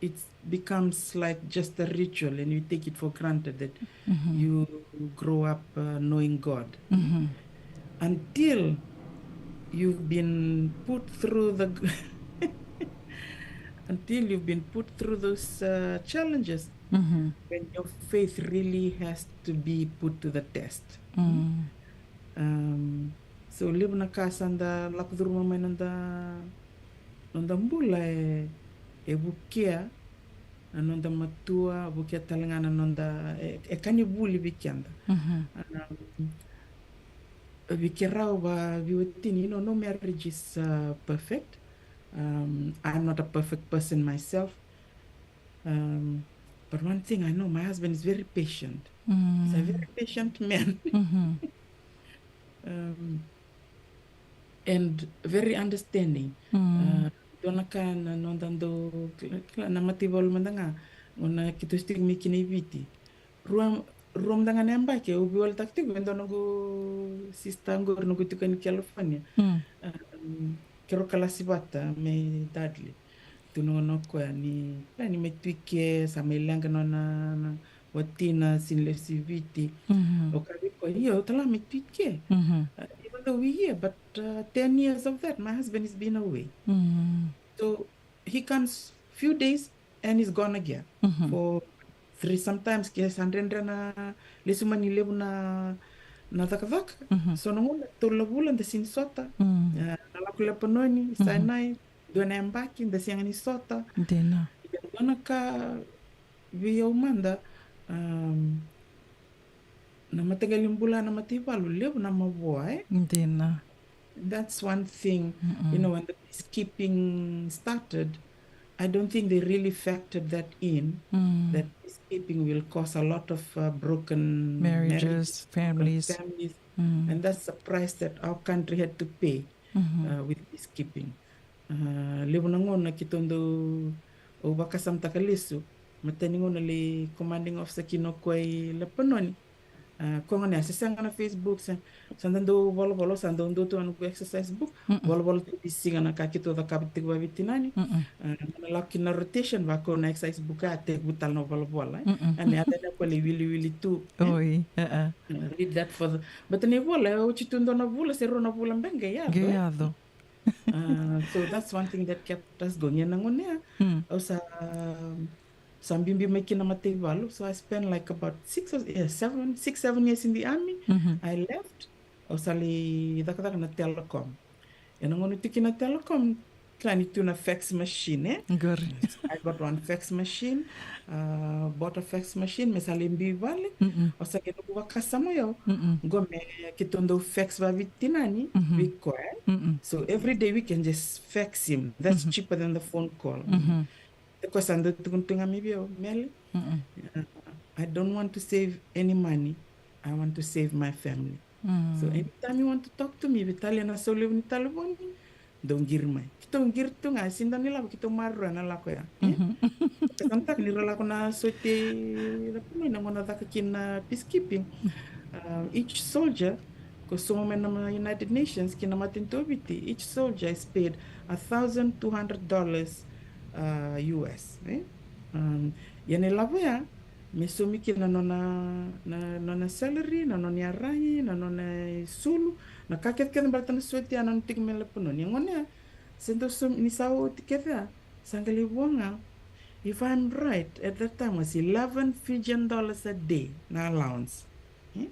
it becomes like just a ritual, and you take it for granted that you grow up, uh, knowing God. Until you've been put through the, until you've been put through those, uh, challenges, when your faith really has to be put to the test. Um, so levu na ka sa da lako curuma mai noda, noda bula e, e vukea na noda matua, vukea tale ga na noda, e, e ka ni vuli vei keda. Um, vei keirau vaveiwatini, you know, no marriage is, uh, perfect. Um, I'm not a perfect person myself. Um, but one thing I know, my husband is very patient. He's a very patient man. Um, and very understanding. Uh, dua na ka na noda dau, kila, kila, na mataivalu mada ga, gauna keitou se tiko mai kina i Viti. Rua, rua mada ga na yabaki au veiwaletaka tiko vei dua noqu sister qori, noqu tiko ni California. Um, keirau kalasi vata mai Dudley. Tukuna o koya ni, ni mai tu i ke, sa mai leqa nona, na watina, sega ni lesu i Viti. Au kaya vei koya, io, au tale ga mai tu i ke. Uh, even though we here, but, uh, ten years of that, my husband has been away. So he comes few days and he's gone again for three, sometimes ke sa dredre na lesu mai ni levu na, na cakacaka. So na gauna tolu na vula da sega ni sota. Uh, na lako Lepanoni, Sinai, dua na yabaki da sega ni sota. Dina. Ia dua na ka vei au mada, um, na mataqali bula na mataivalu, levu na mavoa, e? Dina. That's one thing. You know, when the peacekeeping started, I don't think they really factored that in, that peacekeeping will cause a lot of, uh, broken marriages, marriages, broken families. And that's a price that our country had to pay, uh, with peacekeeping. Uh, levu na gauna keitou dau, au vakasamataka lesu, matai ni gauna lai commanding officer kina o koya i Lepanoni. Uh, koya gona ya se sega na Facebook, se, sa da dau volavola, sa dau dau tu na noqu exercise book. Volavola tu, e sega na ka keitou cakava tiko vaveitinani. Uh, na lako kina rotation, vaka na exercise book, a tekivu tale na volavola, e? Ena yaco na koya lai wiliwili tu, e? Oi. Uh, read that for the, but na ivola e oti tu dua na vula se rua na vula beka, e yaco, e? Uh, so that's one thing that kept us going. Ena gauna ya, au sa, sa biubiu mai kina mataivalu. So I spent like about six or, yeah, seven, six, seven years in the army. I left. Au sa lai cakacaka na Telecom. Ena gauna tu kina Telecom, Kila ni tu na fax machine, eh? Qori. I got one fax machine, uh, bought a fax machine, me sa lai biu i vale. Mm-mm. O sa qai noqu vakasama o yau. Mm-mm. Qo me keitou dau fax vaviti tinani, mhm, vei koya. Mm-mm. So every day we can just fax him. That's, mhm, cheaper than the phone call. Mhm. O koya sa dau tukuna tu ga mai vei au, Mele, mm-mm, uh, I don't want to save any money. I want to save my family. Mm. So anytime you want to talk to me, veitalia na sau levu ni talevoni, dou qiri mai. Keitou qiri tu ga, e sega ni dua na ilavo keitou maroroya na lako ya. Eh? Mhm. Sa na taka ni ra lako na sotia na vanua na gauna caka kina na peacekeeping. Uh, each soldier, ko sauma mai na United Nations kei na matanitu o Viti, each soldier is paid a thousand two hundred dollars, uh, U S, eh? Um, ia na ilavo ya, me saumi kina na nona, na nona salary, na nona iyaragi, na nona isulu, na ka kecekece baleta na sotia, na nona tiko mai Lepanoni. Ia gona ya, se dau saumi, ni sa oti kece ya, sa qai lai vua ga. If I'm right, at that time was eleven Fijian dollars a day na allowance. Eh?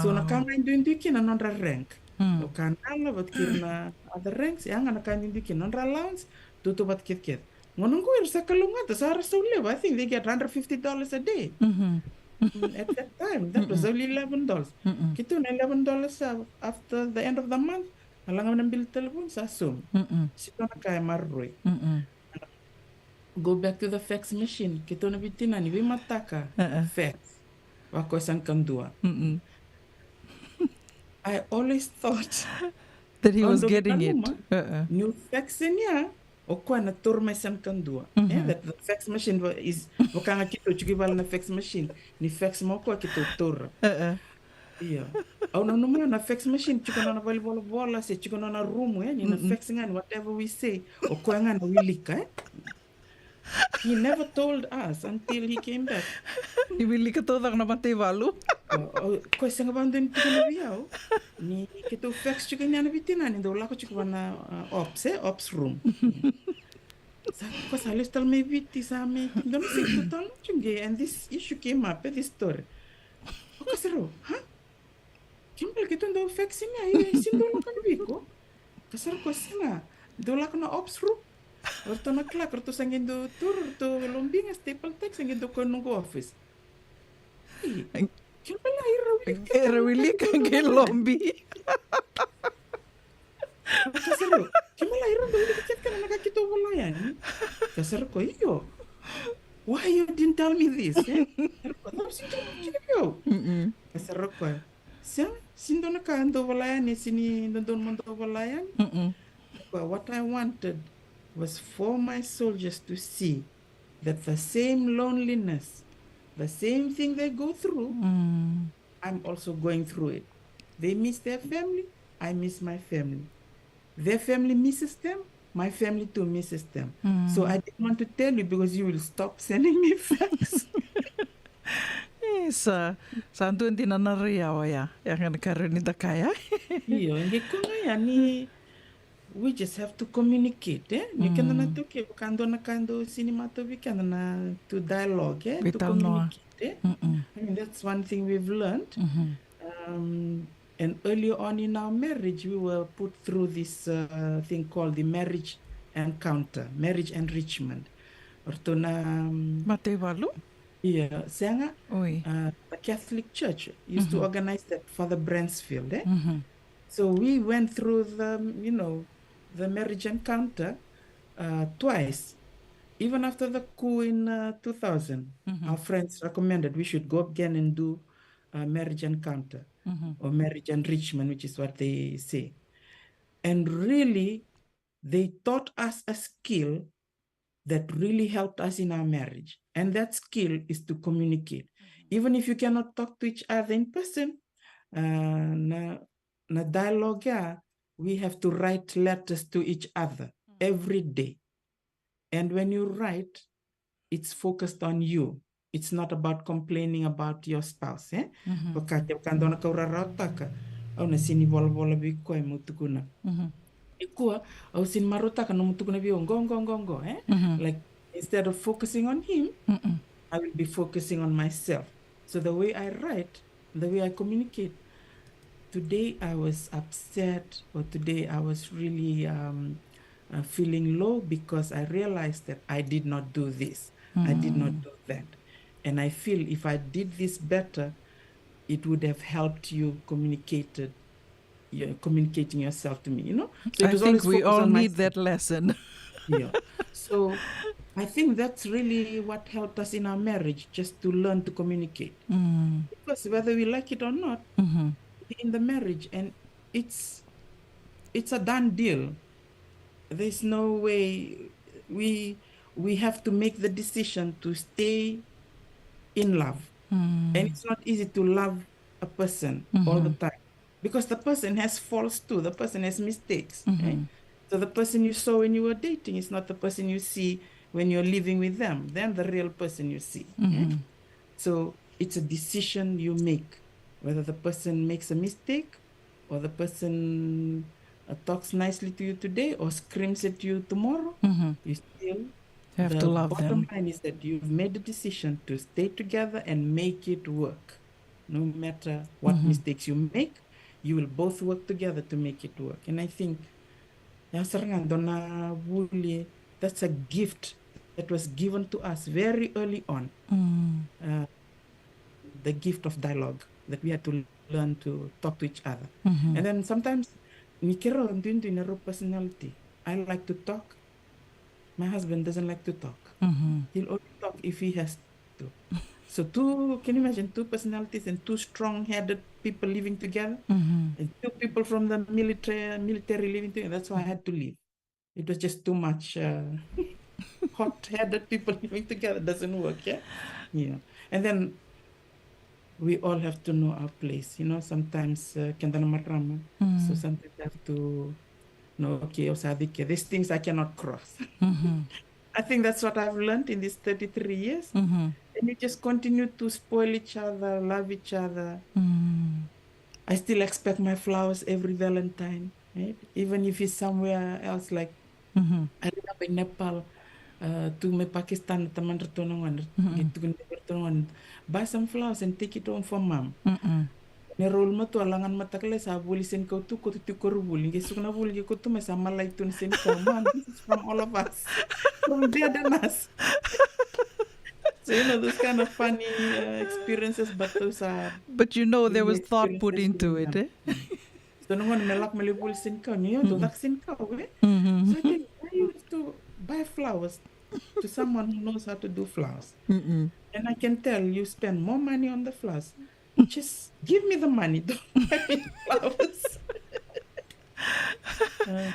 So na ka, wow, mai duidui kina na nodra rank. Mm. O Kanala vata kei ira na other ranks, ya ga na ka duidui kina na nodra allowance, tautauvata kecekece. Gauna qo era sa kalougata, sa ra sau levu. I think they get hundred fifty dollars a day. Mhm. Mm, at that time, that was, mm-mm, only eleven dollars. Mm-mm. Keitou na eleven dollars sa, after the end of the month, a laga mai na bill ni talevoni, sa saumi. Mm-mm. Sega ni dua na ka e maroroi. Mm-mm. Go back to the fax machine. Keitou na veitinani, veimataka, uh-uh, fax. Vaka o koya sa na kadua. Mm-mm. I always thought that he was getting it. Au dau vakananuma, uh-uh, niu fax yani ya, o koya na taura mai sa na kadua. Mhm. Eh, that the fax machine va-, is, vaka ga keitou tiko i vale na fax machine. Ni fax mai o koya keitou taura. Uh-uh. Io. Au nanuma na fax machine tiko na nona valenivolavola, se tiko na nona rumu, eh, ni na, mm-mm, fax ga yani, whatever we say. O koya ga na wilika, eh. He never told us until he came back. Ni wilika taucoko na mataivalu. O, o, o koya sega vakadua ni tukuna vei au. Ni keitou fax tiko yani na veitinani, dau lako tiko vua na, uh, ops, eh, ops room. Sa, o koya sa lesu tale mai Viti, sa mai, dua na siga tale tiko qai, and this issue came up, eh, this story. O koya sa rau, huh? Kena ibalebale keitou dau fax yani ya, e sega ni dau lako yani vei iko? Ka sa rau kaya sega, dau lako na ops room. O ratou na clerk, ratou sa qai dau taura, ratou lobi ga Staples Tech, sa qai dau koya noqu office. Io. Kena ibalebale ira wilika. Era wilika qai lobi. Ka sa rau, kena ibalebale ira dau wilika kece ga na ka keitou vola yani. Ka sa rau kaya, io. Why you didn't tell me this, eh? Ka sa rau kaya, mm-mm, ka sa rau kaya, sega, sega ni dua na ka dou vola yani, sega ni dodonu mo dou vola yani. Mm-mm. But what I wanted was for my soldiers to see that the same loneliness, the same thing they go through, mm, I'm also going through it. They miss their family, I miss my family. Their family misses them, my family too misses them. Mm. So I didn't want to tell you because you will stop sending me fax. E, sa, sa dua dina na rai yawa ya. Ya ga na ka rawa ni da kaya. Io, e qai koya ga ya ni, we just have to communicate, eh? Ni keda na, mm, taukei, vaka dua na ka dau sega ni matau vei keda na to dialogue, eh? To communicate, eh? Mm-mm. I mean, that's one thing we've learned. Mm-hmm. Um, and earlier on in our marriage, we were put through this, uh, thing called the marriage encounter, marriage enrichment. O ratou na, um, mataivalu? Yeah, sega. Oi. Uh, the Catholic Church used to, mm-hmm, organize that, Father Bransfield, eh? Mm-hmm. So we went through the, you know, the marriage encounter, uh, twice. Even after the coup in, uh, two thousand, mm-hmm, our friends recommended we should go again and do, uh, marriage encounter, mm-hmm, or marriage enrichment, which is what they say. And really, they taught us a skill that really helped us in our marriage. And that skill is to communicate. Mm-hmm. Even if you cannot talk to each other in person, uh, na, na dialogue ya, we have to write letters to each other, mm, every day. And when you write, it's focused on you. It's not about complaining about your spouse, eh? Mhm. Vaka, kevaka dua na ka au rarawataka, au na sega ni volavola vei koya meu tukuna. Mhm. Nikua, au sega ni marautaka nomu tukuna vei au qo, qo, qo, qo, eh? Mhm. Like, instead of focusing on him, mm-mm, I will be focusing on myself. So the way I write, the way I communicate, today I was upset, or today I was really, um, uh, feeling low because I realized that I did not do this, I did not do that. And I feel if I did this better, it would have helped you communicated, you communicating yourself to me, you know? So it I was think always we focused all on need myself. That lesson. Yeah. So I think that's really what helped us in our marriage, just to learn to communicate. Because whether we like it or not, in the marriage, and it's it's a done deal. There's no way we we have to make the decision to stay in love. And it's not easy to love a person all the time because the person has faults too. The person has mistakes. Eh? So the person you saw when you were dating is not the person you see when you're living with them. Then the real person you see. Eh? So it's a decision you make whether the person makes a mistake or the person uh, talks nicely to you today or screams at you tomorrow, you still have to love them. The bottom line is that you've made a decision to stay together and make it work. No matter what mistakes you make, you will both work together to make it work. And I think ya sara ga dua na vuli, that's a gift that was given to us very early on. Uh, the gift of dialogue, that we had to learn to talk to each other. And then sometimes ni keirau duidui na rau personality. I like to talk. My husband doesn't like to talk. He'll only talk if he has to. So two, can you imagine two personalities and two strong-headed people living together? And two people from the military, military living together. That's why I had to leave. It was just too much uh, hot-headed people living together. Doesn't work, yeah? Yeah. And then we all have to know our place, you know, sometimes uh, keda na marama. So sometimes I have to know, okay, au sa cike, these things I cannot cross. I think that's what I've learned in these thirty-three years. And you just continue to spoil each other, love each other. I still expect my flowers every Valentine, right? Even if it's somewhere else, like I remember in Nepal, uh, tu mai Pakistan, tamadra tu na gone, e tukuna vei ira tu na gone, buy some flowers and take it home for mom. Ni rau ulu matua, lagana matakala sa vuli senikau tu, koto tiko koronivuli, qai suka na vuli qai koto mai sa malai tu na senikau. Mom, this is from all of us, from dad and us. So you know those kind of funny uh, experiences, but those are. But you know there was thought put into it, eh? So no one me lak me le vuli senikau, ni yo do dak senikau, eh? So I think, why you have to buy flowers to someone who knows how to do flowers? And I can tell you spend more money on the flowers. Just give me the money, don't buy me flowers.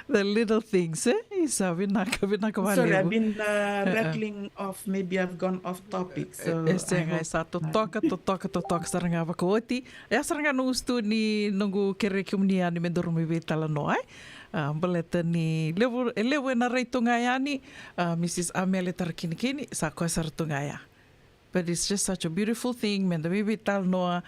The little things, eh? Isa, vinaka, vinaka vakalevu. Sorry, I've been uh, rattling off. Maybe I've gone off topic. So e sega, e sa totoka, totoka, totoka sara ga vakaoti. E a sara ga na usutu ni noqu kerei kemuni yani me daru mai veitalanoa, eh? Uh, baleta ni levu, e levu ena rai tu ga yani, uh, Mrs Amele Tarakinikini, sa koya sara tu ga ya. But it's just such a beautiful thing, me da mai veitalanoa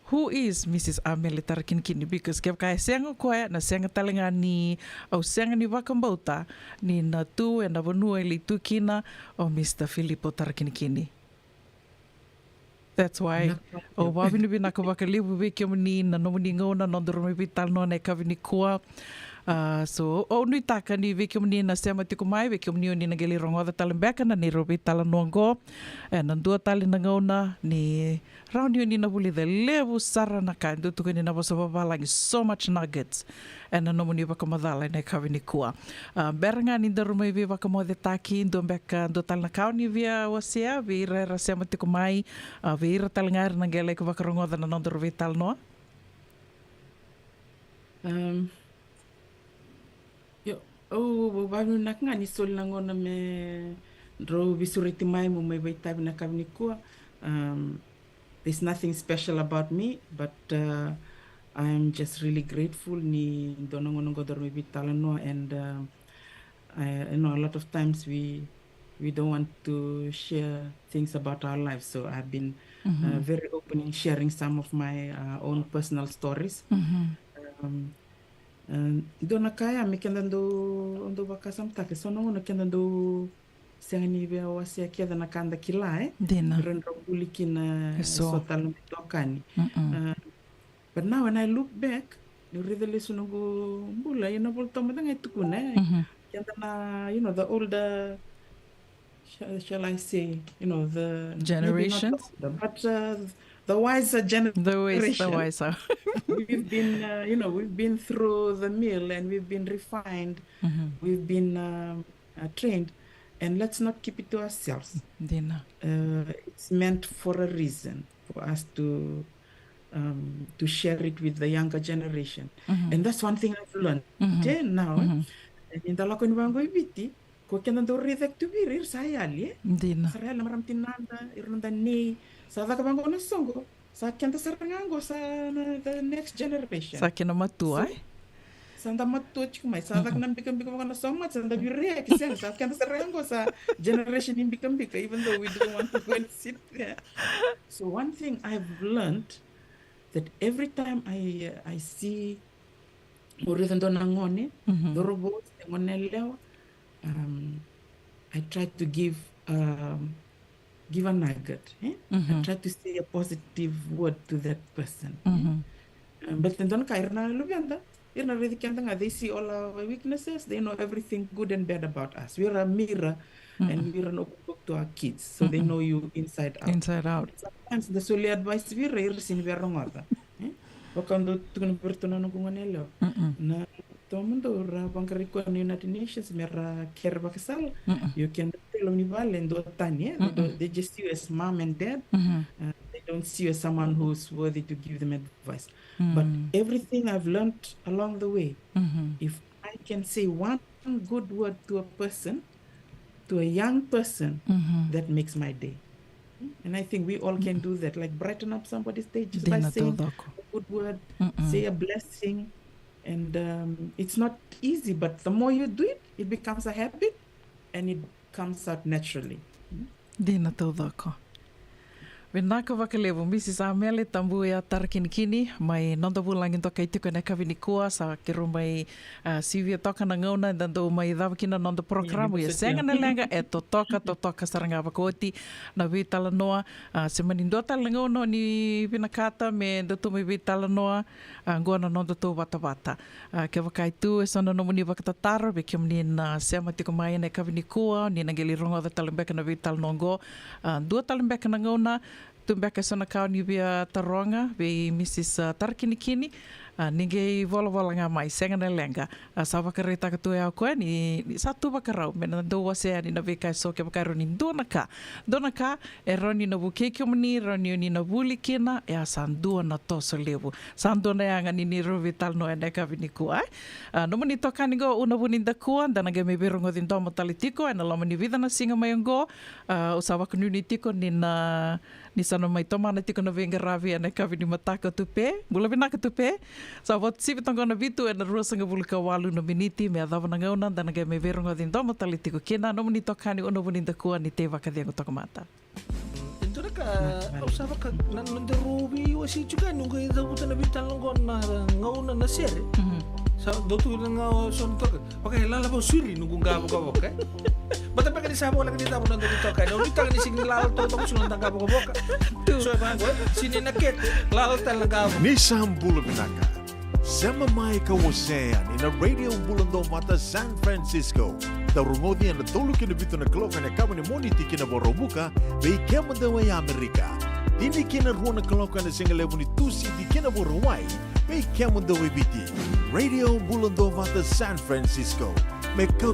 who is Mrs Amele Tarakinikini, because kevaka e sega o koya, na sega tale ga ni au sega ni vakabauta ni na tu ena vanua e lai tu kina o Mr Filipo Tarakinikini. That's why au vakavinavinaka vakalevu vei kemuni na nomuni gauna, nodaru mai veitalanoa ena yakavi nikua. Uh, so au nuitaka ni vei kemuni na sema tiko mai, vei kemuni oni na qai lai rogoca tale beka na neirau veitalanoa oqo, ena dua tale na gauna ni rawa ni oni na vulica levu sara na ka e dau tukuni na vosa vavalagi, so much nuggets ena nomuni vakamacala ena yakavi nikua. Uh, bera ga ni daru mai veivakamocetaki, dua beka, dua tale na ka oni via wasea vei ira era sema tiko mai, uh, vei ira tale ga era na qai lai vakarogoca na nodaru veitalanoa. Um, io, au vakavinavinaka ga ni soli na gauna me drau veisureti mai meu mai vakaitavi ena yakavi nikua. Um, there's nothing special about me, but uh, I'm just really grateful ni dua na gauna qo daru mai veitalanoa, and uh, I, you know, a lot of times we we don't want to share things about our lives. So I've been uh, very open in sharing some of my uh, own personal stories. Um, uh, dua na ka ya me keda dau, dau vakasamataka, so na gauna keda dau sega ni via wasea kece na ka da kila, eh? Dina. Ra dau buli kina eso tale na itokani. Uh, but now when I look back, niu raica lesu noqu bula, io na volatabu mada ga e tukuna, eh? keda na, you know, the older, shall, shall I say, you know, the, maybe not the older, but uh, the wiser generation. The wiser. We've been, uh, you know, we've been through the mill and we've been refined. Mm-hmm. We've been um, uh, trained, and let's not keep it to ourselves. Dina. Uh, it's meant for a reason for us to um, to share it with the younger generation. Mm-hmm. And that's one thing I've learned. Mm-hmm. Te now, mm-hmm, eh, ni da lako ni vaqo i Viti, ko keda dau raica tu vei ira, ira sa yali, eh? Dina. Sa ra yali na marama tinada, ira na noda nei, sa caka vaqo na soqo, sa keda sara ga qo sa na the next generation. Sa kena matua, eh? Sa da matua tiko mai, sa caka na bikabika vaka na so much, sa da viriaki, sega, sa keda sara ga qo sa generation ni bikabika, even though we don't want to go and sit there. So one thing I've learned that every time I, uh, I see, mo raica dua na gone, mm-hmm, cauravou, se gone yalewa, um, I try to give um, give a nugget, eh? Mm-hmm. I try to say a positive word to that person, eh? Mm-hmm. Um, but then dua na ka, ira na luveda, ira na raici keda ga, they see all our weaknesses, they know everything good and bad about us. We're a mirror, mm-hmm, and we're an open book to our kids, so they, mm-hmm, know you inside out. Inside out. Sometimes da solia advice vei ira, ira sega ni via rogoca, eh? Vaka au dau tukuna vei iratou na noqu gone yalewa. Mm-mm. Na Taumada ra vaqarai koya na United Nations me ra kere vakasala. Mm-mm. Io, keda tu e loma ni vale, dua tani, eh? They don't, mm-mm, they just see you as mom and dad. Mm-hmm. Uh, they don't see you as someone who's worthy to give them advice. Mm. But everything I've learned along the way, mm-hmm, if I can say one good word to a person, to a young person, mm-hmm, that makes my day. And I think we all can do that, like brighten up somebody's day just by, dina, saying, taucoko, a good word, mm-mm, say a blessing. And um, it's not easy, but the more you do it, it becomes a habit and it comes out naturally. Dina taucoko. Vinaka vakalevu, Mrs Amele Tabuya Tarakinikini, mai noda vulagi dokai tiko ena yakavi nikua, sa keirau mai, ah, sivia toka na gauna eda dau mai cava kina na noda porokaramu. Ia, sega na leqa, e totoka, totoka sara ga vakaoti na veitalanoa. Ah, se mani dua tale na gauna o ni vinakata me da tou mai veitalanoa, ah, qo na noda tou vatavata. Ah, kevaka e tu eso na nomuni vakatataro vei kemuni na sema tiko mai ena yakavi nikua, ni na qai lai rogoca tale beka na veitalanoa qo. Ah, dua tale beka na gauna, tu beka eso na ka o ni via taroga vei Mrs, ah, Tarakinikini, ah, ni qai volavola ga mai, sega na leqa. Ah, sa vakaraitaka tu ya o koya ni, ni sa tu vakarau me na dau wasea yani na veika eso, kevaka e rawa ni dua na ka, dua na ka e rawa ni na vukei kemuni, rawa ni o ni na vuli kina, e a sa dua na toso levu. Sa dua na yaga ni neirau veitalanoa ena yakavi nikua, eh? Ah, nomuni itokani qo, Una Vunidakua, da na qai mai veirogoci domo tale tiko ena loma ni vica na siga mai oqo. Ah, au sa vakanuinui tiko ni na, ni sa na mai tomana tiko na veiqaravi ena yakavi ni mataka. Tupe, bula vinaka Tupe. Sa vo sivi toqo na vitu ena ruasagavulu ka walu na miniti me yacova na gauna da na qai mai veirogoci domo tale tiko kina. Nomuni itokani, Una Vunidakua, ni tei vakacegu toka mada. E dua na ka au sa vaka na, na noda rau veiwasei tiko yani, noqu qai cavuta na veitalanoa qo na gauna na sere. Mhm. Sa dau tukuna ga o so na toka, vaka e lala vakasuri noqu qavokavoka, e. Baleta beka ni sa voleka ni cava na noda veitokani, au nuitaka ni sega ni lala totoka sara na noda qavokavoka. Tu. So e vaqo, e, sega ni na kete, lala tale na qavokavoka. Ni sa bula vinaka. Sema mai ka wasea yani na Radio Bula Duavata San Francisco. Dau rogoci ena tolu ki na vitu na kaloko ena yakavi ni Moniti ki na Vakaraubuka, vei kemudou e Amerika. Tini ki na rua na kaloko ena sigalevu ni Tusiti ki na Vakarauwai, vei kemudou e Viti. Radio Bula Duavata San Francisco. Me kau